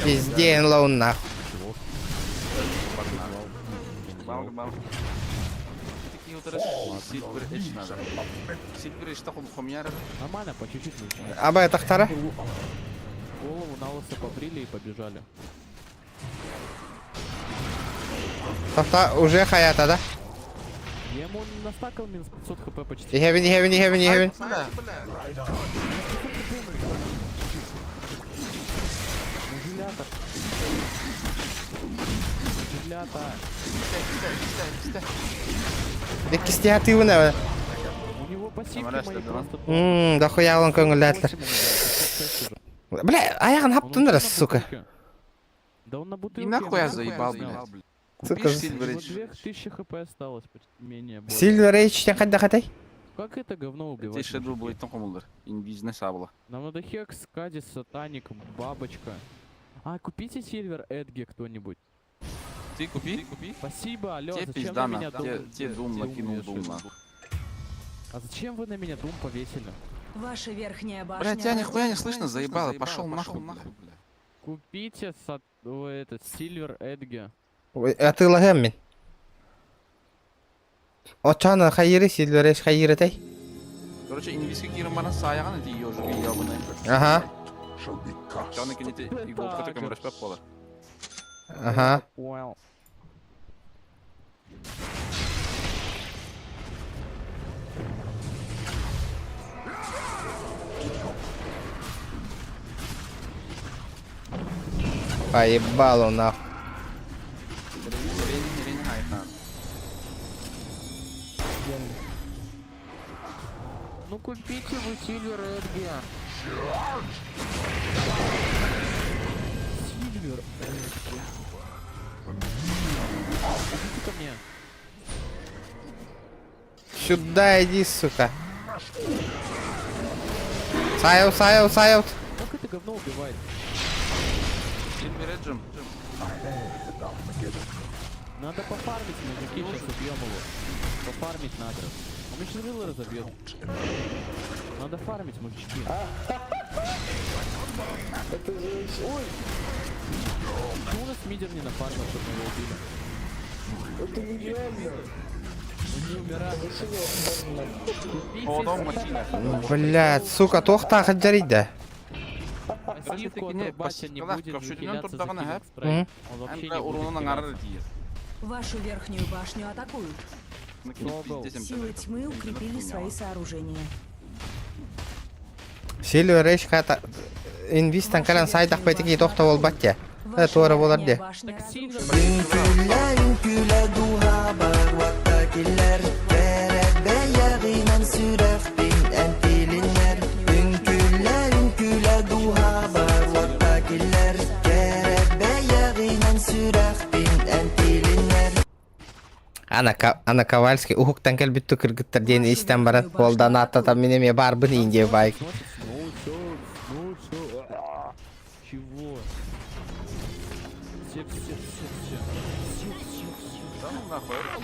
Speaker 1: Пизден лоун нах.
Speaker 7: Балга, балга.
Speaker 14: Нормально, по чуть-чуть начинаем.
Speaker 1: Аба это втора?
Speaker 14: Голову на лысо побрили и побежали.
Speaker 1: Тохта уже хаята, да?
Speaker 14: Я ему настакал минус 500 хп почти.
Speaker 1: Хевен, хевен, хевен, хевен.
Speaker 14: Жилята. Жилята.
Speaker 1: Кистя ты уна.
Speaker 14: У него пассивки мои просто...
Speaker 1: Ммм, да хуя он көңүлләтлер. Бля, аягын хаптындыр, сука.
Speaker 14: Да он на бутылке.
Speaker 7: И нахуй я заебал, блядь.
Speaker 1: Сука.
Speaker 7: Купишь Silver Edge.
Speaker 14: 2000 хп осталось, менее. больше.
Speaker 1: Silver Edge кайда хатай?
Speaker 14: Как это говно убивать?
Speaker 7: Те Shadow Blade тон Инвизная сабла.
Speaker 14: Нам надо Хекс, Кади, Сатаник, Бабочка. А, купите Сильвер Эдги кто-нибудь.
Speaker 7: Ты купи, купи.
Speaker 14: Спасибо, алло,
Speaker 7: Те
Speaker 14: зачем
Speaker 7: пизда
Speaker 14: на меня
Speaker 7: на, те,
Speaker 14: дум?
Speaker 7: те дум накинул дум
Speaker 14: вешали?
Speaker 7: на.
Speaker 14: А зачем вы на меня дум повесили?
Speaker 10: Ваша верхняя башня.
Speaker 7: Бля, тебя нихуя не
Speaker 10: разрушена.
Speaker 7: слышно, заебало, пошел нахуй, бля.
Speaker 14: Купите са... ой, этот Сильвер Эдги.
Speaker 1: А ты лагем мин. Очана хайыры Silver Edge хайыры тай.
Speaker 7: Короче, инвизка кирим бана саяган эти ежики ебаные.
Speaker 1: Ага.
Speaker 9: Shall be cast.
Speaker 7: Чаны кинете иголка таком распапала.
Speaker 1: Ага.
Speaker 14: Понял.
Speaker 1: Поебалу нахуй.
Speaker 14: Ну купите вы Сильвер Эдги. Сильвер Эдги. Идите ко мне.
Speaker 1: Сюда иди, сука. Сайл, сайл, сайл.
Speaker 14: Как это говно убивает?
Speaker 7: Сильвер Эджем.
Speaker 14: Надо пофармить, мужики, сейчас убьем его. Пофармить надо. Он еще рыло разобьет. Надо фармить, мужички.
Speaker 11: Это же... Ой,
Speaker 14: Почему у нас мидер не нафармил, чтобы мы его убили?
Speaker 11: это нереально.
Speaker 14: Он не умирает.
Speaker 11: Зачем его фармить?
Speaker 7: О, дом махина.
Speaker 1: Блядь, сука, туохтаах дьарыйда.
Speaker 14: Пассивку отрубать, он не будет хиляться за хилинг спрей.
Speaker 1: Мгм.
Speaker 14: Он вообще
Speaker 7: Эн
Speaker 14: не будет
Speaker 7: уронун
Speaker 14: хиляться.
Speaker 7: аҥаара тиийэр.
Speaker 10: Вашу верхнюю башню атакуют.
Speaker 14: Согл.
Speaker 10: Силы тьмы укрепили свои сооружения.
Speaker 1: Сильвер Эйдж хата инвистан кэлэн сайдах бэтики тохто буолбат дии. Э, туора буолар дии.
Speaker 10: Башня
Speaker 14: Так Сильвер...
Speaker 5: Үҥкүүлэ үҥкүүлэ дууһабар уотта киллэр Кэрэ бэйэҕинэн сүрэхпин эн тилиннэр Үҥкүүлэ үҥкүүлэ дууһабар уотта киллэр Кэрэ бэйэҕинэн сүрэхпин эн тилиннэр
Speaker 1: Ана, Ана Ковальский уһуктан кэлбит кыргыттар диэн истэн баран буолдан ааттатан мин эмиэ баарбын иин диэ баайк.
Speaker 14: Ну всё, ну всё. Чего? Все, все, все, все. Все, все, все.
Speaker 7: Да ну нахуй, это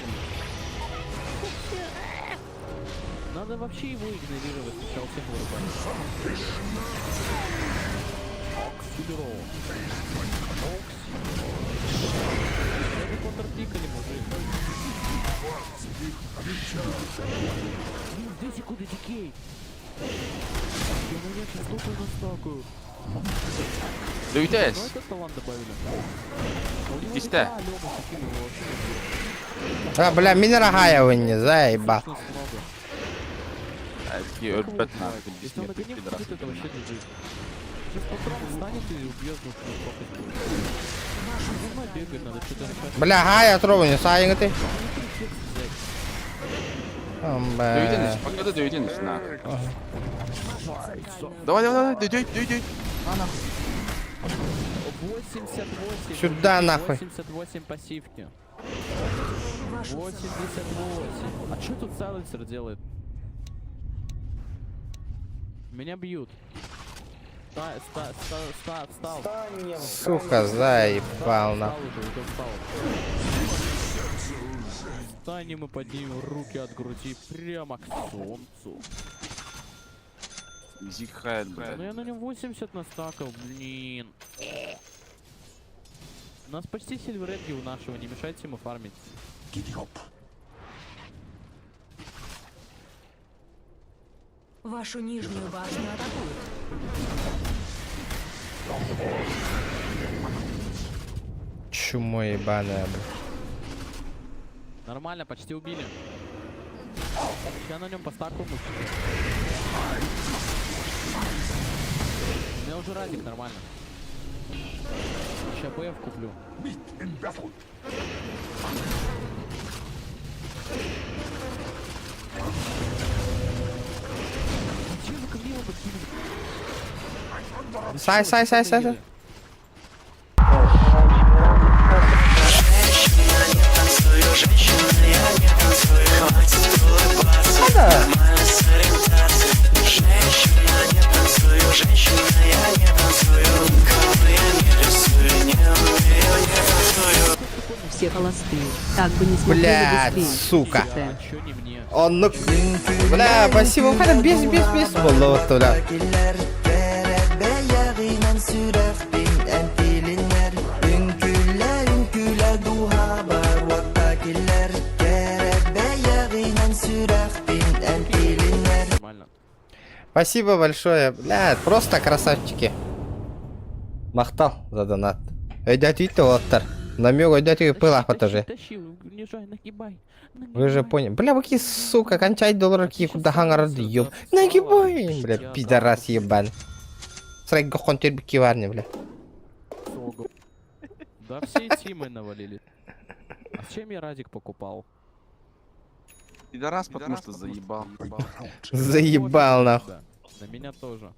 Speaker 14: Надо вообще его игнорировать, сначала всех вырубать. Оксидро. Оксидро. Это контрпикали, мужик. Блин, 2 секунды decay. Я на меня сейчас столько настакаю.
Speaker 7: Дүйтэс.
Speaker 14: Ну этот талант добавили. А у него
Speaker 7: Иккистэ.
Speaker 14: ДК, Лёма, таким его вообще не бьет.
Speaker 1: А, бля, мин хаявынне, заебал.
Speaker 14: Слышно много.
Speaker 7: Такие
Speaker 14: Как его
Speaker 7: өлбөт
Speaker 14: убивать?
Speaker 7: нахуй.
Speaker 14: Если он на ним будет, это вообще GG. Сейчас патрон встанет и убьет, ну что будет. За мной бегает, надо что-то решать.
Speaker 1: Бля, хая тробуни, сайыңы ты.
Speaker 14: Взять.
Speaker 7: Дүйден пока да дүйден нахуй. Давай, давай, давай, дүй, дүй, дүй. На нахуй.
Speaker 14: 88.
Speaker 1: Сюда, нахуй.
Speaker 14: 88 пассивки. 88. А что тут сайленсер делает? Меня бьют. Ста, ста, ста, ста, встал.
Speaker 11: Встань,
Speaker 1: Сука, заебал
Speaker 14: Встал
Speaker 1: нахуй.
Speaker 14: уже, уже встал. Встанем и поднимем руки от груди прямо к солнцу.
Speaker 7: Зиг хайт, блядь.
Speaker 14: Ну я на нем 80 настакал, блин. У нас почти Silver Edge у нашего, не мешайте ему фармить.
Speaker 9: Giddy up.
Speaker 10: Вашу нижнюю башню атакуют.
Speaker 1: Чмо ебаное, бля.
Speaker 14: Нормально, почти убили. Сейчас на нем по стаку мучить. У меня уже радик нормально. Сейчас БФ куплю.
Speaker 9: Meet in battle.
Speaker 14: Зачем вы ко мне его подкинули?
Speaker 1: Сай, сай, сай, сай, сай.
Speaker 5: Женщина, я не танцую, хватит улыбаться Нормально с ориентацией Женщина, не танцую, женщина, я не танцую Никого я не рисую, не умею, не танцую
Speaker 4: Все холостые. Так бы не смотрели
Speaker 1: Блядь,
Speaker 4: бы стрим.
Speaker 1: сука.
Speaker 4: ЦЦ.
Speaker 14: А чё не мне?
Speaker 1: Он ну... Бля, спасибо, Халя, без, без, без. Болла бля.
Speaker 5: Киллэр Кэрэ бэйэҕинэн сүрэхпин эн тилиннэр Үҥкүүлэ үҥкүүлэ дууһабар уотта киллэр Кэрэ бэйэҕинэн сүрэхпин эн тилиннэр
Speaker 14: Нормально.
Speaker 1: Спасибо большое. Бля, просто красавчики. Махтал за донат. Өйдөөтүгүт уолаттар. Намек өйдөөтүгүт пыл тоже.
Speaker 14: Тащи, унижай, нагибай.
Speaker 1: Вы же поняли. Бля, вы сука, кончай доллар какие куда хангар ёб. Нагибай, бля, пидорас ебаный. Срайга хонтер бикиварни, бля.
Speaker 14: Согл. Да все тимы навалили. А с чем я Радик покупал?
Speaker 7: Пидорас, потому что заебал.
Speaker 1: Заебал нахуй.
Speaker 14: Да, на меня тоже.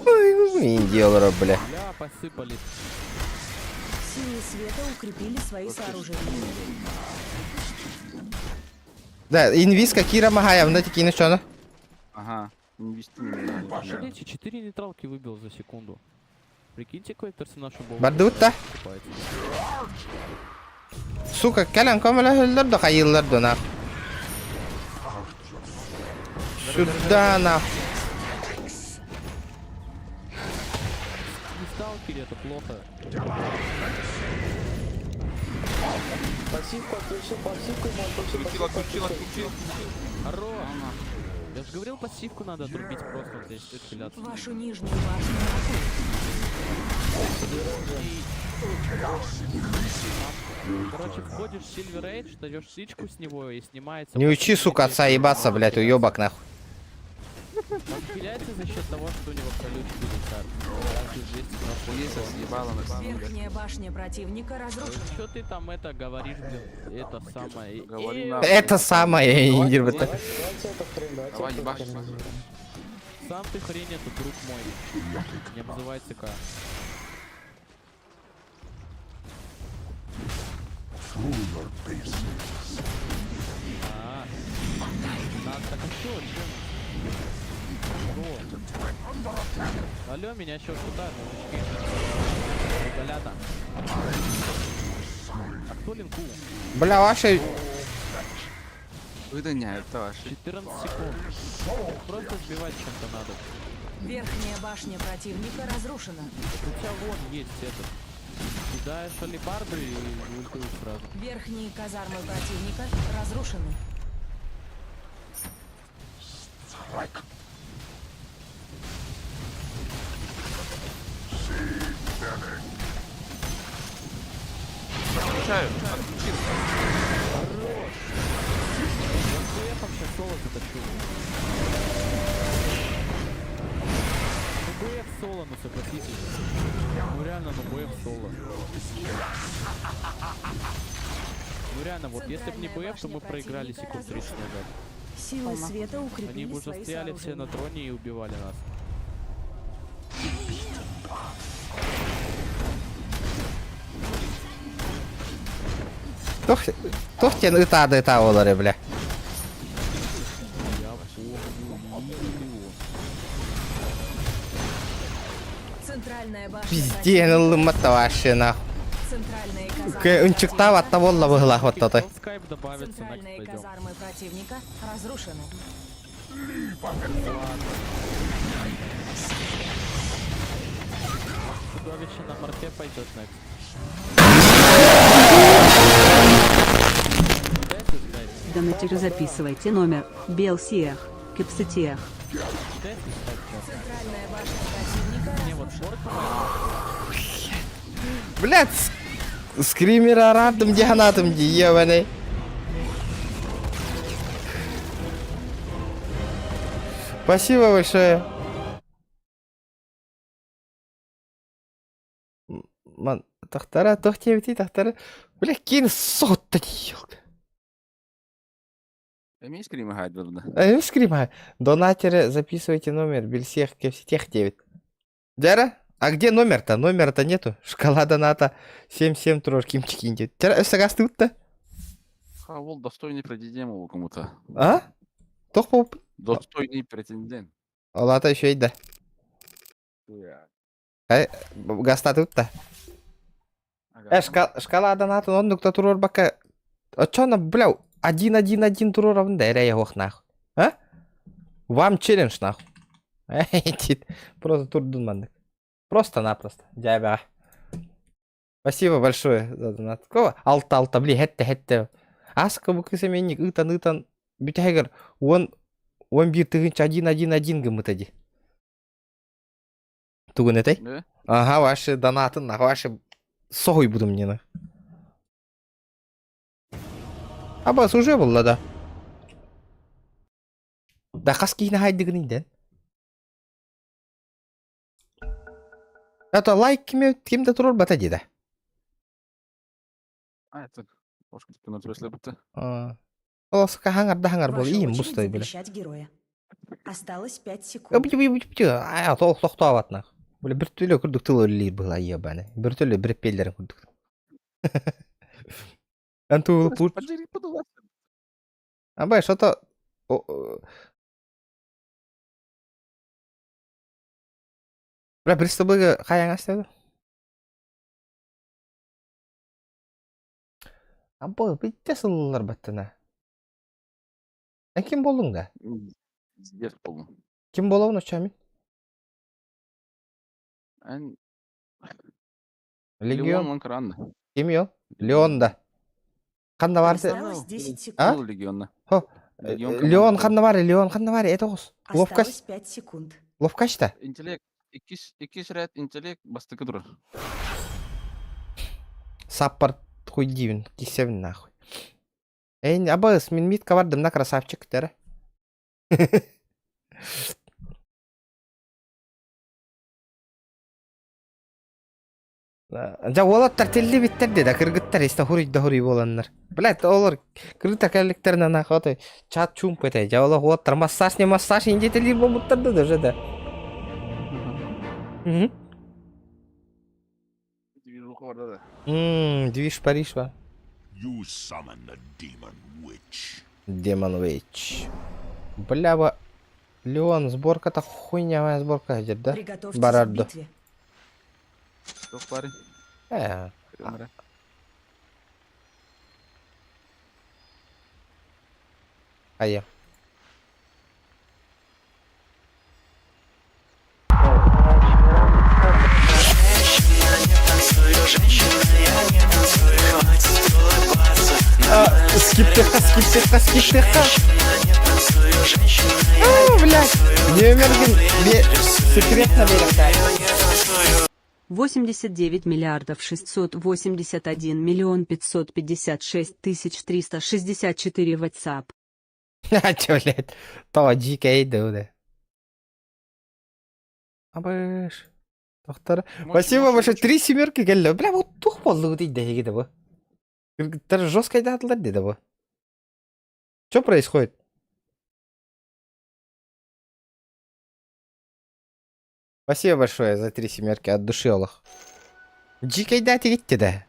Speaker 1: Ой, Индиолора, бля.
Speaker 14: Бля, посыпались.
Speaker 10: Силы света укрепили свои сооружения.
Speaker 1: Да, инвиз кира махая, мында тикини чону.
Speaker 7: Ага, не вести меня.
Speaker 14: Смотрите, 4 нейтралки выбил за секунду. Прикиньте, какой персонаж у Бога
Speaker 1: Бардыбыт да.
Speaker 14: покупается.
Speaker 1: Сука, кэлэн көмөлөһөллөр да хайыыллар да нах. Сюда нах.
Speaker 14: Не сталкери, это плохо.
Speaker 11: Пассивку отключил, пассивку ему отключил.
Speaker 7: Отключил, отключил, отключил.
Speaker 14: Хорош! Я же говорил, пассивку надо отрубить просто, вот здесь отхиляться.
Speaker 10: Вашу нижнюю башню атакуют.
Speaker 14: Короче, входишь в Silver Age, даешь сичку с него и снимается...
Speaker 1: Не учи, сука, отца ебаться, блядь, уебок нахуй.
Speaker 14: Он хиляется за счет того, что у него колючий будет
Speaker 7: Хуесо съебала на всю.
Speaker 10: Верхняя башня противника разрушена.
Speaker 14: Что ты там это говоришь, блин? Это самое...
Speaker 7: Говори
Speaker 14: Э,
Speaker 7: нахуй.
Speaker 1: Это самое, Индир,
Speaker 11: Давайте, давайте это хрень, давайте
Speaker 7: Давай,
Speaker 11: это
Speaker 7: ебашь.
Speaker 11: хрень.
Speaker 14: Сам ты хрень, это друг мой. Не обзывай ЦК. А, надо так а чё, чем? Что? Алло, меня еще шутают, мужички. Удалята. А кто линку?
Speaker 1: Бля, ваши...
Speaker 7: Выгоняют, ваши.
Speaker 14: 14 секунд. Просто сбивать чем-то надо.
Speaker 10: Верхняя башня противника разрушена.
Speaker 14: У тебя вон есть этот. Кидаешь алебарду и ультуешь сразу.
Speaker 10: Верхние казармы противника разрушены.
Speaker 7: Отключаю, отключил.
Speaker 14: Я с БФом сейчас соло затащу. Ну БФ соло, ну согласитесь. Ну реально, ну БФ соло. Ну реально, вот если бы не
Speaker 10: Центральная
Speaker 14: БФ, то мы
Speaker 10: башня
Speaker 14: проиграли
Speaker 10: противника
Speaker 14: секунд 30
Speaker 10: разрушена.
Speaker 14: назад.
Speaker 10: Силы света
Speaker 14: Они
Speaker 10: укрепили
Speaker 14: бы уже
Speaker 10: свои
Speaker 14: стояли все на
Speaker 10: сооружения.
Speaker 14: троне и убивали нас.
Speaker 1: Тух, тух тен ытаады ыта олары, бля.
Speaker 14: Я помню Лилию.
Speaker 10: Центральная башня
Speaker 1: Пизден ылыммат вообще нахуй.
Speaker 10: Центральные казармы
Speaker 1: Ынчыктаав атта болла быһылаах оттотой.
Speaker 14: Хотел скайп добавиться, next
Speaker 10: Центральные
Speaker 14: пойдем.
Speaker 10: казармы противника разрушены.
Speaker 14: Чудовище на морфе пойдет next.
Speaker 4: Донатеры записывайте номер. Белсиях. Кепсетех.
Speaker 10: Центральная башня противника
Speaker 14: Не, вот Морф
Speaker 1: Блядь, скримера радым диханатым ди, ебаный. Спасибо большое. Ман, тахтара, тохтевти, тахтара. Бля, кин сотта, елка.
Speaker 7: Эмей скримы хайдырды.
Speaker 1: Э, скрима. Донатеры, записывайте номер. Бельсех, кепситех 9. Дяра? А где номер-то? Номера-то нету. Шкала доната 7-7 трож кимчики. Тера, то
Speaker 7: Хавол достойный претендент ол кому-то.
Speaker 1: А? Тох поп.
Speaker 7: Достойный претендент.
Speaker 1: Олата еще и да. Гаста тут-то. Э, шкала доната, он нукта турор бака. А чё она, бля, 1-1-1 турор да, я его нахуй. А? Вам челлендж нахуй. Эй, тит. Просто турдун мандык. Просто-напросто. Дябя. Спасибо большое за донат. Кого? Алта, алта, бли, хетте, хетте. Аска букысеменник, ытан, ытан. Бүтәгер, он, он бир тыгынч один, один, один гымытади. Тугун этэй?
Speaker 7: Да?
Speaker 1: Ага, ваши донаты, нах, ваши сохуй буду мне, нах. Абас уже был, да. Да хаски на хайдыгын ден. Это лайк ким, ким да туруорбата дии да.
Speaker 7: А, это...
Speaker 1: А. Олоска хаҥарда хаҥар буол
Speaker 10: Ваша
Speaker 1: иим
Speaker 10: очередь
Speaker 1: бустой бile.
Speaker 10: запрещать героя. Осталось 5 секунд.
Speaker 1: Аа толох тохтообатнах. Бile bir түлө курдук тыл өллиир быһла ебаны. Bir түлө bir пеллерин курдук. Анту пур. Абай, что-то Бля, пристабыга хайаңастады. Абы, битте сыллар баттына. Эн ким болдуң да?
Speaker 7: Пиздец болдум.
Speaker 1: Ким болобун очамин?
Speaker 7: Эн
Speaker 1: Легион.
Speaker 7: Леон Ланкаранда.
Speaker 1: Ким йол? Леон да. Ханна бар се?
Speaker 10: Осталось 10 секунд.
Speaker 1: А?
Speaker 7: Легионна.
Speaker 1: Хо. Леон ханна бар, Леон ханна бар, это ос. Ловкость.
Speaker 10: Осталось 5 секунд.
Speaker 1: Ловкость та.
Speaker 7: Интеллект. Иккис, иккис ряд интеллект бастакы турар.
Speaker 1: Саппорт хуй дивин, кисевин нахуй. Эй, абыс, мин митка бардым на красавчик тера. Дьэ уолаттар тиллибиттэр дии да кыргыттар истэ хуруй да хуруй буоланнар. Блядь, олор кыргыттар кэлликтэринэ нахуй отой чат чуумпу этэй. Дьэ олох уолаттар массаж не массаж индиэтэлиир буолбуттар да уже да. Мгм.
Speaker 7: Движуха барда да.
Speaker 1: Ммм, движ Париж ба.
Speaker 9: You summon the demon witch.
Speaker 1: Демон Witch. Бля, ба. Леон, сборка-то хуйнявая сборка где да?
Speaker 10: Приготовьтесь к
Speaker 1: Барардо.
Speaker 10: битве.
Speaker 7: Туох парень.
Speaker 1: Э, а я. Скиптыхха, скиптыхха, скиптыхха. А, блядь. Нөмергин секретно берем.
Speaker 4: 89 миллиардов 681 миллион 556 тысяч 364 WhatsApp.
Speaker 1: А чё, блядь? То дикая да. Абыш. Доктор. Спасибо большое. Три семерки келли. Бля, вот тух болду дейді дәйге бу. Кыргыттар жестко айтатылар деді бу. Что происходит? Спасибо большое за три семерки от души, Олах. Дикай дати да.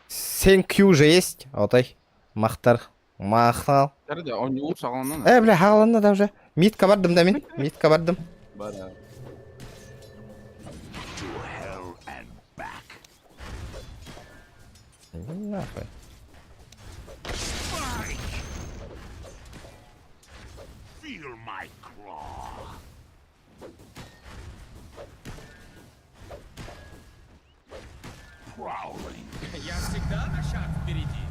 Speaker 1: Thank you же есть. Отай. Махтар. Махтал.
Speaker 7: Nerede? O ne саҕаланна.
Speaker 1: Э, бля, хааланна да уже. Митка бардым да мин. Митка бардым.
Speaker 7: Бара.
Speaker 9: To hell and back.
Speaker 1: Нахуй.
Speaker 9: Spike! Feel my claw. Prowling.
Speaker 8: Я всегда на шаг впереди.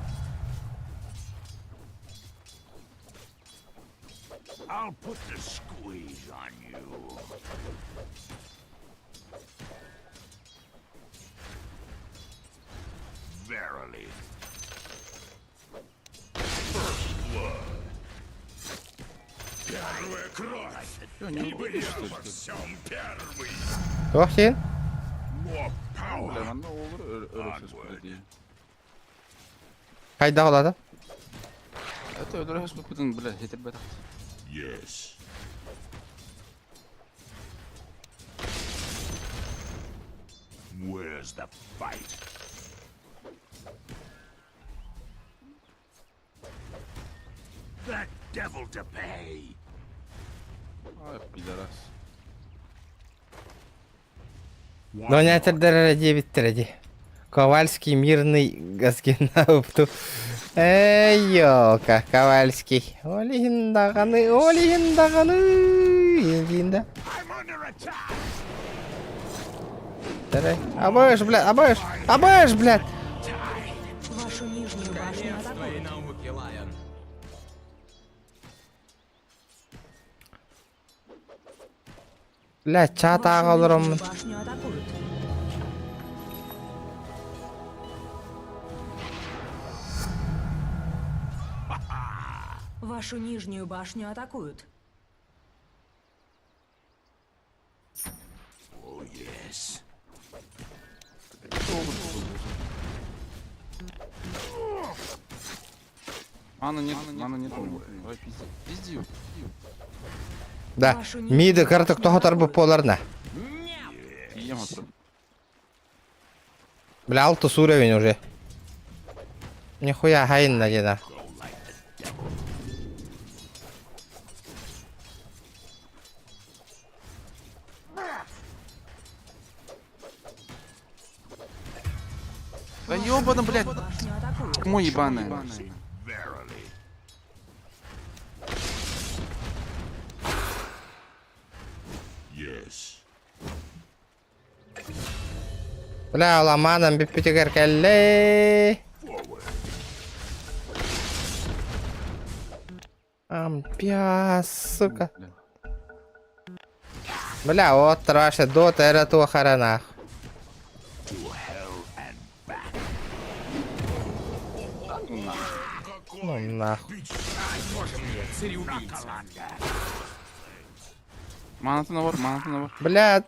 Speaker 9: I'll put the squeeze on you. Verily. First blood. Первая кровь. Ибо я во всем первый.
Speaker 1: Туох син?
Speaker 9: More power.
Speaker 7: Бля, манна olur өлөрөс дии.
Speaker 1: Хайда олады?
Speaker 7: Это өлөрөс бутун бля хетер бетах.
Speaker 9: Yes. Where's the fight? The devil to pay.
Speaker 7: Ай, пидорас.
Speaker 1: Но не тердерere диэбиттэрэ Ковальский мирный газгинаупту. Эй, ёлка, Ковальский. Олиһин даҕаны, олиһин даҕаны. Индинда.
Speaker 9: I'm under attack.
Speaker 1: Давай. Абыш, блядь, абыш, абыш, блядь.
Speaker 10: Вашу нижнюю башню
Speaker 8: Конец твоей
Speaker 10: атакуют.
Speaker 8: науки, Лайон.
Speaker 1: Блядь, чат
Speaker 10: Вашу
Speaker 1: ааҕаларым.
Speaker 10: нижнюю башню атакуют. Вашу нижнюю башню атакуют.
Speaker 9: Yes.
Speaker 7: Мана нет, мана нет. Давай пизди. Пизди её.
Speaker 1: Да. Миды карток тохотар бу поларна.
Speaker 7: Ем отсюда.
Speaker 1: Бля, алтыс уровень уже. Нихуя хайын на
Speaker 7: Да ёбана, блядь. Чмо ебаное.
Speaker 9: Yes.
Speaker 1: Бля, ламанам бүппүтүгэр кэллэ. Ампя, сука. Бля, вот траша, дота эра туохара нах. Ну нахуй.
Speaker 7: Манатын бар, манатын бар.
Speaker 1: Бля,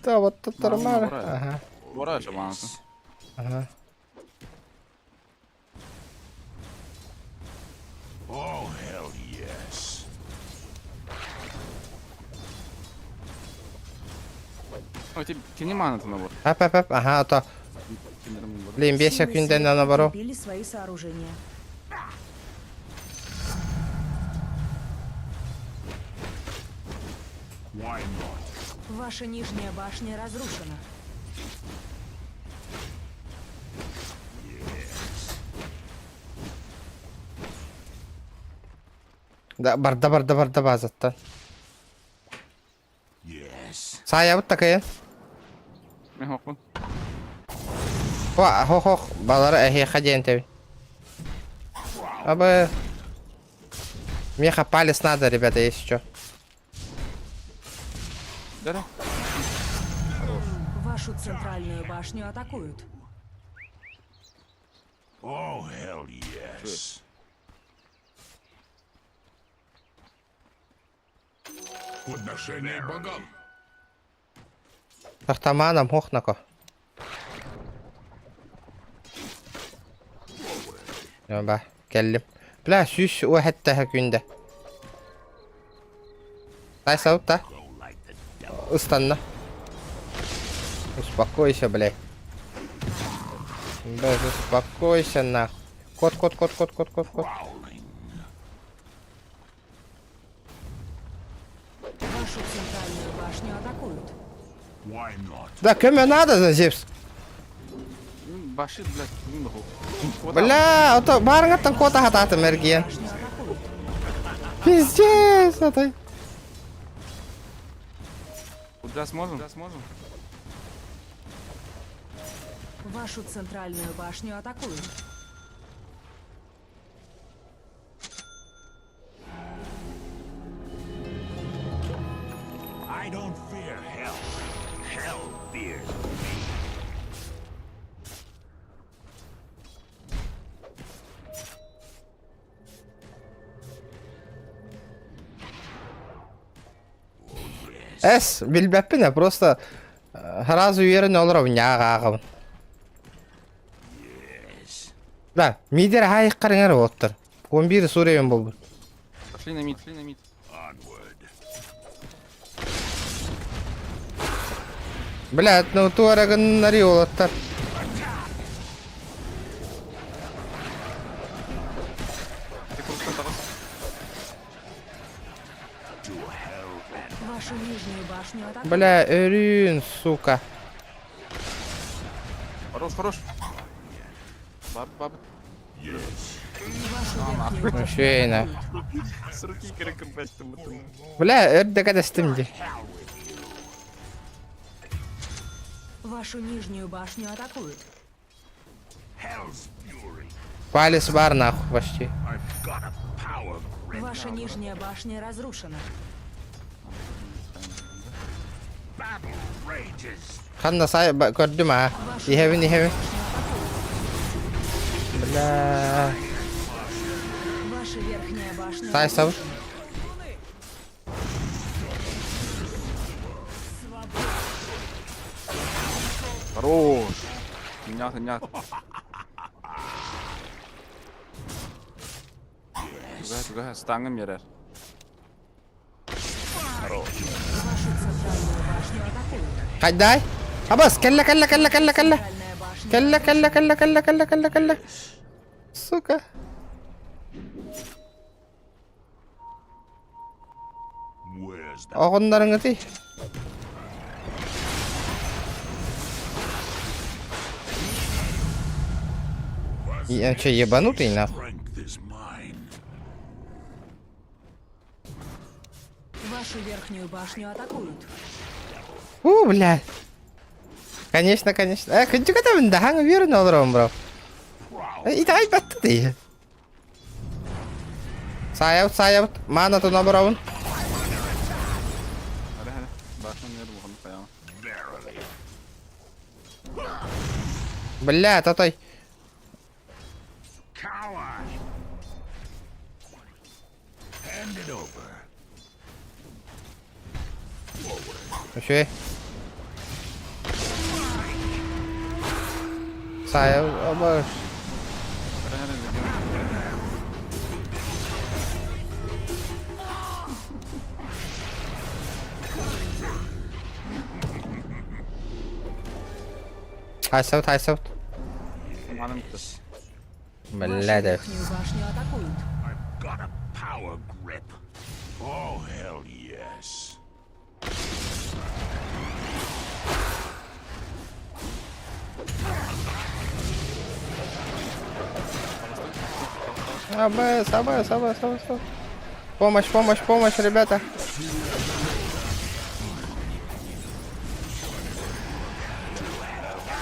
Speaker 1: да вот тут нормально. Ага.
Speaker 7: Бора манатын.
Speaker 1: Ага.
Speaker 9: Oh, hell yes.
Speaker 7: Ой, ти кини манатын бар.
Speaker 1: Ап, ап, ап, ага, а то. Блин, бесик
Speaker 10: Силы
Speaker 1: күнден
Speaker 10: света
Speaker 1: ана бару.
Speaker 10: укрепили свои сооружения.
Speaker 9: Why not?
Speaker 10: Ваша нижняя башня разрушена.
Speaker 1: Да, барда, барда, барда базаттан.
Speaker 9: Yes.
Speaker 1: Саябыт такая.
Speaker 7: Мен хоппун.
Speaker 1: Хо, хо, хо, балары эһиэхэ диэн тэбин. Абы... Меха палец надо, ребята, если что.
Speaker 7: Да-да.
Speaker 10: Вашу центральную башню атакуют.
Speaker 9: Oh, hell yes. Подношение богам.
Speaker 1: Тахтаманом хохнако. Ба, кэллим. Бля, сүүс уһэттэһэ күндэ. Тай та. Ыстанна. Успокойся, блядь. Бля, успокойся, нахуй. Кот, кот, кот, кот, кот, кот, кот.
Speaker 10: Вашу центральную башню атакуют.
Speaker 9: Why not?
Speaker 1: Да, көмө надо, Зевс.
Speaker 7: Башит, блядь, ким
Speaker 1: Бля, ото барыңаттан кота хататы мерген. Пиздец, атай.
Speaker 7: Куда сможем? Куда сможем?
Speaker 10: Вашу центральную башню атакуют.
Speaker 9: I don't fear hell. Hell fears me.
Speaker 1: Эс, билбэппин просто сразу уверен олоров няҕааҕабын. Да, мидер хайыққарыңар оттар. 11 суребен болбут.
Speaker 7: Пошли на мид, пошли на мид.
Speaker 1: Бля, ну туарагыннари олоттар.
Speaker 10: Вашу нижнюю башню атакуют.
Speaker 1: Бля, өрүүн, сука.
Speaker 7: Хорош, хорош. Баб, баб.
Speaker 1: Шейна.
Speaker 7: С руки крыком, блядь, там это.
Speaker 1: Бля, өрдөкөдөстүм ди.
Speaker 10: Вашу нижнюю башню атакуют.
Speaker 1: Палец бар нахуй почти.
Speaker 10: Ваша нижняя башня разрушена.
Speaker 1: Ханна сай көрдүм а. Иһэбин иһэбин. Бля.
Speaker 10: Ваша верхняя башня
Speaker 1: Сай сабы.
Speaker 7: Хорош! Сынньаат, сынньаат. Туга, туга, стаҥҥын биэрэр.
Speaker 10: Вашу центральную башню атакуют.
Speaker 1: Хайдай. Абас, кэллэ, кэллэ, кэллэ, кэллэ, кэллэ.
Speaker 10: Центральная башня
Speaker 1: Кэллэ, кэллэ, кэллэ, кэллэ, кэллэ, кэллэ, кэллэ. Сука. Оҕоннорун ытый. Я что, ебанутый нахуй?
Speaker 10: Вашу верхнюю башню атакуют.
Speaker 1: У, бля. Конечно, конечно. Э, кырдьык да, хаҥ уверен олорон, бро. Итэҕэй батты дии. Саайабыт, саайабыт. Маанатын оборобун.
Speaker 7: Hadi hadi. Башын бер бухан каяма.
Speaker 1: Бля, тотой. Үчүгэй. Саайа обор. Хайсабыт, хайсабыт.
Speaker 7: Маным бүттэ.
Speaker 1: Бля, да.
Speaker 10: Верхнюю башню атакуют.
Speaker 9: I've got a power grip. Oh, hell yes.
Speaker 1: Абс, абс, абс, абс. Помощь, помощь, помощь, ребята.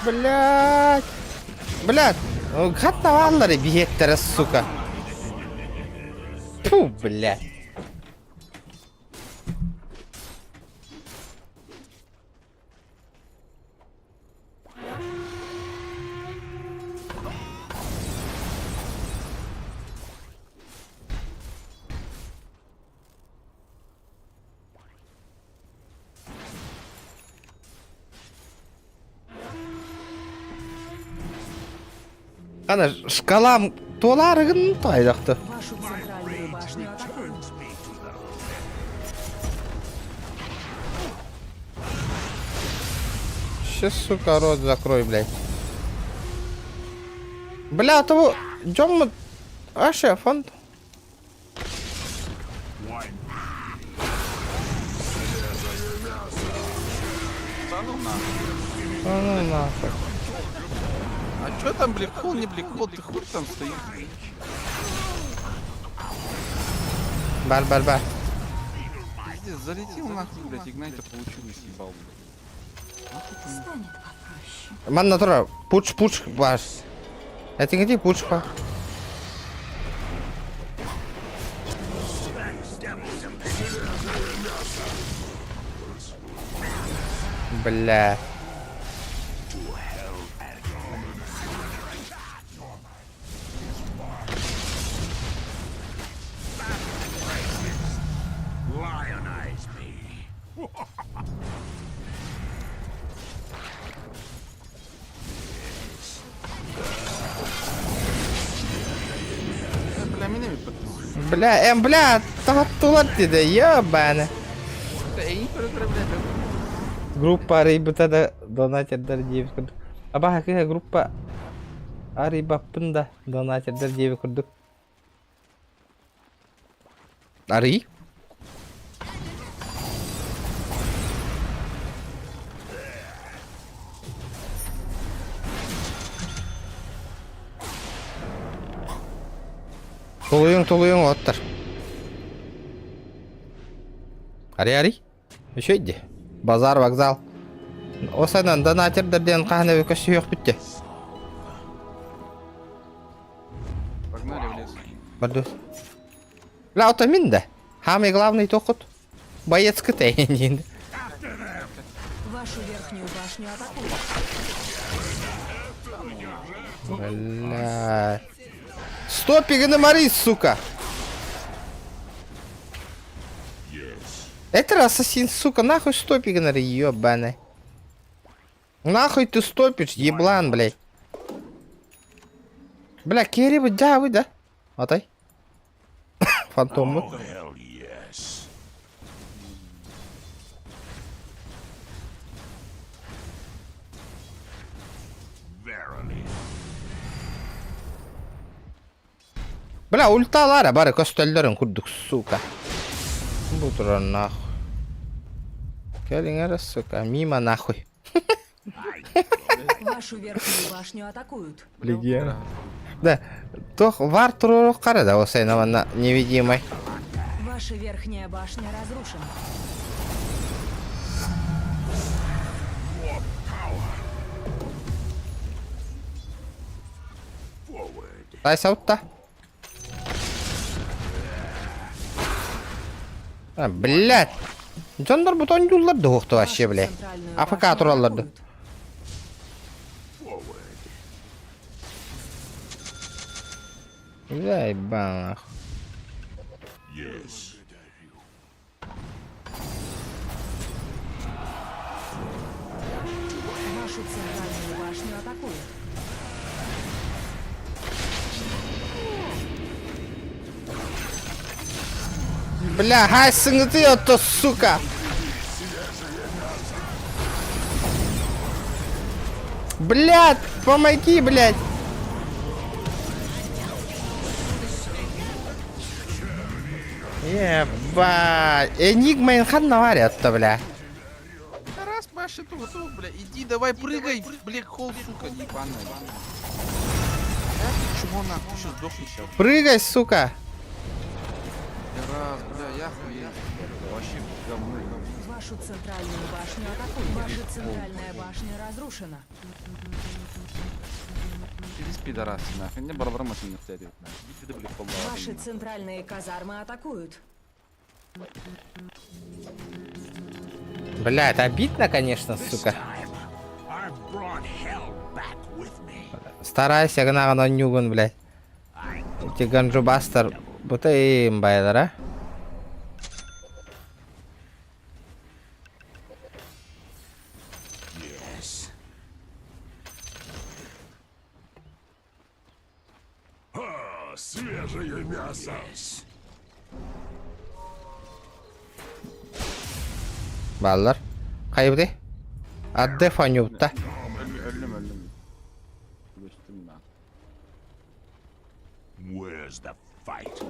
Speaker 1: Блять. Блять. Хаттаваллары биһиэттэрэ, сука. Фу, блядь. Ана шкалам туолаарыгын туайдахты.
Speaker 10: Вашу центральную башню атакуют.
Speaker 1: Сейчас, сука, рот закрой, блядь. Бля, того дьоммут Аша, фонд.
Speaker 7: Да ну нахуй.
Speaker 1: А ну нахуй.
Speaker 7: А чё там блекхол, не блекхол, ты хуй там стоишь?
Speaker 1: Бар, бар, бар.
Speaker 7: Пиздец, залетел нахуй, блядь, игнайта получил и съебал, блядь.
Speaker 10: Станет попроще.
Speaker 1: Манна тура, пуч, пуч, баш. Этиҥити пуч па. Бля.
Speaker 7: Бля, меня подписывай.
Speaker 1: Бля, эм, бля, тулар диде, ебаны. Группа арыйбыта да донатердар диэбит курдук. Абаһа кыһа группа арыйбаппын да донатердар диэбит курдук. Арый? Тулуйуҥ, тулуйуҥ, оттор. Арый, арый. Үчүгэй дии. Базар, вокзал. Осанан донатердар диэн хаһан эбит көссүһүөхпүт дии.
Speaker 7: Погнали в лес.
Speaker 1: Бардус. Бля, ото мин да. Самый главный тохут. Боец кытай.
Speaker 10: Вашу верхнюю башню атакуют.
Speaker 1: Бля. Стоп, игнори, сука. Это ассасин, сука, нахуй стоп игнори, ебаный. Нахуй ты стопишь, еблан, блядь. Бля, керри бы дявы, да? Атай. Фантом
Speaker 9: Oh, hell yes. Verily.
Speaker 1: Бля, ульталара бары көстөллөрүн курдук, сука. Бу турар нахуй. Кэлиҥ эрэ, сука, мимо нахуй.
Speaker 10: Вашу верхнюю башню атакуют.
Speaker 1: Легенда. Да, тох вар турурук қара да осайна манна невидимый.
Speaker 10: Ваша верхняя башня разрушена.
Speaker 1: Тайсаутта. А, блядь. Дьоннор бу тондууллар да уохту вообще, блядь. АФК тураллар да. Заебал нахуй.
Speaker 9: Yes.
Speaker 10: Вашу центральную башню атакуют.
Speaker 1: Бля, хай ты это, сука! Блядь, помоги, блядь! Ебать! Энигма инхан наварят-то, бля.
Speaker 7: Раз, Маша, ту, ту, бля, иди, давай, прыгай, Black Hole, сука, ебаная. Ты чмо нахуй, ты сейчас сдохнешь сейчас.
Speaker 1: Прыгай, сука!
Speaker 7: Раз, бля, я хуею. Вообще говно.
Speaker 10: Вашу центральную башню атакуют. Ваша центральная башня разрушена.
Speaker 7: Иди пидорас, нахуй, не барбара машина в Иди ты, Black Hole.
Speaker 10: Ваши центральные казармы атакуют.
Speaker 1: Бля, это обидно, конечно, сука. Старайся, гна нюгун, блядь. Эти ганджубастер, будто им байлара.
Speaker 9: Yes. А, свежее мясо. Yes.
Speaker 1: Баллар. Хайбды. Адде фанюбта.
Speaker 7: Öldüm öldüm. Geçtim ben.
Speaker 9: Where's the fight?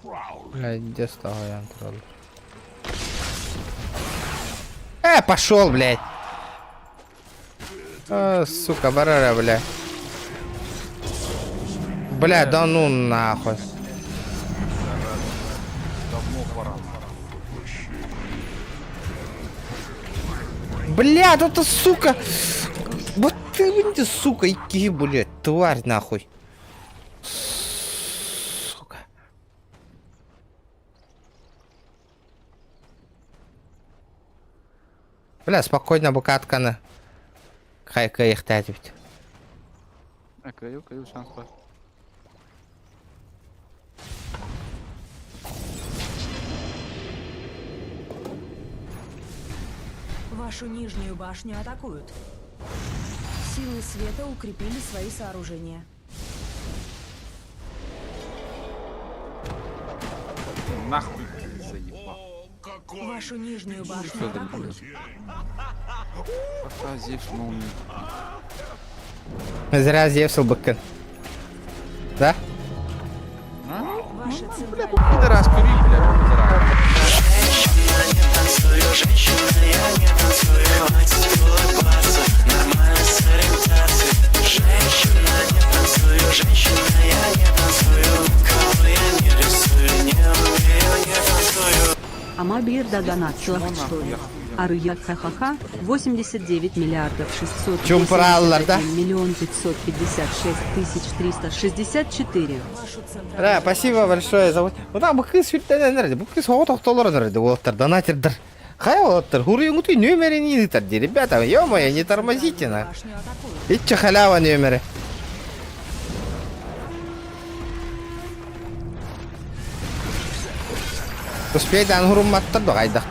Speaker 9: Prowl.
Speaker 1: Бля, где стал тролль? Пошел, блядь. А, сука, барара, бля. Бля, да ну нахуй. Бля, да это сука. Вот ты, выйди, сука, иди, блядь, тварь нахуй. Сука. Бля, спокойно, букатканы. Хайка их ведь.
Speaker 7: А, каю, каю, шанс бар.
Speaker 10: Вашу нижнюю башню атакуют. Силы света укрепили свои сооружения.
Speaker 7: Нахуй ты заебал.
Speaker 10: Вашу нижнюю башню атакуют.
Speaker 7: Пока Зевс молнию.
Speaker 1: Зря Зевсил быкын. Да?
Speaker 10: Ваша центральная
Speaker 7: Пидорас, кури, бля, пидорас.
Speaker 5: Женщина, не танцую, женщина, я не танцую, хватит улыбаться, нормально с ориентацией. Женщина, не танцую, женщина, я не танцую, кого я не рисую, не умею, не танцую.
Speaker 4: Ама bir донат что ли? Арыя ха-ха-ха, 89 миллиардов 681
Speaker 1: Чумпраллар, да?
Speaker 4: миллион 556 тысяч 364.
Speaker 1: Да, спасибо большое за... Вот там быкы сүртен бу кыз оҕо тохтолор нэрди уолаттар донатердер. Хай уолаттар, хуруйуҥутуй нүмерин ыытар ди. Ребята, ё-моё, не тормозите на. Ичча халява нүмери. Успейдаан хурумматтар да хайдах.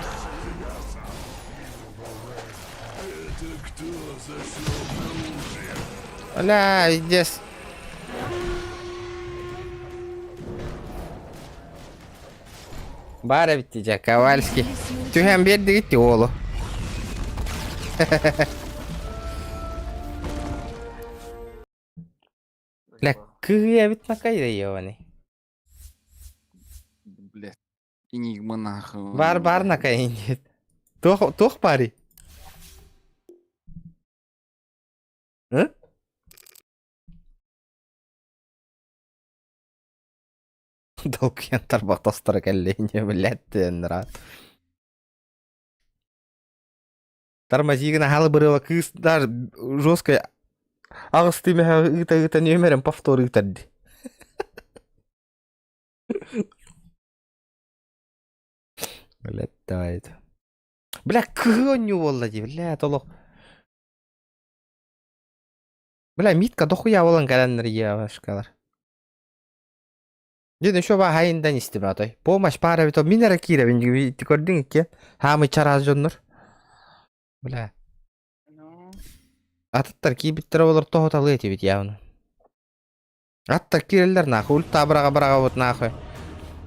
Speaker 1: Бля, здесь. Баар эбит дьэ, Ковальский. Түһэн биэрдигит уолу. Бля, кыһыйа эбит накай да ебаный.
Speaker 7: Блядь, энигма нахуй.
Speaker 1: Бар бар накай нет. Туох туох пари? А? Долгуйан тарбах тостора кэллиҥ блядь нра. Тормозигын аһалы бырыла кыыс даже жесткая аҕыс тимэһэ ыыта ыыта нүөмэрин повтор ыытар дии. Блядь, давай это. Бля, кыһы буолла дии, бля, толох. Бля, Митка дохуя буолан кэлэннэр ебашкалар. Дьэ, еще баһайындан истим атай. Помощь пара бит мин эрэ киирэбин ити көрдүҥ икки. Хаамый чараас дьоннор. Бля. Атыттар киирбиттэрэ олор тоһуталыы этибит явно. Аттар киирэллэр нахуй, ультаа быраҕа-быраҕабыт нахуй.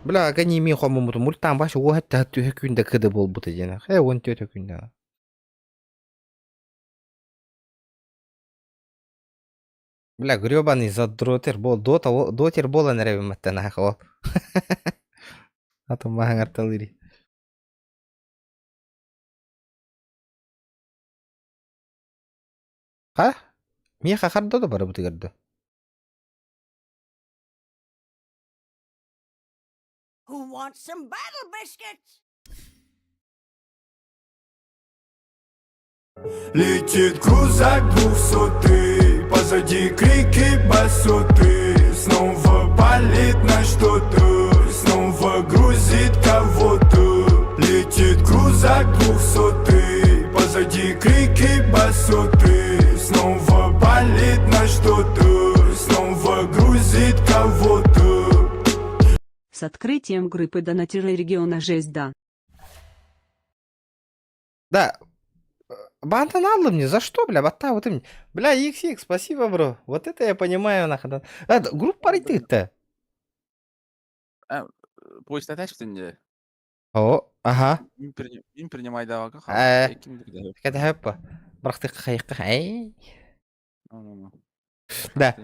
Speaker 1: Бля, ага не хомуммутум, ультаан баш уоһа түһэ күндэ кыды буолбута диэн. Э, уон түөтэ күндэ. Бля, гребаный задротер бол, дота, дотер буолан эрэбиммэттэн аха ол. Атын маһаҥарталыыр. Ха? Миэхэ харда да барыбытыгар да.
Speaker 10: Who wants some battle biscuits?
Speaker 2: Летит крузак двухсотый, позади крики басоты. Снова палит на что-то, снова грузит кого-то. Летит крузак двухсотый, позади крики басоты. Снова палит на что-то, снова грузит кого-то.
Speaker 4: С открытием группы донатеры региона жесть да.
Speaker 1: Да, Бантан мне за что, бля, вот так вот им. Бля, XX, спасибо, бро. Вот это я понимаю, нахуй. А, группа ты-то.
Speaker 7: Почта тәчтен
Speaker 1: О, ага.
Speaker 7: Им принимай давака.
Speaker 1: Кәтә хөппа. Бірақ қайыққа. Эй. Да.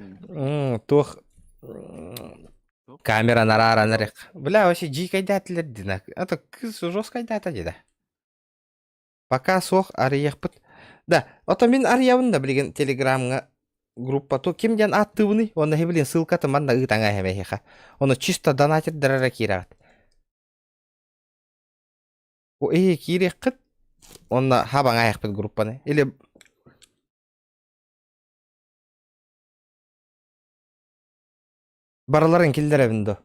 Speaker 1: Туох камера нарара нарек. Бля, вообще дьиикэйдээтилэр дина. Это кыз жестко дата деді. Пока суох арыйахпыт. Да, ото мин арыйабын да билигин телеграмҥа группа то ким диэн ааттыыбыный? Онно билин ссылкатын манна ыытаҥа эһэмэһиэхэ. Ону чисто донатердар эрэ киирэҕит. О эһи киириэххит онно хабаҥаайахпыт группаны. Или барыларын киллэрэбин до.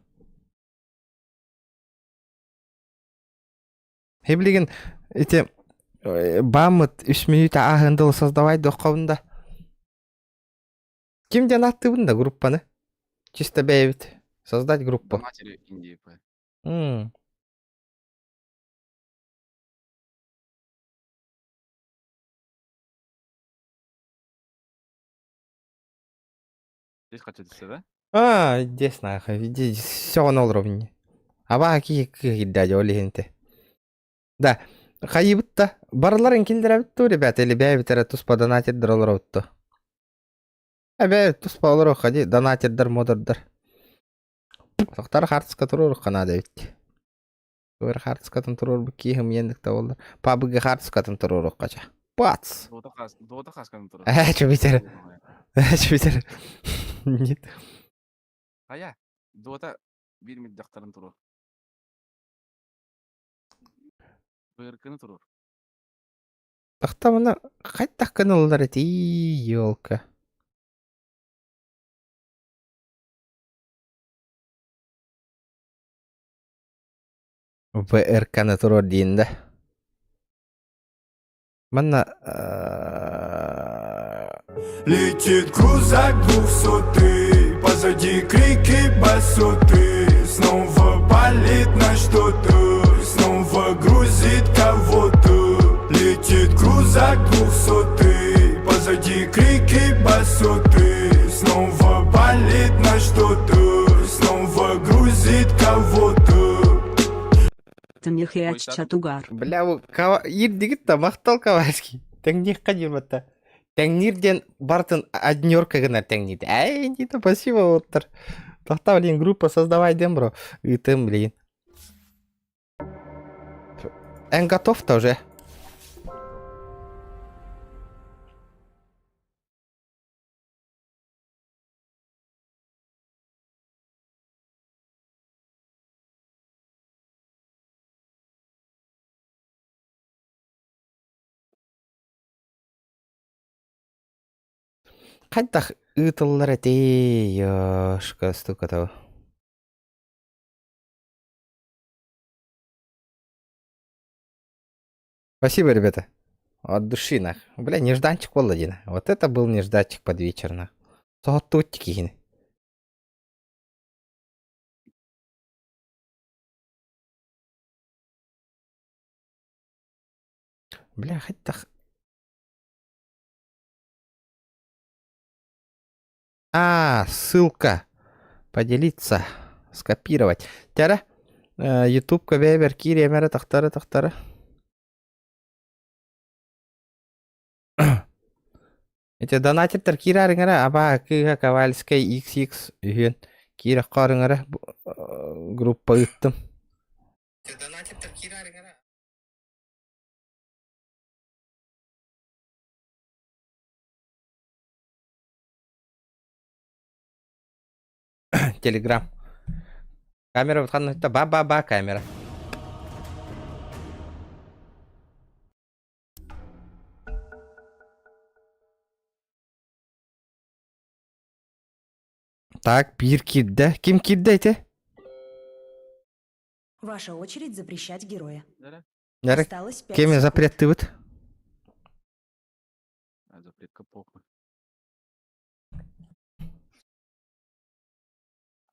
Speaker 1: Билигин ити бааммыт үс мүнүүтэ ааһыан дылы создавай доххобун да. Ким диэн ааттыыбын да группаны? Чисто бэйэбит. Создать группу.
Speaker 7: Матери Индии.
Speaker 1: М.
Speaker 7: Здесь хотите да?
Speaker 1: А, здесь нахуй. Здесь все на уровне. Аба ки дядя олихинте. Да. Хайыбытта. Барыларын киллэрэбит ту, ребята, или бэйэбит эрэ туспа донатердар олоробутту. Эбэ туспа олоро ходи донатердар модордар. Тохтар хартыска туруоруохха наада эбит. Тугар хартыскатын туруорбут киһим иэнник да буоллар. Пабыга хартыскатын туруоруохха ча. Пац!
Speaker 7: Дота хасканы турар.
Speaker 1: Ээ, чүбүтэр. Ээ, чүбүтэр. Нет.
Speaker 7: Хайа, Дота биир миддахтарын туруор. Быркыны туруор.
Speaker 1: Тахтамына хайдах гыналлар этий, елка. ВРК-ны туруор диин да. Манна
Speaker 2: Летит крузак двухсотый, позади крики басоты. Снова палит на что-то. крузак двухсотый Позади крики басоты Снова палит на что-то Снова грузит кого-то
Speaker 4: Тнехиаччатугар.
Speaker 1: Бля, бу кава ирдигит да махтал Ковальский. Тэҥниэххэ диир батта. Тэҥниир диэн бартын однерка гынар тэҥниир. Эй, иди спасибо уоттар. Тохта, блин, группа создавай диэн бро. Ыытым, блин. Эн готов-то уже? Хайдах ыытыллар этэй, ёшка, стукатова. Спасибо, ребята. От души, нах. Бля, нежданчик буолла диэн. Вот это был нежданчик под вечер, нах. Соһоттубут киһини. Бля, хайдах... А, ссылка. Поделиться. Скопировать. Тяра. Ютубка бэбэр киириэмэрэ тахтара тахтара. Ити донатиттар киирээриҥэрэ абаа кыыһа Ковальскай XX үһүөн киирэ хоруҥара группа ыыттым. Телеграм. Камера ханна ба-ба-ба камера. Так, биир киирдэ. Ким киирдэ ити?
Speaker 10: Ваша очередь запрещать героя.
Speaker 1: Ярик,
Speaker 10: Осталось 5
Speaker 1: кеми
Speaker 10: секунд.
Speaker 1: запреттыбыт?
Speaker 7: А запретка похуй.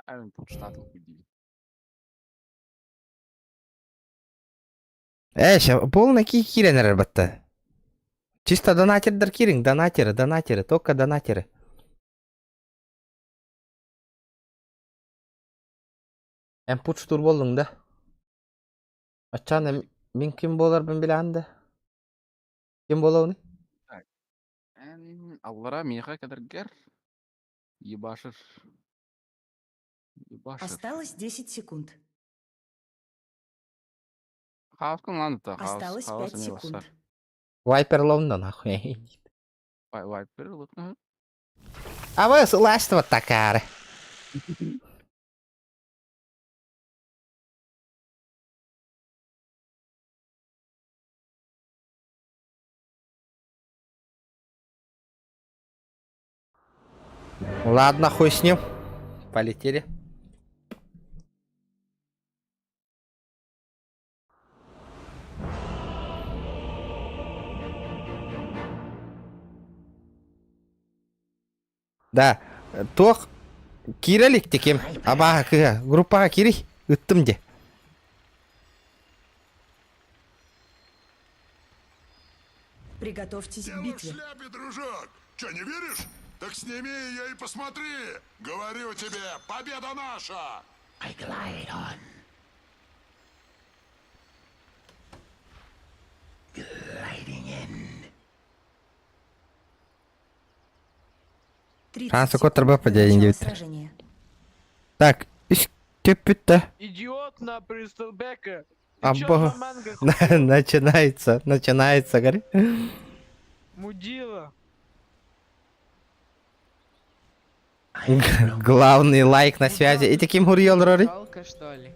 Speaker 7: А он тут штатов худи.
Speaker 1: Э, ща, полный киирэн эрэр батта. Чисто донатердар киириҥ, донатеры, донатеры, только донатеры. Эн пуч тур буоллуҥ да? Аччаан мин ким буоларбын билэҕин да? Ким буолабыный?
Speaker 7: Так. Эн аллара миэхэ кэлэргэр ебашишь. Ебашишь.
Speaker 10: Осталось 10 секунд.
Speaker 7: Хаоскун ладно-то, хаос,
Speaker 10: Осталось
Speaker 7: хаос
Speaker 10: 5
Speaker 7: эмиэ
Speaker 10: секунд.
Speaker 7: барсар.
Speaker 1: Вайпер ловно нахуй.
Speaker 7: Вайпер лутно.
Speaker 1: А вы сласть вот такая. Ладно, хуй с ним. Полетели. Да, туох киирэ илик ким абааһы кыыһа группаҕа киирий ыттым дии
Speaker 10: Приготовьтесь к
Speaker 9: Дело в
Speaker 10: битве.
Speaker 9: шляпе, дружок! Че, не веришь? Так сними ее и посмотри! Говорю тебе, победа наша!
Speaker 10: 30
Speaker 1: Шансы
Speaker 10: секунд
Speaker 1: котор
Speaker 10: до
Speaker 1: диэн
Speaker 10: начала
Speaker 1: диэбиттэр.
Speaker 10: сражения.
Speaker 1: Так, үс төппүттэ.
Speaker 11: Идиот на Бристолбека.
Speaker 1: Або начинается, начинается, говори.
Speaker 11: Мудила.
Speaker 1: Главный лайк на связи. Ити ким хуруйа олорорий?
Speaker 11: Жалко, что ли?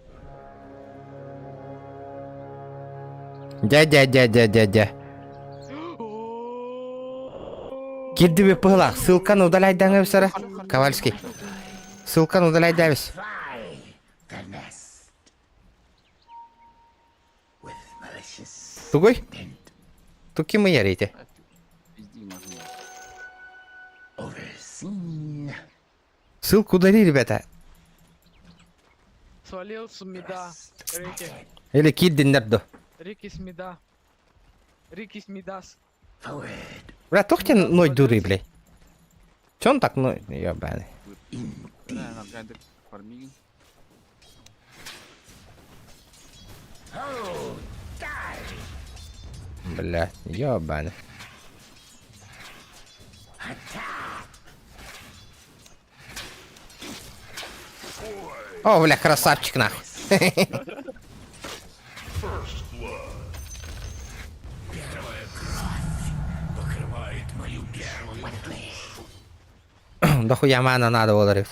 Speaker 1: Дя дя дя дя дя дя. Кирдиби пыһылаах. Ссылканы удаляйдаҥа эбисара. Ковальский. Ссылканы удаляйдаабис. Тугуй? Туки мы ярите.
Speaker 7: Пизди нажми.
Speaker 1: Ссылку удали, ребята.
Speaker 11: Свалил с мида. Рики.
Speaker 1: Или кирдиннер до.
Speaker 11: Рики с мида. Рики с мидас.
Speaker 1: Бля, туох диэн нойдуурий, блядь? Чё он так ноет, ебаный? Бля, ебаный. О, бля, красавчик нахуй. Дохуя мана надо было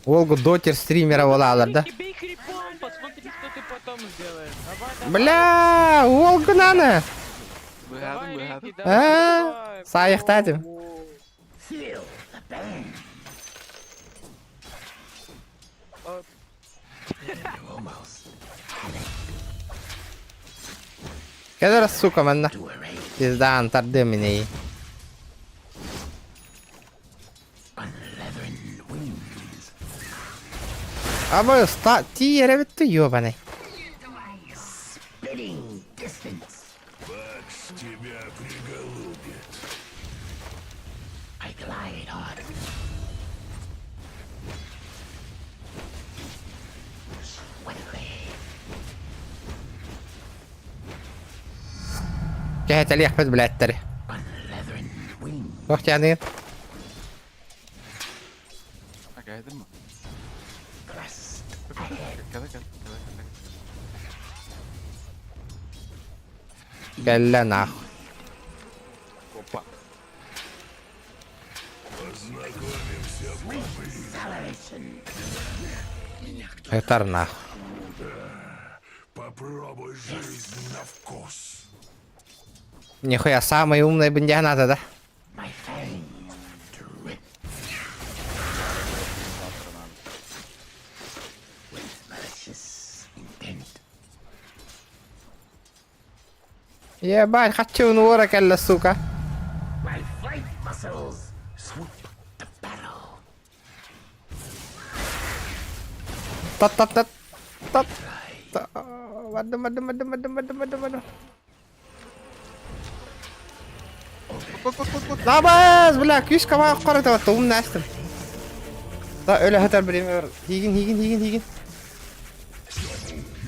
Speaker 1: Волгу дотер стримера волалар, да?
Speaker 11: Бей крипом, посмотри, что ты потом сделаешь. Давай, давай.
Speaker 1: Бля, Волгу надо!
Speaker 11: Давай, Рики,
Speaker 1: А,
Speaker 11: давай.
Speaker 1: Саахтаатым. Кэлэр сука манна. Пиздаан тардыам миней. Абы ста тиэрэ бүттү ёбаный. Кэһэтэлиэхпит блээттэри. Туох диэний? Кэллэ нахуй. Этар нахуй.
Speaker 9: Попробуй жизнь на вкус.
Speaker 1: Нихуя, самый умный бандианата, да? Ебать, хочу нуора кэллэ, сука. Тат-тат-тат. Тат. Бардым, бардым, бардым, бардым, бардым, бардым, бардым. Лабаз, бля, күүс кабаа оххор тугум наастым. Да, өлө хатар биример. Хигин, хигин, хигин, хигин.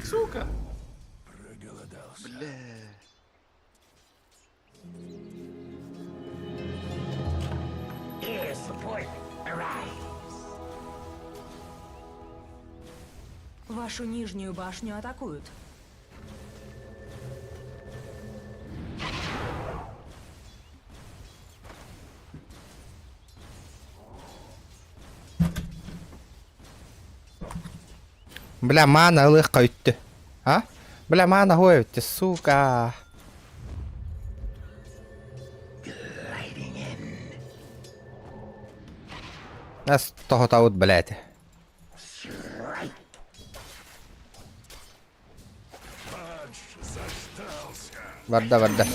Speaker 7: Сука! Бля.
Speaker 10: Вашу нижнюю башню атакуют.
Speaker 1: Бля, мана ылыхха үттү. А? Бля, мана хуй үттү, сука. Нас тоһотабыт, блядь. Барда, барда.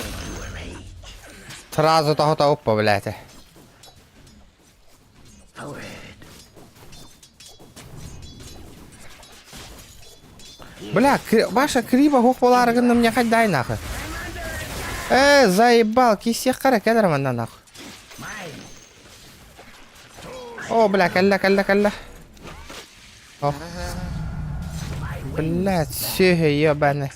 Speaker 1: Сразу тоһотабыт, блядь. Бля, ваша криво хух буолаары мне хоть дай нахуй. Э, заебал, кисех кара кэлэр манна нахуй. О, бля, кэллэ, кэллэ, кэллэ. О. Блядь, сүһү ебаный.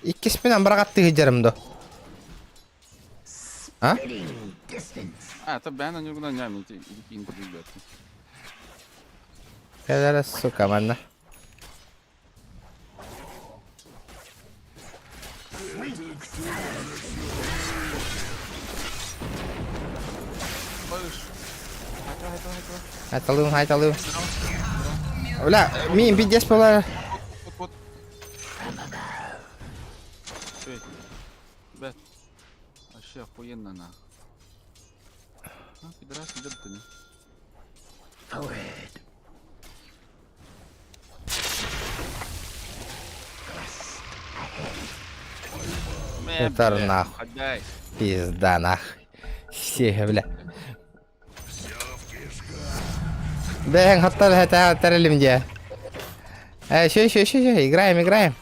Speaker 1: Иккиспин быраҕаттыы сылдьарым дуо? А?
Speaker 7: А, это бэна нюргуна ням, ити
Speaker 1: Кэлэрэ сука манна. Айталыым, айталыым. Бля, мин пиздец буолар.
Speaker 7: Ребят, вообще охуенно на. А, пидорас, идет ты, не?
Speaker 1: Это нахуй.
Speaker 7: Отдай.
Speaker 1: Пизда нах. Все, бля. Бэйэҥ хаттар тэрилим дьэ. Э, еще, еще, еще, еще, играем, играем.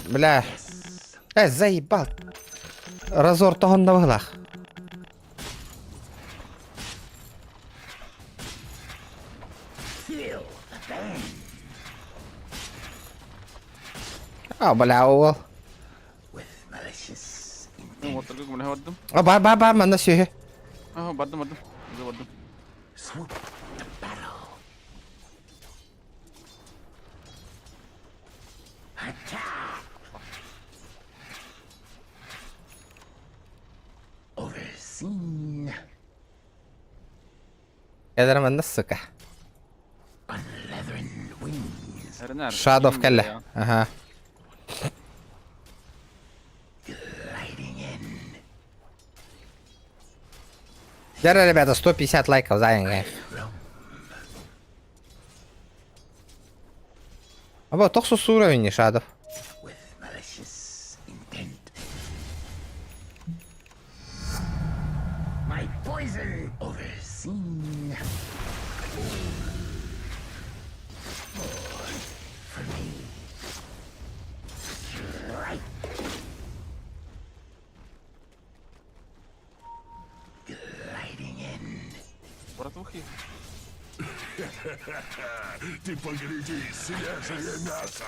Speaker 1: Бля. Э, заебал. Разор тоһонно быһылаах. А, бля, уол.
Speaker 7: Ну, вот только бля, бардым.
Speaker 1: А, бар, бар, бар, манна сүһү.
Speaker 7: А, бардым, бардым. Уже бардым.
Speaker 5: Overseen.
Speaker 1: Кэлэр манна, сука.
Speaker 5: Wings.
Speaker 7: Эрнар.
Speaker 1: Шадов кэллэ. Ага.
Speaker 5: Gliding in.
Speaker 1: Дьэ, ребята, 150 лайков заняли. Аба, тохсус уровень Шадов.
Speaker 5: With malicious intent. My poison overseen. More for me. Right. Gliding in.
Speaker 7: Братухи.
Speaker 9: Ты погляди, свежее мясо.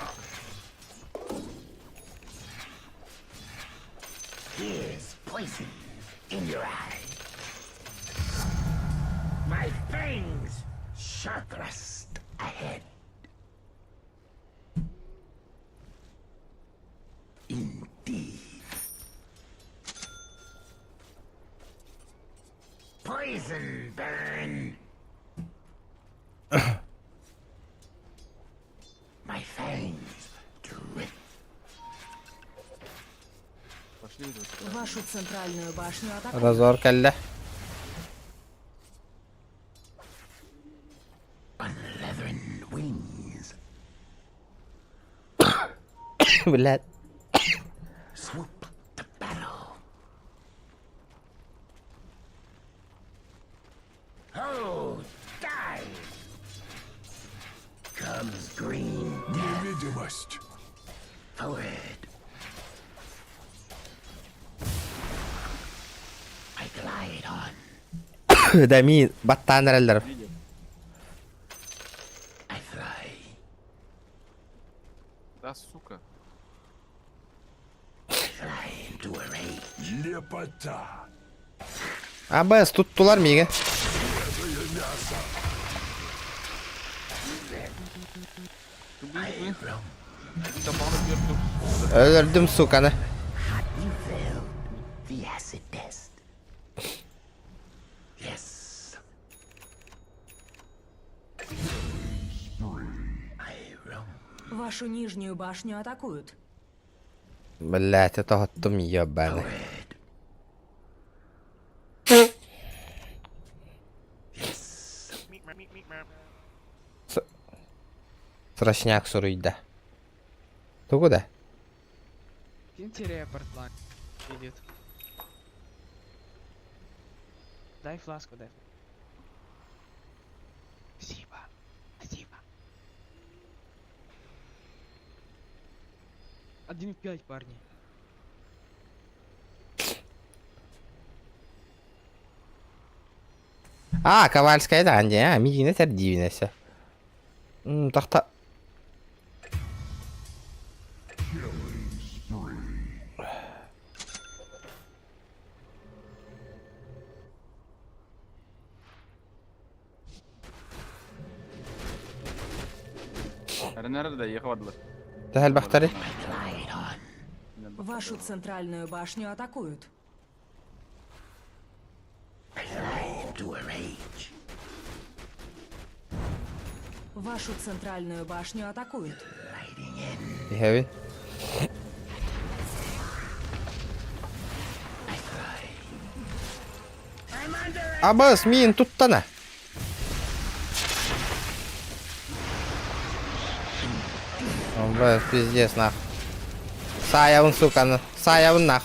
Speaker 5: Here's poison in your eye. My fangs sharp thrust ahead. Indeed. Poison burn. My fangs drip.
Speaker 7: Пошли. тут.
Speaker 10: Вашу центральную башню атакуют.
Speaker 1: Разор кэллэ.
Speaker 5: Unleathering wings.
Speaker 1: Блядь.
Speaker 5: Swoop to battle. Oh, dive! Comes green death.
Speaker 9: Невидимость.
Speaker 5: Forward. I glide on.
Speaker 1: Да ми баттаан эрэллэр.
Speaker 5: I fly.
Speaker 7: Да, сука.
Speaker 5: Fly into a rage.
Speaker 9: Лепота.
Speaker 1: АБС туттулар миигин.
Speaker 9: Свежее мясо.
Speaker 7: Ты блин, блин. Табаны бердім.
Speaker 1: Өлөрдүм суканы.
Speaker 5: You failed the acid test. Yes. I roam.
Speaker 10: Вашу нижнюю башню атакуют.
Speaker 1: Блядь, это тоһоттум ебаный.
Speaker 5: Forward. Yes.
Speaker 1: Срочняк суруйда. Тугу да?
Speaker 11: Киньте репорт, лайн. Идет. Дай фласку, дай. Спасибо. Спасибо. 1 в 5, парни.
Speaker 1: А, Ковальская, да, не, а, миигин этэр диибин Тахта.
Speaker 9: Killing spree.
Speaker 7: Эрнар да ехал бардылар.
Speaker 1: Тэһэл бахтары.
Speaker 5: I glide on.
Speaker 10: Вашу центральную башню атакуют.
Speaker 5: I fly into a rage.
Speaker 10: Вашу центральную башню атакуют.
Speaker 5: Gliding in.
Speaker 1: Иһэбин.
Speaker 5: I fly. I'm under
Speaker 1: Абас, миигин туттана. Бля, пиздец, нах. Саайабын, сука, саайабын нах.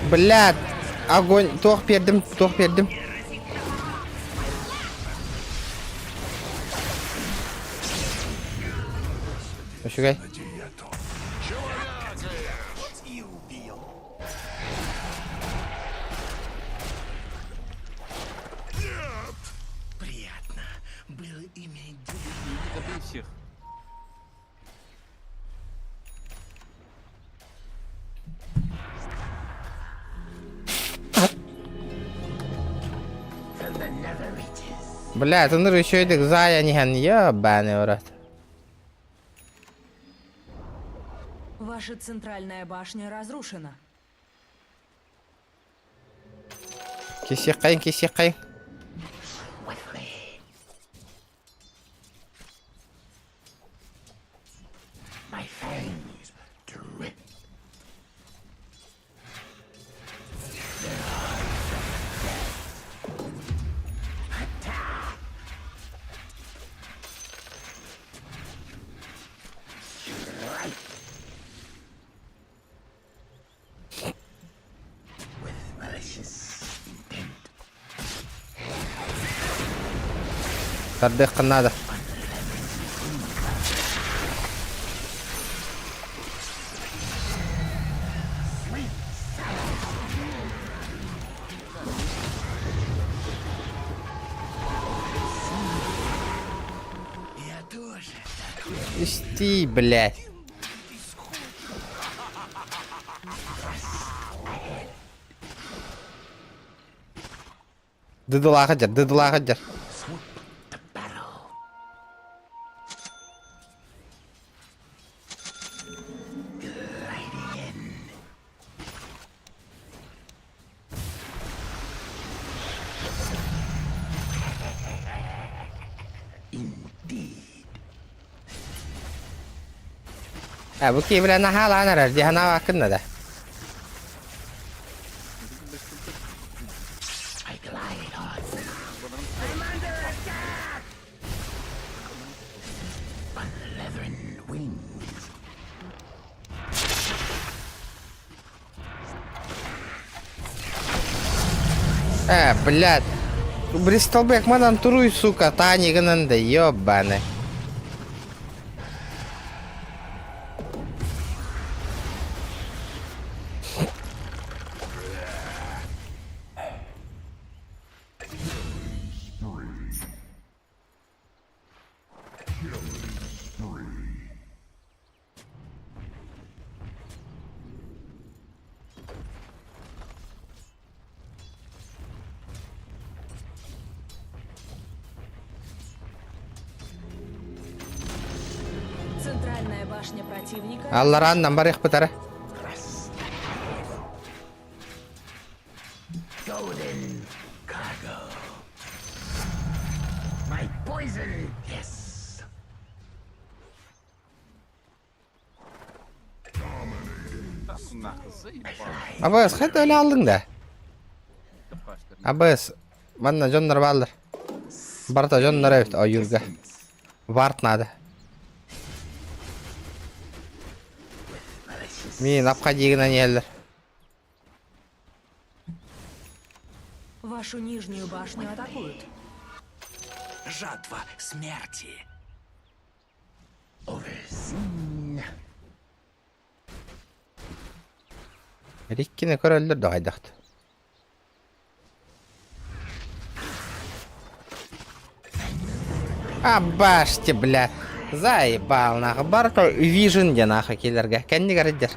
Speaker 1: Блядь, огонь, туох биэрдим, туох биэрдим. Үчүгэй.
Speaker 5: Приятно было иметь
Speaker 7: Забей всех.
Speaker 1: Бля, это ну еще и зая не ебаный в рот.
Speaker 10: Ваша центральная башня разрушена.
Speaker 1: Кисиэххэйин, кисиэххэйин. Тардыаххын наада. Исти, блядь. Дыдылааҕа дьэр, дыдылааҕа дьэр. Э, бу киһи бля наһаалаан эрэр дии санаабаккын да. Э, блядь. Бристолбек манан туруй, сука, Тани гынан да ёбаны.
Speaker 10: Центральная башня противника.
Speaker 1: Аллараан барыахпыт эрэ. Абыс, хайда өлө алдың да? Абыс, манна дьоннор бааллар. Барыта дьоннор эбит ойуурга. Варт надо. Мин апка диигинэн иһэллэр.
Speaker 10: Вашу нижнюю башню атакуют.
Speaker 5: Жатва смерти.
Speaker 1: Риккини көрөллөр да хайдахт. Абаште, бля. Заебал, нахуй. Барто Vision де нахуй киллерге. Кэннигэр идер.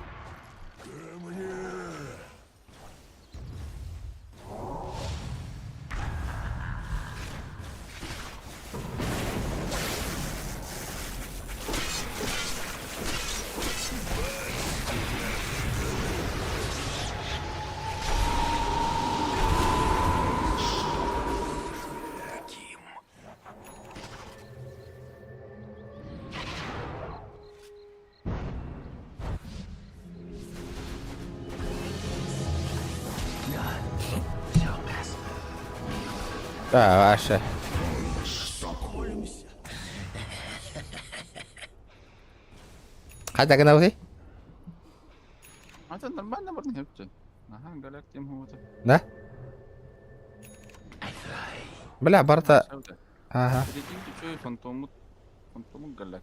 Speaker 1: Да, ваше. Хайда гынабытый?
Speaker 7: А это нормально можно хепче. Ага, голяк тем вот.
Speaker 1: Да? Бля, барыта... Ага.
Speaker 7: Прикиньте, что фантому... Фантому голяк.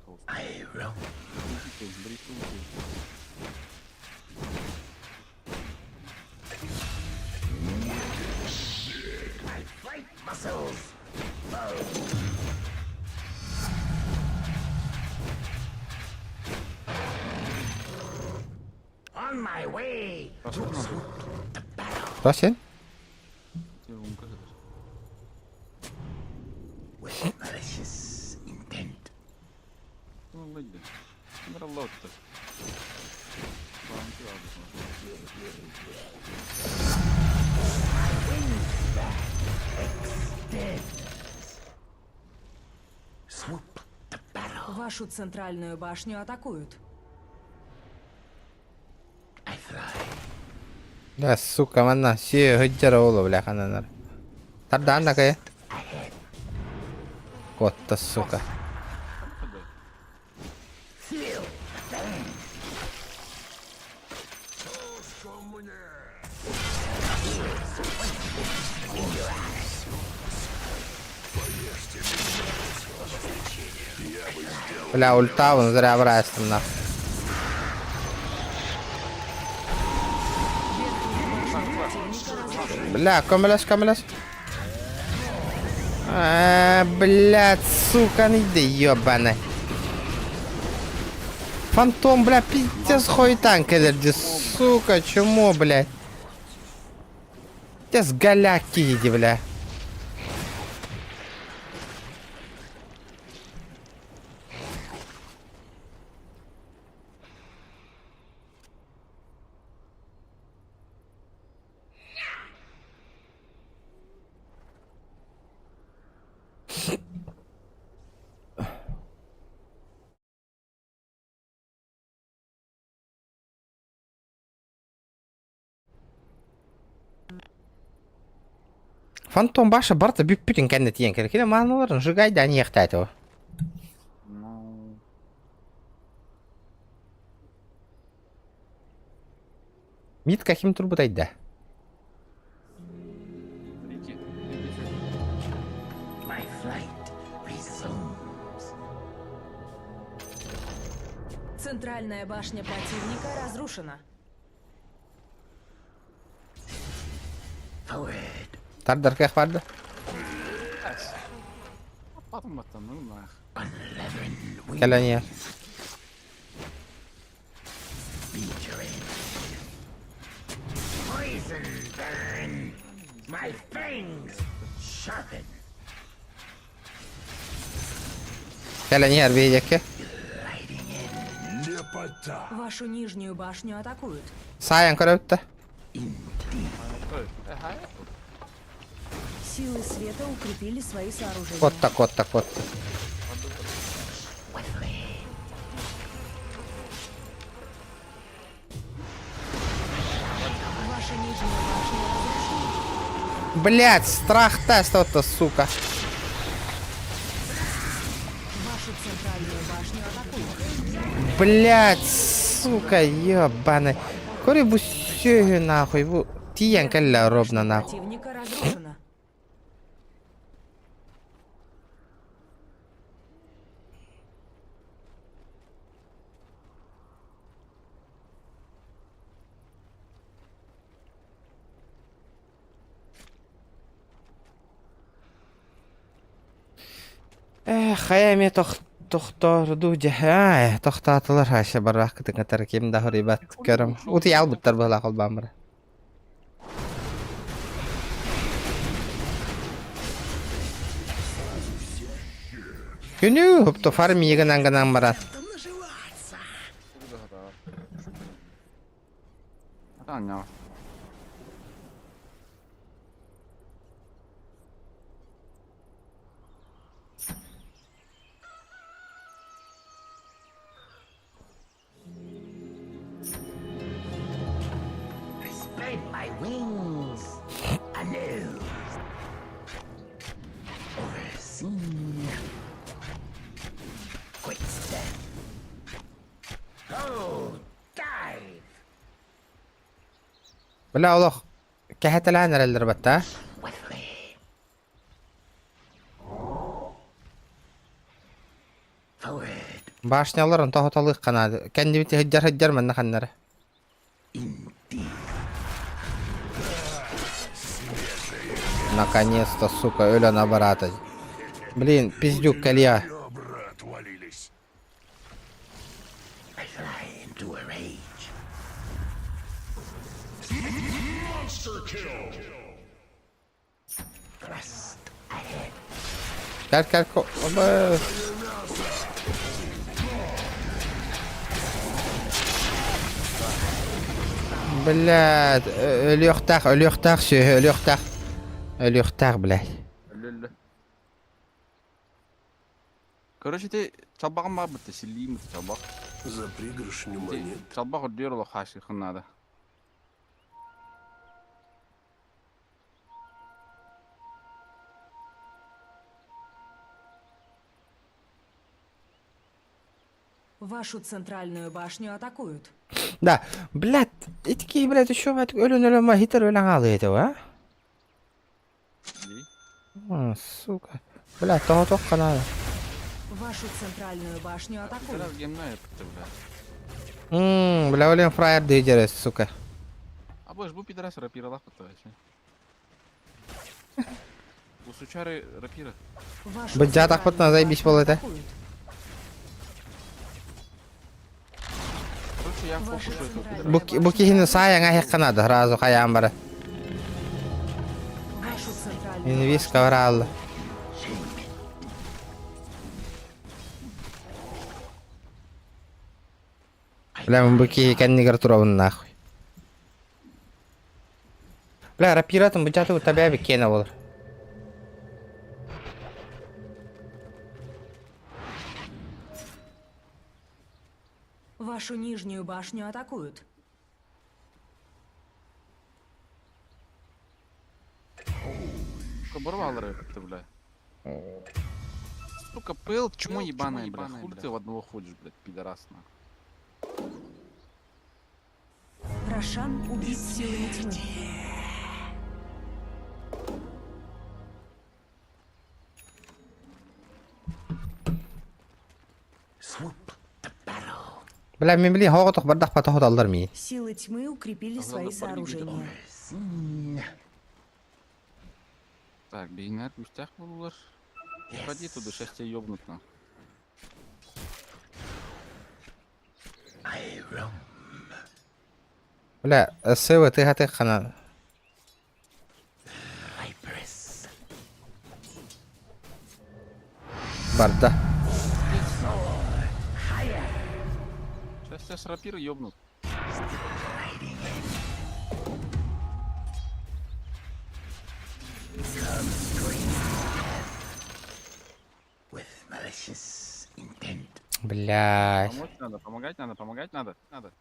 Speaker 1: Кто сен?
Speaker 10: Вашу центральную башню атакуют.
Speaker 1: Да, сука, манна си хыджара ола, бля, хананар. Тардан такая. Котта, сука. Бля, ульта, он зря брать нахуй. Бля, көмөлөс, көмөлөс. А, блядь, сука, ну иди, ёбаный. Фантом, бля, пиздец хуетан кэлэрди, сука, чмо, блядь. Пиздец голяки иди, бля. Фантом баша барта бүппүтүн кэннэ тиийэн кэлэр. Кини мааныларын жыгайдаан иэхтээтэ. Мит каким турбутайда?
Speaker 10: Центральная башня противника разрушена.
Speaker 1: Тардар кэх барды. Кэлэн иһэр. Кэлэн иһэр биһиэккэ.
Speaker 10: Вашу нижнюю башню атакуют.
Speaker 1: Саайан көрөбүт да.
Speaker 10: Силы света укрепили свои сооружения.
Speaker 1: Куотта, куотта, куотта.
Speaker 10: Ваша нижняя башня разрушена.
Speaker 1: Блять, страх тест это, сука.
Speaker 10: Вашу центральную башню атакуют.
Speaker 1: Блять, сука, ебаный. Кори бу сүөһү нахуй бу тиийэн кэллэ ровно нахуй.
Speaker 10: Противника разрушена.
Speaker 1: Эх, хайа эмиэ тохтордуу дьэ аа тохтоотулар хаша бараахкытын кытары ким да хоруйбат көрөм утуйа албыттар быһыылаах холбоон Күнүү хопто фарм гынан гынан баран. Бля, олох кэһэтэлээн эрэллэр батта. Башнялар онто хоталыахха наада. Кэннибит сылдьар сылдьар манна ханнара. Наконец-то, сука, өлөн абараата. Блин, пиздюк кэлиэ. Кэл кэл Блядь, өлүөхтээх, өлүөхтээх сүөһү, өлүөхтээх. Өлүөхтээх, блядь.
Speaker 7: Өлө-өлө. Короче, ты чалбаҕым баар силлиим чалбах.
Speaker 9: За пригоршню монет.
Speaker 7: Чалбах үрдүөр олох хаашыхын надо.
Speaker 10: Вашу центральную башню атакуют.
Speaker 1: Да, блядь, итики, блядь, еще мать өлөн өлөн ма хитер өлөн аалы этого, а? А, сука. Блядь, того только надо.
Speaker 10: Вашу центральную башню атакуют.
Speaker 1: Ммм, бля, өлен фраер дейдер, сука.
Speaker 7: А будешь бу пидорас рапира лахпыта вообще. Бу сучары рапира.
Speaker 1: Бу дьаатахпытына заебись буол этэ.
Speaker 7: Короче, я фокусую этого пидораса.
Speaker 1: Бу, бу киһини саайаҥа иһиэххэ наада, сразу хайаан бара. Инвиз ковралла. Бля, бу киһи кэннигэр турабын нахуй. Бля, рапиратын бу дьааты табя киэнэ болар.
Speaker 10: Вашу нижнюю башню атакуют.
Speaker 7: Оборвал ты, бля. Сука, пыл, чмо ебаное, бля. Хули ты в одного ходишь, блядь, пидорас, нахуй.
Speaker 10: Рошан убит силами тьмы.
Speaker 1: Бля, мен билин хоҕотох бардах патохот ми.
Speaker 10: Силы тьмы укрепили свои сооружения.
Speaker 7: Так, бейнер күүстээх буоллулар. Пойди туда, сейчас тебя ёбнут нахуй.
Speaker 1: Бля, сывы ты хаты хана. Барда.
Speaker 7: Сейчас тебя с рапиры ёбнут.
Speaker 1: Блядь.
Speaker 7: Помочь надо, помогать надо, помогать надо, надо.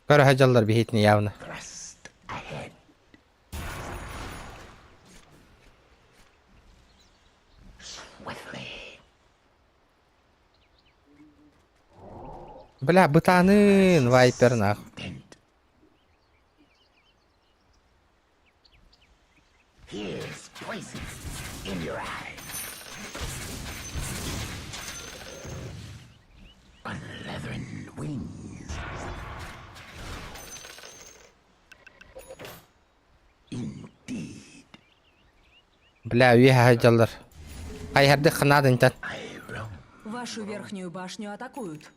Speaker 1: Көрө сылдьаллар биһитини явно. Бля, бытанын, вайпер нах. Бля, үөһэ сылдьаллар. Хайһардык ханаадын тан.
Speaker 10: Вашу верхнюю башню атакуют.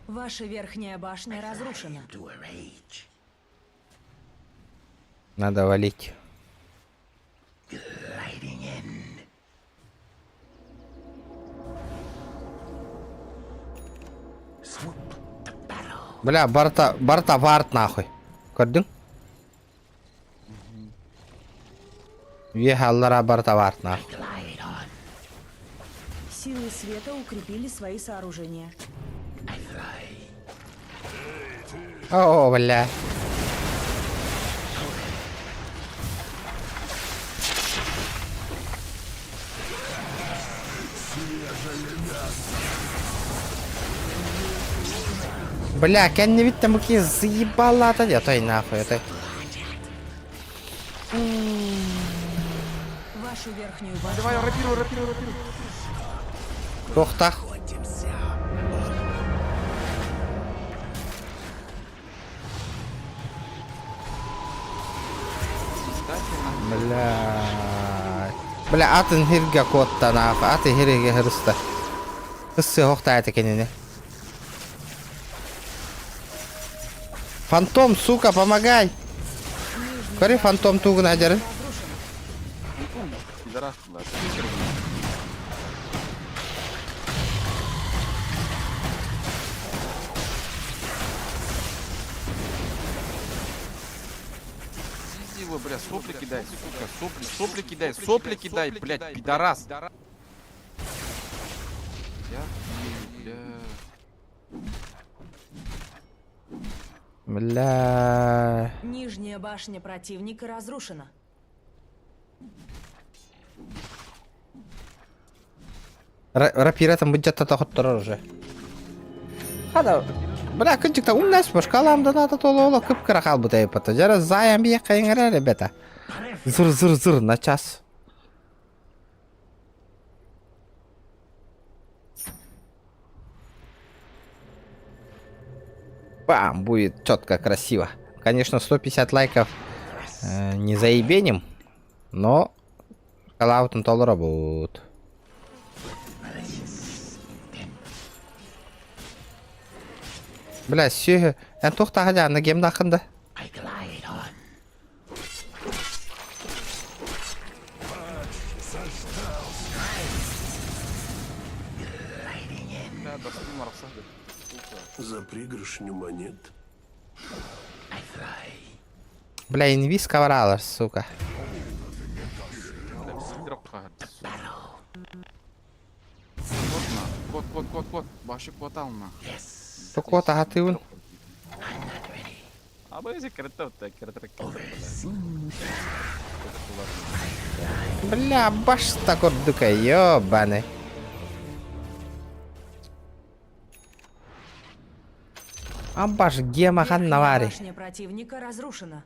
Speaker 10: Ваша верхняя башня разрушена.
Speaker 1: Надо валить. Бля, барта, барта варт нахуй. Көрдүң? Үөһэ аллара барта варт нахуй.
Speaker 10: Силы света укрепили свои сооружения.
Speaker 1: О, бля. Бля, кэннибиттэн бу киһи заебалата дии, отой нахуй, отой.
Speaker 10: Вашу верхнюю башню.
Speaker 7: Давай, рапиру, рапиру, рапиру.
Speaker 1: Туохтаах? Бля. Бля, атын хиргэ куоттанаах, аты хиригэ хырыста. Кыссы хохтаата кинини. Фантом, сука, помогай! Көрі фантом тугун ажарын.
Speaker 7: Пидорас, бля. Пизди его, бля, сопли кидай, сука, сопли, сопли кидай, сопли кидай, блядь, пидорас. Я, бля.
Speaker 1: Бля.
Speaker 10: Нижняя башня противника разрушена.
Speaker 1: Рапира там будет тохотторор уже. Хада. Бля, кынчыкта умнас башкаламда надо толо кып-кыра халбыта епата. Жара заям бия ребята. Зыр зыр зыр на час. Бам, будет четко, красиво. Конечно, 150 лайков не заебеним, но калаутын толора будет. Бля, сүйі, ән тоқтаға жағына гемді ақында.
Speaker 9: За пригоршню монет.
Speaker 1: Бля, инвиз коврала, сука.
Speaker 7: Кот, кот, кот, кот. Башы кот алма.
Speaker 1: Кот ағатыуын. Бля, башта курдука, ёбаный. Абаш гема хан навари.
Speaker 10: Башня противника разрушена.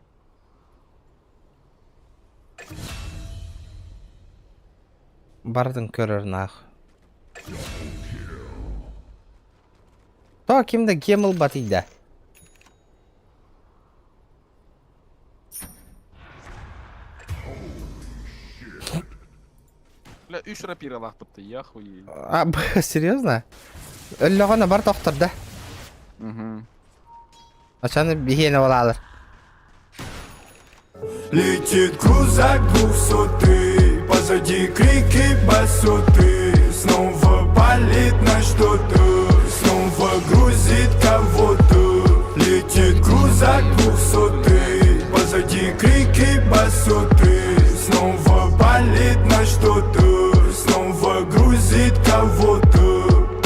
Speaker 1: Бардын көрөр нах. То кимде гемл батыйда.
Speaker 7: Бля, үш рапира лақтыпты, я хуею.
Speaker 1: А, серьезно? Өллөҕөнө бар тохтор да.
Speaker 7: Угу.
Speaker 1: Ачаны биһиэнэ болалар.
Speaker 2: Летит крузак двухсотый, позади крики басоты. Снова палит на что-то, снова грузит кого-то. Летит крузак двухсотый, позади крики басоты. Снова палит на что-то, снова грузит кого-то.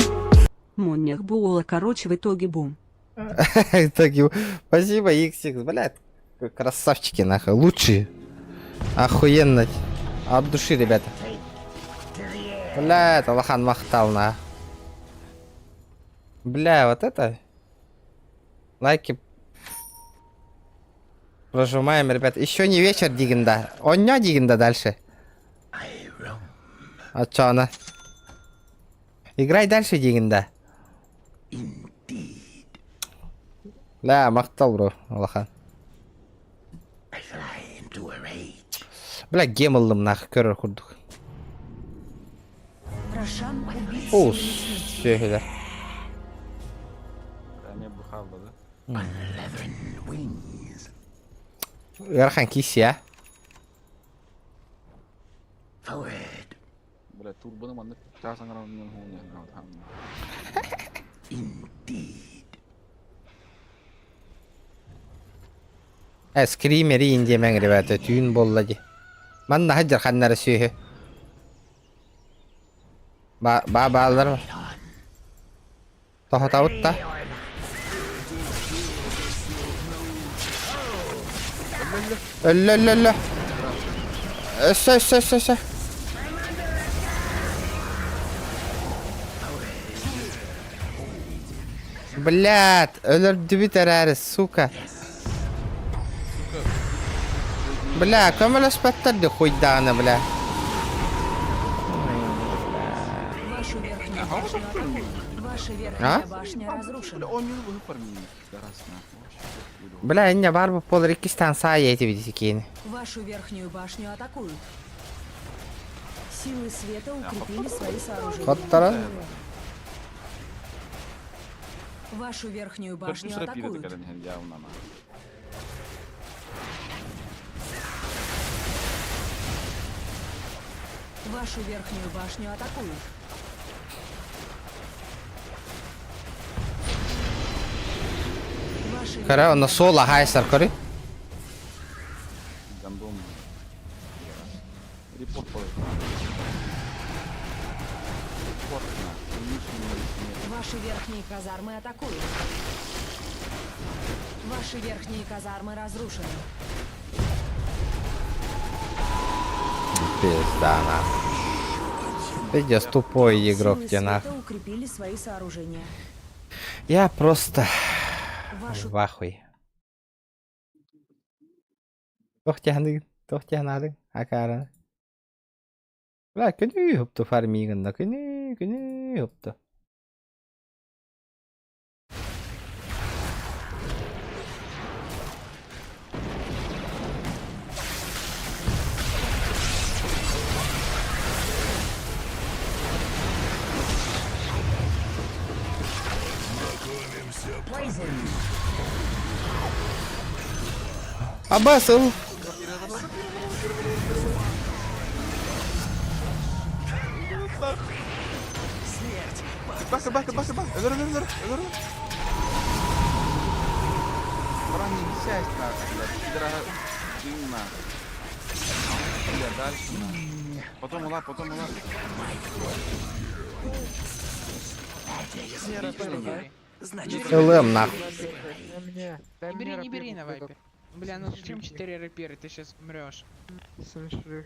Speaker 4: Моннях буола, короче, в итоге бум.
Speaker 1: Так, спасибо, XX, блядь. Красавчики, нахуй, лучшие. Охуенно. От души, ребята. Бля, это Лохан махтал, на. Бля, вот это. Лайки. Прожимаем, ребят. Еще не вечер, Дигинда. Он не Дигинда дальше. А чё она? Играй дальше, Дигинда. Бля, махтал, бро, Лохан. Бля, гемыллым нах, көрөр курдук.
Speaker 10: Рошан убит.
Speaker 1: О, сөһүлэр.
Speaker 7: Бля, бухалда, да?
Speaker 1: Ыарахан киси, а?
Speaker 7: Бля, турбоны маннык чаас аҥара хуня
Speaker 1: Скримери индиэмэҥ, ребята, түүн буолла дии. Манна хаджар ханнара сүөһү. Ба ба баалар. Тохотабыт та. Өллө өллө өллө. Өссө өссө өссө өссө. Блядь, өлөрдүбүт эрээри, сука. Бля, көмөлөспөттөр ди хуйдааны, бля.
Speaker 10: Вашу верхнюю башню атакуют. Ваша
Speaker 1: А?
Speaker 10: верхняя башня разрушена.
Speaker 1: Бля, инне бар бу пол иккистан саа этибит икиин.
Speaker 10: Вашу верхнюю башню атакуют. Силы света укрепили свои сооружения.
Speaker 1: Хоттара.
Speaker 10: Вашу верхнюю башню атакуют. Вашу верхнюю башню атакуют. Ваши
Speaker 1: Кара, онно суол аһаайсар көрү.
Speaker 7: Гандон. Репорт подать. Репорт на.
Speaker 10: Ваши верхние казармы атакуют. Ваши верхние казармы разрушены.
Speaker 1: Пизда нахуй. Пиздец, тупой игрок
Speaker 10: Силы
Speaker 1: те нах.
Speaker 10: света укрепили свои сооружения.
Speaker 1: Я просто
Speaker 10: Вашу
Speaker 1: в ахуе. Туох тяхны, туох тяхнадың, акара. Бля, күнү хопту фармигында, күнү, күнү хопту. Абасыл.
Speaker 7: Бак, бак, бак, бак. Өлөр, өлөр, өлөр, өлөр. Баран не сядь нахуй, блядь. Пидора, ты нахуй. Бля, дальше нахуй. Потом ула, потом ула.
Speaker 1: ЛМ нахуй.
Speaker 11: Не бери, не бери на вайпер. Бля, ну зачем 4 рапиры? Ты сейчас умрешь.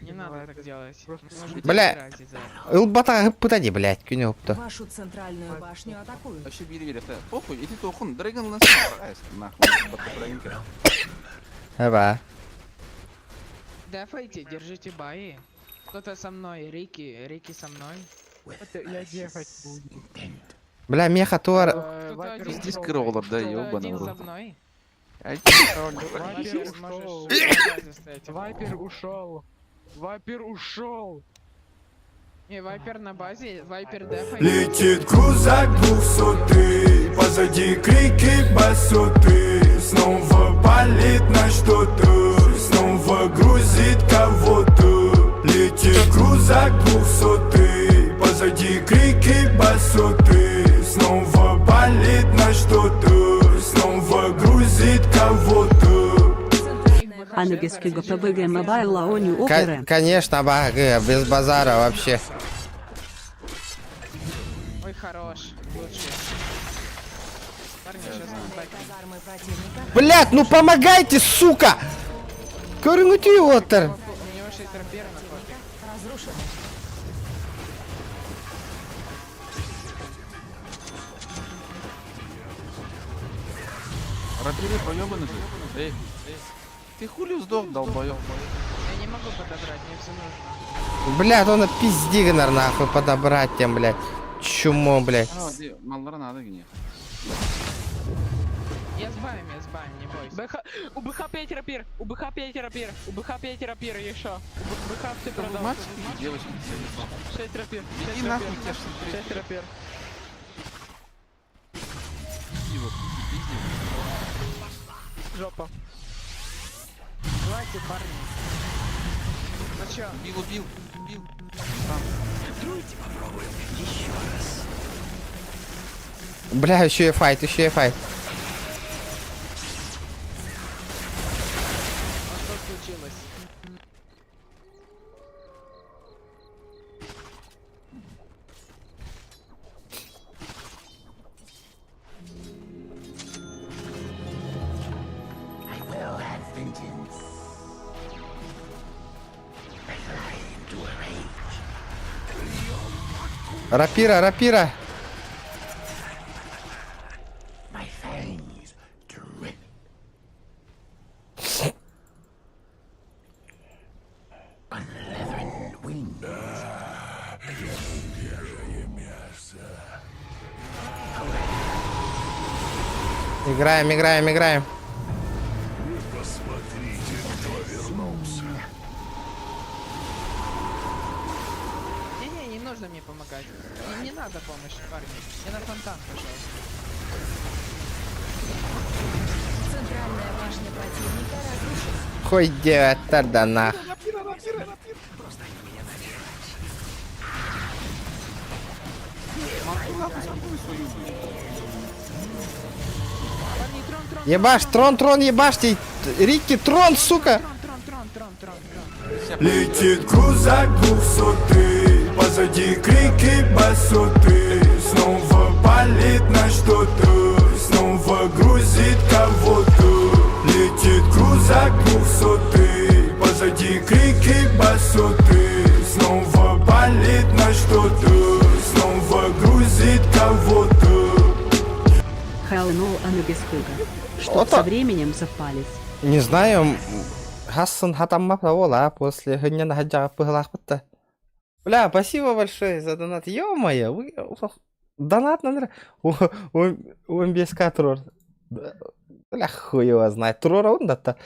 Speaker 11: Не надо так делать. Нужно
Speaker 1: Бля.
Speaker 11: тратить за это.
Speaker 1: Ылбата пытади, блядь, күнү хопту.
Speaker 10: Вашу центральную башню атакуют.
Speaker 7: Вообще бери, бери, похуй, иди тохун, Дрэгон нас нахуй, батарейка.
Speaker 1: Эба.
Speaker 11: Дефайте, держите баи. Кто-то со мной, Рики, Рики со мной.
Speaker 15: Я дефать буду.
Speaker 1: Бля, меха туар.
Speaker 11: Кто-то один,
Speaker 7: Здесь кроллер, да,
Speaker 11: кто-то
Speaker 7: ёбаный
Speaker 11: один
Speaker 7: в
Speaker 11: со
Speaker 7: рот.
Speaker 11: мной.
Speaker 7: Ай,
Speaker 15: Вайпер
Speaker 11: Вайпер, можешь
Speaker 15: ушел.
Speaker 11: на базе стоять.
Speaker 15: Вайпер ушел. Вайпер ушел.
Speaker 11: Не, Вайпер на базе, Вайпер дефай.
Speaker 2: Летит крузак двухсотый, позади крики басоты. Снова палит на что-то, снова грузит кого-то. Летит крузак двухсотый, позади крики басоты. Снова палит на что-то, снова грузит кого-то.
Speaker 4: Аныгыскы ГПБГ Мобайл Лаоню Опере.
Speaker 1: Конечно, бага, без базара вообще.
Speaker 11: Ой, хорош, лучше. Парни, сейчас
Speaker 10: Казармы противника.
Speaker 1: Блядь, ну помогайте, сука! Көрүңүтүй отыр.
Speaker 11: У него 6 рапир на копе.
Speaker 10: Разрушены.
Speaker 7: Рапиры проебаны же. Эй, ты хули сдох, долбоёб?
Speaker 11: Я не могу подобрать, мне все нужно.
Speaker 1: Блядь, он пиздигнер нахуй подобрать тем, блядь. Чумо, блядь.
Speaker 7: А, Маллара надо гне.
Speaker 11: Я с баем, я с баем, не бойся.
Speaker 15: БХ... У БХ 5 рапир, у БХ 5 рапир, у БХ 5 рапир еще. У БХ все продал.
Speaker 7: Мальчики или девочки?
Speaker 15: 6 рапир,
Speaker 7: Иди
Speaker 15: 6
Speaker 7: нахуй,
Speaker 15: рапир.
Speaker 7: тебя ж
Speaker 15: 6 рапир.
Speaker 7: Пизди его, пизди, пизди.
Speaker 15: Жопа.
Speaker 11: Давайте, парни. Ну чё?
Speaker 7: Убил, убил, убил. Там.
Speaker 1: Бля, еще и файт, еще и файт.
Speaker 11: А что случилось?
Speaker 1: Рапира, рапира. Играем, играем, играем.
Speaker 9: Вы посмотрите, кто вернулся.
Speaker 11: Не-не, не нужно мне помогать. Не, не надо помощь, парни. Я на фонтан пошел.
Speaker 10: Центральная башня противника разрушена.
Speaker 1: Хуй диэттэр да нах. Ебаш, трон, трон, ебашьте! Рикки, трон, сука!
Speaker 2: Летит крузак двухсотый Позади крики басоты Снова палит на что-то Снова грузит кого-то Летит крузак двухсотый Позади крики басоты Снова палит на что-то Снова грузит кого-то
Speaker 4: Hell no, аныгыскыга. Чтоб
Speaker 1: Ото-
Speaker 4: со временем совпались.
Speaker 1: Не знаю, хассын хатаммап а после хыннен хаджаҕа быһылаахпыт Бля, спасибо большое за донат. Ё-моё, вы... Донат, наверное, УМБСК трор. Бля, хуй его знает. Трора он да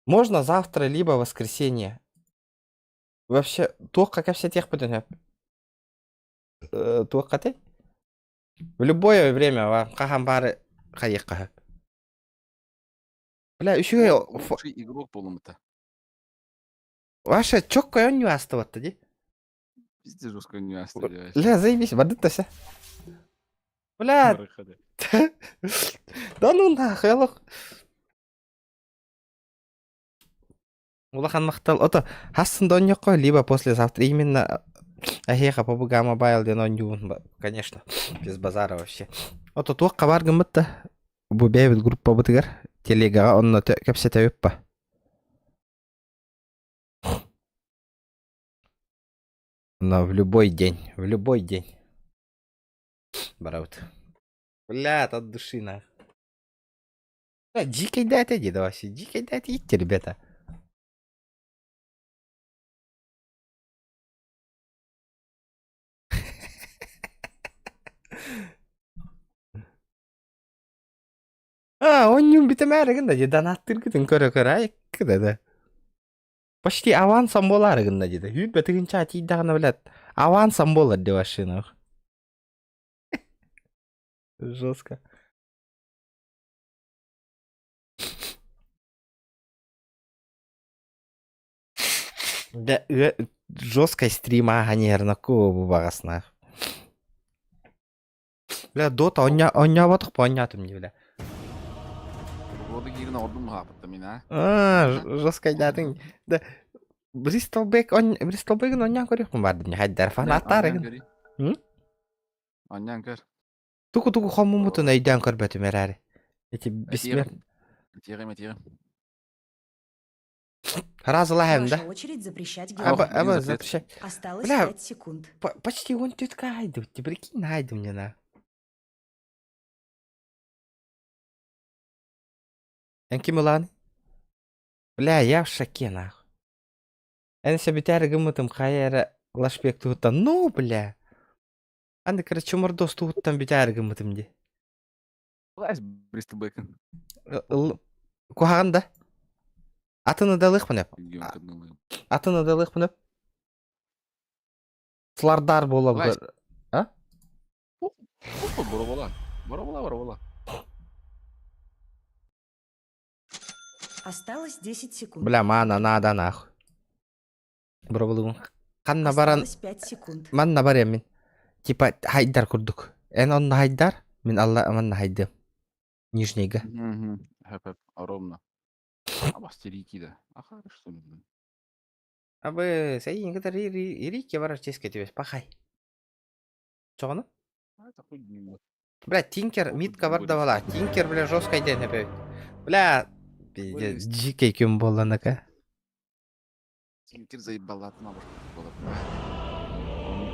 Speaker 1: Можно завтра, либо воскресенье. Вообще, туох как все тех Туох кате? В любое время вам хаһан баары хайыахха. Бля, үчүгэй
Speaker 7: Лучший игрок буолуммута.
Speaker 1: Ваша чокко он астыбатта ди.
Speaker 7: Пиздец жестко не оставляешь.
Speaker 1: Бля, заебись, бардыт все. Бля, да ну нахуй, олох. Улахан махтал. Ото хассын доньокко, либо послезавтра. Именно эһиэхэ PUBG Mobile диэн оонньуубун, конечно, без базара вообще. Ото туох хабар гыммыт да бу бэйэбит группабытыгар телегаҕа онно кэпсэтэбит па. Но в любой день, в любой день. Барабыт. Бля, от души нах. Бля, дикий дайте, дед вообще, дикий дайте, идите, ребята. А, онньуун бүтэмээри гынна дии, донаттыыргытын көрө-көрө айыккыда да. Почти авансом буолаары гынна дии. Үүт бэтигинчэ тиийдэҕинэ блядь, авансом буолар дии вообще нах. Жестко. Да, жесткой стрима нервно бу баҕаснаах. Бля, Дота онньоботох понятым не бля.
Speaker 7: Воду киирин ордум хаапытта мин а.
Speaker 1: А, жесткой датын. Да. Бристол Бек он Бристол Бэгин онньоон көрүөхпүн бардым. Хайдар фанаттар эгин.
Speaker 7: Онньоон көр.
Speaker 1: Туку туку хоммумутун өйдөөн көрбөтүм эрээри. Эти бессмертный.
Speaker 7: Этиэҕим, этиэҕим.
Speaker 1: Разылаем, да?
Speaker 10: Ваша очередь запрещать
Speaker 1: Аба,
Speaker 10: героя.
Speaker 1: аба, запрещать.
Speaker 10: Осталось
Speaker 1: Бля,
Speaker 10: 5 секунд.
Speaker 1: почти он тетка айду. Ты прикинь, найду мне на. Эн ким ылаан? Бля, я в шоке, нахуй. Эн себитээр гыммытым хайа эрэ лашпек туһуттан. Ну, бля. Аны, короче, мордос туһуттан бүтээр гыммытым дии.
Speaker 7: Лазь Бристол Бэкон.
Speaker 1: Куһаҕан да? Атын ыдалыахпын эп. Атын ыдалыахпын эп. Слардар буола А?
Speaker 7: Боробола. Боробола, боробола.
Speaker 10: Осталось 10 секунд.
Speaker 1: Бля, мана надо нахуй. Бороболугун. Ханна баран
Speaker 10: Осталось 5 секунд.
Speaker 1: манна барыам мин. Типа хайдар курдук. Эн онно хайдар, мин алла манна хайдым. Нижнийга.
Speaker 7: Хөп, ровно. Абастерики да. А хорошо, блин.
Speaker 1: Абы, сәйин кытар Рики барар ческе тебе, пахай. Чоҕону?
Speaker 7: Это хуй не
Speaker 1: Бля, Тинкер, митка бар давала. Тинкер, бля, жестко день опять. Бля, пиздец, дикий кем буолланака.
Speaker 7: Тинкер заебала на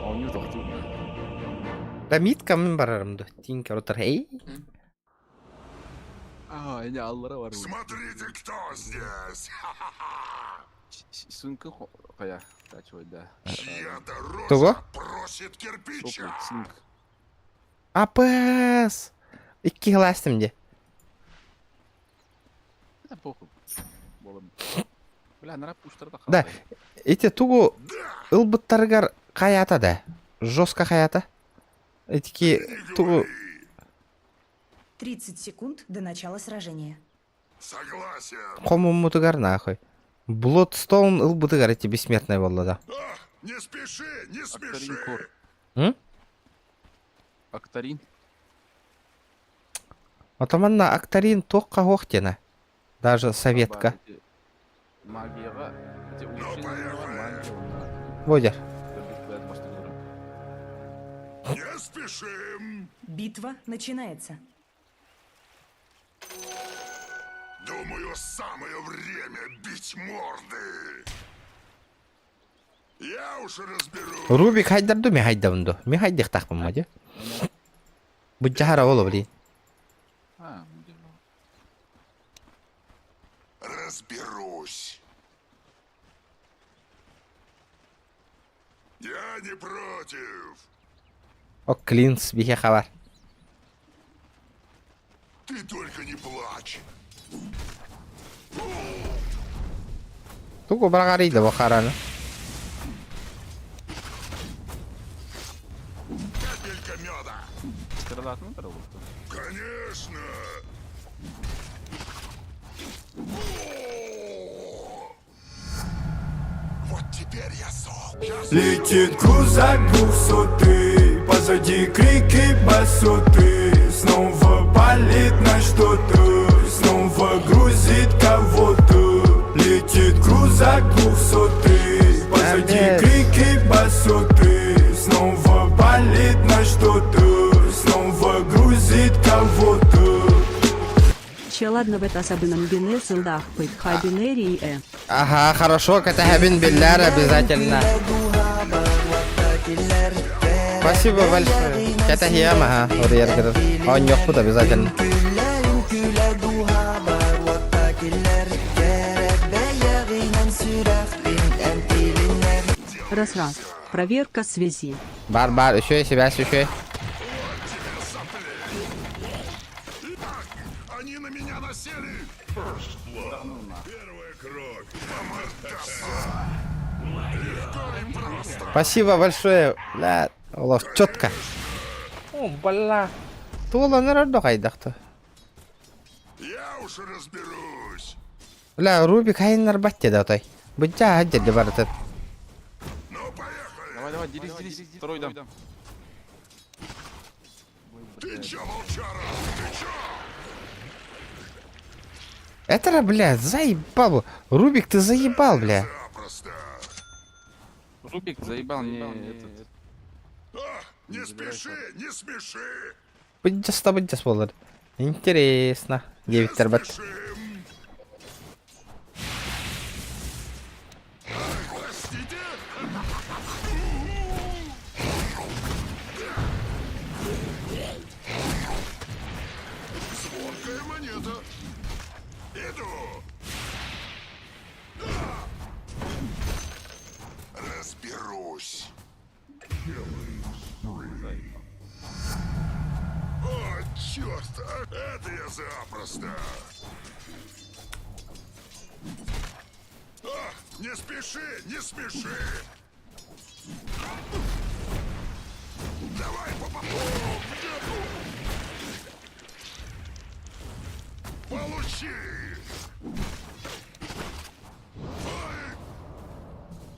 Speaker 7: Он не тохту.
Speaker 1: Да митка мин барарым да. Тинкер отыр. Эй.
Speaker 7: А, не аллара бар.
Speaker 9: Смотрите, кто здесь!
Speaker 7: Сунка хая, тачивать, да.
Speaker 9: Чья-то рожа
Speaker 1: Того?
Speaker 9: просит кирпича!
Speaker 7: Синк.
Speaker 1: АПС! Икки кылаастым дии.
Speaker 7: Это похуй. Буолан. Бля, нара пуштар да
Speaker 1: Да, ити тугу ылбыттарыгар хайата да? Жестко хайата? Итики тугу
Speaker 10: 30 секунд до начала сражения.
Speaker 9: Согласен.
Speaker 1: хомуммутугар нахуй. Bloodstone ылбытыгар эти бессмертный буолла да.
Speaker 9: Не спеши, не
Speaker 7: Актарин
Speaker 9: спеши.
Speaker 7: кор.
Speaker 1: М?
Speaker 7: Актарин.
Speaker 1: Отоманна Актарин туохха хуох диэнэ. Даже советка.
Speaker 7: Магияҕа ити улучшение магия онно.
Speaker 1: Водер.
Speaker 9: Не спешим.
Speaker 10: Битва начинается.
Speaker 9: Думаю, самое время бить морды. Я уж разберусь.
Speaker 1: Рубик хайдар ду ми хайдабын ду. Ми хайдыхтаахпын ма дии. Быдьаһара ол блин.
Speaker 7: А,
Speaker 9: Разберусь. Я не против.
Speaker 1: О клинс биһиэхэ хабар.
Speaker 9: Ты только не плачь.
Speaker 1: Тугу быраҕарый да бу хараны.
Speaker 9: Капелька меда.
Speaker 7: Стрелатны таралыпты.
Speaker 9: Конечно. Вот теперь я зол.
Speaker 2: Летит крузак двухсотый Позади крики басоты Снова палит на что-то Снова грузит кого-то Летит крузак двухсотый Позади
Speaker 1: Капец.
Speaker 2: крики басоты Снова палит на что-то Снова грузит кого-то
Speaker 4: Челадного особенно бинесылдахпыт хабинерии э.
Speaker 1: Ага, хорошо, кэтэһэбин биллэр обязательно. Спасибо большое. Кэтэһиэм, ага, уруйаргытын. Оонньуохпут обязательно.
Speaker 4: Раз-раз. Проверка связи.
Speaker 1: Бар бар, үчүгэй сибээс үчүгэй.
Speaker 9: Они на меня насели. Первая кровь. Легко и просто.
Speaker 1: Спасибо большое. Бля, олох четко. О, бля. Туолан эрэр хайдахты.
Speaker 9: Я уж разберусь.
Speaker 1: Бля, Рубик хайыннарбат деді отой. Быдьа деді барытын.
Speaker 7: Давай, давай, делись, делись, второй дам.
Speaker 9: Ты чё, волчара? Ты чё?
Speaker 1: Это, бля, заебал. Рубик, ты заебал, бля.
Speaker 7: Рубик заебал мне этот.
Speaker 9: Не спеши, не спеши.
Speaker 1: Быдьаста быдьас буолар. Интересно. Диэбиттэр бат.
Speaker 9: Простите? Звонкая монета. Иду. Разберусь. О, черт, а это я запросто. А, не спеши, не спеши. Давай по Получи! Ой!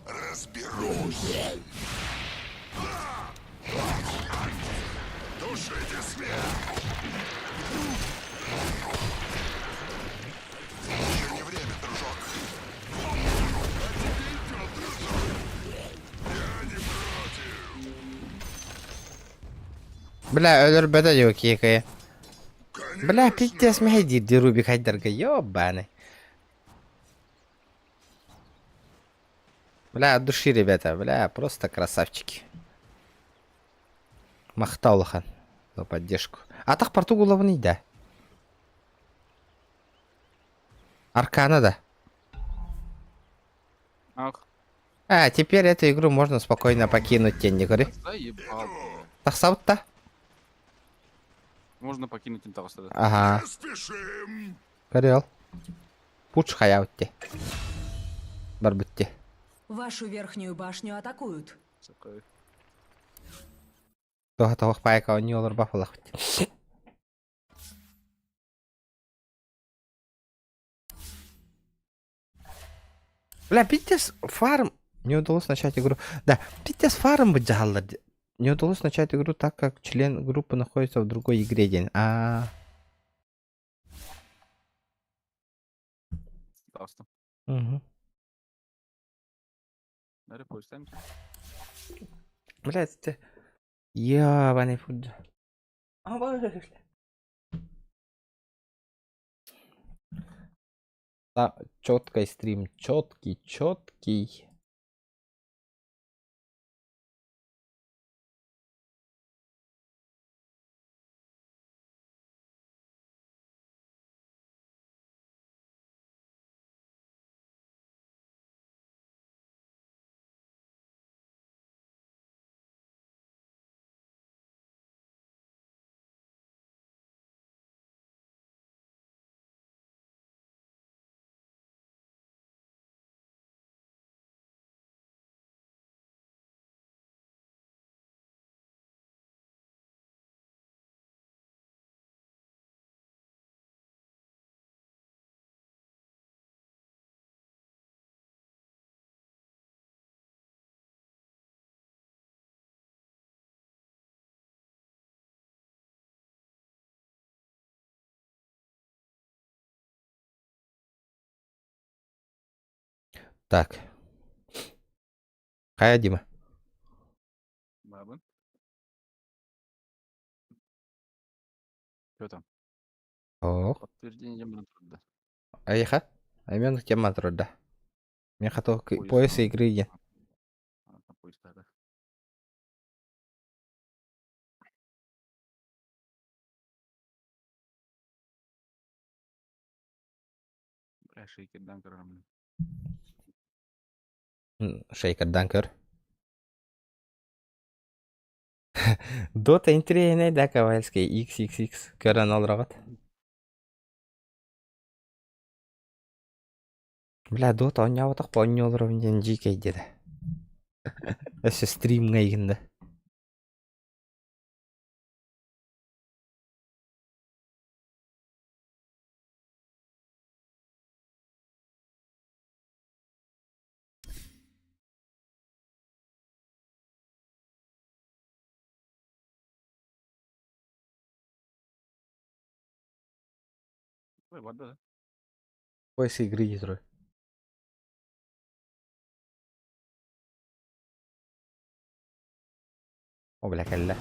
Speaker 9: Разберусь! Тушите свет! Еще не время, дружок. А тебе идет, дружок. Я не против.
Speaker 1: Бля, өлөрбөтө дии киһи. Бля, пиздец, мэһэйдиир Рубик хайдарга, ёбаный. Бля, от души, ребята, бля, просто красавчики. Махтал улахан за поддержку. А так Португуловный, да. Аркана, да.
Speaker 7: Ах.
Speaker 1: А, теперь эту игру можно спокойно покинуть, тень, не говори.
Speaker 7: Заебал, бля.
Speaker 1: Тахсабыт.
Speaker 7: Можно покинуть интаҕыста да.
Speaker 1: Ага. Көрүөл. Пуч хаябытте. Барбытте.
Speaker 10: Вашу верхнюю башню атакуют.
Speaker 1: Тоха тоох паайка онньуу олорбах булахпыт. Бля, пиздец, фарм... Не удалось начать игру. Да, пиздец, фарм бы дьаһаллар. Не удалось начать игру, так как член группы находится в другой игре день. А.
Speaker 7: Таҕыста.
Speaker 1: Угу.
Speaker 7: Бары поистаем.
Speaker 1: Блядь, ты... Ебаный фуд. Да, четкий стрим, четкий, четкий. Так. Хайа, Дима.
Speaker 7: Бабы. Что там?
Speaker 1: Ох.
Speaker 7: Подтверждение демона труда.
Speaker 1: Айха. Аймен тема труда. Мен хотел пояс игры е.
Speaker 7: Поезд, да. Бля, шейкердан көрөм.
Speaker 1: Шейкердан көр. Дота интриэнэ да Ковальский XXX көрөн олороҕут. Бля, Дота оонньооботох оонньуу олоробун диэн дьиикэй диэтэ. Өссө стримҥа игин да.
Speaker 7: Ой, вода, да?
Speaker 1: Пояс игры дии О, бля, кэллэ.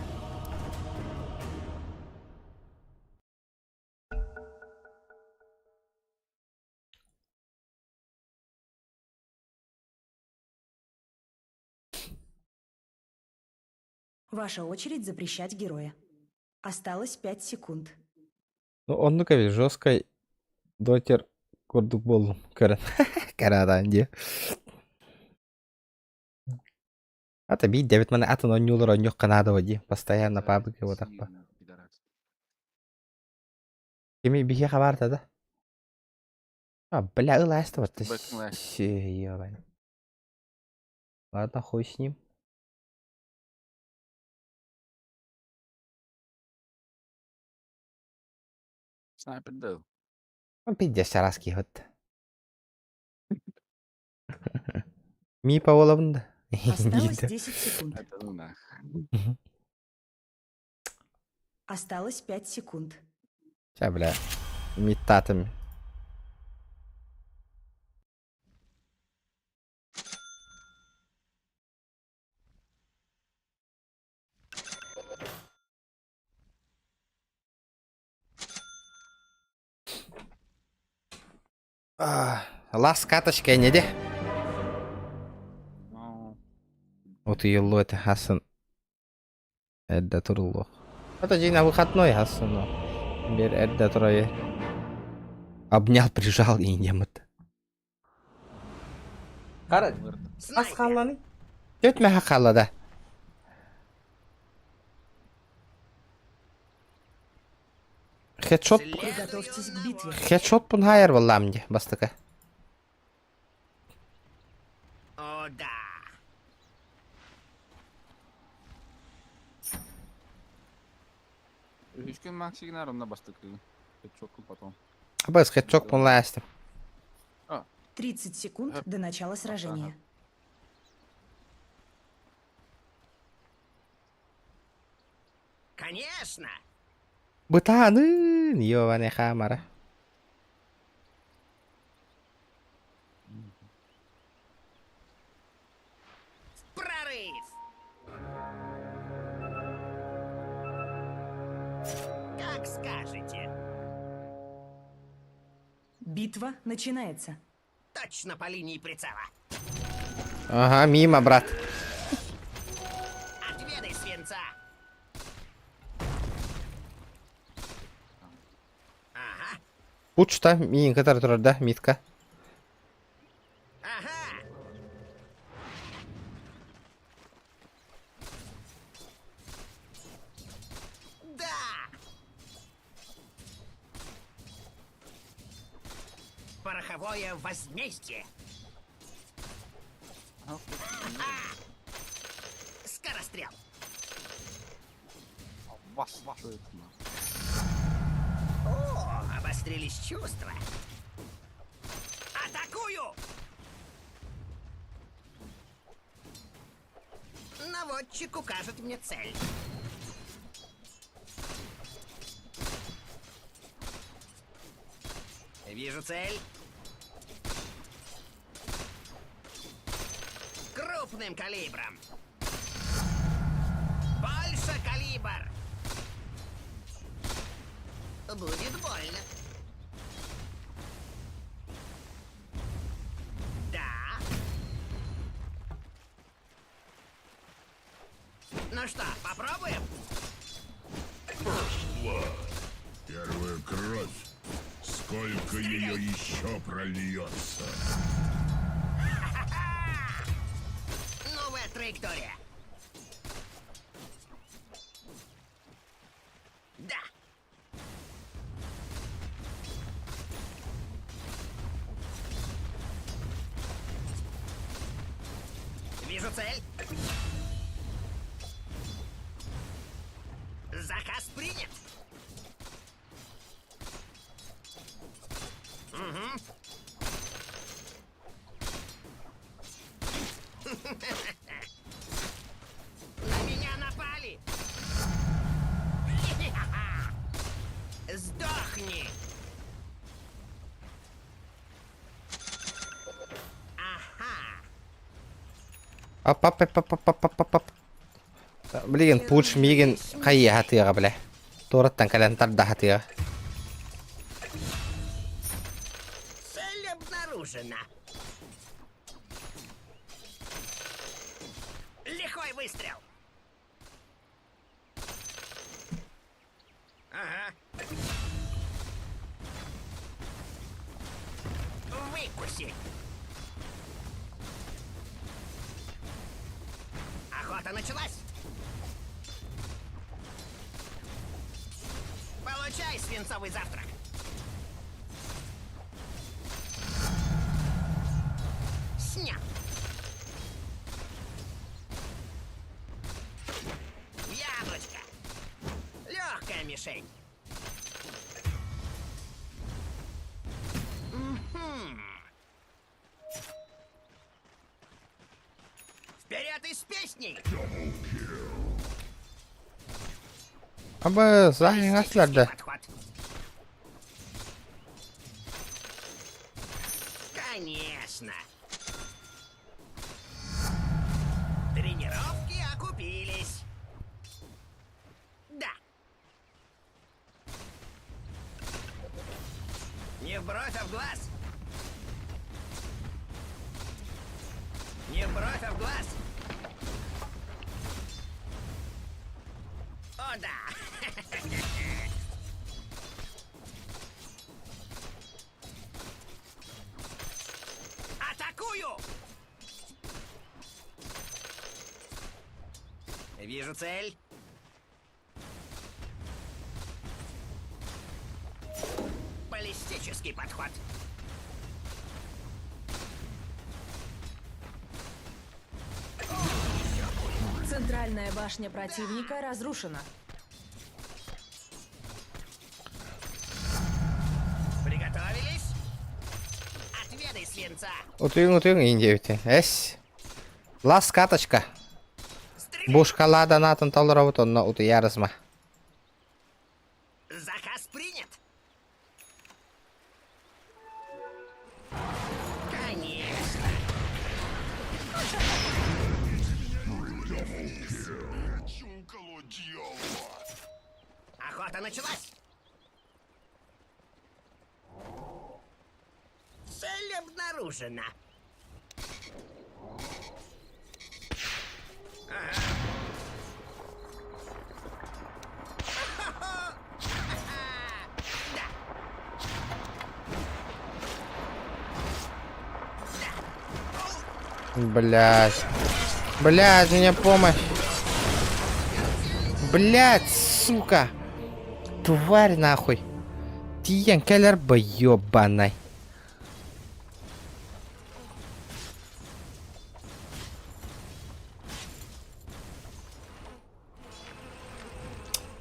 Speaker 10: Ваша очередь запрещать героя. Осталось 5 секунд.
Speaker 1: Ну, оннук эбит жесткай дотер курдук буоллум көрөн карадаан дии. Ата биир дэбит маны атын оонньуулар оонньуохха наада дии. Постоянно пабык буотахпа. Кими биһиэхэ баарта да? А, бля, ылаasta вот. Ебань. Ладно, хуй с ним.
Speaker 7: Снайпер дал.
Speaker 1: Он пиздец араский вот. Мипа буолабын да.
Speaker 10: Осталось 10 секунд.
Speaker 7: Это ну нах.
Speaker 10: Осталось 5 секунд.
Speaker 1: Ча, бля. Митатами. Лас каточка не де. Вот ее это Хасан. Эрдэ туруллуох. Это день на выходной Хасану. Бер эрдэ турайы. Обнял, прижал и немыт. Қара, ас қалланы? Өтмәһә қалла да. Хедшот
Speaker 10: Приготовьтесь к битве.
Speaker 1: хедшотпун хайар буоллаам дии бастакы.
Speaker 8: О, да.
Speaker 7: Үһүскүн Максигинар онно бастакы. Хедшотку потом.
Speaker 1: Абыс хедшотпун лаастым.
Speaker 10: 30 секунд до начала сражения.
Speaker 8: Конечно!
Speaker 1: Бытаанын, ёбаный хаамара.
Speaker 8: Прорыв! Как скажете.
Speaker 10: Битва начинается.
Speaker 8: Точно по линии прицела.
Speaker 1: Ага, мимо, брат.
Speaker 8: Отведай свинца. Ага.
Speaker 1: Пучта, миин кытары турар да, митка.
Speaker 8: Ага. Да! Пороховое возмездие. Скорострел.
Speaker 7: Вас, вас.
Speaker 8: О, обострились чувства. Атакую! Наводчик укажет мне цель. Вижу цель. Крупным калибром. Больше калибр. Будет больно. Да. Ну что, попробуем?
Speaker 9: Первая кровь. Сколько ее еще прольется?
Speaker 8: Новая траектория. Да. Вижу цель. Заказ принят. Угу. На меня напали! Сдохни! Ага!
Speaker 1: Ап ап ап ап ап ап ап ап. Билигин пуч миигин хайыаха тыаҕа бile. Туораттан кэлэн тардаха тыаҕа.
Speaker 8: Цель обнаружена. Лихой выстрел. Ага. Выкуси. Охота началась. Получай свинцовый завтрак. Снят. В яблочко. Легкая мишень. Мгм. Вперед и с песней!
Speaker 1: Абы саһыҥасларда.
Speaker 8: Подход. Конечно. Тренировки окупились. Да. Не в бровь, а в глаз. Не в бровь, а в глаз. О, да. Атакую! Вижу цель. Холистический подход.
Speaker 10: Центральная башня противника разрушена.
Speaker 8: Приготовились? Отведай свинца.
Speaker 1: Утуйуҥ утуйуҥ иин диэбитэ. Эс. Лас каточка. Бушкала донатын толоробут онно утуйарызма.
Speaker 8: Заказ принят. Конечно. Охота началась. Цель обнаружена. Ага. Да.
Speaker 1: Блять. Блять, мне помощь. Блять, сука. Тварь нахуй. Тиийэн кэлэр бы ёбаный.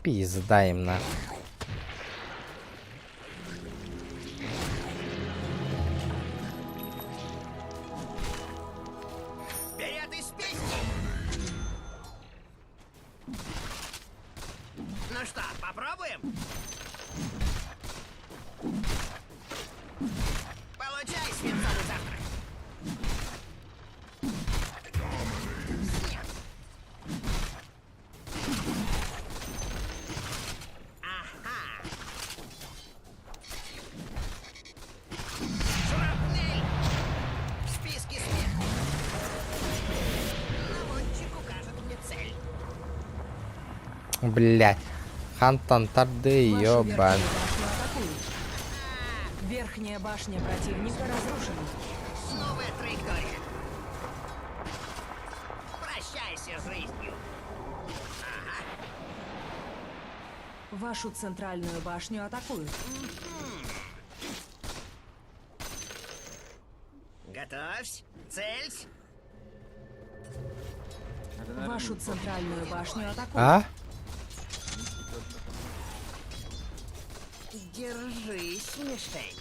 Speaker 1: Пизда им нахуй.
Speaker 8: Вперед из песни! Ну что, попробуем? Получай свинцовый завтрак. Снег. Ага. Шрапнель! В списке смех. Наводчик укажет мне цель.
Speaker 1: Блять. Хантан тарды
Speaker 10: Вашу
Speaker 1: ёбан.
Speaker 10: верхнюю башню атакуют. Верхняя башня противника разрушена.
Speaker 8: Новая траектория. Прощайся с жизнью. Ага.
Speaker 10: Вашу центральную башню атакуют.
Speaker 8: Готовься. Целься.
Speaker 10: Вашу центральную башню атакуют.
Speaker 1: А?
Speaker 8: Держись, мишень.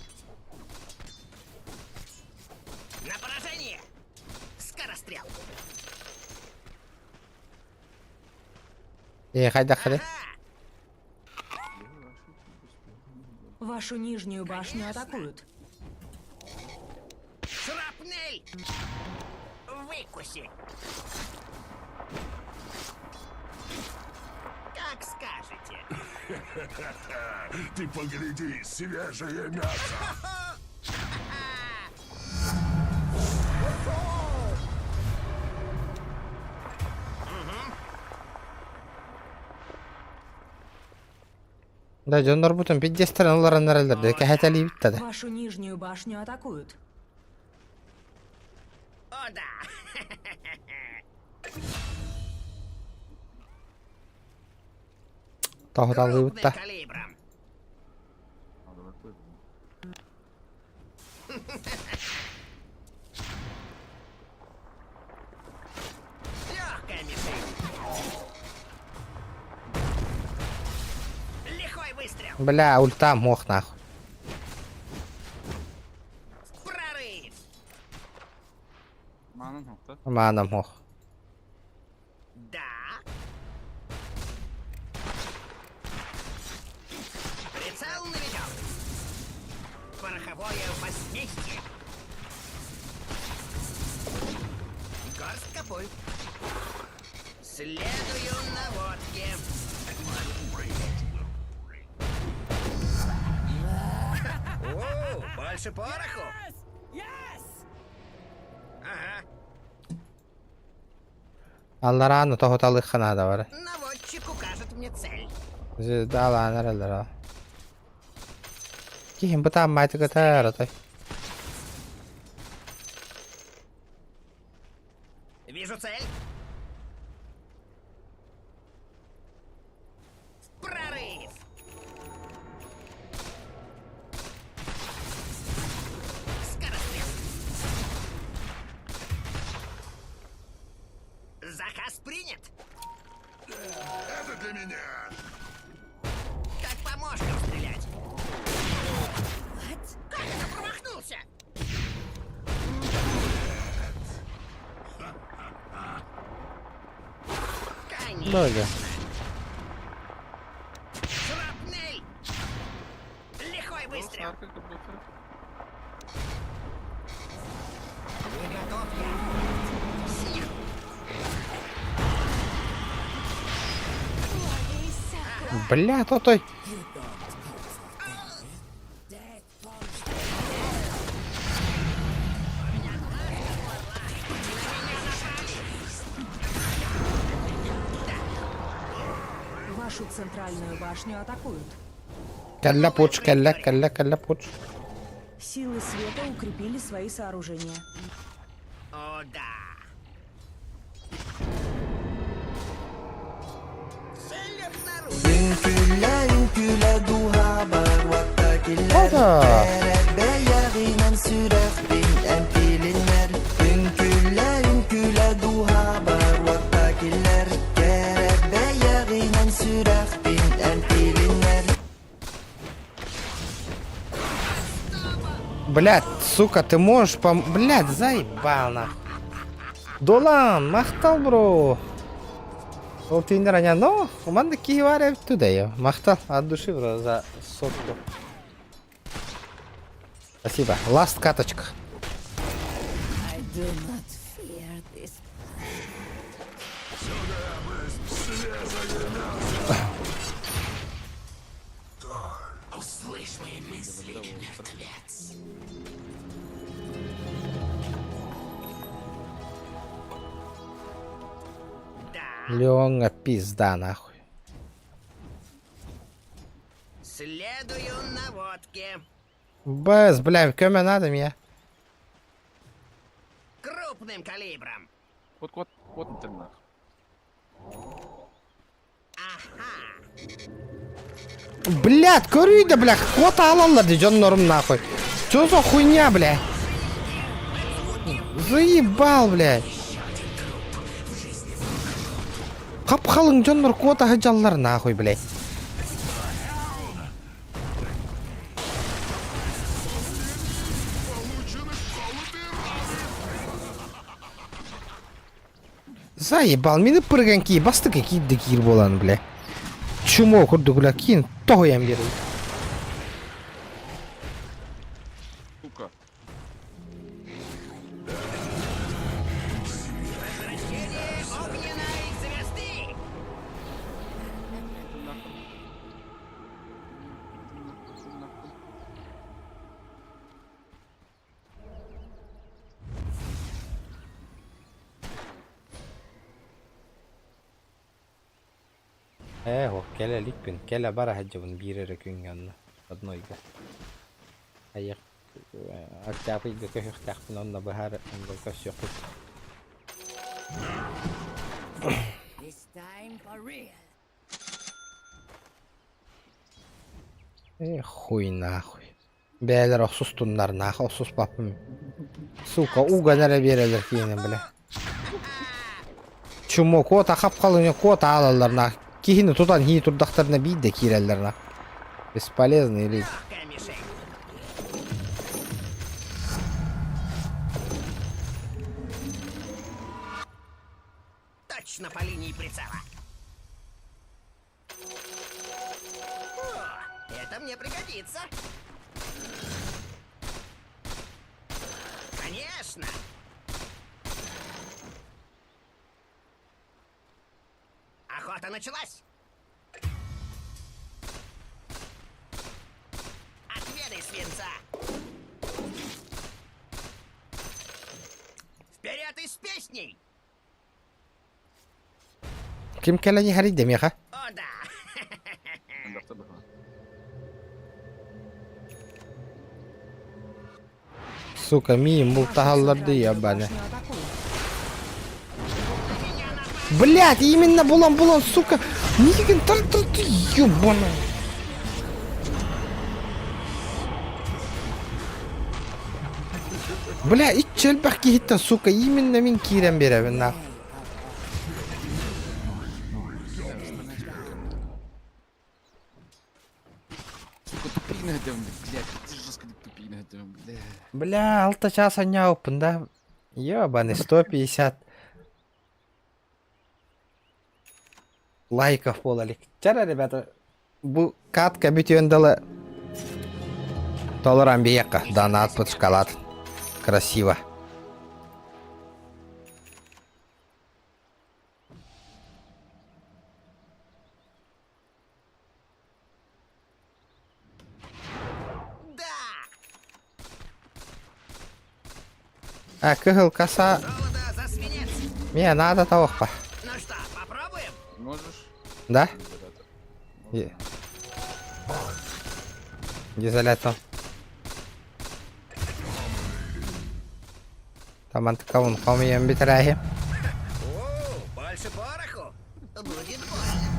Speaker 8: На поражение! Скорострел!
Speaker 1: Ээ, хайдах эрэ?
Speaker 10: Вашу нижнюю башню атакуют.
Speaker 8: Шрапнель! Выкуси! Как скажете.
Speaker 9: Ты погляди, свежее мясо.
Speaker 1: Да, дьоннорбутун пиздецтэрин ылларан эрэллэр да кэһэтэлиибит да.
Speaker 10: Вашу нижнюю башню атакуют.
Speaker 8: О, да!
Speaker 1: Тоһуталыыбыт да.
Speaker 8: Калибром. Легкая мишень. Лихой выстрел.
Speaker 1: Бля, ульта мох нахуй.
Speaker 8: Прорыв.
Speaker 1: Маана мох.
Speaker 8: Да. Прицел наведен. Пороховое возмездие. Горстка пуль. Следую наводке. О, больше пороху. Ага.
Speaker 1: Алларааны тоһуталыахха наада бары.
Speaker 8: Наводчик укажет мне цель.
Speaker 1: Звездалаан эрэллэр аа. Киһим бытааммаайтыгытар отой.
Speaker 8: Вижу цель. Прорыв!
Speaker 9: для меня.
Speaker 8: Как по мошкам стрелять. Как это промахнулся? Конечно.
Speaker 1: Давай.
Speaker 8: Шрапнель! Лихой выстрел! Не готов я. Сих!
Speaker 1: Бля, то той.
Speaker 10: Вашу центральную башню атакуют.
Speaker 1: Кэллэ пуч, кэллэ, кэллэ, кэллэ пуч.
Speaker 10: Силы света укрепили свои сооружения.
Speaker 8: О, да! Цель обнаружена.
Speaker 1: Ода. Блядь, сука, ты можешь пом... Блядь, заебал нахуй. Долан, махтал, бро. Ол тиндер аня, но, уманды киеваре туда я. Махтал от души, бро, за сотку. Спасибо. Ласт каточка.
Speaker 10: I do not fear this.
Speaker 8: Услышь мои мысли, мертвец.
Speaker 1: Леонга пизда нахуй.
Speaker 8: Следую наводке.
Speaker 1: Бэс, бля, көмө надо мне.
Speaker 8: Крупным калибром.
Speaker 7: Кот, кот, кот нахуй.
Speaker 1: Блядь, көрүйді, бля, квота алалар де жон норм нахуй. Чё за хуйня, бля? Заебал, бля. Хап-халың дьоннор квота хадьаллар нахуй, блядь. Заебал, мени пырган кии, бастыкы киирде киир буолан, бля. Чумо курдук, бля, киин тоһуйан биэрэр.
Speaker 7: Сука.
Speaker 8: Возвращение огненной звезды.
Speaker 1: Ээ, кэлэ иликпин, кэлэ бара сылдьабын биир эрэ күҥҥэ онно, однойга. Айах октябрьга көһүөхтээхпин онно быһаар онно көрсүөхпүт.
Speaker 8: This time for real.
Speaker 1: Э, хуй нахуй. Бэйэлэр охсустуннар нахуй охсуспаппын. Сука, уган эрэ биэрэллэр киинэ, бля. Чумо, куота хап-халыҥа куота аалаллар нах. Киһини тутан хии турдахтарына биирдэ киирэллэр нах. Бесполезный или...
Speaker 8: Легкая мишень. Точно по линии прицела. О, это мне пригодится. Конечно. Охота началась. Отведай свинца. Вперед и с песней!
Speaker 1: Ким кэлэн иһэрий дэмиэхэ?
Speaker 8: О, да!
Speaker 1: Сука, миин бултаһаллар дии ябаны. Блять, именно булан булан, сука! Миигин тар тар ты ебаный. Бля, иччи элбэх киһиттэн, сука, именно мин киирэн биэрэбин нахуй.
Speaker 7: Бля.
Speaker 1: Бля, алта чаас анньаабыппын да. Ебаный, 150 лайков буола илик. Чара, ребята, бу катка бүтүөн дылы толорон биһиэххэ донат под шоколад. Красиво. А, кыһыл каса... Мне надо того-па.
Speaker 8: Ну что, попробуем?
Speaker 7: Можешь?
Speaker 1: Да? Дизолятор. Таман тыкабын хомуйан бүтэрээһи.
Speaker 8: Больше пороху. Будет больно.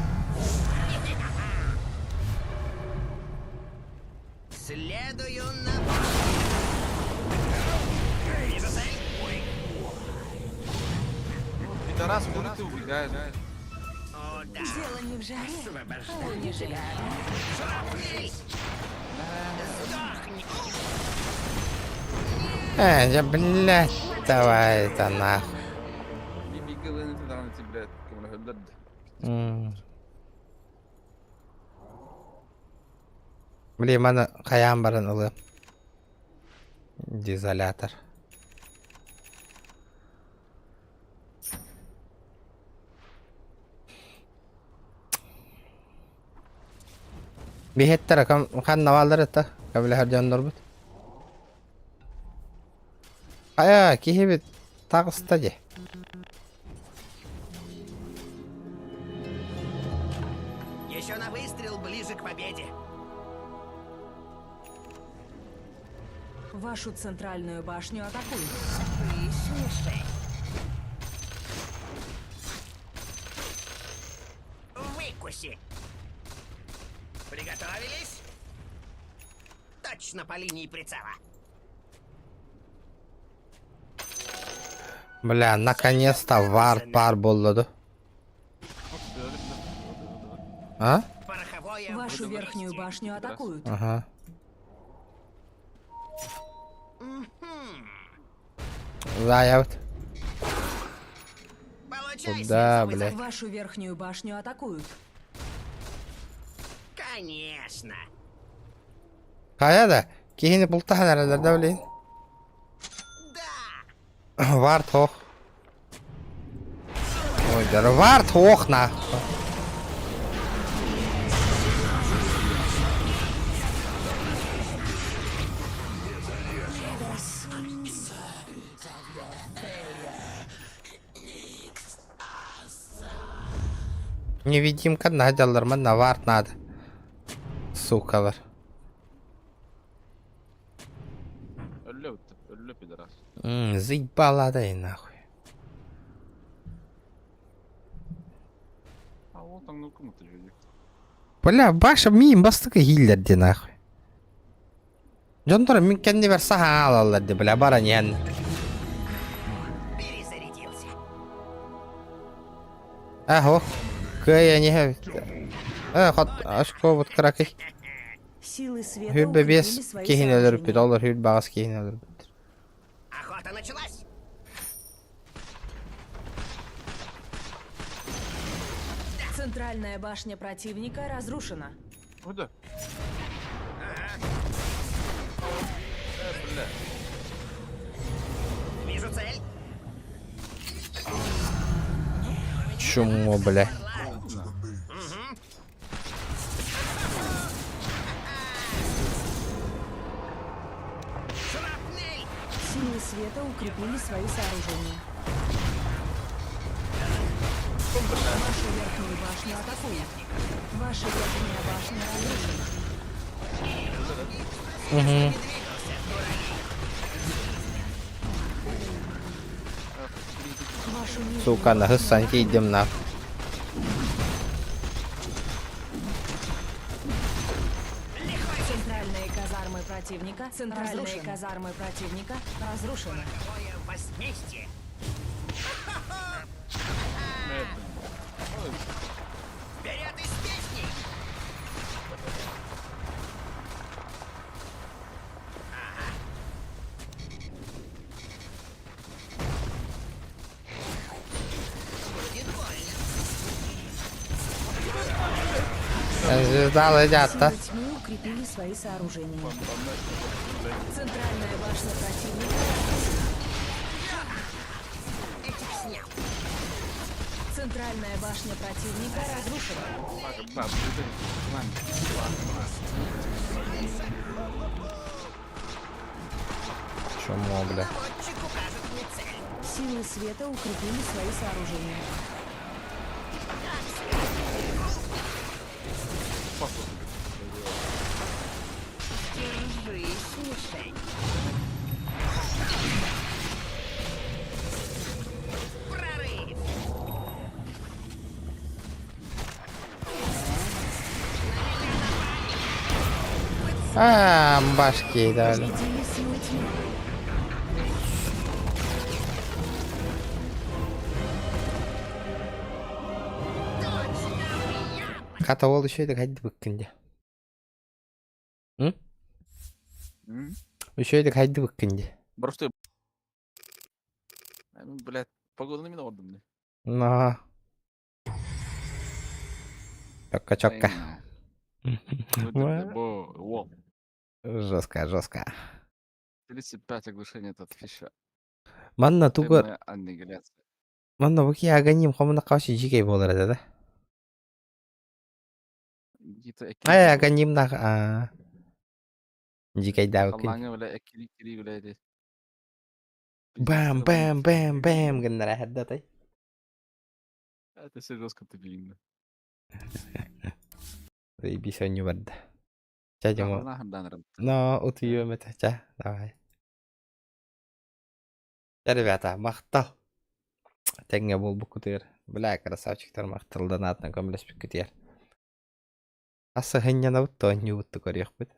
Speaker 8: Следую на... Вижу цель.
Speaker 7: Пидорас, куда ты убегаешь?
Speaker 8: О, да.
Speaker 10: Дело не в жаре, а унижении.
Speaker 8: Шрапнель! Сдохни!
Speaker 1: Э, да, блядь, давай это нахуй. Блин, маны хайаан баран ылыам. Дезолятор. Биһиэттэрэ ханна бааллар это? Көмөлөһөр дьоннорбут. Хайа, киһибит таҕыста дии.
Speaker 8: Еще на выстрел ближе к победе.
Speaker 10: Вашу центральную башню атакуют.
Speaker 8: Ты Выкуси. Приготовились? Точно по линии прицела.
Speaker 1: Бля, наконец-то вар пар буолла дуо? А?
Speaker 8: Пороховое
Speaker 10: Вашу верхнюю башню атакуют.
Speaker 1: Ага. Заявт. Куда, блядь?
Speaker 10: Вашу верхнюю башню атакуют.
Speaker 8: Конечно.
Speaker 1: Хайа да, киһини бултаһан эрэллэр да блин. Вард суох. Ой, да вард суох нахуй. Невидимка надяллар, манна вард надо. Сукалар.
Speaker 7: Өллө, өллө пидорас.
Speaker 1: Заебала да и нахуй.
Speaker 7: А вот там ну кому-то люди.
Speaker 1: Бля, баша миин бастыкы хиллер ди нахуй. Дьонтор мин кэннибэр саһаан аалаллар ди, бля, баран иһэн.
Speaker 8: Перезарядился.
Speaker 1: Аһо, кыайан иһэбит. Э, хот, очко кыракый.
Speaker 10: Силы света
Speaker 1: Хүрбэ
Speaker 10: укрепили
Speaker 1: биэс
Speaker 10: свои
Speaker 1: киһини өлөрбүт,
Speaker 10: сооружения.
Speaker 1: олор хүрбэ аҕыс киһини өлөрбүттэр.
Speaker 8: Охота началась.
Speaker 10: Центральная башня противника разрушена.
Speaker 7: Куда? Э, бля.
Speaker 8: Вижу цель.
Speaker 1: Чмо, бля.
Speaker 8: Угу. Шрапнель!
Speaker 10: Силы света укрепили свои сооружения. Вашу верхнюю башню атакуют. Ваша верхняя башня разрушена.
Speaker 1: Угу.
Speaker 10: Вашу нижнюю
Speaker 1: Сука,
Speaker 10: башню
Speaker 1: наһыс тиийдим на.
Speaker 10: Центральные казармы противника. Центральные
Speaker 6: Разрушены.
Speaker 10: казармы противника разрушены.
Speaker 8: Пороховое возмездие. Вперед из песней! Ага.
Speaker 1: Звезда летят-то.
Speaker 10: Силы тьмы укрепили свои сооружения. Центральная башня противника разрушена. Центральная башня противника разрушена.
Speaker 1: Чмо, бля.
Speaker 10: Силы света укрепили свои сооружения.
Speaker 8: Держись, мишень. Прорыв!
Speaker 1: А, башки дали.
Speaker 10: Победили силы тьмы.
Speaker 1: Хата ол еще это хайды быккынде. М? Еще это хайды быккынде.
Speaker 7: Просто... Блядь, погода на меня ордом, бля.
Speaker 1: На. Чокка, чокка. Жестко, жестко.
Speaker 7: 35 оглушений от фиша.
Speaker 1: Манна тугар.
Speaker 7: Темная аннигиляция.
Speaker 1: Манна бу аганим хомуна кашы жигей болар да.
Speaker 7: Где-то
Speaker 1: Ай аганим на а. Жигей да бу.
Speaker 7: Халлаңа, бля, эккири кири, бля, эти.
Speaker 1: Бам, бам, бам, бам гыннара хаддатай.
Speaker 7: Это все жестко тупильно.
Speaker 1: Заебись он барда. Ча демо.
Speaker 7: Нахуй дан
Speaker 1: Но утуем это, ча, давай. Ча, ребята, махтал. Тэҥҥэ буолбуккутугар. Бля, красавчиктар махталдан аатынан көмөлөспүккүтүгэр. Аса хынньанабыт, тоонньуубут көрүөхпүт.